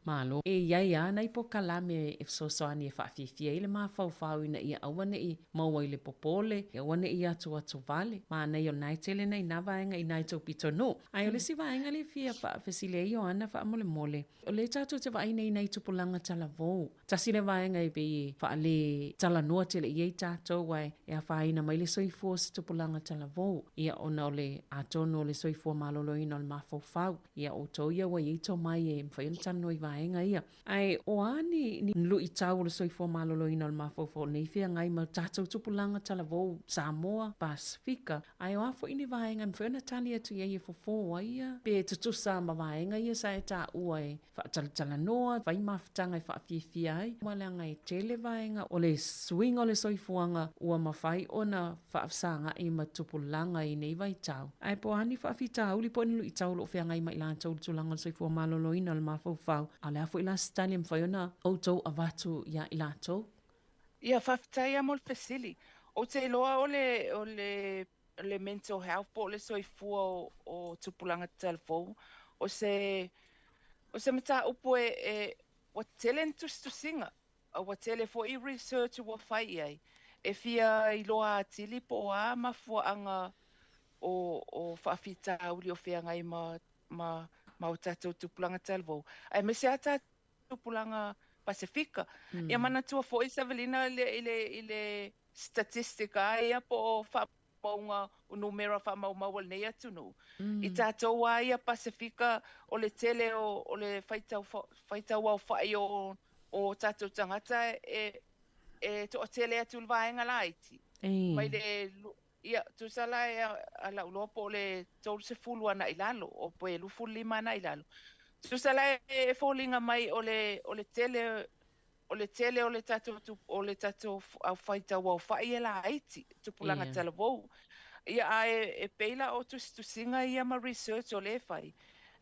Malo. E i ai lava nai polokalame e fesoasoani e faafiafia ai le mafaufau ina ia aua ne i maua i le popole, aua ne i atuatu vale. Manaia o lena e tele nai na vaega i nai tou pitonuu. Ae o le isi vaega lea e fia faafesili ai Ioana faamolemole, o lea tatou te vaai nei i nai tupulaga talavou. Tasi lea vaega e pei e faale talanoa tele i ai tatou ae e afaina mai le soifua o se tupulaga talavou. Ia ona o le atonu o le soifua maloloina o le mafaufau. Ia outou ia ua i ai tomai e mafai ona talanoa i vaega ia. Ae o a ni ni luitau o le soifua maloloina o le mafaufau o lenei feagai ma tatou tupulaga talavou Samoa, Pasefika, ae o a foi ni vaega e mafai ona tali atu i ai e fofo ai ia pe tutusa ma vaega ia sa e taua e faatalatalanoa, fai mafutaga e faafiafia ai, aua leaga e tele vaega o le suiga o le soifuaga ua mafai ona faafesaga'i ma tupulaga i nei vaitau. Ae po o a ni faafitauli po o ni luitau o lo o feagai ma i latou i le tulaga o le soifua maloloina o le mafaufau, a o le a foi la se tali e mafai ona outou avatu iā i latou? Ia, faafetai lava mo le fesili. Ou te iloa o le, o le le mental health po o le soifua o, o tupulaga talavou, o se, o se mataupu e, e, ua tele ni tusitusiga, ua tele foi research ua fai i ai, e fia iloa atili po o a mafuaaga o, o faafitauli o feagai ma, ma, ma o tatou tupulaga talavou, aemaise lava tatou tupulaga Pasefika. Ia manatua foi Savelina i le, i le, i le statistic a ia po o faamaumauga o numera faamaumau a lenei atunuu. I tatou lava ia Pasefika o le tele o, o le faitau, faitau aofai o, o tatou tagata e, e toatele atu i le vaega laiti. Mai le, ia, tusa la e a lau iloa po o le 30 agai i lalo, o pe 25 agai i lalo. Tusa la e foliga mai o le, o le tele o le tele o le tatou o le tatou faitau aofai e laiti, tupulaga talavou. Ia ae e pei la o tusitusiga ia ma research o lea e fai,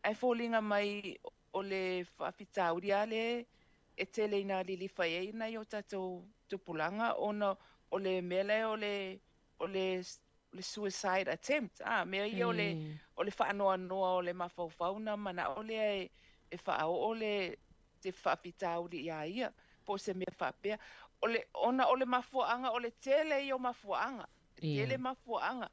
ae foliga mai o le faafitauli lava lea e tele ina lilifa i ai nai o tatou tupulaga ona o le mea lea o le o le le suicide attempt, a mea ia o le o le faanoanoa o le mafaufau ona manao lea e e faaoo le te faafitauli iā ia, po o se mea faapea. O le, ona o le mafuaaga, o le tele ia o mafuaaga, e tele mafuaaga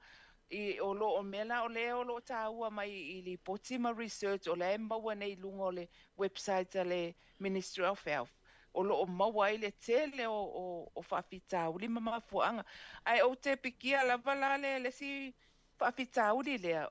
i o lo o mea la o lea o lo o taua mai i lipoti ma research o la e maua nei i luga o le website a le Ministry of Health, o lo o maua ai le tele o faafitauli ma mafuaaga. Ae ou te pikia lava la le isi faafitauli lea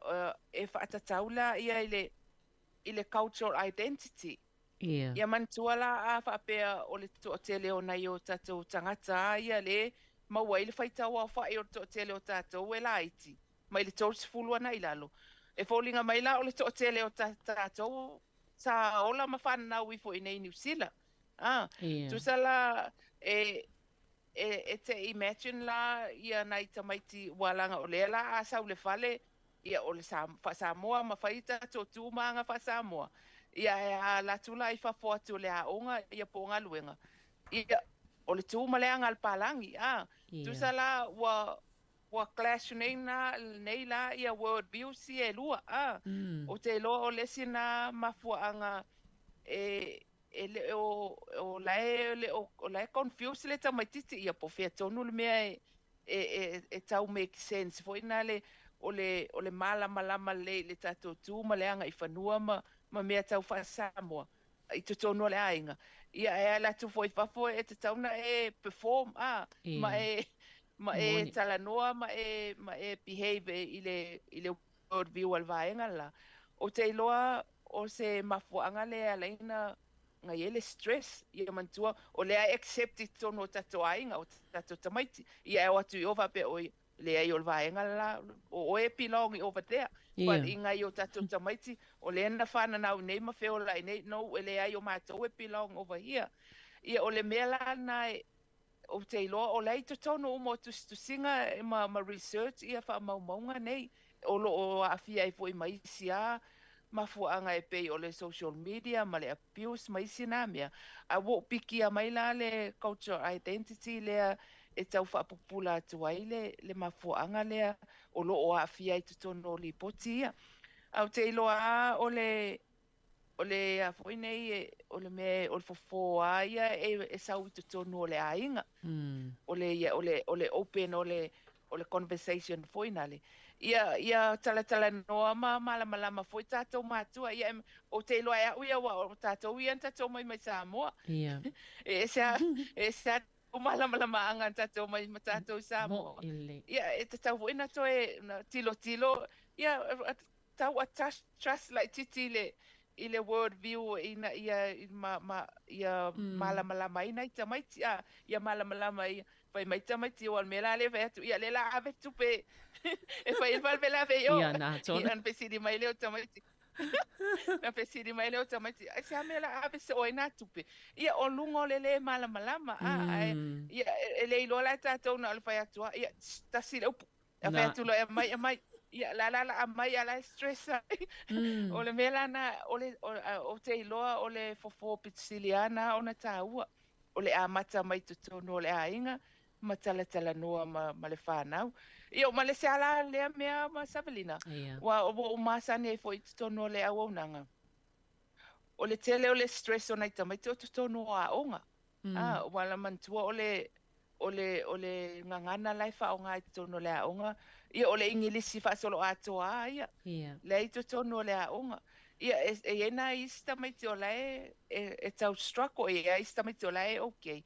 e faatatau la ia i le cultural identity. Ia manatua la a faapea o le toatele o nai o tatou tagata a ia le maua ai le faitau aofai o le toatele o tatou e laiti mai le 30 agai i lalo. E foliga mai la o le toatele o tatou sa ola ma fananau ifo i inei i Niu Sila. A, tusa la e te imagine la ia nai tamaiti ua laga o lea la a sau i le fale ia o le faa-Samoa ma fai tatou tu ma aga faa-Samoa. Ia ae a alu atu la i fafo atu o le aoga ia po o galuega, ia o le tu ma le aga a le palagi. A, tusa la ua clash nei na nei la ia world views ia e lua. A, ou te iloa o le isi na mafuaaga e le o o la e le o o la e confuse le tamaititi ia po o fea tonu le mea e tau make sense foi na le o le malamalama lelei i le tatou tu ma le agaifanua ma mea tau faa-Samoa i totonu o le aiga. Ia ae ala atu foi i fafo e tatau ona e perform a ma e Moni. talanoa ma e behave i le world view a le vaega la. Ou te iloa o se mafuaaga lea e ala ai ona i ai le stress. Ia manatua o lea e accept i totonu o tatou aiga o tatou tamaiti. Ia e o atu i o faapea oi leai o le vaega la o oe e belong over there. But i nai o tatou tamaiti o lea na fananau nei ma feolai nei, no, e leai o matou e belong over here. Ia o le mea la na ou te iloa o la e i totonu uma o tusitusiga ma research ia faamaumauga nei o lo o aafia ai foi ma isi a mafuaaga e pei o le social media ma le abuse ma isi na mea. A ua ou pikia mai la le cultural identity lea e tau faapupula atu ai le mafuaaga lea o lo o aafia i totonu o lipoti ia. Ae ou te iloa lava o le a foi nei o le mea o le fofo a ia e sau i totonu o le aiga. O le ia o le open o le conversation foi nale. Ia talatalanoa ma malamalama foi tatou matua. Ia ou te iloa e au ia ua o tatou ia na tatou mai mai Samoa. E ese a malamalamaaga na tatou mai ma tatou i Samoa. Mo ele. Ia e tatau foi na toe na tilotilo ia tau a trust laitiiti i le world view ina ia i ma ia malamalama ai nai tamaiti a ia malamalama ia fai mai tamaiti o le mea la le fai atu ia le la ave tupe e fai le faalavelave i o. Ia, na tona. Ia na fesili mai lea o tamaiti. Na fesili mai lea o tamaiti, ai se a mea la ave se oi nā tupe. Ia o luga o le le malamalama a ae ia e le iloa la tatou na o le fai atu a ia tss, tasi le upu. A fai atu loa e aumai aumai. Ia la la la aumai a la e stress ai. O le mea la na o le o, a, ou te iloa o le fofo pito sili lava na ona taua. O le amata mai totonu o le aiga ma talatalanoa ma le fanau. Ia o ma le isi ala lea mea ma Savelina. Ua ua ou masani ai foi i totonu o le auaunaga. O le tele o le stress o nai tamaiti o totonu o aoga. A, ua la manatua o le gagana la e faaaoga i totonu o le aoga. Ia o le Igilisi faasoloatoa a ia. Lea i totonu o le aoga. Ia e i ai nai isi tamaiti o la e tau struggle, e i ai isi tamaiti o la e okay.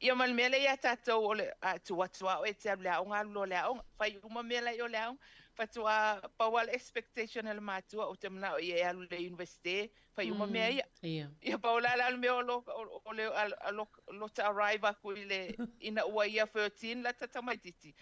Ia ma le mea lea ia tatou o le a tu atu a oe e te alu i le aoga alu loa i le aoga. Fai uma mea la i o le aoga. Faatoa pau lava le expectation a le matua ou te manao ia e alu i le universite, fai uma mea ia. Ia pau la la le mea o lo o le a lo lo ta arrive aku i le ina ua ia 13 la ta tamaititi.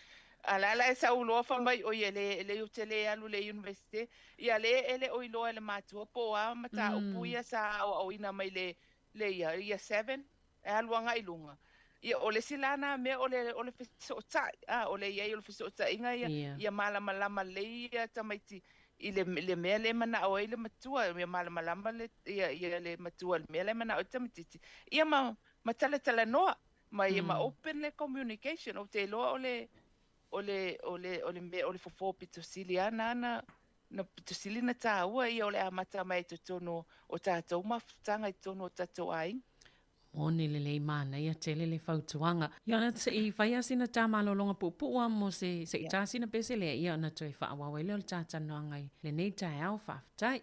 A la la e sau loa fai mai oi e le ou te le alu i le universite. Ia le e le o iloa e le matua po o a mataupu ia sa aoaoina mai le ia 7 e alu agai i luga. Ia o le isi la na mea o le fesootai a o le iai o le fesootaiga ia ia malamalama lelei ia tamaiti i le mea le manao ai le matua ia malamalama le ia le matua i le mea le manao ai le tamaititi. Ia ma talatalanoa ma ia ma open le communication. Ou te iloa o le mea o le fofo pito sili lava na pito sili na taua ia o le amata mai i totonu o tatou mafutaga i totonu o tatou aiga. Moni lelei manaia tele le fautuaga. Ia ona se i fai lava sina ta malologa puupuu lava mo se se i ta sina pese lea, ia ona toe faaauau ai lea o le ta talanoaga i lenei taeao. Faafetai.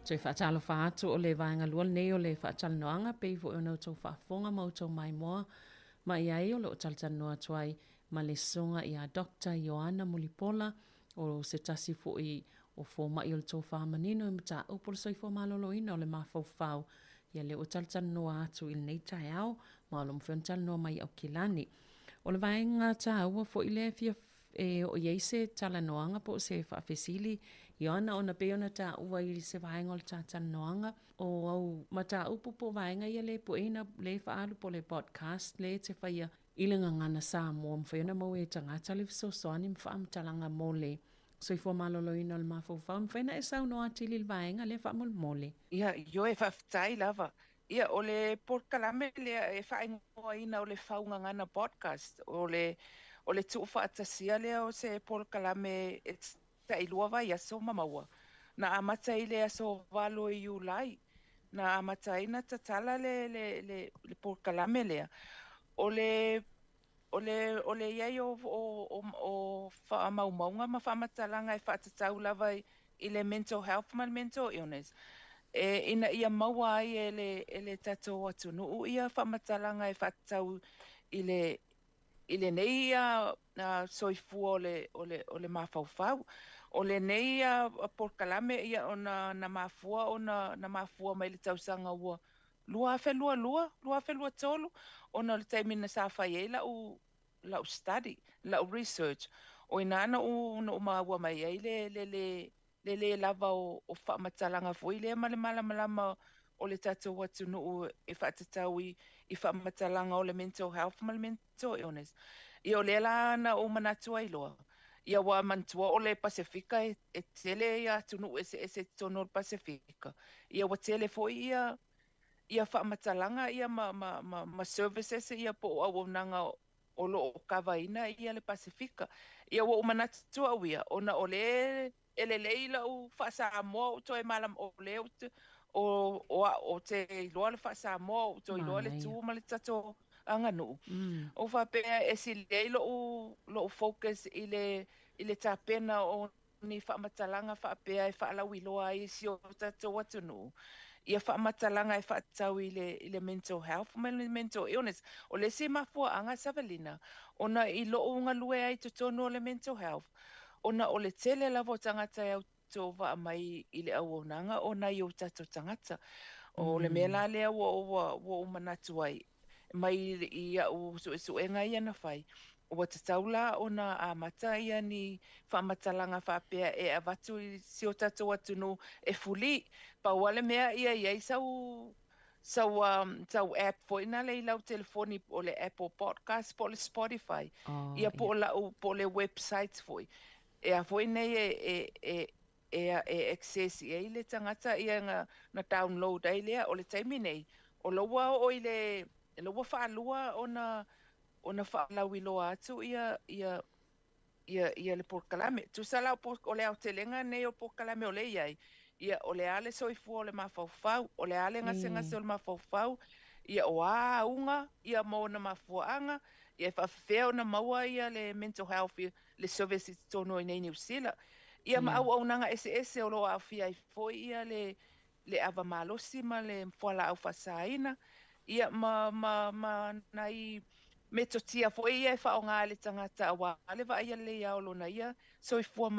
Toe faatalofa atu o le vaega lua lenei o le faatalanoaga pei foi ona outou faafofoga ma outou maimoa mai ai o lo o talatalanoa atu ai ma le Susuga ia Doctor Ioana Mulipola o se tasi foi o fomai o le tofa manino i mataupu o le soifua maloloina o le mafaufau ia lea ua talatalanoa atu i lenei taeao ma o lo o mafai ona talanoa mai i Aukilani. O le vaega taua foi lea e fia e oo i ai se talanoaga po o se faafesili, Ioana, ona pei ona taua i se vaega o le ta talanoaga, o au mataupu po o vaega ia lea e pueina, lea e faaalu po o le podcast lea e te faia i le gagana Samoa, mafai ona maua e tagata le fesoasoani ma faamatalaga mo le soifua maloloina o le mafaufau. E mafai ona e saunoa atili i le vaega lea faamolemole. Ia, ioe, faafetai lava. Ia, o le polokalame lea e faaigoaina o le Fau Gagana Podcast, o le, o le tuufaatasia lea o se polokalame e tailua vaiaso ma maua. Na amata i le aso 8 o Iulai, na amata ai na tatala le, le, le, le polokalame lea. O le, o le, o le i ai o, o, o, o faamaumauga ma faamatalaga e faatatau lava i, i le mental health ma le mental illness, e, ina ia maua ai e le, e le tatou atunuu ia faamatalaga e faatatau i le, i lenei soifua o le, o le, o le mafaufau. O lenei polokalame ia ona na mafua ona na mafua mai le tausaga ua 2022, 2023, ona o le taimi na sa fai ai lau, lau study, lau research. O i ina na ou, na ou maua mai ai le, le, le, le lē lava o faamatalaga foi lea ma le malamalama o le tatou atunuu e faatatau i faamatalaga o le mental health ma le mental illness. Ia o lea la na ou manatu ai loa, ia ua manatua o le Pasefika e tele ia atunuu eseese i totonu o le Pasefika, ia ua tele foi ia faamatalaga ia ma services ia po o auaunaga o lo o kavaina ia le Pasefika. Ia ua ou manatu au ia, ona o lea e lelei lau faa-Samoa ou toe malama, o lea ou te, o, o, ou te iloa le faa-Samoa, ou toe iloa le tu ma le tatou aganuu. Ou faapea e sili ai lo'u focus i le tapena o ni faamatalaga faapea e faalauiloa ai i si o tatou atunuu ia faamatalaga e faatatau i le mental health ma le mental illness. O le isi mafuaaga Savelina, ona i lou galue ai i totonu o le mental health, ona o le tele lava o tagata e autovaa mai i le auaunaga o nai o tatou tagata. O le mea la lea ua ou manatu ai, mai i au suesuega ia na fai, ua tatau la ona amata ia ni faamatalaga faapea e avatu i si o tatou atunuu e fuli. Pau lava le mea ia i ai sau app foi na le i lau telefoni o le Apple Podcast po o le Spotify. Ia po o lau po o le website foi. E a foi nei e access i ai le tagata ia na download ai lea. O le taimi nei, o la ua oo i le la ua faalua ona faalauiloa atu ia le polokalame. Tusa la o le aotelega nei o polokalame o lea e i ai, ia o le a le soifua o le mafaufau, o le a le gasegase o le mafaufau, ia o a auga ia ma ona mafuaaga, ia e faafefea ona maua ia le mental health le service i totonu o i nei Niu Sila. Ia ma auaunaga eseese o lo o aafia ai foi ia le ava malosi ma le fualaau faasaina, ia ma nai metotia foi ia e faaaoga e le tagata aua le vaaia lelei lava o lona ia soifua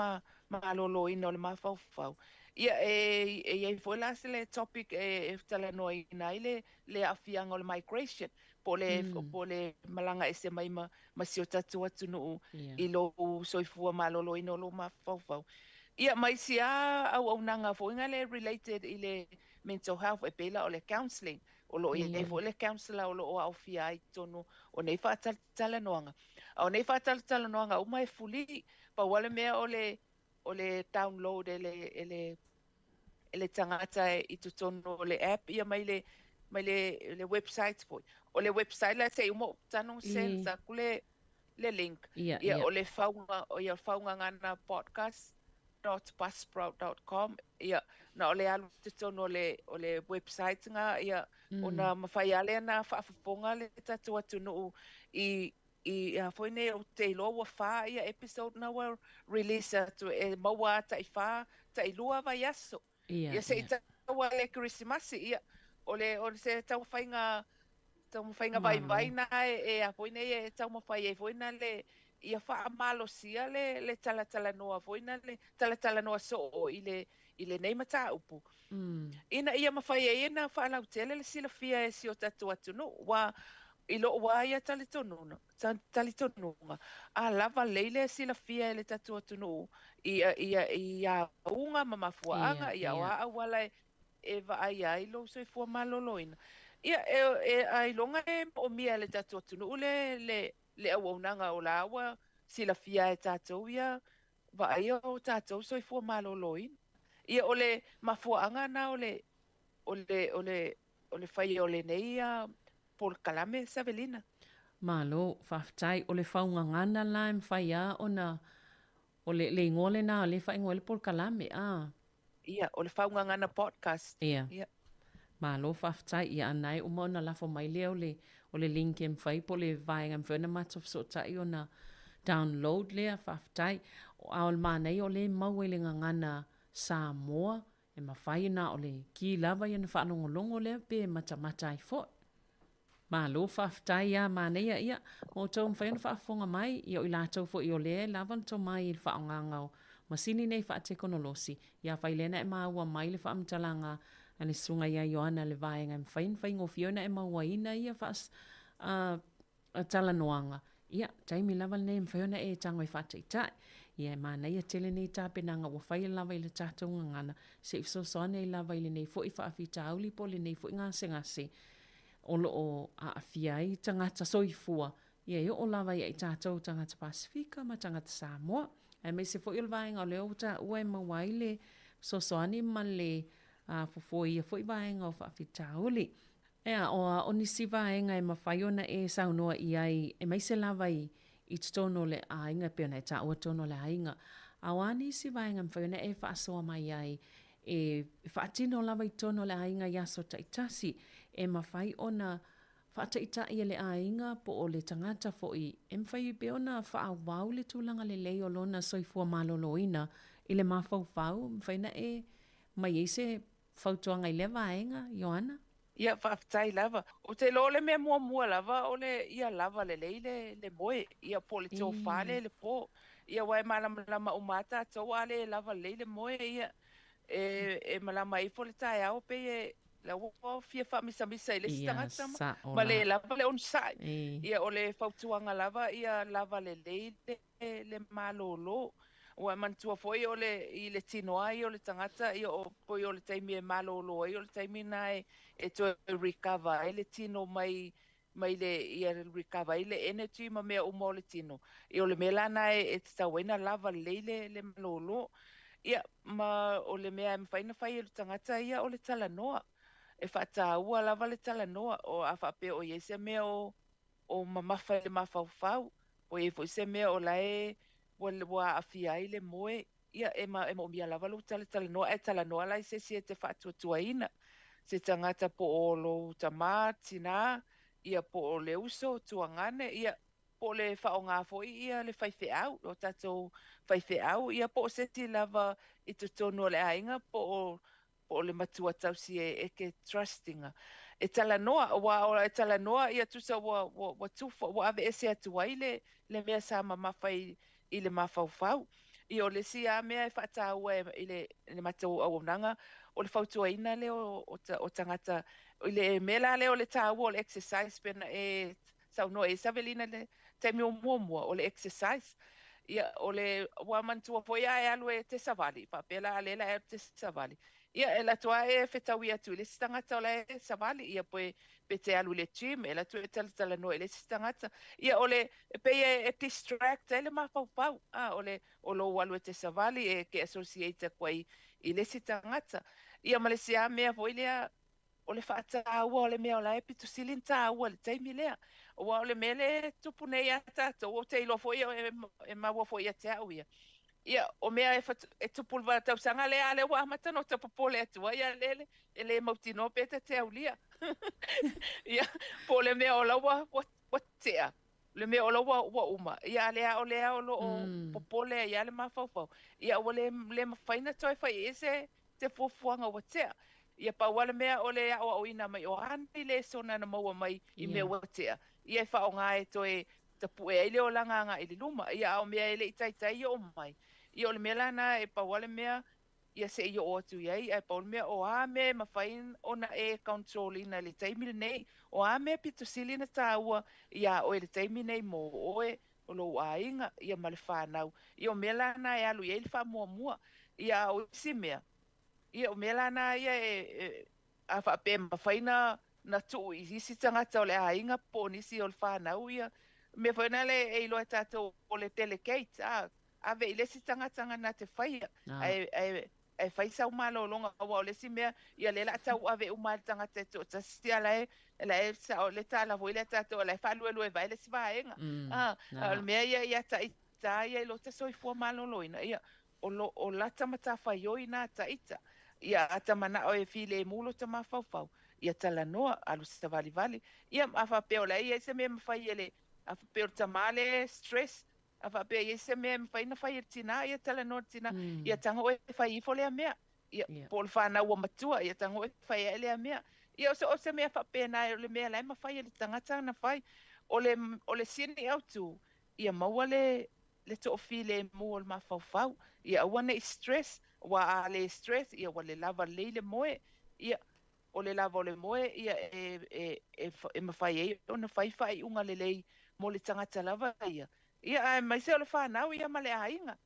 malōlōina o le mafaufau. Ia e i ai foi la se le topic e talanoaina ai le aafiaga o le migration po o le malaga ese mai ma si o tatou atunuu i lou soifua malōlōina o lou mafaufau. Ia ma isi lava auaunaga foi na le related i le mental health e pei la o le counselling. O lo o i ai foi le counselor o lo o aofia ai i totonu o nei faatalatalanoaga. A o nei faatalatalanoaga uma e fuli, pau lava le mea o le download e le tagata i totonu o le app ia mai le website foi. O le website la se i uma ou tago send aku le link. Ia o le fauga o ia faugagana podcast.buzzsprout.com, ia na o le alu i totonu o le website nga ia ona mafai lava lea ona faafofoga le tatou atunuu i a foi nei ou te iloa ua fa ia episode na ua release atu e maua tai 4 tai 2 vaiaso. Ia se i taua le Kerisimasi, ia o le se taumafaiga vaivai na e a foi nei e taumafai ai foi na le ia faamalosia le talatalanoa foi na le talatalanoa soo i lenei mataupu. Ina ia mafai ai ona faalautele le silafia e si o tatou atunuu ua i lou lava ia talitonuga a lava lelei le silafia e le tatou atunuu i auga ma mafuaaga ia o a auala e vaaia ai lou soifua malōlōina. Ia e ailoga e moomia e le tatou atunuu le auaunaga o la ua silafia e tatou ia vaaia o tatou soifua malōlōina. Ia o le mafuaaga na o le faia o lenei polokalame Savelina. Malo, faafetai. O le faugagana la e mafai lava ona o le igoa lena o lea e faaigoa ai le polokalame a. Ia, o le Faugagana Podcast. Ia. Malo faafetai. Ia ana e uma ona lafo mai lea o le link e mafai po o le vaega e mafai ona matou fesootai ona download lea, faafetai. A o le manaia o lea e maua i le gagana Samoa e mafai na o le ki lava ia ona faalogologo lea pe matamata ai foi. Malo faafetai ia manaia ia ma outou mafai ona faafofoga mai ia o i latou foi o lea e lava le tomai i le faaaogaga o masini nei faatekonolosi ia afai lea na e maua mai le faamatalaga a le Susuga ia Ioana le vaega e mafai ona faigofie ona e mauaina ia faas a talanoaga ia taimi lava lenei e mafai ona e tago e faataitai. Ia e manaia tele nei tapenaga ua faia lava i le tatou gagana se i fesoasoani ai lava i lenei foi faafitauli po o lenei foi gasegase o lo o aafia ai tagata soifua, ia e oo lava ia i tatou tagata Pasefika ma tagata Samoa. Aemaise foi o le vaega o lea ua taua e maua ai le fesoasoani ma le fofo i ia foi vaega o faafitauli. Ea, o a o nisi vaega e mafai ona e saunoa i ai, aemaise lava i i totonu o le aiga, e pei ona e taua totonu o le aiga. A o a nisi vaega e mafai ona e faasoa mai ai e faatino lava i totonu o le aiga i aso taitasi, e mafai ona faataitai e le aiga po o le tagata foi e mafai pea ona faaauau le tulaga lelei o lona soifua maloloina i le mafaufau, e mafai ona e aumai ai se fautuaga i lea vaega, Ioana? Ia, faafetai lava. Ou te iloa o le mea muamua lava o le ia lava lelei le le moe, ia po o le tofa lea i le po. Ia aua e malamalama uma lava tatou a le lava lelei le moe, ia e e malama ifo le taeao pei e la ua fia faamisamisa i le isi tagata ma, ma le lava le onosai. Ia o le fautuaga lava ia lava lelei le le malōlō. Ua e manatua foi o le, i le tino lava ia o le tagata, ia o, pei o le taimi e malōlō ai o le taimi lena e, e toe recover ai le tino mai, mai le, ia recover ai le energy ma mea uma o le tino. Ia o le mea la lena e, e tatau ai ona lava lelei le, le malōlō. Ia, ma o le mea e mafai ona fai e le tagata ia o le talanoa. E faataua lava le talanoa, o, a faapea o i ai se mea o, o mamafa i le mafaufau, po o i ai foi se mea o la e ua, ua aafia ai le moe, ia, e, ma, e moomia lava lou talatalanoa, ae talanoa la i se isi e te faatuatuaina, se tagata po o lou tamā, tinā, ia, po o le uso, tuagane, ia, po o le faaaoga foi ia le faifeau, o tatou faifeau, ia, po o se isi lava i totonu o le aiga, po o po o le matua tausi e, e ke trust ina. E talanoa, aua e talanoa ia tusa ua, ua, ua tufa, ua aveese atu ai le, le mea sa mamafa i, i le mafaufau. Ia o le isi lava mea e faataua e, i le, i le matou auaunaga, o le fautuaina lea o, o, o tagata, i le mea la lea o le taua o le exercise pei ona e saunoa i ai Savelina i le taimi o muamua, o le exercise. Ia, o le, ua manatua foi a e alu e te savali, faapea la a lea la e alu te savali. Ia, e alu atu lava e fetaui atu i le isi tagata o la e savali, ia pe, pe te alu i le gym, e alu atu e talatalanoa i le isi tagata. Ia, o le, e pei e, e distract ai le mafaufau, a, o le, o lou alu e te savali, e ke associate atu ai i le isi tagata. Ia, ma le isi lava mea foi lea, O le faataua o le mea o la e pito sili ona taua i le taimi lea. Aua o le mea lea e tupu nei ia tatou, ou te iloa foi e maua foi ia te au ia. Ia, o mea e, e tupu i le tausaga lea, a lea ua amata ona ota popole atu ai, a lea e le mautinoa pe ta te aulia. Ia, po o le mea o la ua, ua, ua tea, le mea o la ua, ua uma. Ia, a lea o lea o lo o popole ai lava le mafaufau. Ia, ua le, le mafai ona toe fai i se se fuafuaga ua tea. Ia pau lava le mea o le aoaoina mai o a nei lesona na maua mai i mea ua tea, ia e faaaoga e toe tapue ai le olaga agai i le luma. Ia a o mea e le i taitai i oo mai, ia o le mea la lena e pau lava le mea ia se i oo atu i ai, ae pau le mea o a mea e mafai ona e control ina i le taimi lenei, o a mea pito sili ona taua iā oe i le taimi nei mo oe, o lou aiga, ia ma le fanau. Ia o mea la na e alu i ai le faamuamua. Ia a o isi mea, ia o mea la na ia e, e a faapea e mafai na, na tuu i isi tagata o le aiga po o nisi o le fanau, ia mea foi na le e iloa e tatou o le delegate, a, ave i le isi tagata na te faia, ae, ae, ae fai sau malologa, aua o le isi mea, ia lea o le a tauave uma e le tagata e toatasi, a la e, la e sao le tala foi lea a tatou, la e faaluelue vae le isi vaega. A, a o le mea ia ia ita ia i lota soifua maloloina, ia, o lo, o lata matafaioi na ta ita. Ia, a ta manao e filemu lota mafaufau, ia talanoa, alu savalivali. Ia, a faapea o la e i ai se mea e mafai e le, a faapea o le tama lea e stress, A faapea e i ai se mea e mafai ona fai e le tinā, ia talanoa le tinā, ia tago oe e fai ifo lea mea. Ia, po o le fanau ua matua, ia tago oe e fai ae lea mea. Ia, o se mea faapena, o le mea la e mafai e le tagata ona fai. O le, o le sini autu, ia maua le, le toafilemu o le mafaufau, ia aua ne i stress, aua a le stress, ia ua le lava lelei le moe. Ia, o le lava o le moe, ia e, e, e, e mafai ai ona fai faaiuga lelei mo le tagata lava ia. Ia, aemaise o le fanau ia ma le aiga.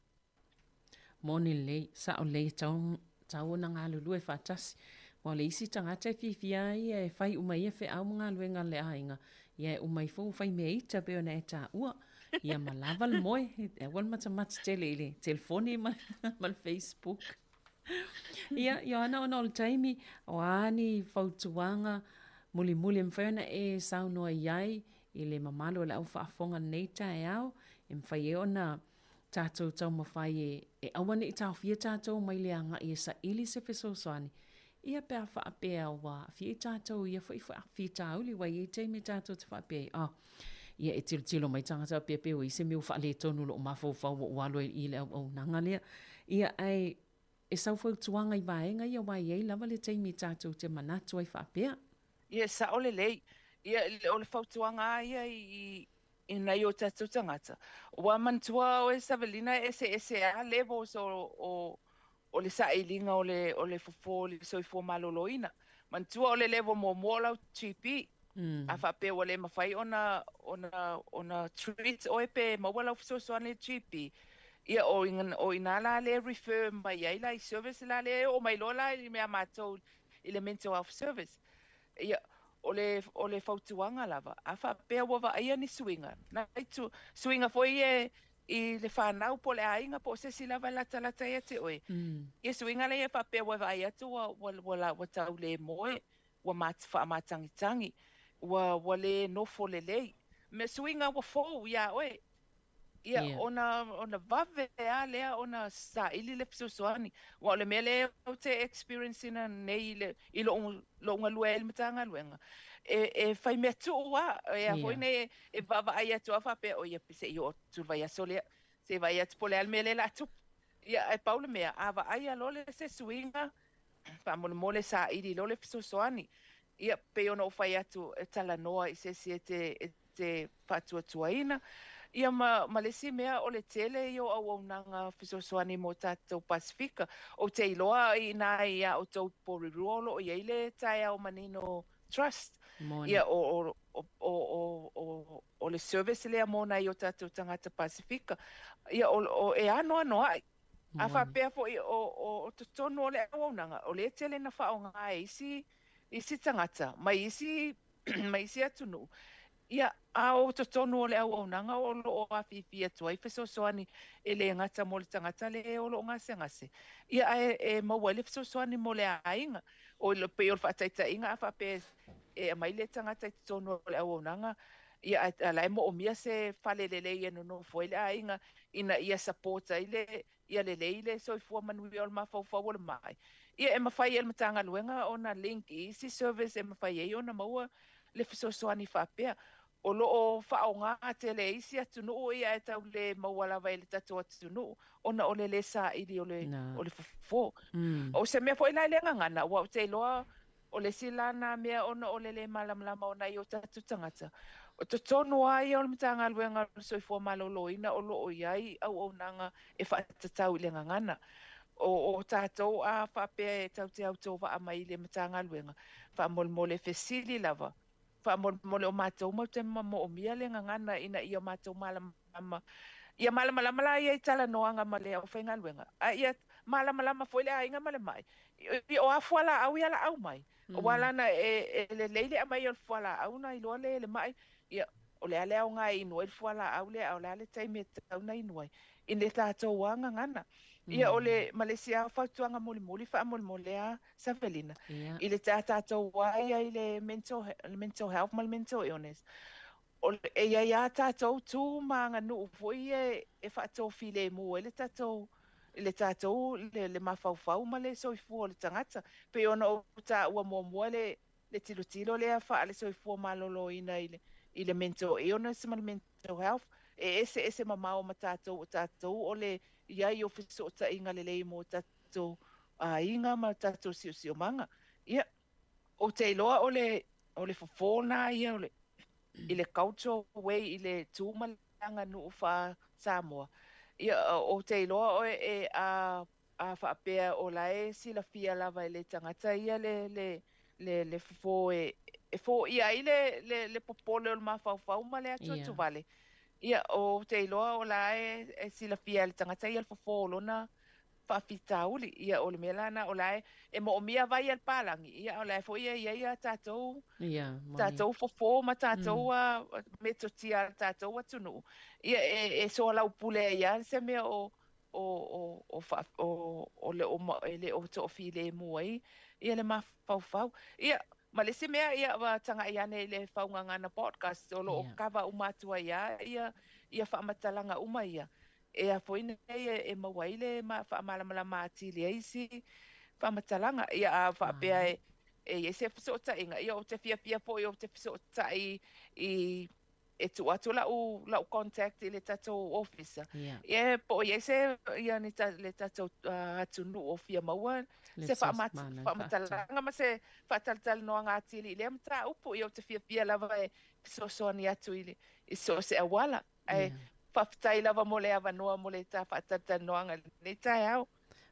Moni lelei, sao lelei e tatau, tatau ona galulue faatasi. Aua o le isi tagata e fiafia ai ia e fai uma ia feau ma galuega a le aiga, ia e uma ifo ua fai mea ita pei ona e taua. Ia ma lava le moe, e aua le matamata tele i le telefoni ma, ma le Facebook. Ia, Ioana, ona o le taimi, o a ni fautuaga mulimuli e mafai ona e saunoa i ai i le mamalu o le au faafofoga i lenei taeao, e mafai ai ona tatou taumafai e, e aua ne i taofia tatou mai le agai e saili se fesoasoani, ia pe a faapea ua aafia i tatou i ia foi faafitauli, ua i ai taimi tatou te faapea ai, oh, ia e tilotilo mai tagata faapea pe ua i ai se mea ua faaletonu i lou mafaufau ua ou alu ai i le auaunaga lea. Ia, ae e sau fautuaga i vaega ia aua e i ai lava le taimi tatou te manatu ai faapea. Ia, e sao lelei. Ia, o le fautuaga lava ia i, i nai o tatou tagata. Ua manatua oe Savelina e eseese lava levels o, o, o le sailiga o le, o le fofo o le soifua maloloina. Manatua o le level muamua o lau GP. A faapea ua le mafai ona, ona, ona treat oe pe maua lau fesoasoani i le GP, ia o, o ina la lea refer mai ai la i service la lea e oo mai loa la i mea matou i le mental health service. Ia, o le, o le fautuaga lava, a faapea ua vaaia ni suiga, nai tu, suiga foi ia i le fanau po o le aiga po o se isi lava e latalata ia te oe, ia suiga lea e faapea ua vaai atu ua, ua, ua, ua tau le moe, ua mat, faamatagitagi, ua, ua le nofo lelei. Mea suiga ua fou iā oe, Ia, yeah. ona, ona vave lava lea ona saili le fesoasoani. Aua o le mea lea ou te experience ina nei i, le, i lou, lou galue ai i le Matagaluega, e, e fai mea tuu lava, e a foi nei, e vaavaai atu lava faapea, oi, se i oo atu le vaiaso lea, se i vaai atu po o le a le mea lea o le a tupu. Ia, ae pau le mea, a vaaia loa le se suiga, faamolemole saili loa le fesoasoani. Ia, pei ona ou fai atu, e talanoa i se isi e te, e te faatuatuaina. Ia ma, ma le isi mea, o le tele ia o auaunaga fesoasoani mo tatou Pasefika. Ou te iloa i ina i a outou i Porirua o lo o i ai le Taeao Manino Trust. Moni. Ia, o, o, o, o, o, o, o le service lea mo nai o tatou tagata Pasefika. Ia, o, o, e anoanoai. A Moni. faapea foi o, o, o totonu o le auaunaga, o lea e tele na faaaoga e isi, isi tagata mai isi ma isi atunuu. Ia, a o totonu o le auaunaga o lo o afifi atu ai fesoasoani e le gata mo le tagata le o lo o gasegase, ia ae e maua ai le fesoasoani mo le aiga. O le pei o le faataitaiga a faapea e aumai le tagata i totonu o le auaunaga, ia ae o la e moomia se fale lelei e nonofo ai le aiga ina ia support ai le ia lelei le soifua manuia o le mafaufau o le mai. Ia e mafai e le Matagaluega ona link i isi service e mafai ai ona maua le fesoasoani faapea. O lo o faaaoga tele e isi atunuu ia ae tau le maua lava e le tatou atunuu ona o le le saili o le, o le fofo. O se mea foi la e le gagana, aua ou te iloa O le isi la na mea ona o le lē malamalama o nai o tatou tagata, o totonu lava ia o le Matagaluega o le Soifua Maloloina o lo o i ai auaunaga e faatatau i le gagana. O, o tatou a faapea e tatou te autovaa mai i le Matagaluega, faamolemole fesili lava, faamolemole o matou matou te moomia le gagana ina ia matou malamalama. Ia malamalama la ia i talanoaga ma le aufaigaluega, a ia malamalama foi le aiga ma le mai. O a fualaau ia laau mai? Aua lana e, e lelei le aumai o le fualaau na iloa lea e le mai, ia, o le a le aoga e inu ai le fualaau lea, a o le a le taimi e tatau ona inu ai, i le tatou lava gagana. Ia, o le, ma le isi lava fautuaga mulimuli faamolemole lava Savelina, i le ta tatou lava ia i le mental, le mental health ma le mental illness, o le, e i ai lava tatou tu ma aganuu foi ia e faatofilemu ai le tatou le tatou le, le mafaufau ma le soifua o le tagata. Pei ona ou taua muamua le, le tilotilo lea faale-soifua maloloina i le, i le mental illness ma le mental health, e eseese mamao ma tatou o tatou o le i ai o fesootaiga lelei mo tatou aiga ma tatou siosiomaga. Ia. Ou te iloa o le o le fofo lena ia o le i le cultural way i le tu ma le aganuu faa-Samoa. Ia, ou te iloa oe e a a faapea o la e silafia lava e le tagata ia le le le le fofo e e foia ai le le le popole o le mafaufau ma le atuatuvale. Ia, ou te iloa o la e e silafia e le tagata ia le fofo o lona faafitauli. Ia, o le mea la lena, o la e, e moomia vai a le palagi, ia, a o la e foi e i ai a tatou, Ia, moni. tatou fofo ma tatou mm. metotia a le tatou atunuu. Ia, e, e soalaupule ai lava se mea o, o, o, o, fa, o, o le o, e le o toafilemu ai ia le mafaufau. Ia, ma le isi mea, ia, ua tagai ane i le Faugagana Podcast, o lo o yeah. kava uma atu ai lava ia, ia faamatalaga uma ia. E a foi nei e maua ai le faamalamalama atili ai isi faamatalaga. Ia a faapea e e i ai se fesootaiga, ia ou te fiafia foi ou te fesootai i e tuu atu lau lau contact i le tatou ofisa. Yeah. Ia po o i ai se ia ni ta, le tatou atunuu o fia maua se faamatalaga ma se faatalatalanoaga atili i lea mataupu. Ia ou te fiafia lava e fesoasoani atu i le i so o se auala. Ae faafetai lava mo le avanoa mo le ta faatalatalanoaga i lenei taeao.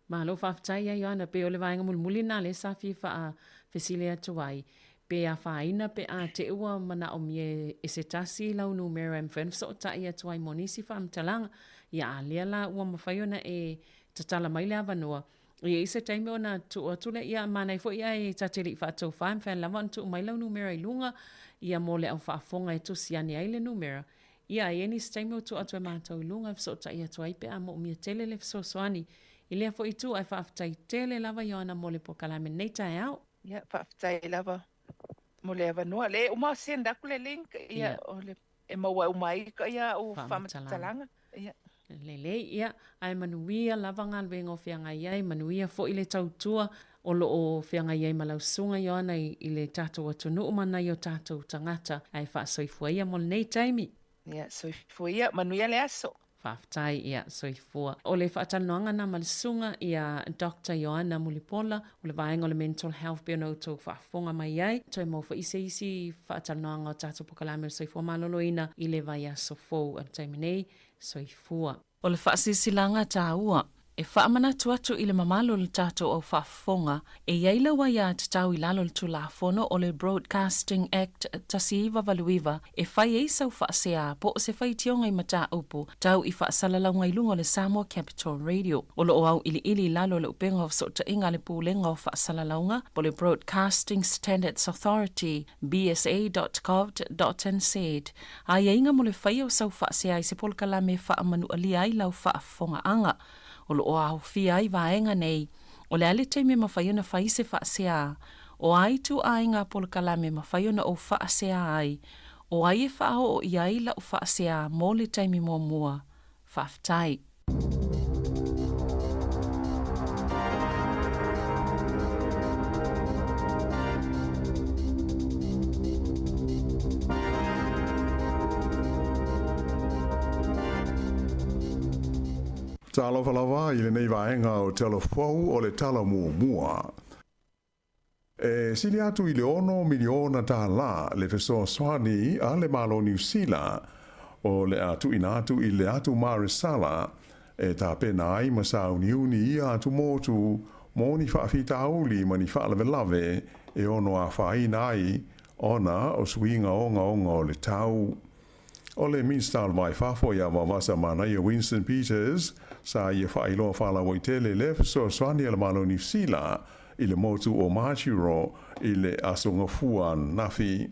Malo faafetai ia Ioana, pei o le vaega mulimuli lena lea sa fia faafesili atu ai, pe afaina pe a te ua manaomia e se tasi lau numera e mafai ona fesootai atu ai mo nisi faamatalaga. Ia a lea la ua mafai ona e tatala mai le avanoa, e i ai se taimi ona tuu atu lea, ia manaia foi ae ta te le i faataufa e mafai lava ona tuu mai lau numera i luga ia mo le au faafofoga e tusi ane ai le numera. Ia, e i ai nisi taimi ua tuu atu e matou i luga e fesootai atu ai pe a moomia tele le fesoasoani i lea foi itu ae faafetai tele lava Ioana mo le polokalame lenei taeao. Ia, faafetai lava mo le avanoa. Le uma send atu le link, ia, o le, e maua uma ai ia au faamatalaga. Ia. Lelei, ia, ae manuia lava galuega o feagai ai, manuia foi le tautua o lo o feagai ai ma lau susuga Ioana i, i le tatou atunuu ma nai o tatou tagata, ae faasoifua ia mo lenei taimi. Ia, soifua ia, manuia le aso. Faafetai, ia, soifua. O le faatalanoaga na ma le susuga ia Doctor Ioana Mulipola, o le vaega o le Mental Health pei ona outou faafofoga mai ai. Toe maua foi se isi faatalanoaga o tatou polokalame o le soifua maloloina i le vaiaso fou. A le taimi nei, soifua. O le faasilasilaga taua e faamanatu atu i le mamalu o le tatou au faafofoga, e i ai lau aiatatau i lalo o le Tulafono o le Broadcasting Act 1989 e fai ai sau faasea po o se faitioga i mataupu tau i faasalalauga i luga o le Samoa Capital Radio. O lo o auiliili i lalo o le upega o fesootaiga a le Pulega o Faasalalauga po o le Broadcasting Standards Authority, bsa.govt.nz, Aiaiga mo le faia o sau faasea i se polokalame e faamanualia ai lau faafofogaaga. O lo o aofia ai vaega nei, o le a le taimi e mafai ona fai se faasea, o a ituaiga polokalame e mafai ona ou faasea ai, o ai e faaoo i ai lau faasea mo le taimi muamua. Faafetai. Talofa lava i lenei vaega o Tala Fou o le Tala Muamua. E sili atu i le $6 miliona le fesoasoani a le Malo Niu Sila o le a tuuina atu i le atu Maresala e tapena ai ma sauniuni ia atumotu mo ni faafitauli ma ni faalavelave e ono afaina ai ona o suiga ogaoga o le tau. O le Minista o le Va i Fafo ia Vaovasa Manaia Winston Peters sa ia faailoa faalauaitele le fesoasoani a le Malo Niu Sila i le motu o Majuro i le Aso Gafua ananafi.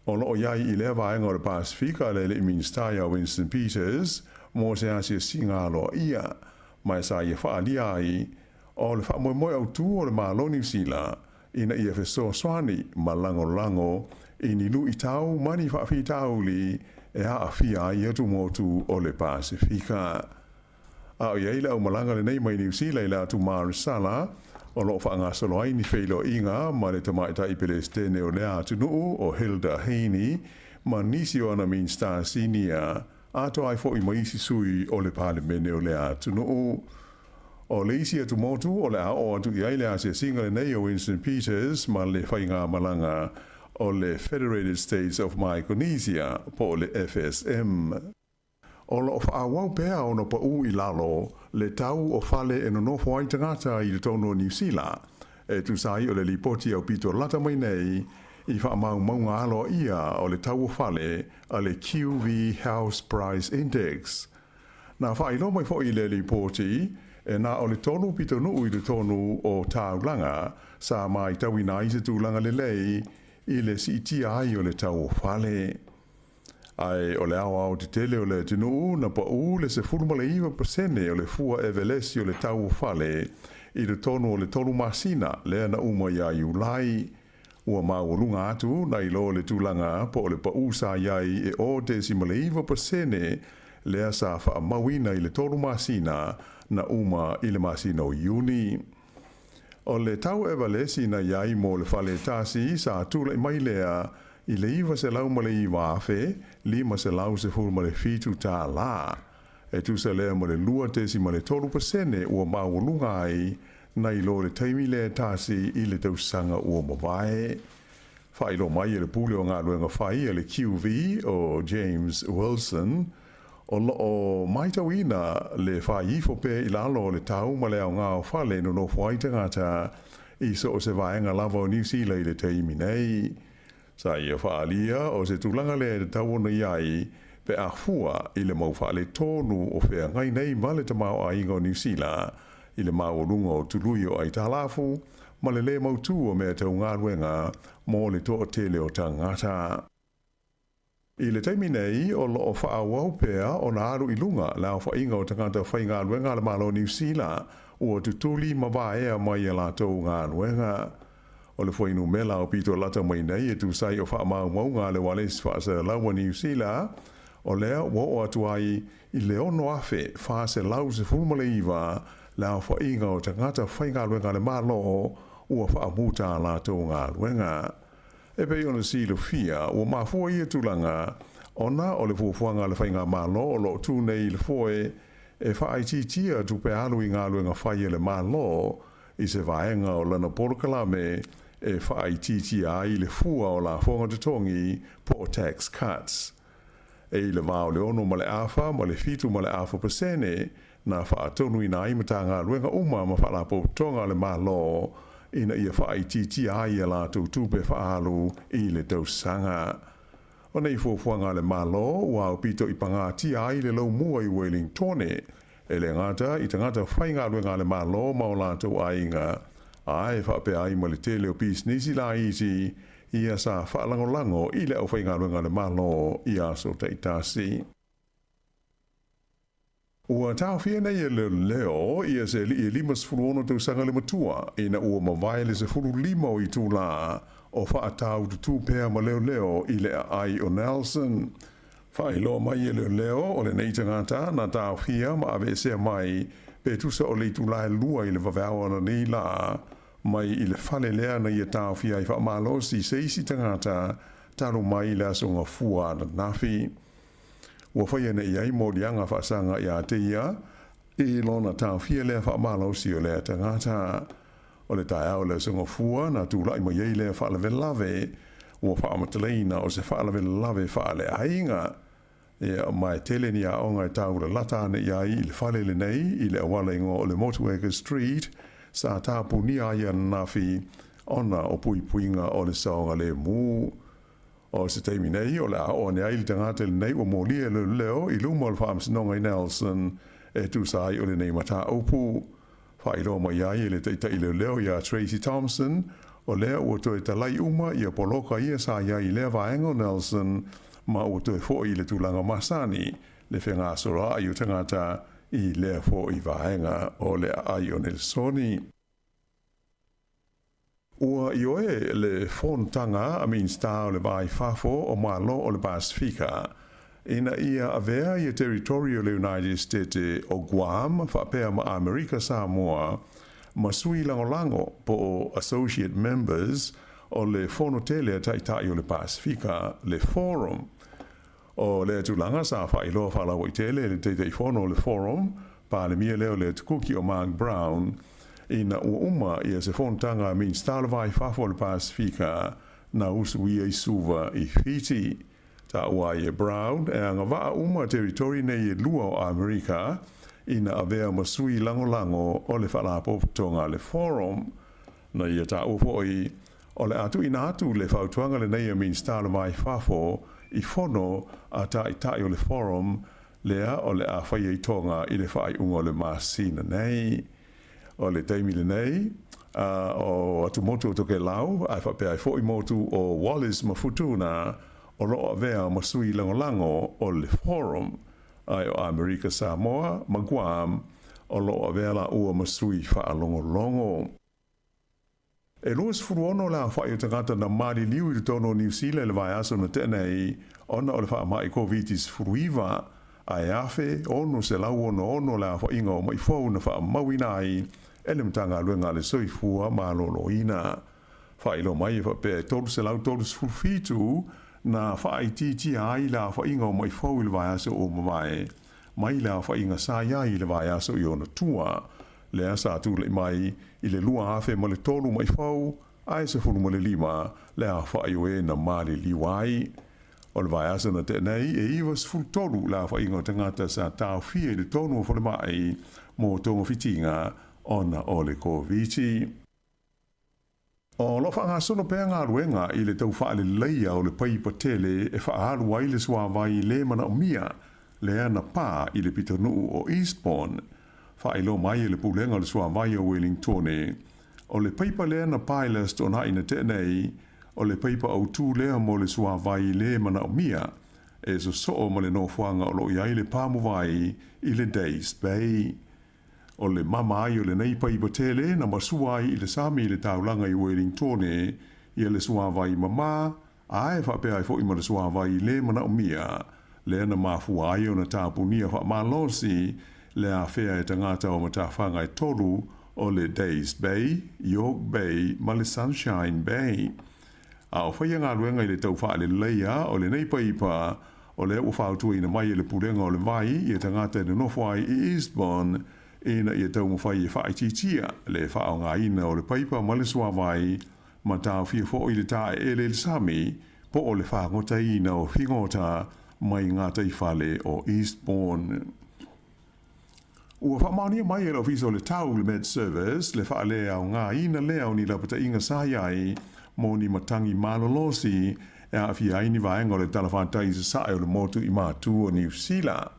O lo o i ai i lea vaega o le Pasefika le alii Minista ia Winston Peters mo se asiasiga aloaia ma e sa ia faaalia ai o le faamoemoe autū o le Malo Niu Sila ina ia fesoasoani ma lagolago i ni luitau ma ni faafitauli e aafia ai atumotu o le Pasefika. A o i ai le aumalaga lenei mai Niu Sila i le atu Maresala, o lo o faagasolo ai ni feiloaiga ma le tamaitai Pelesitene o lea atunuu o Hilda Heine ma nisi o ana Minista sinia, atoa ai foi ma isi sui o le Palemene o lea atunuu. O le isi atumotu o le a oo atu i ai le asiasiga lenei o Winston Peters ma le faigamalaga o le Federated States of Micronesia po o le FSM. O lo o faaauau pea ona paū i lalo le tau o fale e nonofo ai tagata i totonu o Niu Sila, e tusa ai o le lipoti aupito lata mai nei i faamaumauga aloaia o le tau o fale a le QV House Price Index. Na faailoa mai foi i le lipoti, e na o le tolu pitonuu i totonu o taulaga sa matauina ai se tulaga lelei i le siitia ai o le tau o fale. Ae o le aoaotetele o le atunuu na paū le 19% o le fua evelesi o le tau o fale i totonu o le tolu masina lea na uma ia Iulai. Ua maualuga atu nai lo le tulaga po o le paū sa i ai e 0.9% lea sa faamauina i le tolu masina na uma i le masina o Iuni. O le tau evalesi na i ai mo le fale tasi sa tulai mai lea i le $909,517 tālā, e tusa lea ma le 2.3% ua maualuga ai nai lo le taimi lea tasi i le tausaga ua mavae. Faailoa mai e le Pule o Galuega Fai a le QV o James Wilson, o lo o matauina le fai ifo pea i lalo o le tau ma le aoga o fale e nonofo ai tagata i so o se vaega lava o Niu Sila i le taimi nei. Sa ia faaalia o se tulaga lea e tatau ona i ai pe a fua i le mau faaletonu o feagai nei ma le tamaoaiga o Niu Sila i le maualuga o tului o aitalafu ma le lē mautū o mea tau galuega mo le toatele o tagata. I le taimi nei, o lo o faaauau pea ona alu i luga le aofaiga o tagata faigaluega a le Malo o Niu Sila ua tutuli ma vaea mai a latou galuega. O le fuainumela aupito lata mai nei e tusa ai o faamaumauga a le Ualesi Faasalalau a Niu Sila, o lea ua oo atu ai i le 6,419 le aofaiga o tagata faigaluega a le Malo ua faamuta a latou galuega. E pei ona silafia, ua mafua ia tulaga ona o le fuafuaga a le Faigamalo o lo o tu nei i le foe e faaitiitia tupe alu i galuega fai a le Malo i se vaega o lana polokalame e faaitiitia ai le fua o lafoga totogi po o tax cuts. E i le va o le 6.5 ma le 7.5% na faatonuina ai Matagaluega uma ma Faalapotopotoga a le Malo ina ia faaitiitia ai a latou tupe faaalu i le tausaga. O nei fuafuaga a le Malo ua aupito i pagatia ai le laumua i Wellingtone, e le gata i tagata faigaluega a le Malo ma o latou aiga, ae faapea ai ma le tele o pisinisi laiti ia sa faalagolago i le aufaigaluega a le Malo i aso taitasi. Ua taofia nei e leoleo ia se alii e 56 tausaga le matua ina ua mavae le 15 o itulā o faataututu pea ma leoleo i le aai o Nelson. Faailoa mai e leoleo o lenei tagata na taofia ma aveesea mai pe tusa o le itulā e lua i le vaveao ananei lā mai i le fale lea na ia taofia ai faamalosi se isi tagata talu mai le aso Gafua ananafi. Ua faia nei ai moliaga faasaga ia te ia i lona taofia lea faamalosi o lea tagata. O le taeao o le aso Gafua na tulai mai ai lea faalavelave, ua faamatalaina o se faalavelave faaleaiga. Ia, ma e tele ni aoga e taulalata ane i ai i le fale lenei i le auala igoa o le Motueka Street sa tapunia ai ananafi ona o puipuiga o le saogalemu. O se taimi nei, o le a oo ane ai le tagata lenei ua molia e leoleo i luma o le Faamasinoga i Nelson e tusa ai o lenei mataupu. Faailoa mai ai e le taitai leoleo iā Tracey Thompson, o lea ua toe talai uma ia poloka ia sa i ai i lea vaega o Nelson ma ua toe foʻi i le tulaga masani le fegasoloaʻi o tagata i lea foʻi vaega o le aai o Nelsoni. Ua ioe le fonotaga a Minisita o le Va i Fafo o Malo o le Pasefika ina ia avea ia Territory o le United Stete o Guam faapea ma Amerika Samoa ma sui lagolago po o Associate Members o le Fono Tele a Taitai o le Pasefika, le Forum. O lea tulaga sa faailoa faalauaitele e le Taitaifono o le Forum, Palemia lea o le Atukuki o Mark Brown, ina ua uma ia se fonotaga a Minisita o le Va i Fafo o le Pasefika na usuia i Suva i Fiti. Taua ai e Brown e agavaa uma teritori nei e lua o Amerika ina avea ma sui lagolago o le Faalapotopotoga a le Forum. Na ia taua foi o le a tuuina atu le fautuaga lenei a Minisita o le Va i Fafo i fono a Taitai o le Forum lea o le a faia i Tonga i le faaiuga o le masina nei. O le taimi lenei, o atumotu o Tokelau, ae faapea ai foi motu o Wallis ma Futuna, o lo o avea ma sui lagolago o le Forum, ae o Amerika Samoa ma Guam o lo o avea laua ma sui faalogologo. E 26 le aofai o tagata na maliliu i totonu o Niu Sila i le vaiaso na tea nei ona o le faamai Koviti-19, ae 1,666 le aofaiga o ma'i fou na faamauina ai e le Matagaluega a le Soifua Maloloina. Faailoa mai e faapea e 337 na faaitiitia ai le aofaiga o ma'i fou i le vaiaso ua mavae mai le aofaiga sa i ai i le vaiaso i ona tua, lea sa tulai mai i le 2003 ma'i fou, ae 15 le aofai o e na maliliu ai. O le vaiaso na tea nei, e 93 le aofaiga o tagata sa taofia i totonu o falemai mo togafitiga ona o le Koviti. O lo o faagasolo pea galuega i le tau faaleleia o le paipa tele e faaalu ai le suavai le manaomia lea na pa i le pitonuu o Eastbourne. Faailoa mai e le Pulega o le Suavai o Wellingtone, o le paipa lea na pa i le Aso Toonai na tea nei, o le paipa autū lea mo le suavai le manaomia e sosoo ma le nofoaga o lo o i ai le pamuvai i le Days Bay. O le mama ai o lenei paipa tele na masua ai i le sami i le taulaga i Wellingtone ia le suavai mamā, ae faapea ai foi ma le suavai le manaomia, lea na mafua ai ona tapunia faamalosi le afea e tagata o matafaga e tolu o le Days Bay, York Bay ma le Sunshine Bay. A o faia galuega i le tau faaleleia o lenei paipa, o lea ua fautuaina mai e le Pulega o le Vai ia tagata e nonofo ai i Eastbourne ina ia taumafai e faaitiitia le faaaogaina o le paipa ma le suavai ma taofia foi le taeele i le sami po o le fagotaina o figota mai gataifale o Eastbourne. Ua faamaonia mai e le Ofisa o le Tau, le Met Service, le faaleaogaina lea o ni lapataiga sa i ai mo ni matagi malolosi e aafia ai ni vaega o le talafatai i sasae o le motu i Matu o Niu Sila.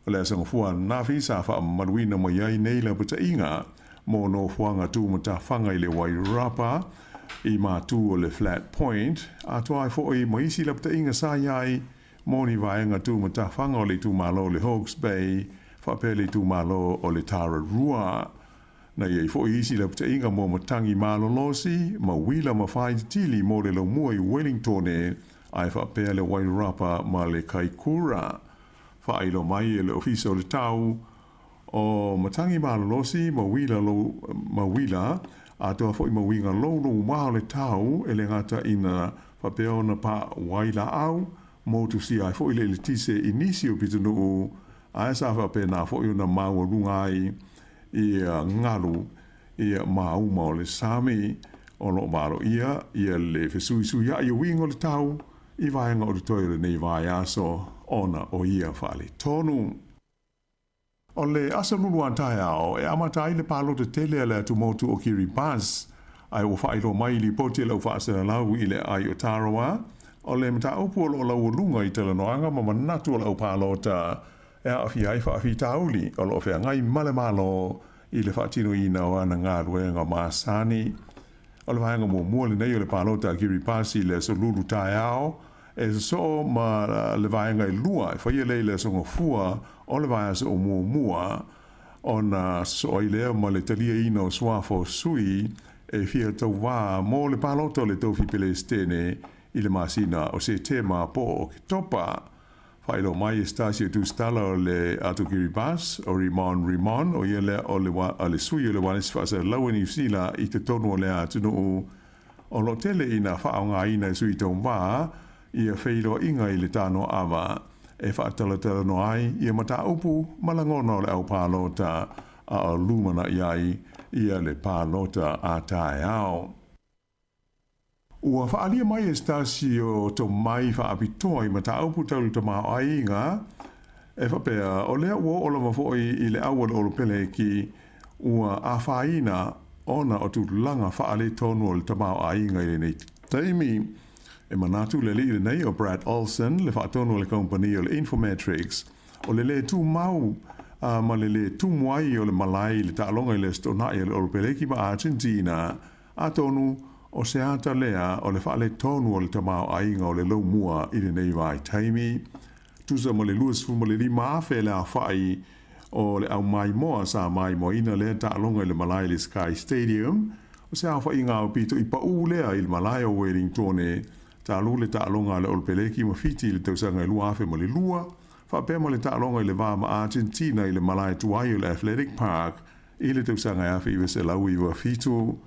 O le aso Gafua ananafi sa faamamaluina mai ai nei lapataiga mo nofoaga tumatafaga i le Wairarapa i Matu o le Flat Point, atoa ai foi ma isi lapataiga sa i ai mo ni vaega tumatafaga o le itumalo o le Hawke's Bay faapea le itumalo o le Tararua. Na i ai foi isi lapataiga mo matagi malolosi ma uila ma faaititili mo le laumua i Wellingtone ae faapea le Wairarapa ma le Kaikura. Faailoa mai e le Ofisa o le Tau o matagi malolosi ma uila lou ma uila atoa foi ma uiga louloumā o le tau e le gata ina faapea ona pa wai laau motusia ai foi le eletise i nisi o pitonuu ae sa faapena foi ona maualuga ai ia galu ia mauma o le sami o lo o valoia ia le fesuisuiai o uiga o le tau i vaega o totoe o lenei vaiaso ona o ia faaletonu. O le aso Lulu a taeao e amata ai le palota tele a le atumotu o Kiribati, ae ua faailoa mai i lipoti a le au faasalalau i le aai o Tarawa, o le mataupu o lo o laualuga i talanoaga ma manatu o le au palota e aafia ai faafitauli o lo o feagai ma le Malo i le faatinoina o ana galuega masani. O le vaega muamua lenei o le palota a Kiribati i le aso Lulu taeao, e sosoo ma le vaega e lua e faia lea i le aso Gafua o le vaiaso o muamua, ona sosoo ai lea ma le taliaina o suafa o sui e fia tauvā mo le palota o le tofi Pelesitene i le masina o Setema po o Oketopa. Faailoa mai e se tasi o tusitala o le Atu Kiribati, o Rimon Rimon, o ia lea o le, o le sui o le Ualesi Faasalalaua i Niu Sila i totonu o lea atunuu, O lo o tele ina faaaogaina e sui tauvā ia feiloaiga i le tanoaava e faatalatalanoa ai ia mataupu ma lagona o le au palota a o lumanaʻi ai ia le palota a taeao. Ua faaalia mai e se tasi o tomai faapitoa i mataupu tau le tamaoaiga e faapea, o lea ua oo lava foi i le au a le Olopeleki ua afaina ona o tulaga faaletonu o le tamaoaiga i lenei taimi. E manatu le alii lenei o Brad Olsen, le faatonu a le kamupani o le Infometrics, o le lē tumau ma le lē tumu ai o le malae i le taaloga i le Aso Toonai a le Olopeleki ma Argentina, atonu o se ata lea o le faaletonu o le tamaoaiga o le laumua i lenei vaitaimi. Tusa ma le 25,000 le aofai o le au maimoa sa maimoaina lea taaloga i le malae i le Sky Stadium, o se aofaiga aupito i paū lea i le malae o Wellingtone talu le taaloga a le Olopeleki ma Fiti i le tausaga e 2002, faapea ma le taaloga i le va ma Argentina i le malae tuai o le Athletic Park i le tausaga e 1997.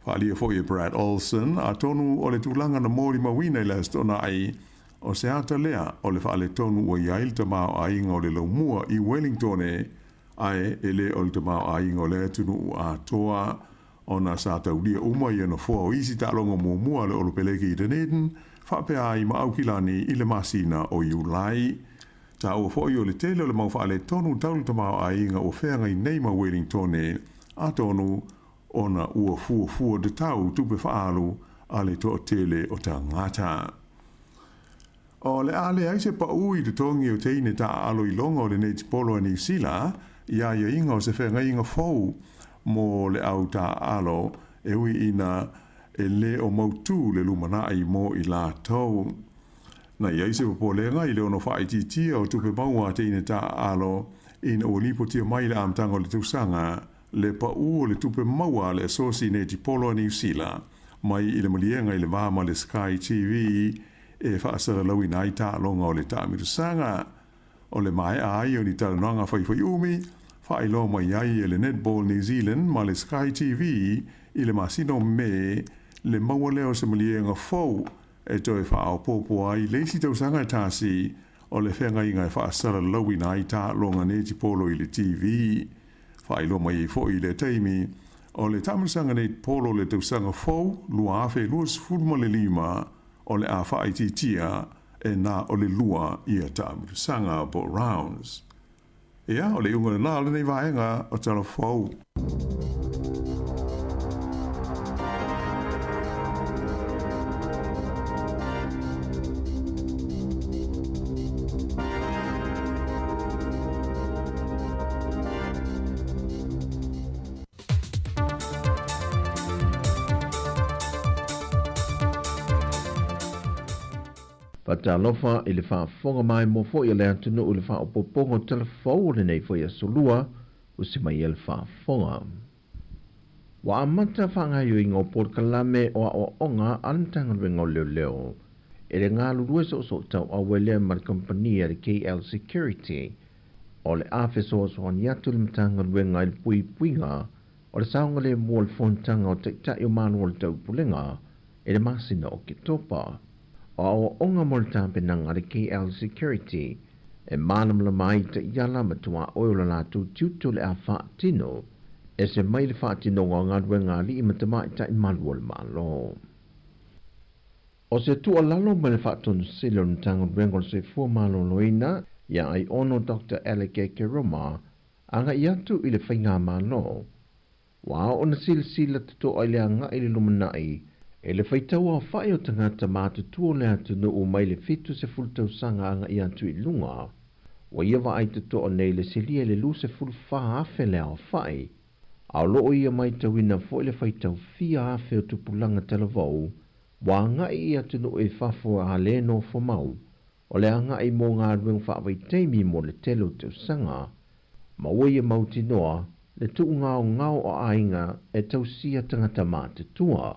Faaalia foi e Brad Olsen, atonu o le tulaga na molimauina i le Aso Toonai, o se ata lea o le faaletonu ua i ai le tamaoaiga o le laumua i Wellingtone, ae e le o le tamaoaiga o le atunuu atoa, ona sa taulia uma ia nofoa o isi taaloga muamua a le Olopeleki i Dunedin, faapea ai ma Aukilani i le masina o Iulai. Taua foi o le tele o le mau faaletonu tau le tamaoaiga ua feagai nei ma Wellingtone, atonu ona ua fuafua tatau tupe faaalu a le toatele o tagata. O le a leai se paū i totogi o teine taaalo iloga o le netipolo a Niu Sila i aiaiga o se feagaiga fou mo le au taaalo e ui ina e lē o mautū le lumanai mo i latou. Na i ai se popolega i le ono faaitiitia o tupe maua a teine taaalo ina ua lipotia mai i le amataga o le tausaga le paū o le tupe maua a le Asosi Netipolo a Niu Sila mai i le maliega i le va ma le Sky TV e faasalalauina ai taaloga o le taamilosaga. O le maea ai o ni talanoaga faifaiumi, faailoa mai ai e le Netball New Zealand ma le Sky TV i le masina o Me le maua lea o se maliega fou e toe faaopoopo ai le isi tausaga e tasi o le feagaiga e faasalalauina ai taaloga netipolo i le TV. Faailoa mai ai foi i lea taimi, o le taamilosaga netipolo o le tausaga fou 2025 o le a faaitiitia e na o le lua ia taamilosaga po o rounds. Ia, o le iuga lena o lenei vaega o Tala Fou. Faatalofa i le faafofoga maimoa foi a le atunuu i le faaopoopoga o tala fou o lenei foi aso lua ua se mai ai le faafofoga. Ua amata faagaoioiga o polokalame o aoaoga a le Matagaluega o Leoleo e le galulue soosoo tauau ai lea ma le kamupani a le KL Security o le a fesoasoani atu le Matagaluega i le puipuiga o le saogalemu o le fonotaga o Taitai o Malo o le Taupulega i le masina o Oketopa. O aoaoga mo le tapenaga a le KL Security e malamalama ai taiala ma tuaoi o le latou tiute o le a faatino ese mai le faatinoga o galuega a alii ma tamaitai malu o le Malo. O se tuualalo mai le Faatonusili o le Matagaluega o le Soifua Maloloina ia Aiono Doctor Alec Ekeroma agai atu i le Faigamalo, ua ao ona silasila totoa i le agai i le lumanai e le faitau aofai o tagata matutua o le atunuu mai le 70 tausaga agai atu i luga. Ua ia vaai totoa nei le silia i le 24,000 le aofai, a o loo ia matauina foi le faitau fia afe o tupulaga talavou ua agai i atunuu i fafo a le nofo mau o le agai mo galuega faavaitaimi mo le tele o tausaga, ma ua ia mautinoa le tuugaogao o aiga e tausia tagata matutua.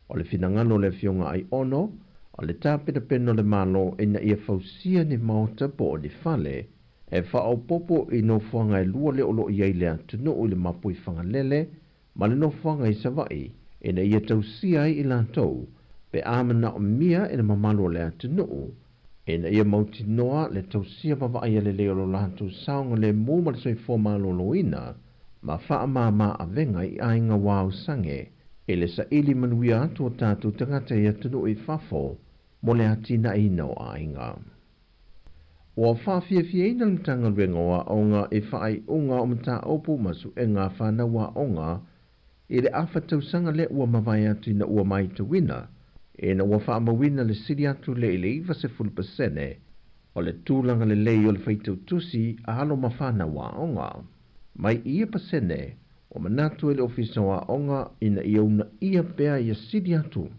O le finagalo o le Afioga Aiono, o le tapenapena o le Malo ina ia fausia ni maota po o ni fale e faaopoopo i nofoaga e lua lea o lo o i ai le atunuu i le Mapuifagalele ma le nofoaga i Savaii ina ia tausia ai i latou pe a manaomia e le mamalu o le atunuu. Ina ia mautinoa le tausia ma vaaia lelei o lo latou saogalemu ma le soifua malōlōina ma faamāmā avega i aiga ua ausage i le saili manuia atu o tatou tagata i atunuu i fafo mo le atinaeina o aiga. Ua faafiafiaina le Matagaluega o Aoga i faaiuga o mataupu ma suega a fanau aoga i le afa tausaga lea ua mavae atu ina ua matauina ina ua faamauina le sili atu lea i le 90% o le tulaga lelei o le faitau tusi a alo ma fanau aoga. Mai i ia pasene, ua manatu ai le Ofisa o Aoga ina ia uunaia pea ia sili atu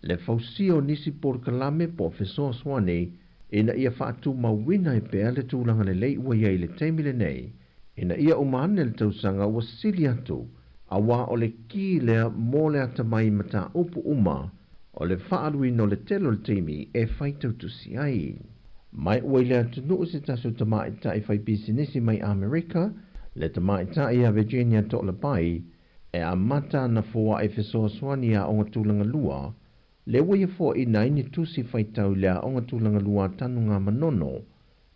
le fausia o nisi polokalame po o fesoasoani ina ia faatumauina ai pea le tulaga lelei ua i ai i le taimi lenei, ina ia uma ane le tausaga ua sili atu, auā o le kī lea mo le atamai i mataupu uma o le faaaluina o le tele o le taimi e faitau tusi ai. Mai ua i le atunuu se tasi o tamaitai faipisinisi mai Amerika, le tamaitai ia Virginia To'olapai, e amata ana foaʻi fesoasoani i aoga tulaga lua, lea ua ia foaʻina ai ni tusi faitau i le aoga tulaga lua a Tanugamanono,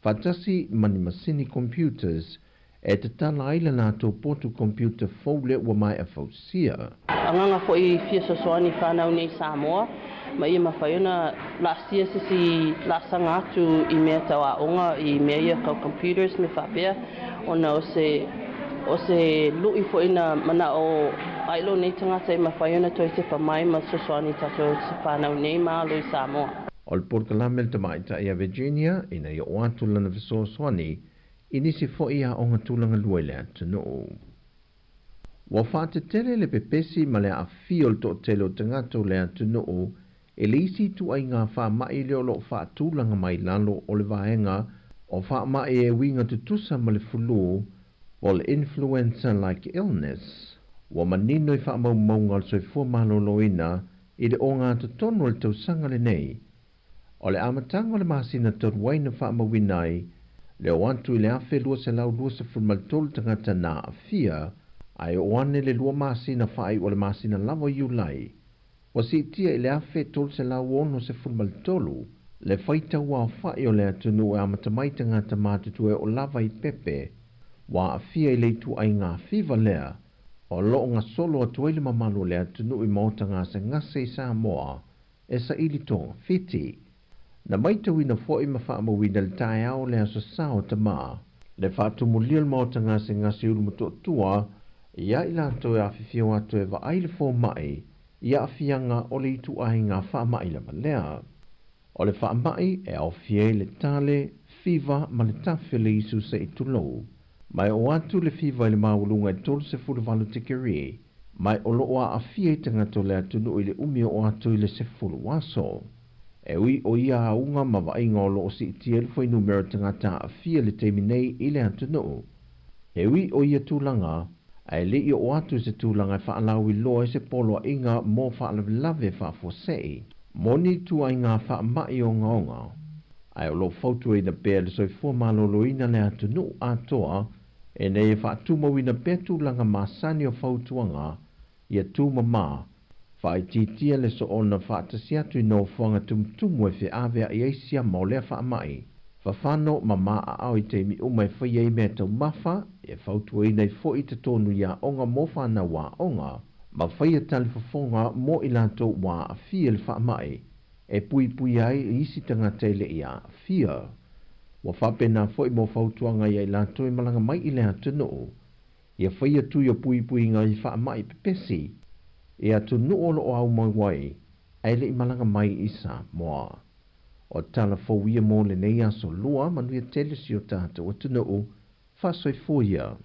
faatasi ma ni masini computers e tatala ai le latou potu computer fou lea ua maea fausia. Agaga foi fia fesoasoani i fanau nei i Samoa ma ia mafai ona laasia se isi laasaga atu i mea tau aoga i mea ia tau computers ma mea faapea ona o se o se luʻi foi na manao ai lou nei tagata e mafai ona toe tepa mai ma fesoasoani i tatou fanau nei ma alo i Samoa. O le polokalame a le tamaitai a Virginia ina ia oo atu lana fesoasoani i nisi foi aoga tulaga lua i le atunuu. Ua faatetele le pepesi ma le aafia o le toatele o tagata o le atunuu i le isi ituaiga faamai lea o lo o faatulaga mai lalo o le vaega o faamai e uiga tutusa ma le fulu po o le influenza-like illness. Ua manino i faamaumauga o le soifua malōlōina i le ogatotonu o le tausaga lenei. O le amataga o le masina talu ai na faamauina ai le oo atu i le 1,223 tagata na aafia, ae oo ane le lua masina faaiu o le masina lava o Iulai, ua siitia i le 1,363 le faitau aofai o le atunuu e amata mai tagata matutua e oo lava i pepe ua aafia i le ituaiga fiva lea o lo o gasolo atu ai le mamalu o le atunuu i maota gasegase i Samoa e saili togafiti. Na maitauina foi ma faamauina i le taeao o le Aso Sa o Tamā, le faatumulia o le maota gasegase i Ulumotootua ia i latou e afifio atu e vaai le fomai i aafiaga o le ituaiga faamai lava lea. O le faamai e aofia ai le tale, fiva ma le tafe o le isu se i tulou. Ma e oo atu le fiva i le maualuga i 38 tikeri, ma o lo o aafia ai tagata o le atunuu i le umi oo atu i le 10 aso. E ui o ia auga ma vaaiga o lo o siitia ai le fuainumera o tagata aafia i le taimi nei i le atunuu. E ui o ia tulaga, ae le i oo atu i se tulaga e faalauiloa ai se poloaiga mo faalavelave faafuasei, mo ni ituaiga faamai ogaoga, ae o lo o fautuaina pea e le Soifua Maloloina le atunuu atoa ina ia faatumauina pea tulaga masani o fautuaga ia tumama, faaitiitia le soona faatasi atu i nofoaga tumutumu e feaveai ai siama o lea faamai, fafano ma maʻaʻao i taimi uma e faia ai meataumafa, e fautuaina ai foi i totonu i aoga mo fanau aoga, ma faia talifofoga mo i latou ua aafia i le faamai, e puipuia ai i isi tagata e le i aafia. Ua faapena foi mo fautuaga ia i latou e malaga mai i le atunuu, ia faia tui o puipuiga i faamai pepesi i atunuu o lo o aumau ai ae le i malaga mai i Samoa. O tala fou ia mo lenei aso lua, manuia tele si o tatou atunuu, faasoifua ia.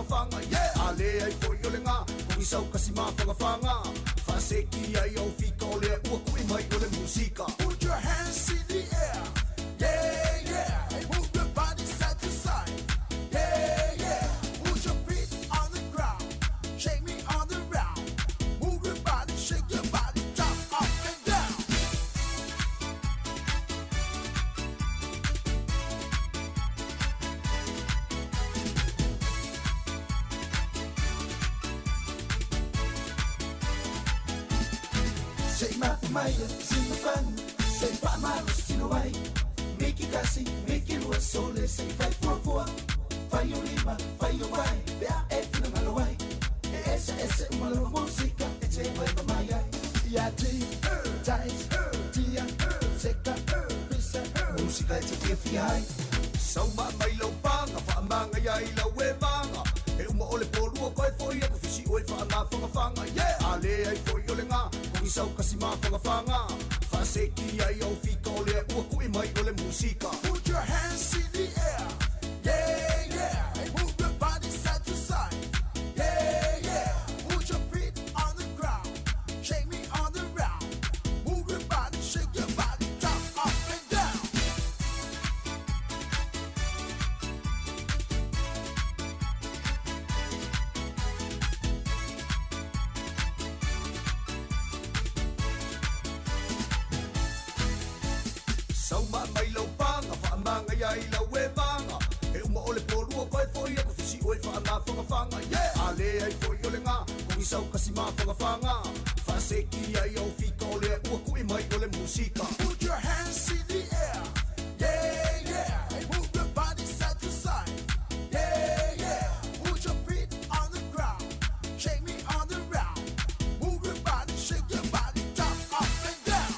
mafagafaga yeah a lē ai foʻi o legā kogisau kasi mafagafaga faaseki ai au fika o lea ua kuʻi mai o le musika. Put your hands in the air. Yeah, yeah. And move your body side to side. Yeah, yeah. Put your feet on the ground. Shake me on the round. Move your body, shake your body, jump up and down. Sei ma maya, si ma fan, sei pa ma si no ai. Miki kasi, miki lua sole, sei fai fua fua. Fai o lima, fai o vai, bea e fina malo ai. E esa esa uma lova música, e te vai pa mai ai. Ya ti, tais, tia, seka, fisa, música e te fia fia ai. Sau ma mai lau panga, wha manga ia i lau e manga. E uma o le polua koe foi aku fisi oe wha mafagafaga. Yeah! A le ai foi o le ngā, kogisau kasi mafagafaga. Faaseki ai au fika o lea ua kuʻi mai o le musika. Put your hands in the air. Yeah, yeah. And move your body side to side. Yeah, yeah. Put your feet on the ground. Shake me on the round. Move your body, shake your body, jump up and down. Sau ma mai lau panga, wha manga ia i lau e manga. E uma o le polua koe foi aku fisi oe wha mafagafaga. Yeah! A le ai foi o le ngā, kogisau kasi mafagafaga. Faaseki ai au fika o lea ua kuʻi mai o le musika. Put your hands in the air. Yeah, yeah. And move your body side to side. Yeah, yeah. Put your feet on the ground. Shake me on the round. Move your body, shake your body, jump up and down.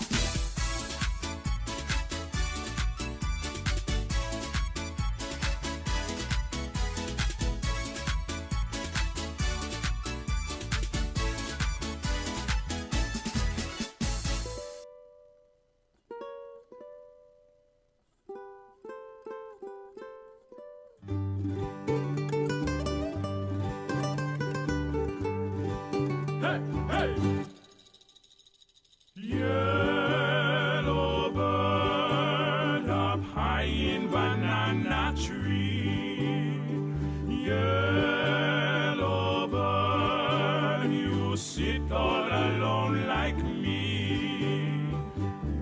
Hey, hey! Yellow bird up high in banana tree. Yellow bird, you sit all alone like me.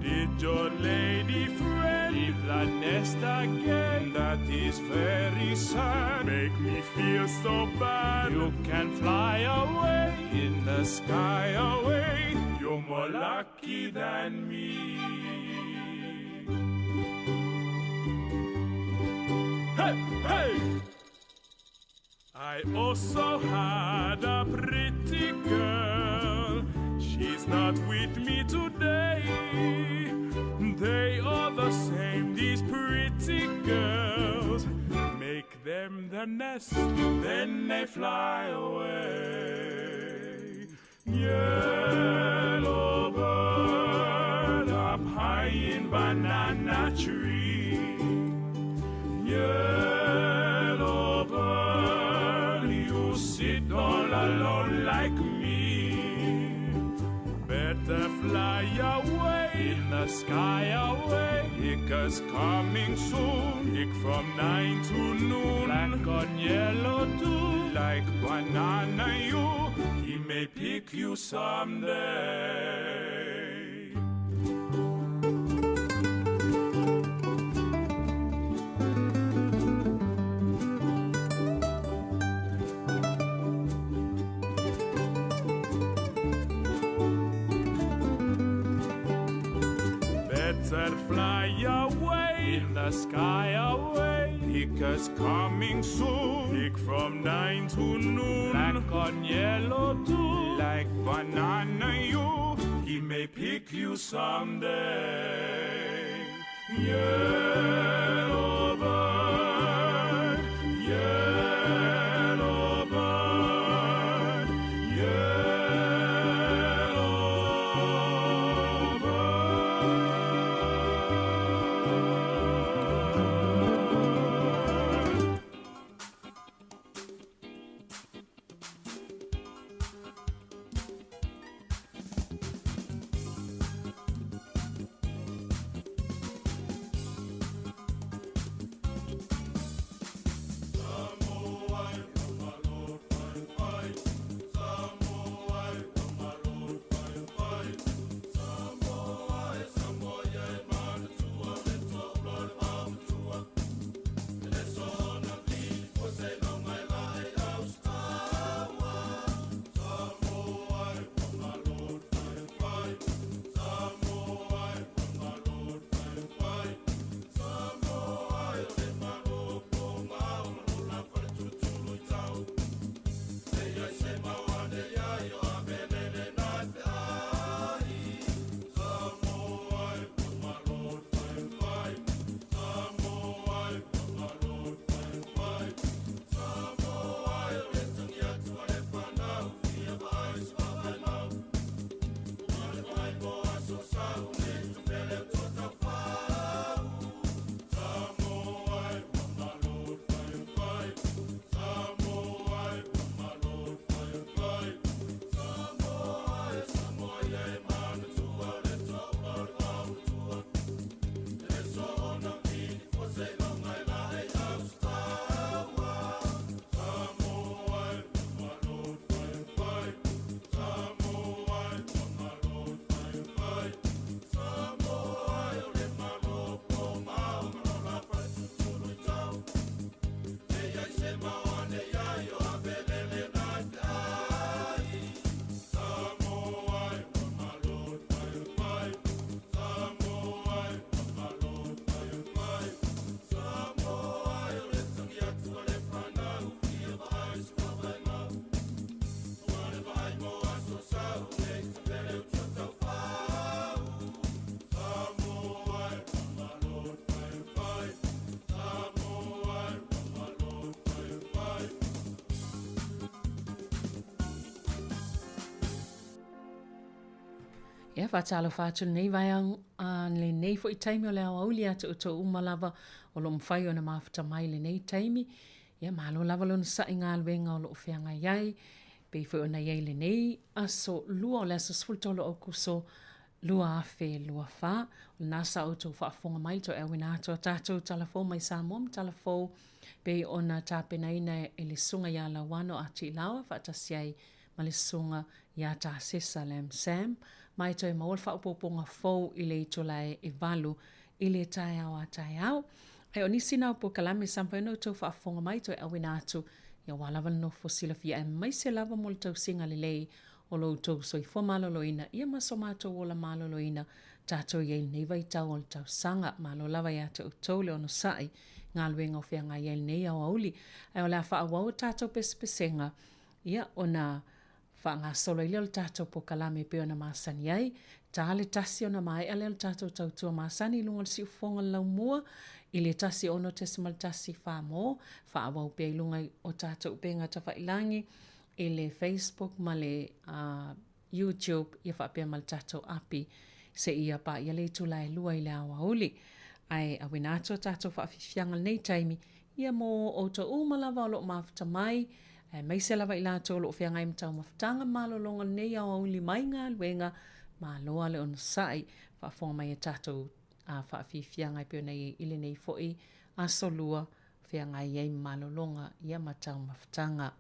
Did your lady friend leave the nest again? That is very sad. Make me feel so bad. You can fly away in the sky away. You're more lucky than me. Hey, hey! I also had a pretty girl. She's not with me today. They are the same, these pretty girls. Make them the nest, then they fly away. Yellow bird up high in banana tree. Yellow bird, you sit all alone like me. Better fly away in the sky away. Hicker's coming soon. Hick from 9 to noon. Black on yellow too, like banana you. He may pick you someday. Better fly away in the sky away. Hicker's coming soon. Hick from 9 to noon. Black on yellow too, like banana you. He may pick you someday. Yellow bird, yellow bird, yellow bird. Ia, faatalofa atu lenei vaeao, a lenei foi taimi o le aoauli ia te outou uma lava o lo o mafai ona mafuta mai lenei taimi. Ia, malo lava le onosai i galuega o lo o feagai ai, pei foi ona i ai lenei aso Lua o le aso 13 o Aokuso 2024. O lena sa outou faafofoga mai i le toeauina atu a tatou tala fou mai Samoa ma tala fou pei ona tapenaina e le Susuga ia Lauano A. Tiilawa faatasi ai ma le Susuga ia Tasesa Lam Sam ma e toe maua le faaopoopoga fou i le itula e 8 i le taeao a taeao. Ae o nisi na o polokalame sa mafai ona outou faafofoga mai toe auina atu ia aua lava le nofo silafia aemaise lava mo le tausiga lelei o lo outou soifua maloloina ia ma so matou ola maloloina tatou i ai i lenei vaitau o le tausaga. Malo lava ia te outou le onosai i galuega o feagai ai i lenei aoauli. Ae o le a faaauau a tatou pesepesega ia ona faagasolo ai lea o le tatou polokalame e pei ona masani ai. Ta le tasi ona maea lea o le tatou tautua masani i luga o le siufofoga o le laumua i le 106.1 mo faaauau pea i luga o tatou upega tafailagi i le Facebook ma le YouTube ia faapea ma le tatou api seia paia le itula e 2 i le aoauli. Ae auina atu a tatou faafiafiaga i lenei taimi ia mo outou uma lava o lo o mafuta mai, aemaise lava i latou o lo o feagai ma taumafataga ma malologa o lenei aoauli mai galuega, malo lava le onosai, faafofoga mai i a tatou faafiafiaga e pei ona i ai i lenei foi aso Lua, feagai ai ma malologa ia ma taumafataga.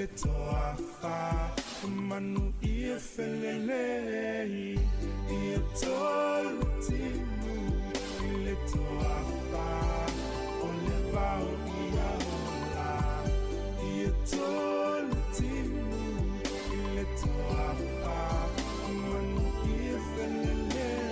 le toafa manu ia felelei ia tolu timu i le toafa o le vao ia ola ia tolu timu i le toafa manu ia felelei.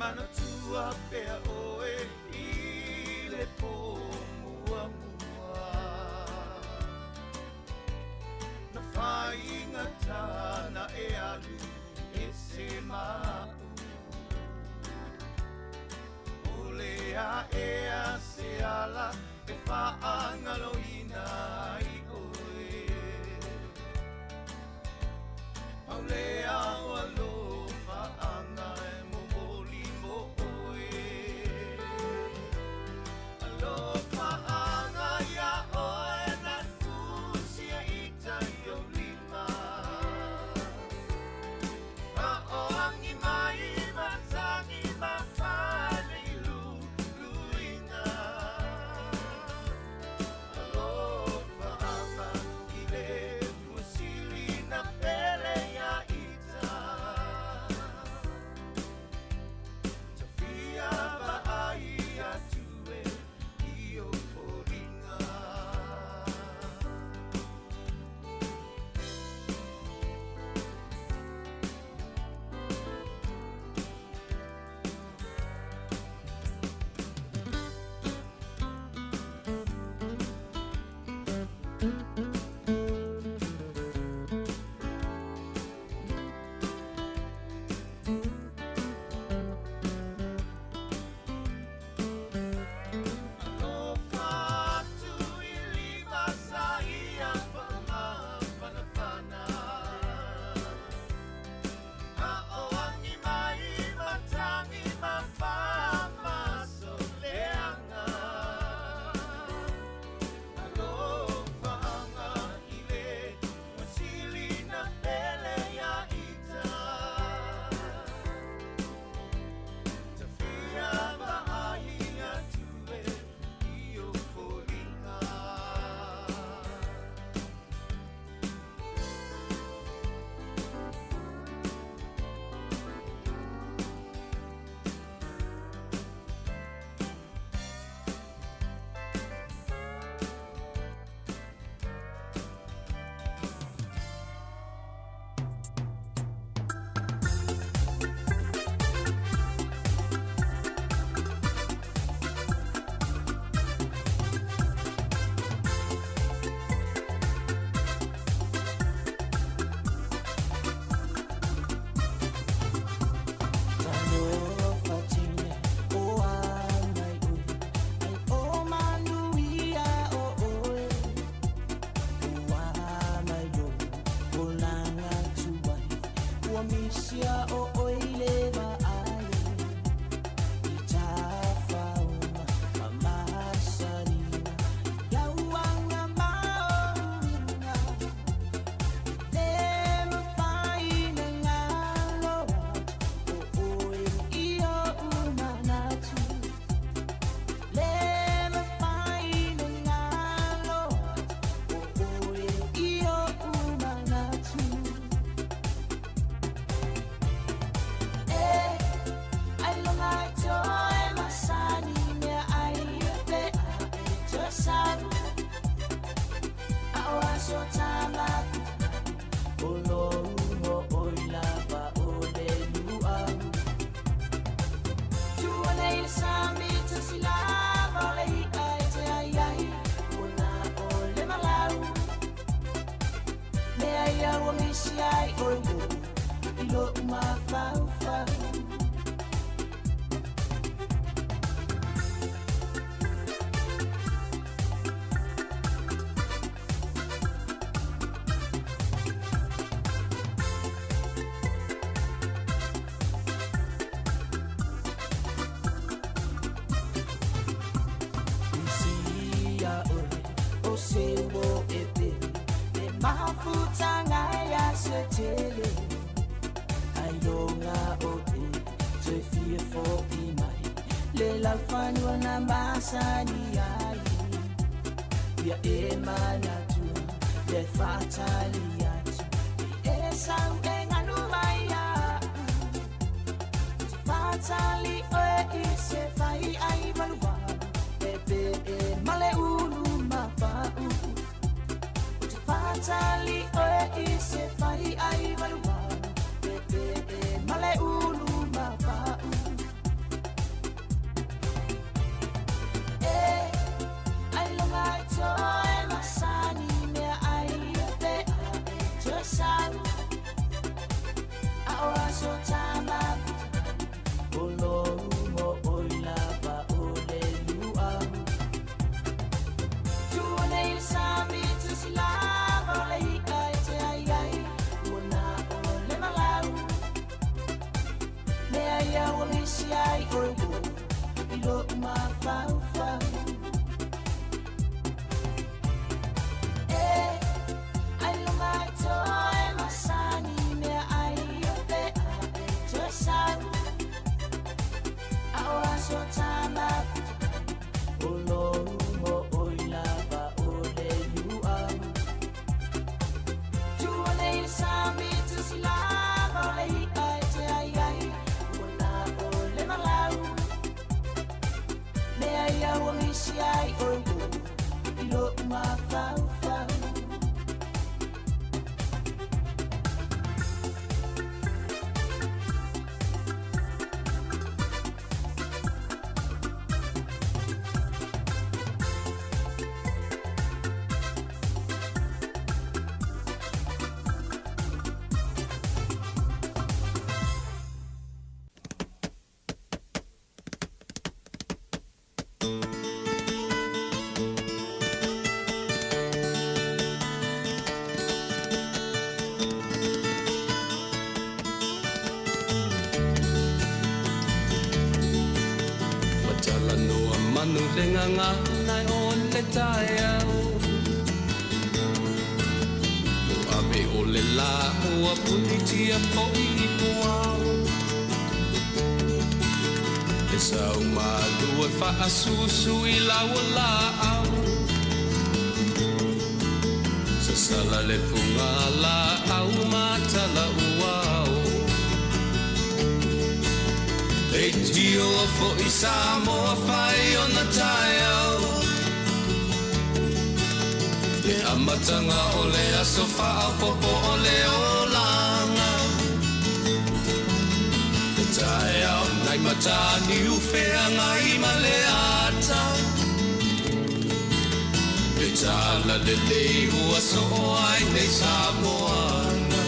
Manatua pea oe i le pō muamua. Na whaingata na e alu e se ma'u. O le a ea se ala e whaangaloina i oe. Paule au alofa anga e momoli mo oe. Alofa anga ia oe na tusia ita i o lima. A o angi mai matangi mawhale i luina. Alofa anga i le musili na pele ia ita. Tawhia vaai atu e i o fōringa. Alofa atu i lima sa ia whaamafanafana. A o angi mai matangi mawhamaso leanga. Alofa anga i le musili na pele ia ita. Tawhia vaai atu e i o fōringa. Misia o oile ma ai i tafauma ma masarina Iauanga maoringa Le mafaina ngalo atu o oe i o umanatu Le mafaina ngalo atu o oe i o umanatu Ai oi i lo mafau. Sia oe o se wo e pe e mafutanga ya se tele ai longa o te te fia fo i mai le la fanua na masani ai ia e mana tu le fatali atu e sau e nganu mai ya te fatali oe i se fai ai valua e pe e male ulu mapa'u te fatali oe i se fai ai valua e pe e male ulu mapa'u. le gagana o le taeao O ave o le la ua punitia fo'i i puao E sau malu e faasusu i lau laau Sasala le puga laau matala uao Leitio fo'i Samoa fai ona taeao Le amataga o le aso faaopoopo o le olaga Le taeao nai mataniu feagai ma le ata Le tala lelei ua soo ai nei Samoana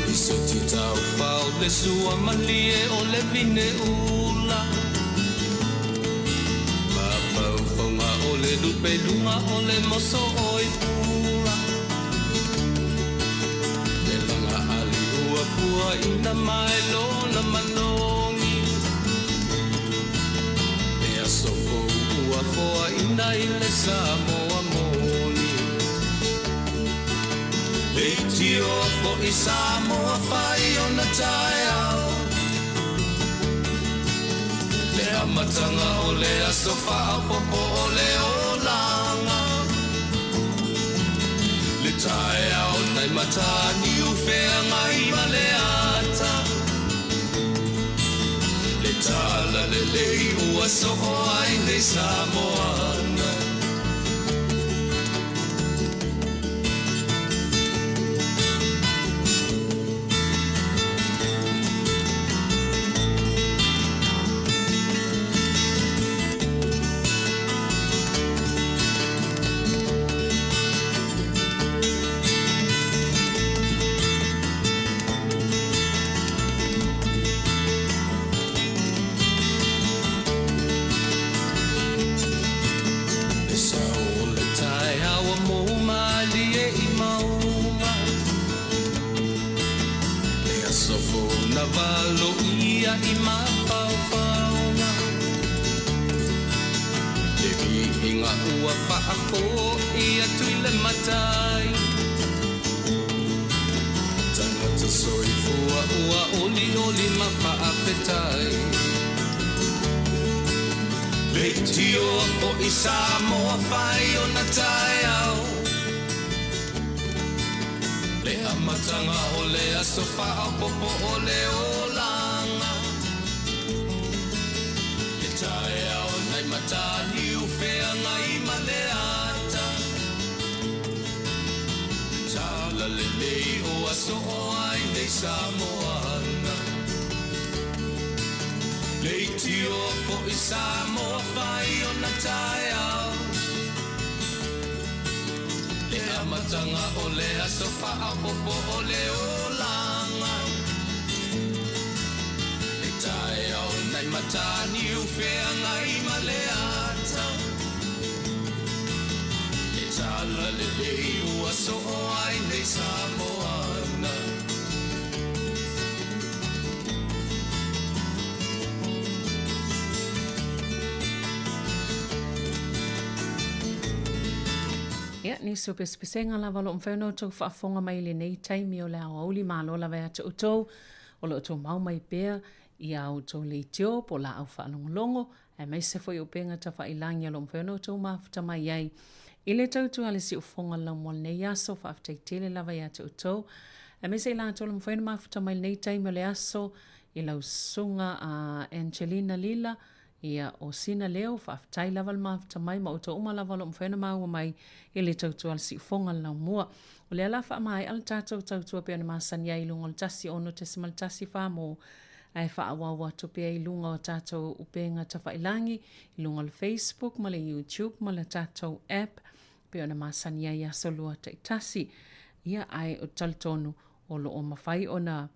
Lisiti taufao le sua malie o le vine ula Mafaufauga o le lupeluga o le moso o i pula Le laga ali ua puaina mai lona manogi Le aso fou ua foaina i le Samoa moni Leitio fo'i Samoa fai ona taeao Le amataga o le aso faaopoopo o le olaga Le taeao nai mataniu feagai ma le ata Le tala lelei ua soo ai nei Samoana Le sao o le taeao ua mou malie i mauga Le aso fou na valoia i mafaufauga Le viiga ua faafo'i atu i le matai Tagata soifua ua olioli ma faafetai Leitio fo'i Samoa fai ona taeao Le amataga o le aso faaopoopo o le olaga Le taeao nai mataniu feagai ma le ata Le tala lelei ua soo ai nei Samoana Leitio fo'i Samoa fai ona taeao Le amataga o le aso faaopoopo o le olaga Le taeao nai mataniu feagai ma le ata Le tala lelei ua soo ai nei Samoana Ia, nisi o pesepesega lava o lo o mafai ona outou faafofoga mai i lenei taimi o le aoauli malo lava ia te outou o lo o tumau mai pea i a outou leitio po o laau faalogologo aemaise foi o upega tafailagi o lo o mafai ona outou mafuta mai ai i le tautua a le siufofoga laumua lenei aso. Faafetai tele lava ia te outou aemaise i latou o lo o mafai ona mafuta mai lenei taimi o le aso i lau susuga a Angelina Lila, ia, o sina leo, faafetai lava le mafuta mai ma outou uma lava o lo o mafai ona maua mai i le tautua a le siufofoga le laumua. O lea la faamaea le tatou tautua pei ona masani ai i luga o le 106.1 mo ae faaauau atu pea i luga o tatou upega tafailagi, i luga o le Facebook ma le YouTube ma le tatou app pei ona masani ai i aso lua taitasi. Ia, ae ou te talitonu o lo o mafai ona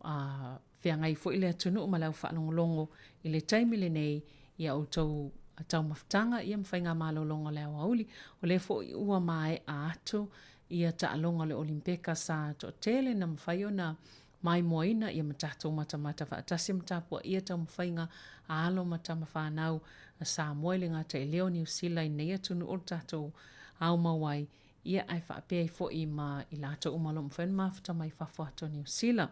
a feagai foi le atunuu ma le au faalogologo i le taimi lenei i a outou taumafataga ia ma faigamalologa o le aoauli. O lea foi ua maea atu ia taaloga o le Olimpeka sa toatele na mafai ona maimoaina ia ma tatou matamata faatasi ma tapuaia taumafaiga a alo ma tama fanau a Samoa e le gata i lea o Niu Sila i nei atunuu o le tatou ao mau ai, ia ae faapea ai foi ma i latou uma o lo o mafai ona mafuta mai fafo atu o Niu Sila.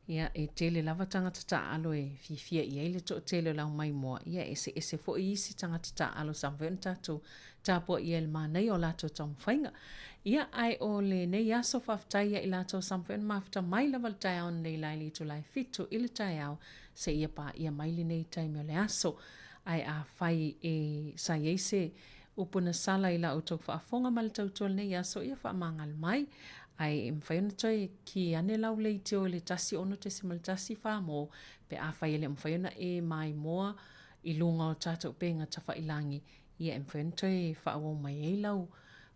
Ia, e tele lava tagata taaalo e fiafia i ai le toatele o le aumaimoa, ia e eseese foi isi tagata taaalo sa mafai ona tatou tapuaia i le manaia o latou taumafaiga. Ia, ae o lenei aso faafetai ia i latou sa mafai ona mafuta mai lava i le taeao analeila i le itula e 7 i le taeao seia paia mai lenei taimi o le aso. Ae afai e sa i ai se upu na sala i la outou faafofoga ma le tautua i lenei aso, ia faamagalo mai. Ae e mafai ona toe ki ane lau leitio i le 16.14 mo pe afai e le o mafai ona e maimoa i luga o tatou upega tafailangi, ia e mafai ona toe faaauau mai ai lau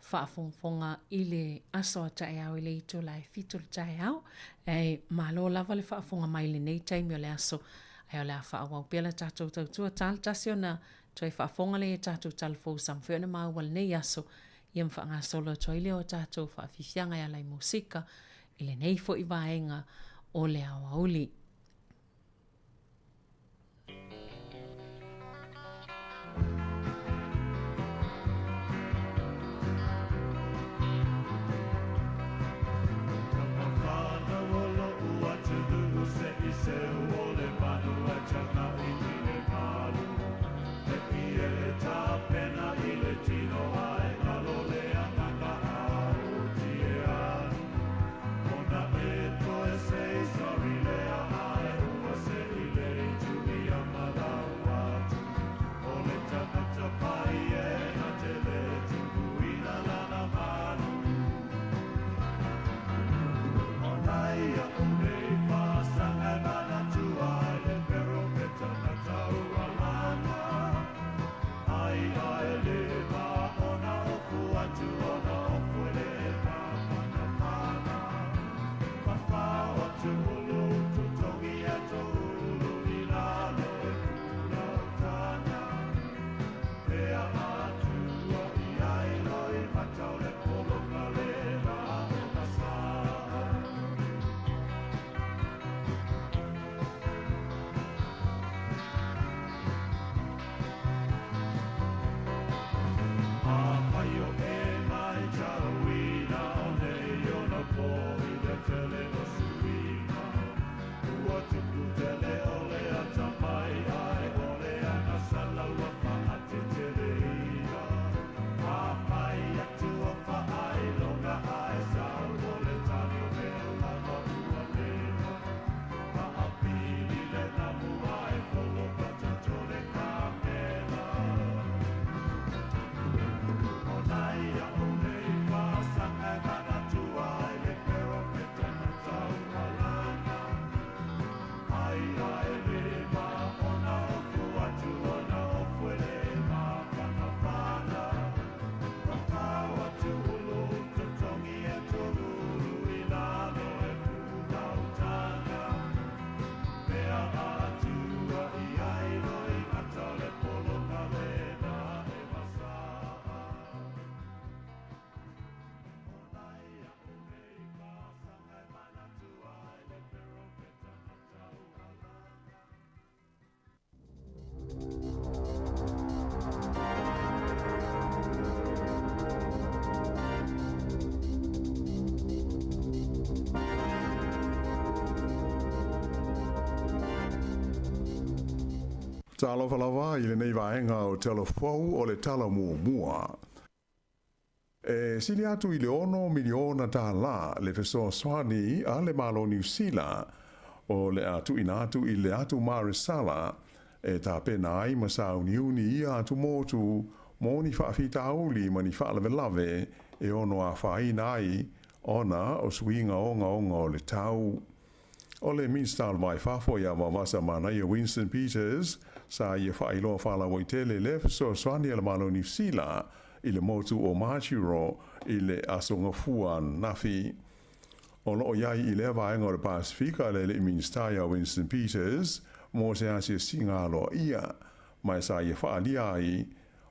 faafogafoga i le aso a taeao i le itula e 7 i le taeao. Ae malo lava le faafofoga mai i lenei taimi o le aso, ae o le a faaauau pea la tatou tautua ta le tasi ona toe faafofoga lea i a tatou tala fou sa mafai ona maua i lenei aso, ia ma faagasolo atu ai lea o a tatou faafiafiaga e ala i musika i lenei foi vaega o le aoauli. Talofa lava i lenei vaega o Tala Fou o le Tala Muamua. E sili atu i le 6 miliona tālā le fesoasoani a le Malo o Niu Sila o le a tuuina atu i le atu Maresala e tapena ai ma sauniuni ia atumotu mo ni faafitauli ma ni faalavelave e ono afaina ai ona o suiga ogaoga o le tau. O le Minista o le Va i Fafo ia Vaovasa Manaia Winston Peters sa ia faailoa faalauaitele le fesoasoani a le Malo o Niu Sila i le motu o Majuro i le Aso Gafua ananafi. O lo o i ai i lea vaega o le Pasefika le Alii Minista ia Winston Peters mo se asiasiga aloaia ma e sa ia faaalia ai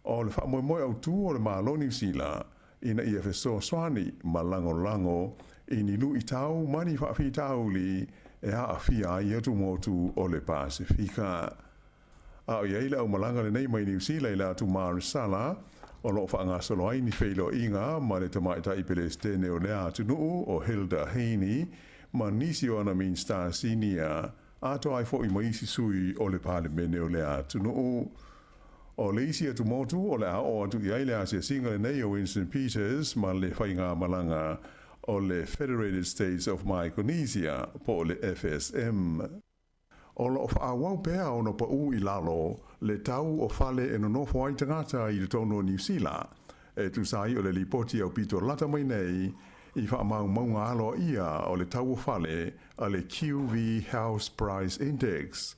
o le faamoemoe autū o le Malo o Niu Sila ina ia fesoasoani ma lagolago i ni luʻitau ma ni faafitauli e aafia ai atumotu o le Pasefika. A o i ai le aumalaga lenei mai Niu Sila i le atu Marisala, o loo faagasolo ai ni feiloaiga ma le Tamaitai Pelesitene o lea atunuu o Hilda Heine ma nisi o ana Minisita Sinia, atoa ai foi ma isi sui o le Palemene o lea atunuu. O le isi atumotu o le a oo atu i ai le asiasiga lenei o Winston Peters ma le faigamalaga o le Federated States of Micronesia po o le FSM. O lo o faaauau pea ona paū i lalo le tau o fale e nonofo ai tagata i totonu o Niu Sila, e tusa ai o le lipoti aupito lata mai nei i faamaumauga aloaia o le tau o fale a le QV House Price Index.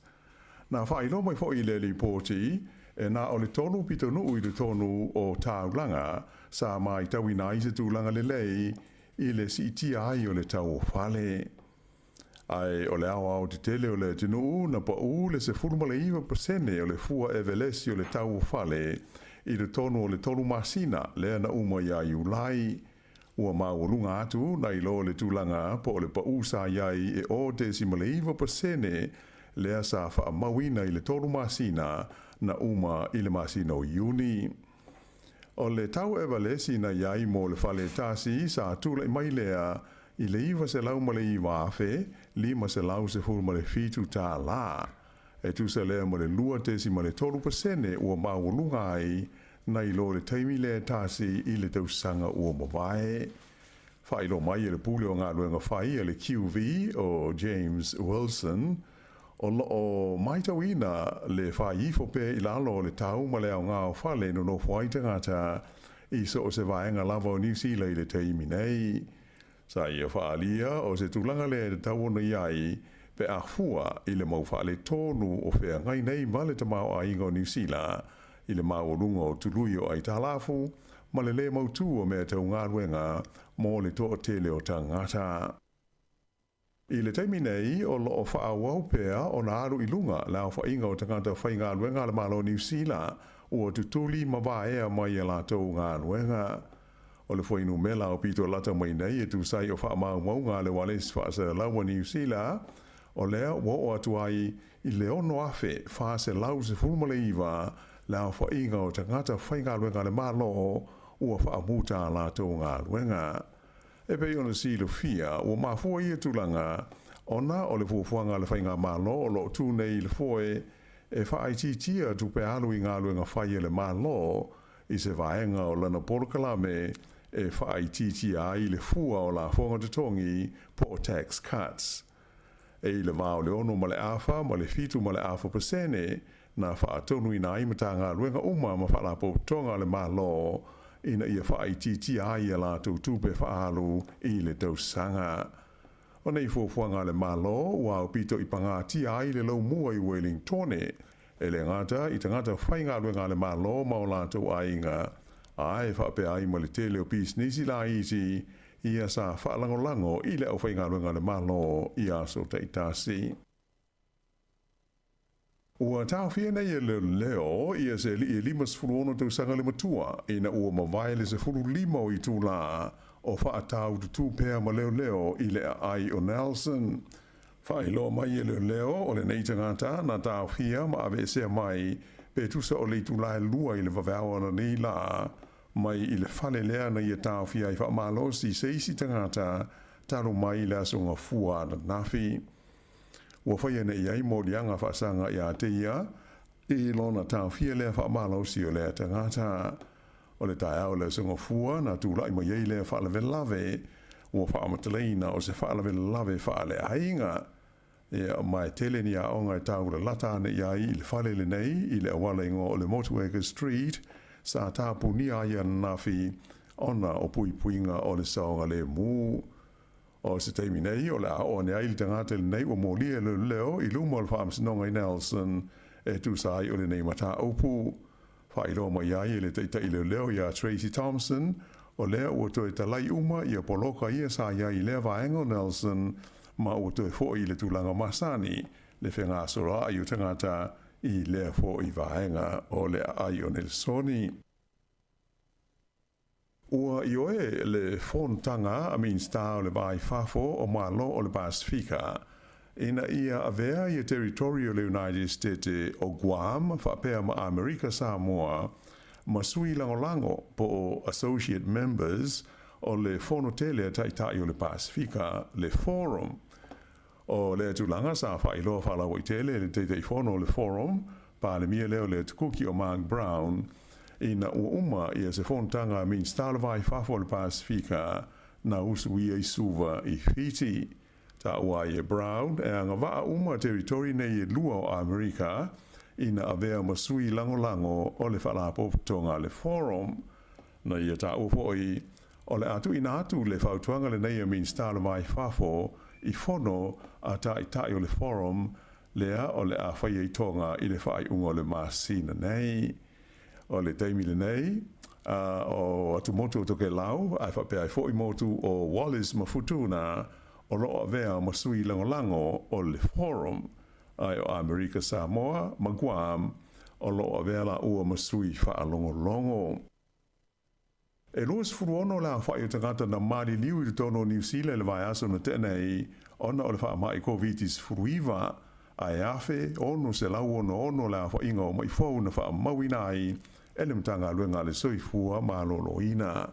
Na faailoa mai foi i le lipoti, e na o le tolu pitonuu i totonu o taulaga sa matauina ai se tulaga lelei i le siitia ai o le tau o fale. Ae o le aoaotetele o le atunuu na paū le 19% o le fua evelesi o le tau o fale i totonu o le 3 masina lea na uma ia Iulai. Ua maualuga atu nai lo le tulaga po o le paū sa i ai e 0.9% lea sa faamauina i le 3 masina na uma i le masina o Iuni. O le tau evalesi na i ai mo le fale tasi sa tulaʻi mai lea i le $909,517 tālā, e tusa lea ma le 2.3% ua maualuga ai nai lo le taimi lea tasi i le tausaga ua mavae. Faailoa mai e le Pule o Galuega Fai a le QV o James Wilson, o lo o matauina le fai ifo pea i lalo o le tau ma le aoga o fale e nonofo ai tagata i so o se vaega lava o Niu Sila i le taimi nei. Sa ia faaalia o se tulaga lea e tatau ona i ai pe a fua i le mau faaletonu o feagai nei ma le tamaoaiga o Niu Sila i le maualuga o tului o aitalafu ma le lē mautū o mea tau galuega mo le toatele o tagata. I le taimi nei, o lo o faaauau pea ona alu i luga le aofaiga o tagata faigaluega a le Malo o Niu Sila ua tutuli ma vaea mai a latou galuega. O le fuainumera aupito lata mai nei e tusa ai o faamaumauga a le Ualesi Faasalalau a Niu Sila, o lea ua oo atu ai i le 6,419 le aofaiga o tagata faigaluega a le Malo ua faamuta a latou galuega. E pei ona silafia, ua mafua ia tulaga ona o le fuafuaga a le Faigamalo o lo o tu nei i le foe e faaitiitia tupe alu i galuega fai a le Malo i se vaega o lana polokalame e faaitiitia ai le fua o lafoga totogi po o tax cuts. E i le va o le 6.5 ma le 7.5% na faatonuina ai Matagaluega uma ma Faalapotopotoga a le Malo ina ia faaitiitia ai a latou tupe faaalu i le tausaga. O nei fuafuaga a le Malo ua aupito i pagatia ai le laumua i Wellingtone, e le gata i tagata faigaluega a le Malo ma o latou aiga, a e faapea ai ma le tele o pisinisi laiti ia sa faalagolago i le aufaigaluega a le Malo i aso taitasi. Ua taofia nei e leoleo ia se alii e 56 tausaga le matua ina ua mavae le 15 o itulā o faataututu pea ma leoleo i le aai o Nelson. Faailoa mai e leoleo o lenei tagata na taofia ma aveesea mai pe tusa o le itulā e 2 i le vaveao ananei lā mai i le fale lea na ia taofia ai faamalosi se isi tagata talu mai le aso Gafua ananafi. Ua faia nei ai moliaga faasaga ia te ia i lona taofia lea faamalosi o lea tagata. O le taeao o le aso Gafua na tulaʻi mai ai lea faalavelave, ua faamatalaina o se faalavelave faaleaiga. Ia, ma e tele ni aoga e taulalata ane i ai i le fale lenei i le auala igoa o le Motueka Street sa tapunia ai ananafi ona o puipuiga o le saogalemu. O se taimi nei, o le a oo ane ai le tagata lenei ua molia e leoleo i luma o le Faamasinoga i Nelson e tusa ai o lenei mataupu. Faailoa mai ai e le taitai leoleo iā Tracey Thompson, o lea ua toe talai uma ia poloka ia sa i ai i lea vaega o Nelson ma ua toe foʻi i le tulaga masani le fegasoloaʻi o tagata i lea foʻi vaega o le aai o Nelsoni. Ua ioe le fonotaga a Minisita o le Va i Fafo o Malo o le Pasefika ina ia avea ia teritori o le United State o Guam faapea ma Amerika Samoa ma sui lagolago po o associate members o le Fono tele a Taitai o le Pasefika, le Forum. O lea tulaga sa faailoa faalauaitele e le Taitaifono o le Forum, Palemia lea o le Atukuki o Mark Brown, ina ua uma ia se fonotaga a Minisita o le Va i Fafo o le Pasefika na usuia i Suva i Fiti. Taua ai e Brown e agavaa uma teritori nei e lua o Amerika ina avea ma sui lagolago o le Faalapotopotoga a le Forum. Na ia taua foi, o le a tuuina atu le fautuaga lenei a Minisita o le Va i Fafo i fono a Taitai o le Forum lea o le a faia i Tonga i le faaiuga o le masina nei. O le taimi lenei, o atumotu o Tokelau, ae faapea ai foi motu o Wallis ma Futuna, o lo o avea ma sui lagolago o le Forum, ae o Amerika Samoa ma Guam o lo o avea laua ma sui faalogologo. E 26 le aofai o tagata na maliliu i totonu o Niu Sila i le vaiaso na tea nei ona o le faamai Koviti-19, ae 1,666 le aofaiga o ma'i fou na faamauina ai e le Matagaluega a le Soifua Maloloina.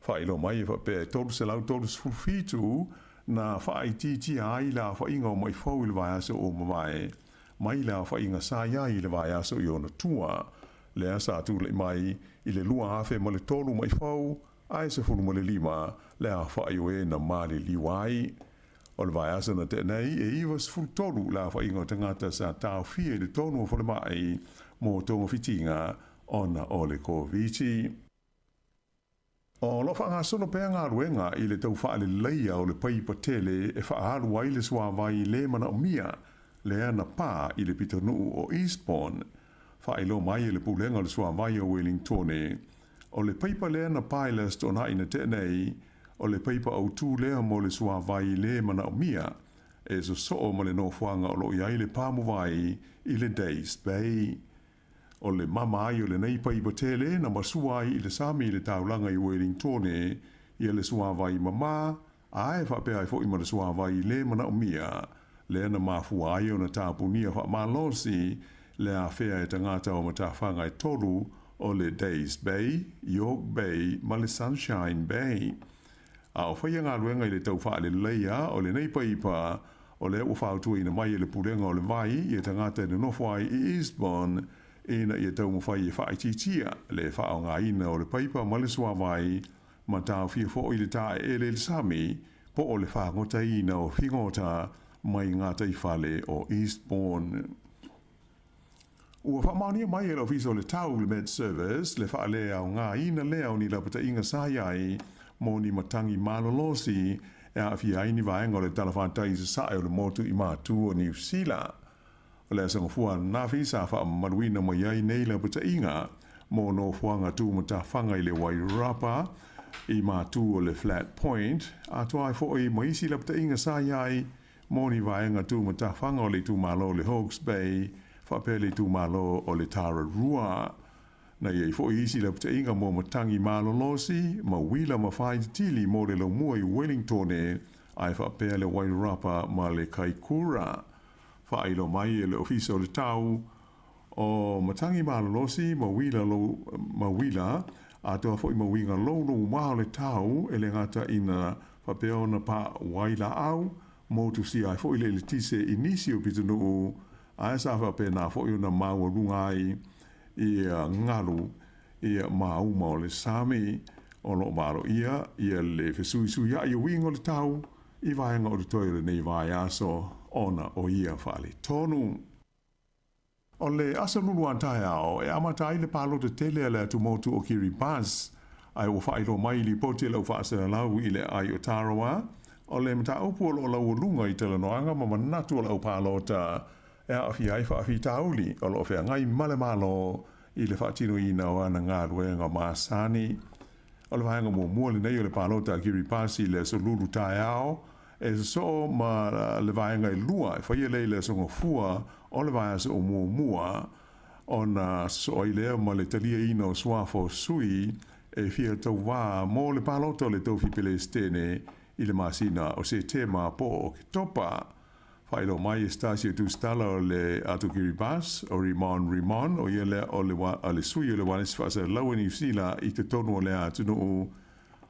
Faailoa mai e faapea e 337 na faaitiitia ai le aofaiga o ma'i fou i le vaiaso ua mavae, mai le aofaiga sa i ai i le vaiaso i ona tua, lea sa tulai mai i le 2003 ma'i fou, ae 15 le aofai o e na maliliu ai. O le vaiaso na tea nei, e 93 le aofaiga o tagata sa taofia i totonu o falemai mo togafitiga ona o le Koviti. O lo o faagasolo pea galuega i le tau faaleleia o le paipa tele e faaalu ai le suavai le manaomia lea na pa i le pitonuu o Eastbourne. Faailoa mai e le Pulega o le Suavai o Wellingtone, o le paipa lea na pa i le Aso Toonai na tea nei, o le paipa autū lea mo le suavai le manaomia e sosoo ma le nofoaga o lo o i ai le pamuvai i le Days Bay. O le mama ai o lenei paipa tele na masua ai i le sami i le taulaga i Wellingtone ia le suavai mamā, ae faapea ai foi ma le suavai le manaomia, lea na mafua ai ona tapunia faamalosi le afea e tagata o matafaga e tolu o le Days Bay, York Bay ma le Sunshine Bay. A o faia galuega i le tau faaleleia o lenei paipa, o lea ua fautuaina mai e le Pulega o le Vai ia tagata e nonofo ai i Eastbourne ina ia taumafai e faaitiitia le faaaogaina o le paipa ma le suavai ma taofia foi le taeele i le sami po o le fagotaina o figota mai gataifale o Eastbourne. Ua faamaonia mai e le Ofisa o le Tau, le Met Service, le faaleaogaina lea o ni lapataiga sa i ai mo ni matagi malolosi e aafia ai ni vaega o le talafatai i sasae o le motu i matu o Niu Sila. O le aso Gafua ananafi sa faamamaluina mai ai nei lapataiga mo nofoaga tumatafaga i le Wairarapa i matu o le Flat Point, atoa ai foi ma isi lapataiga sa i ai mo ni vaega tumatafaga o le itumalo o le Hawke's Bay faapea le itumalo o le Tararua. Na i ai foi isi lapataiga mo matagi malolosi ma uila ma faaititili mo le laumua i Wellingtone ae faapea le Wairarapa ma le Kaikura. Faailoa mai e le Ofisa o le Tau o matagi malolosi ma uila lou ma uila atoa foi ma uiga louloumā o le tau e le gata ina faapea ona pa wai laau motusia ai foi le eletise i nisi o pitonuu ae sa faapena foi ona maualuga ai ia galu ia mauma o le sami. O lo o valoia ia le fesuisuiai o uiga o le tau i vaega o totoe o lenei vaiaso ona o ia faaletonu. O le aso Lulu a taeao e amata ai le palota tele a le atumotu o Kiribati, ae ua faailoa mai i lipoti a le au faasalalau i le aai o Tarawa, o le mataupu o lo o laualuga i talanoaga ma manatu o le au palota e aafia ai faafitauli o lo o feagai ma le Malo i le faatinoina o ana galuega masani. O le vaega muamua lenei o le palota a Kiribati i le aso Lulu taeao, e sosoo ma le vaega e lua e faia lea i le aso Gafua o le vaiaso o muamua, ona sosoo ai lea ma le taliaina o suafa o sui e fia tauvā mo le palota o le tofi Pelestene i le masina o Setema po o Oketopa. Faailoa mai e se tasi o tusitala o le Atu Kiribati, o Rimon Rimon, o ia lea o le, o le sui o le ualesi faasalalau a Niu Sila i totonu o lea atunuu.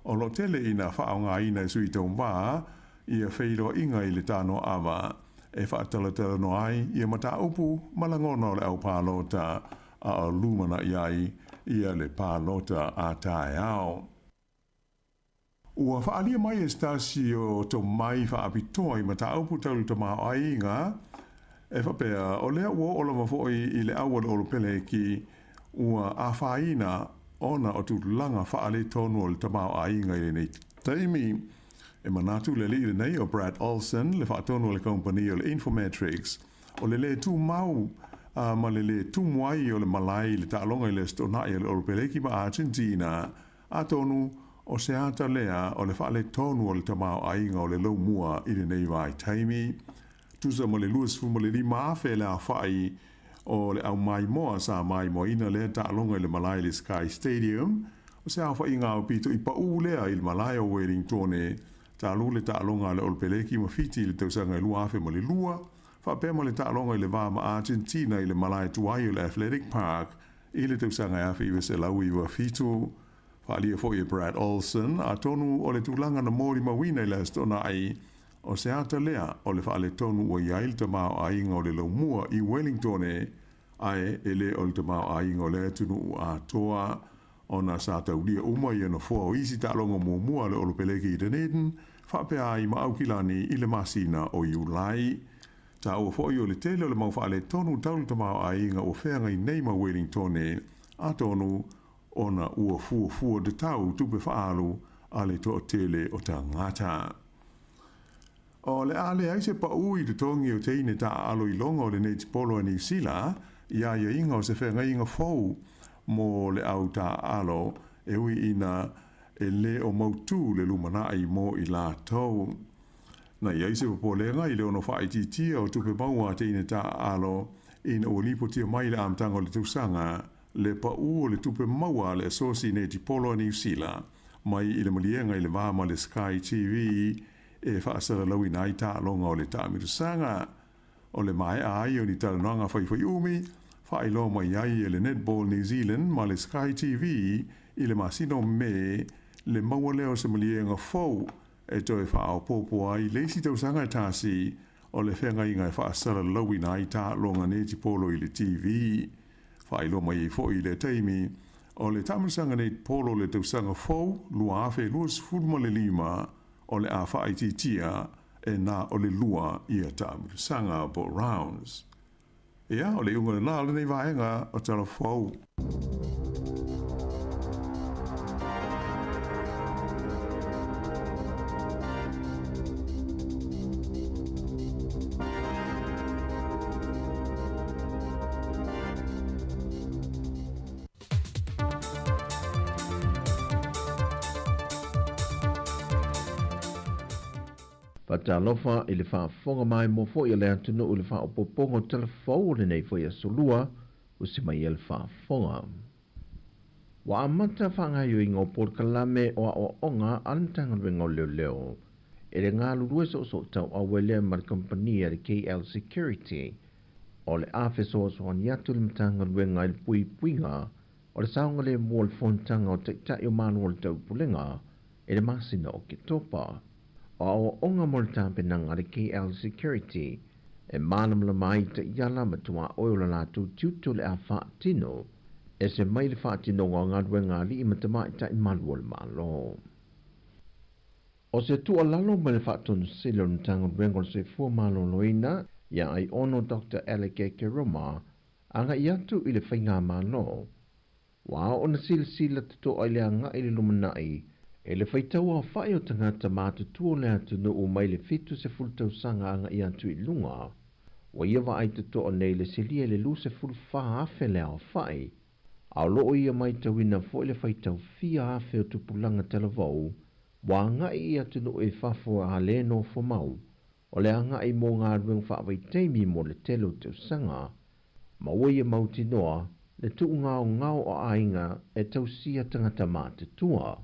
O lo o tele ina faaaogaina e sui tauvā ia feiloaiga i le tānoaava e faatalatalanoa ai ia mataupu ma lagona o le au palota a o lumanai ai ia le palota a taeao. Ua faaalia mai e se tasi o tomai faapitoa i mataupu tau le tamaoaiga e faapea, o lea ua oo lava foi i le au a le Olopeleki ua afaina ona o tulaga faaletonu o le tamaoaiga i lenei taimi. E manatu le alii lenei o Brad Olsen, le faatonu o le kamupani o le Infometrics, o le lē tumau ma le lē tumu ai o le malae i le taaloga i le Aso Toonai a le Olopeleki ma Argentina, atonu o se ata lea o le faaletonu o le tamaoaiga o le laumua i lenei vaitaimi. Tusa ma le 25,000 le aofai o le au maimoa sa maimoaina lea taaloga i le malae i le Sky Stadium, o se aofaiga aupito i paū lea i le malae o Wellingtone talu le taaloga a le Olopeleki ma Fiti i le tausaga e 2002, faapea ma le taaloga i le va ma Argentina i le malae tuai o le Athletic Park i le tausaga e 1997. Faaalia foi e Brad Olsen, atonu o le tulaga na molimauina i le Aso Toonai, o se ata lea o le faaletonu ua i ai le tamaoaiga o le laumua i Wellingtone, ae e le o le tamaoaiga o le atunuu atoa, ona sa taulia uma ia nofoa o isi taaloga muamua a le Olopeleki i Dunedin, faapea ai ma Aukilani i le masina o Iulai. Taua foi o le tele o le mau faaletonu tau le tamaoaiga ua feagai nei ma Wellingtone, atonu ona ua fuafua tatau tupe faaalu a le toatele o tagata. O le a leai se paū i totogi o teine taaalo iloga o le netipolo a Niu Sila i aiaiga o se feagaiga fou mo le au taaalo e ui ina e lē o mautū le lumanai mo i latou. Na i ai se popolega i le ono faaitiitia o tupe maua a teine taaalo ina ua lipotia mai i le amataga o le tausaga le paū o le tupe maua a le Asosi Netipolo a Niu Sila mai i le maliega i le va ma le Sky TV e faasalalauina ai taaloga o le taamilosaga. O le maea ai o ni talanoaga faifaiumi, faailoa mai ai e le Netball New Zealand ma le Sky TV i le masina o Me le maua lea o se maliega fou e toe faaopoopo ai le isi tausaga e tasi o le feagaiga e faasalalauina ai taaloga netipolo i le TV. Faailoa mai ai foi i lea taimi, o le taamilosaga netipolo o le tausaga fou 2025 o le a faaitiitia e na o le lua ia taamilosaga po o rounds. Ia, o le iuga lena o lenei vaega o Tala Fou. Faatalofa i le faafofoga maimoa foi a le atunuu i le faaopoopoga o tala fou o lenei foi aso lua ua se mai ai le faafofoga. Ua amata faagaoioiga o polokalame o aoaoga a le Matagaluega o Leoleo e le galulue soosoo tauau ai lea ma le kamupani a le KL Security o le a fesoasoani atu le Matagaluega i le puipuiga o le saogalemu o le fonotaga o Taitai o Malo o le Taupulega i le masina o Oketopa. O aoaoga mo le tapenaga a le KL Security e malamalama ai taiala ma tuaoi o le latou tiute o le a faatino ese mai le faatinoga o galuega a alii ma tamaitai malu o le Malo. O se tuualalo mai le Faatonusili o le Matagaluega o le Soifua Maloloina ia Aiono Doctor Alec Ekeroma agai atu i le Faigamalo, ua ao ona silasila totoa i le agai i le lumanai e le faitauaofai o tagata matutua o le atunuu mai le 70 tausaga agai atu i luga. Ua ia vaai totoa nei le silia i le 24,000 le aofai, a o lo o ia matauina foi le faitau fia afe o tupulaga talavou ua agai i atunuu i fafo a le nofo mau, o le agai mo galuega faavaitaimi mo le tele o tausaga, ma ua ia mautinoa le tuugaogao o aiga e tausia tagata matutua.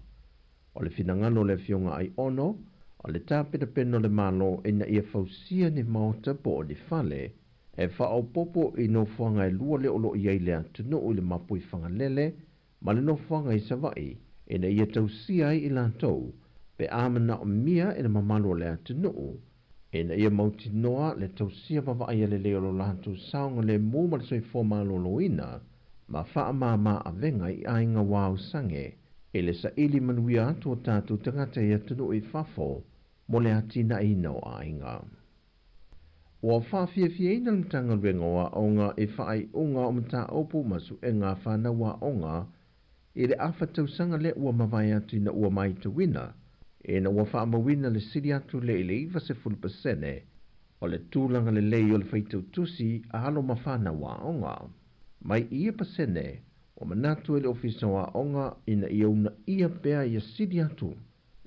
O le finagalo o le Afioga Aiono, o le tapenapena o le Malo ina ia fausia ni maota po o ni fale e faaopoopo i nofoaga e lua lea o lo o i ai le atunuu i le Mapuifagalele ma le nofoaga i Savaii ina ia tausia ai i latou pe a manaomia e le mamalu o le atunuu ina ia mautinoa le tausia ma vaaia lelei o lo latou saogalemu ma le soifua maloloina ma faamāmā avega i aiga ua ausage i le saili manuia atu o tatou tagata i atunuu i fafo mo le atinaeina o aiga. Ua faafiafiaina le Matagaluega o Aoga i faaiuga o mataupu ma suega a fanau aoga i le afa tausaga lea ua mavae atu ina ua matauina ina ua faamauina le sili atu lea i le 90% o le tulaga lelei o le faitau tusi a alo ma fanau aoga. Mai i ia pasene, ua manatu ai le Ofisa o Aoga ina ia uunaia pea ia sili atu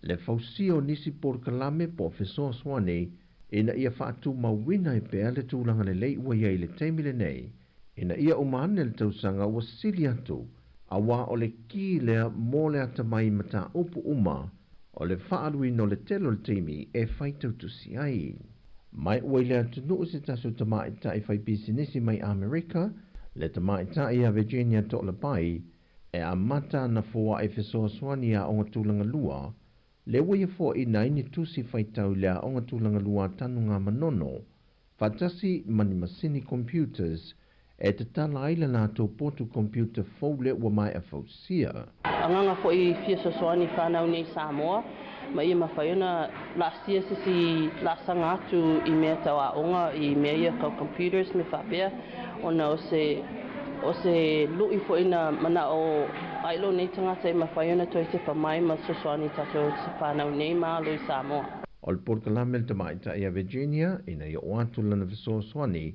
le fausia o nisi polokalame po o fesoasoani ina ia faatumauina ai pea le tulaga lelei ua i ai i le taimi lenei ina ia uma ane le tausaga ua sili atu, aua o le ki lea mo le atamai i mataupu uma o le faaaluina o le tele o le taimi e faitautusi ai. Mai ua i le atunuu se tasi o tamaitai faipisinisi mai Amerika, le tamaitai ia Virginia To'olapai, e amata ana foaʻi fesoasoani i aoga tulaga lua, lea ua ia foaʻina ai ni tusi faitau i le aoga tulaga lua a Tanugamanono, faatasi ma ni masini computers e tatala ai le latou potu computer fou lea ua maea fausia. Agaga foi fia fesoasoani i fanau nei i Samoa ma ia mafai ona laasia se isi laasaga atu i mea tau aoga i mea ia tau computers mea faapea ona o se o se lui foi na manao ai lou nei tagata e mafai ona toe tepa mai ma fesoasoani i tatou fanau nei ma alo i Samoa. O le polokalame a le tamaitai a Virginia ina ia oo atu lana fesoasoani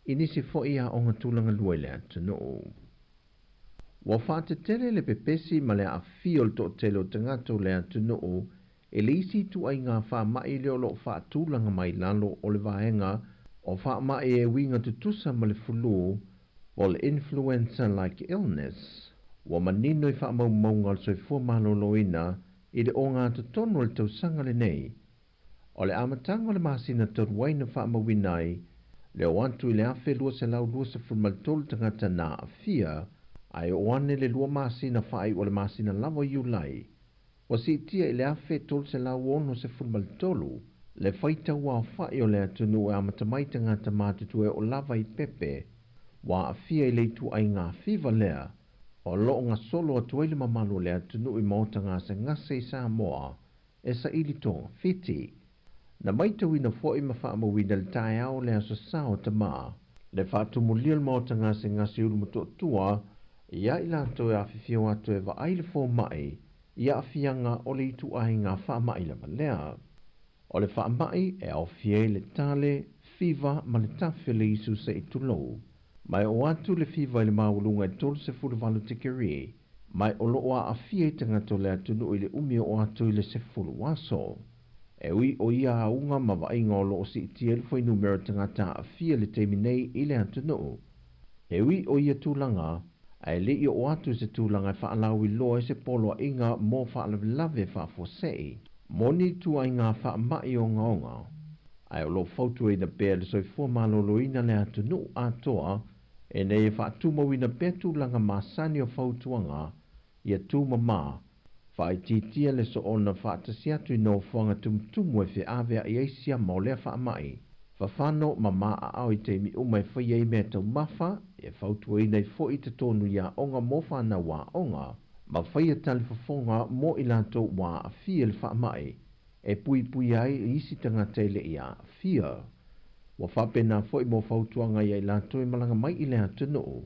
i nisi foi aoga tulaga lua i le atunuu. Ua faatetele le pepesi ma le aafia o le toatele o tagata o le atunuu i le isi ituaiga faamai lea o lo o faatulaga mai lalo o le vaega o faamai e uiga tutusa ma le fulu po o le influenza-like illness. Ua manino i faamaumauga o le soifua maloloina i le ogatotonu o le tausaga lenei O le amataga o le masina talu ai na faamauina ai le oo atu i le 1,223 tagata na aafia, ae oo ane le lua masina faaiu o le masina lava o Iulai, ua siitia i le 1,363 le faitau aofai o le atunuu e amata mai tagata matutua e oo lava i pepe ua aafia i le ituaiga fiva lea o lo o gasolo atu ai le mamalu o le atunuu i maota gasegase i Samoa e saili togafiti. Na maitauina foi ma faamauina i le taeao o le Aso Sa o Tamā, le faatumulia o le maota gasegase i Ulumotootua ia i latou e afifio atu e vaai le fomai i aafiaga o le ituaiga faamai lava lea. O le faamai e aofia ai le tale, fiva ma le tafe le isu se i tulou. Ma e oo atu le fiva i le maualuga i 38 tikeri, ma o lo o aafia ai tagata o le atunuu i le umi o oo atu i le 10 aso. E ui o ia auga ma vaaiga o lo o siitia ai le fuainumera o tagata aafia i le taimi nei i le atunuu. E ui o ia tulaga, ae le i oo atu i se tulaga e faalauiloa ai se poloaiga mo faalavelave faafuasei, mo ni ituaiga faamai ogaoga, ae o lo o fautuaina pea e le Soifua Maloloina le atunuu atoa ina ia faatumauina pea tulaga masani o fautuaga ia tumama, faaitiitia le soona faatasi atu i nofoaga tumutumu e feaveai ai siama o lea faamai, fafano ma maʻaʻao i taimi uma e faia ai mea taumafa, e fautuaina ai foi totonu i aoga mo fanau aoga, ma faia talifofoga mo i latou ua aafia i le faamai, e puipuia ai i isi tagata e le i aafia. Ua faapena foi mo fautuaga ia i latou e malaga mai i le atunuu,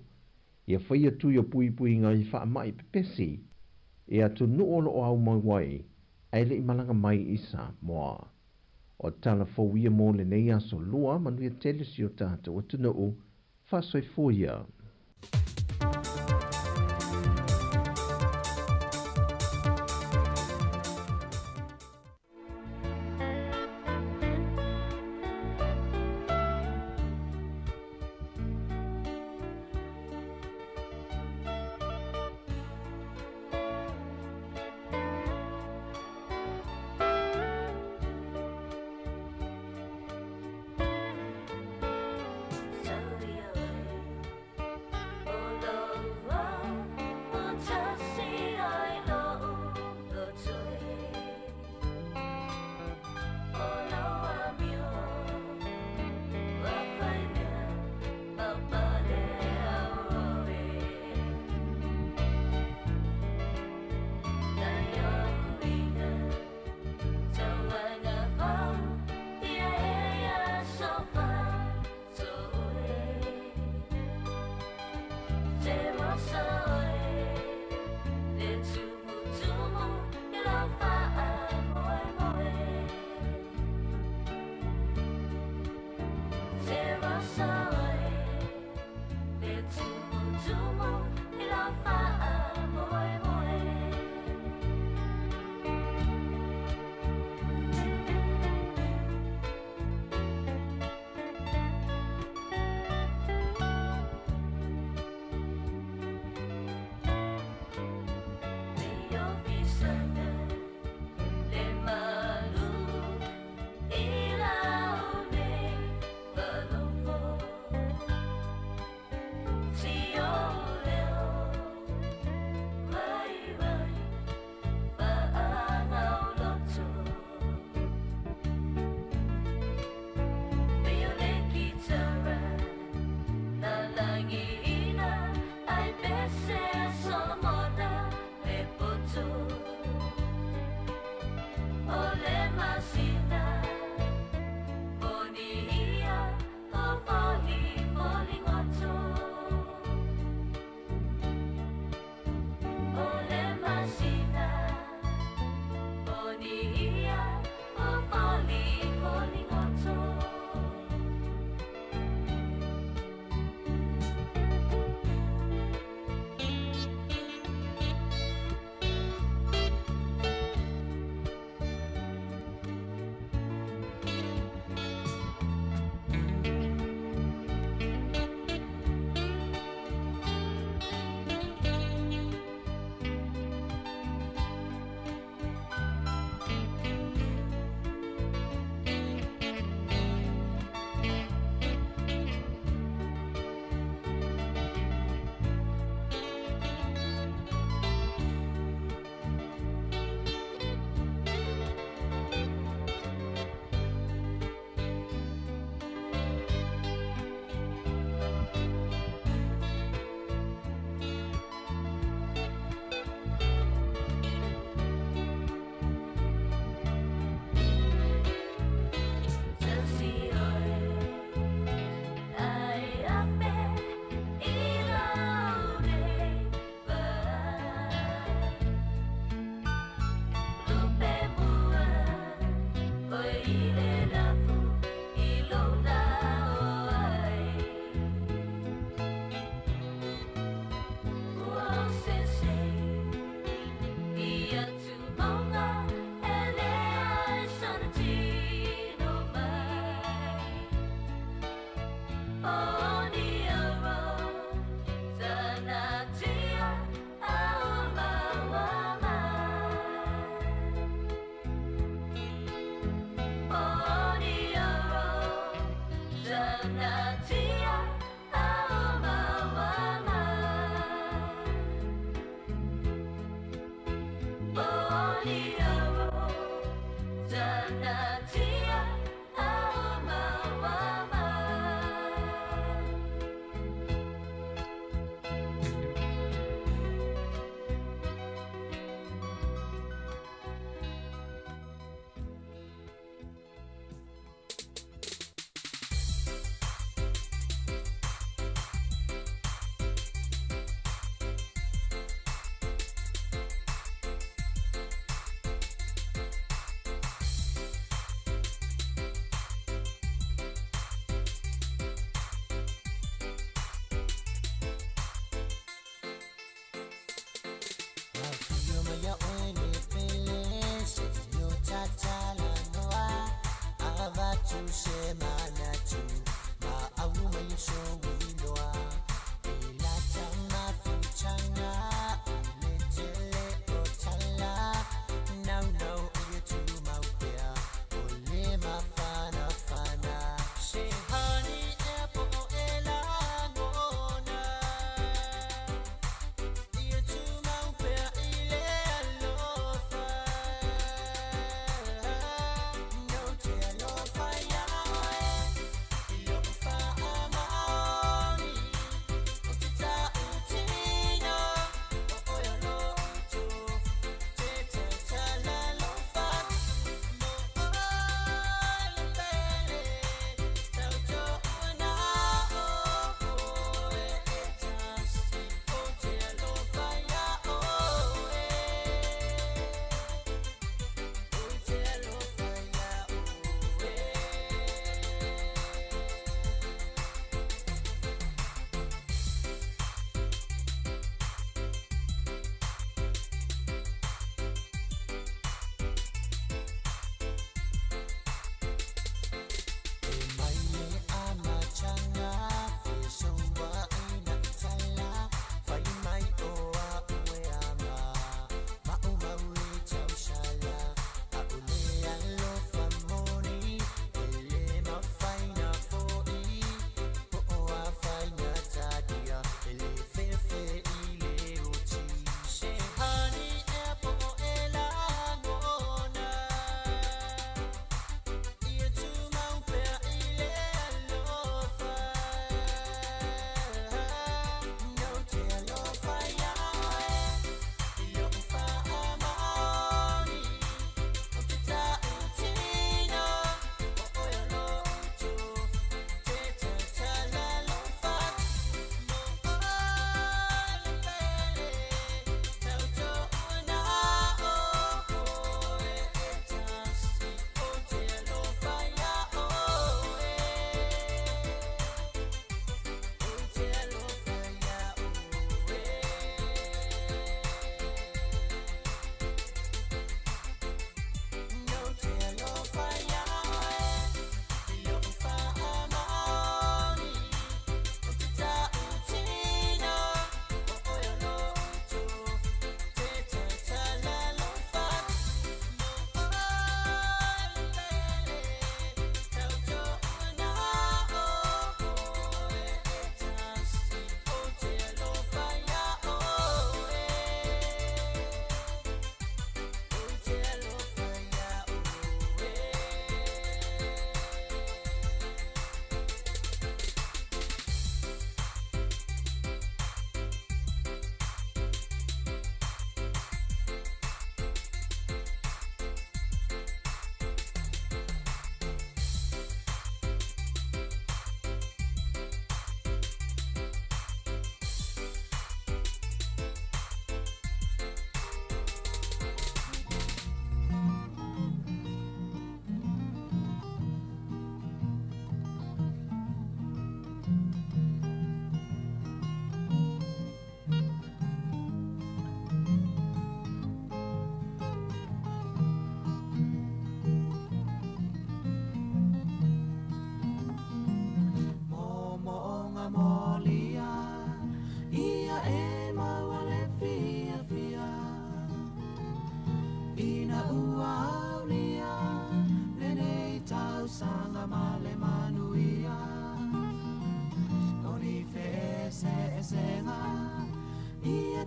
ia faia tui o puipuiga i faamai pepesi i atunuu o lo o aumau ai ae le i malaga mai i Samoa. O tala fou ia mo lenei aso lua, manuia tele si o tatou atunuu, faasoifua ia.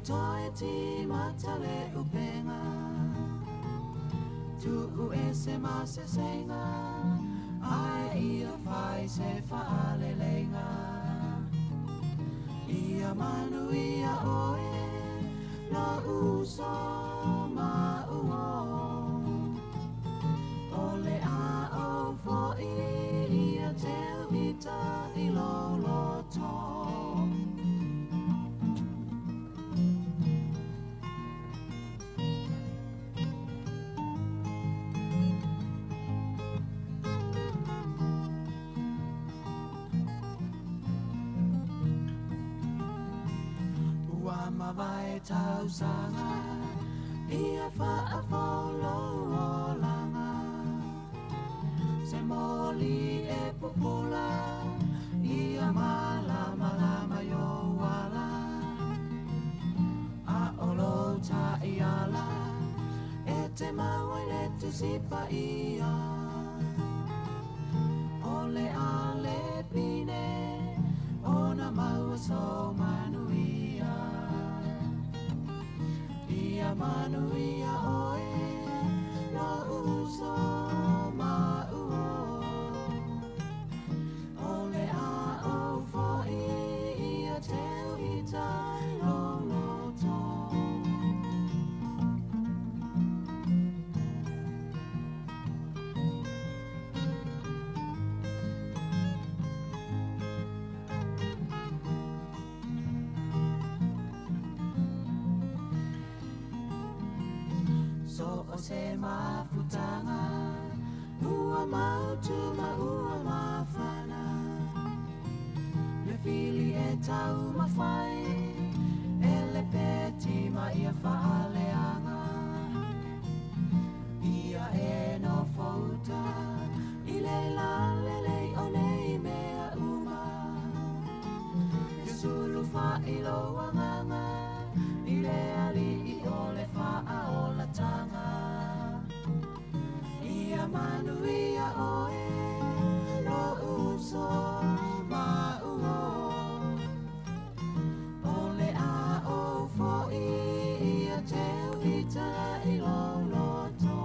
Toe timata le upenga Tu'u ese ma se seiga Ae ia fai se fa'aleleiga Ia manuia oe Lo'u uso ma uo O le a'o fo'i ia teu'ita i lou loto. Ua mavae tausaga Ia fa'afolo olaga Se moli e pupula Ia malamalama i ou ala A o lou ta'iala E te mau ai le Tusi Paia O le a le pine Ona maua sou manuia Ia manuia oe Lo'u uso ma uo O le a'o fo'i ia teu'ita i lou loto. So o se mafutaga Ua mautu ma ua mafana Le fili e tau mafai E le peti ma ia fa'aleaga Ia e nofouta I le lalelei o nei mea uma Ia sulu fa'i lou agaga I le ali'i o le fa'aolataga Ia manuia oe Lo'u uso ma uo O le a'o fo'i ia teu'ita i lou loto.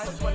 Mai,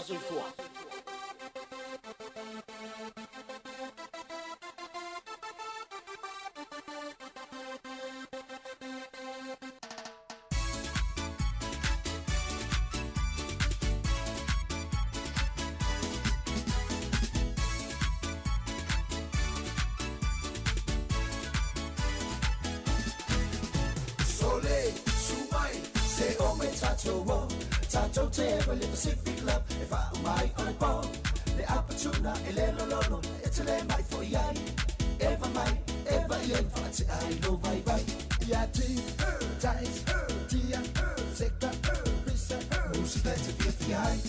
faasoifua. Sole, sumai, se o me tatou o Tatou te ewa le Pacific Love E wha umai o le pō Le apatuna e le lololo E te le mai fo iai Eva mai, eva i en wha te ai lo vai vai Ia ti, tais, tia, seka, visa Musika te fia fia ai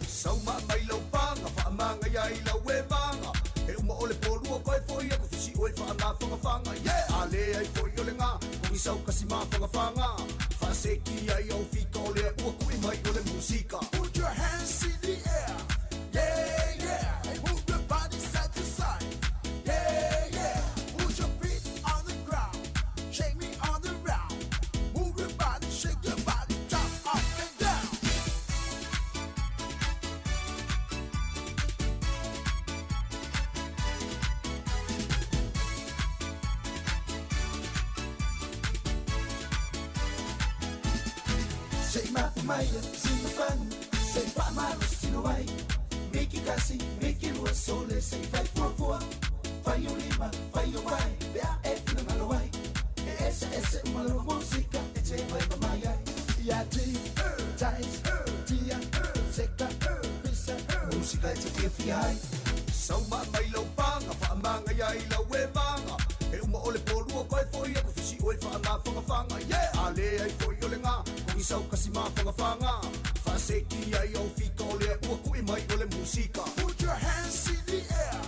Sauma mai lau panga, whaamanga ia i lau e vanga E uma o le pōlua koe foi aku fisi o e whaamawhangawhanga Yeah, a le ai foi o le ngā Kongi sau kasi mawhangawhanga Whaaseki ai au fika o le ua kui mai o le musika. Put your hands in the air. Yeah, yeah. And move your body side to side. Yeah, yeah. Put your feet on the ground. Shake me on the round. Move your body, shake your body, jump up and down. Say ma maya, si ma fan, say pa ma si no ai. Miki kasi, miki lua sole, say fai fua fua. Fai o lima, fai o vai, bea e fina malo ai. E ese ese uma lua música, e te vai pa mai ai. Ia ti, tais, tia, seka, visa, música e te fia fia ai. Sauma mai lau panga, whaamanga ia i lau e vanga E uma o le pōlua koe foi aku fisi o e whaamawhangawhanga Yeah, a le ai foi o le ngā Kongi sau kasi mawhangawhanga Whaaseki ai au fika o le ua kui mai o le musika. Put your hands in the air.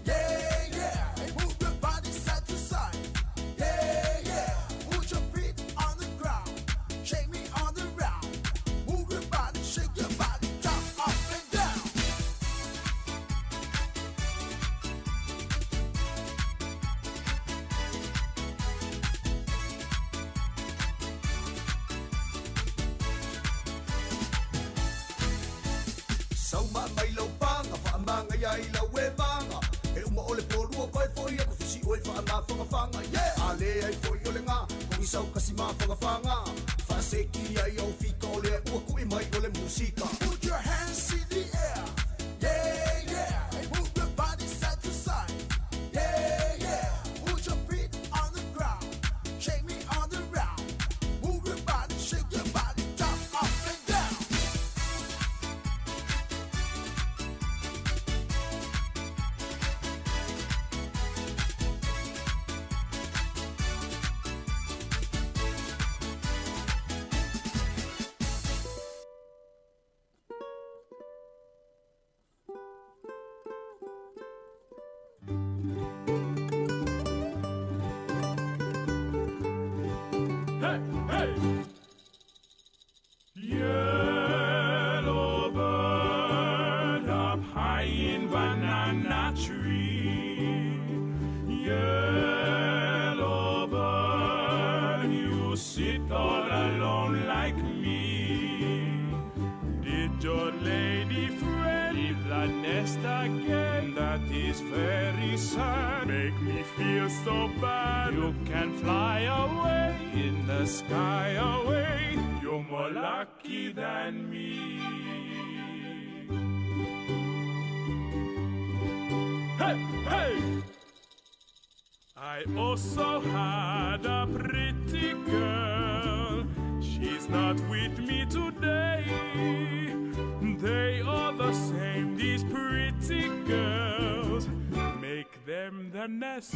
Yeah, yeah. And move your body side to side. Yeah, yeah. Put your feet on the ground. Shake me on the round. Move your body, shake your body, jump up and down. Sauma mai lau panga, whaamanga ia i lau e vanga E uma o le pōlua koe foi aku fisi o e whaamawhangawhanga Yeah, a le ai foi o le ngā Kongi sau kasi mawhangawhanga Whaaseki ai au fika o le ua kui mai o le musika. Put your hands in the air. Yeah, yeah. And move your body side to side. Yeah, yeah. Put your feet on the ground. Shake me on the round. Move your body, shake your body, jump up and down. Hey, hey! Yellow bird up high in banana tree. Yellow bird, you sit all alone like me. Did your lady friend leave the nest again? That is very sad. Make me feel so bad. You can fly away in the sky away. You're more lucky than me. Hey, hey! I also had a pretty girl. She's not with me today. They are the same, these pretty girls. Make them the nest,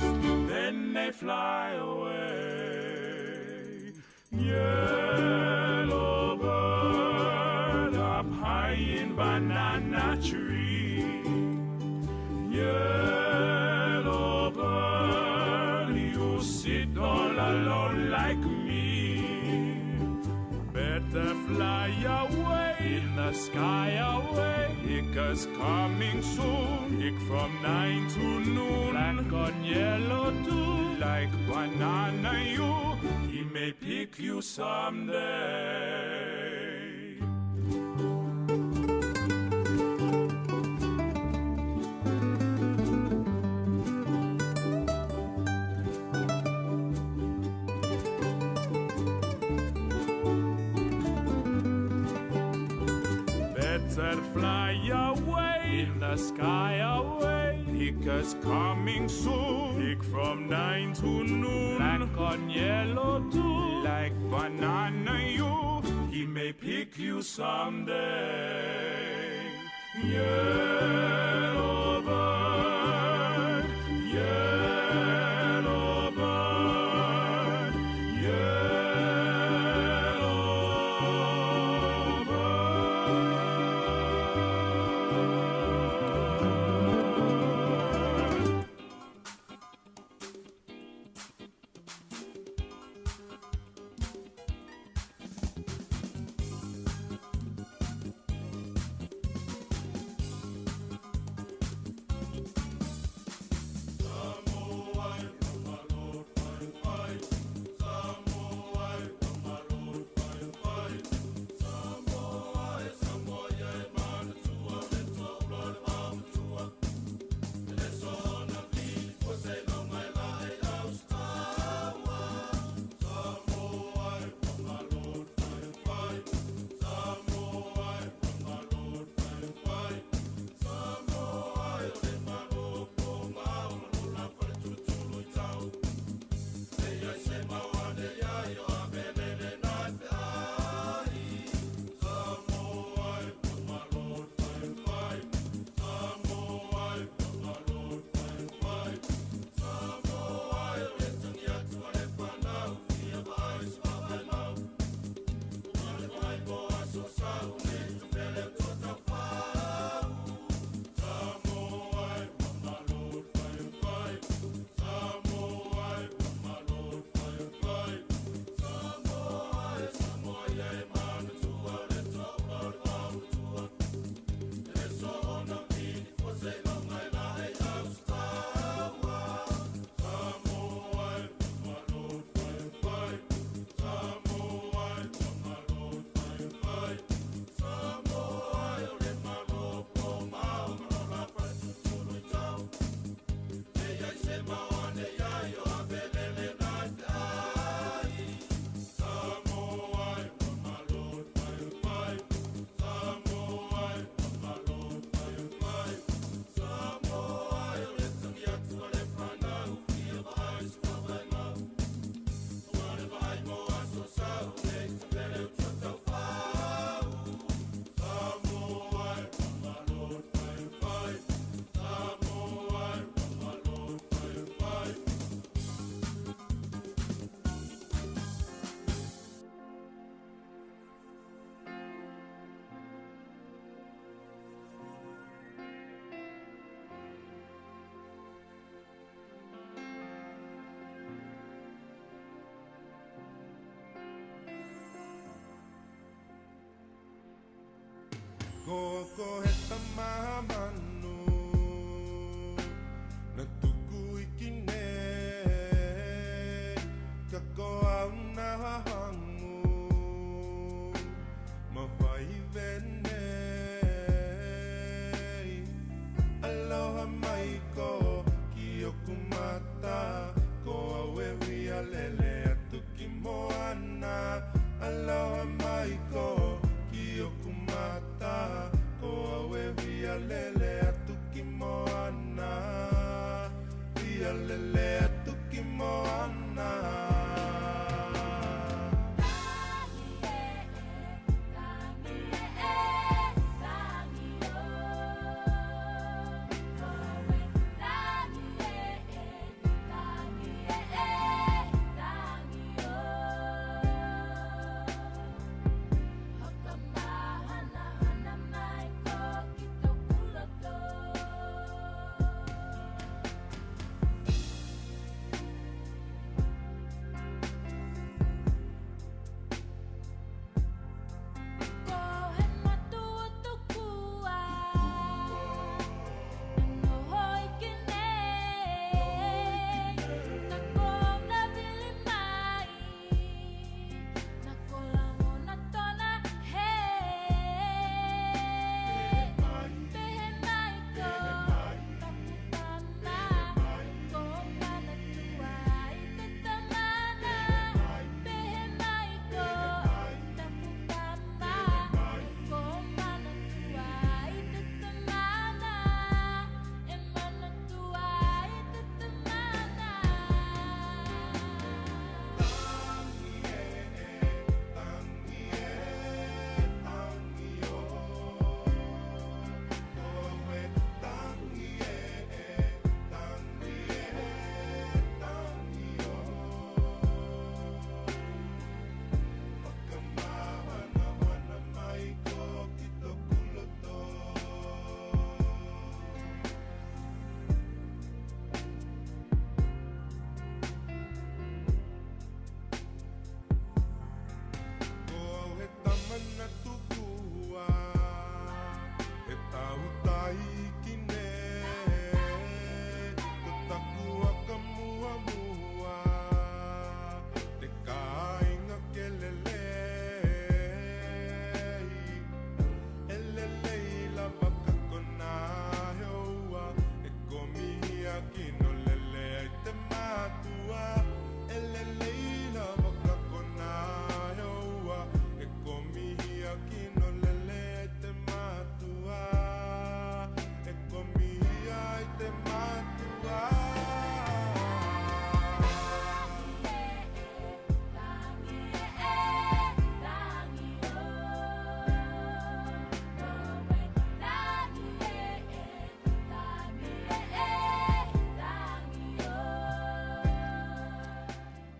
then they fly away. Yellow bird up high in banana tree. Yellow bird, you sit all alone like me. Better fly away in the sky away. Ika's coming soon. Ik from 9 to noon. Black on yellow too, like banana you. He may pick you someday. Birds that fly away in the sky away. Pickers coming soon. Pick from 9 to noon. Black on yellow too. Like banana you. He may pick you someday. Yellow bird, yellow bird, yellow bird. Ko he tamamanu Na tuku iki nei Ka ko au na hangu Ma whai venei Aloha mai ko ki oku mata Ko au e huia lele atu ki moana Aloha mai ko ki oku mata Ko au e huia lele atu ki moana Huia lele atu ki moana.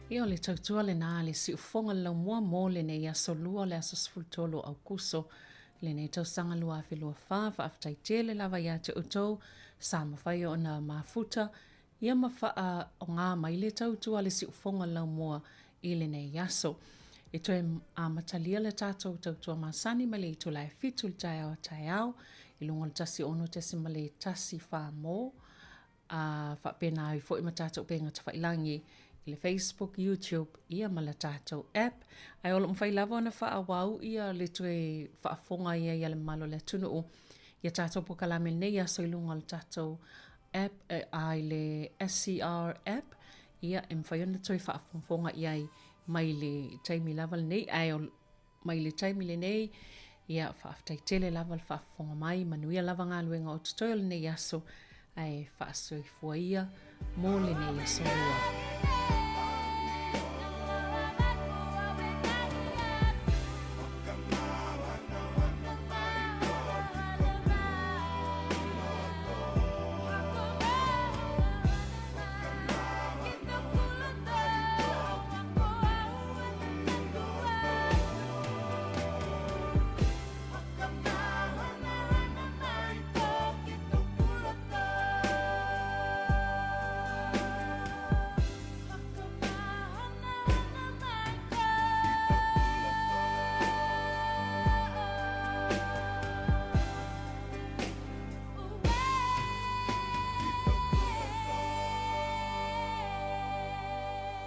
Ia o le tautua lenā le siufofoga le laumua mo lenei aso lua le aso 13 o Aukuso lenei tausaga 2024. Faafetai tele lava ia te outou sa mafai ona mafuta ia ma faaaoga mai le tautua le siufofoga le laumua i lenei aso. E toe amatalia le tatou tautua masani mai le itula e 7 i le taeao a taeao i luga o le 106.1 mo a faapena ai foi ma tatou upega tafailagi i le Facebook, YouTube ia ma le tatou app. Ae o lo o mafai lava ona faaauau ia le toe faafofoga i ai a le mamalu o le atunuu ia tatou polokalame i lenei aso i luga o le tatou app a i le SCR app ia e mafai ona toe faafogafoga i ai mai le taimi lava lenei ae o mai le taimi lenei ia faafetai tele lava le faafofoga mai manuia lava galuega o totoe o lenei aso ae faasoifua ia mo lenei aso lua.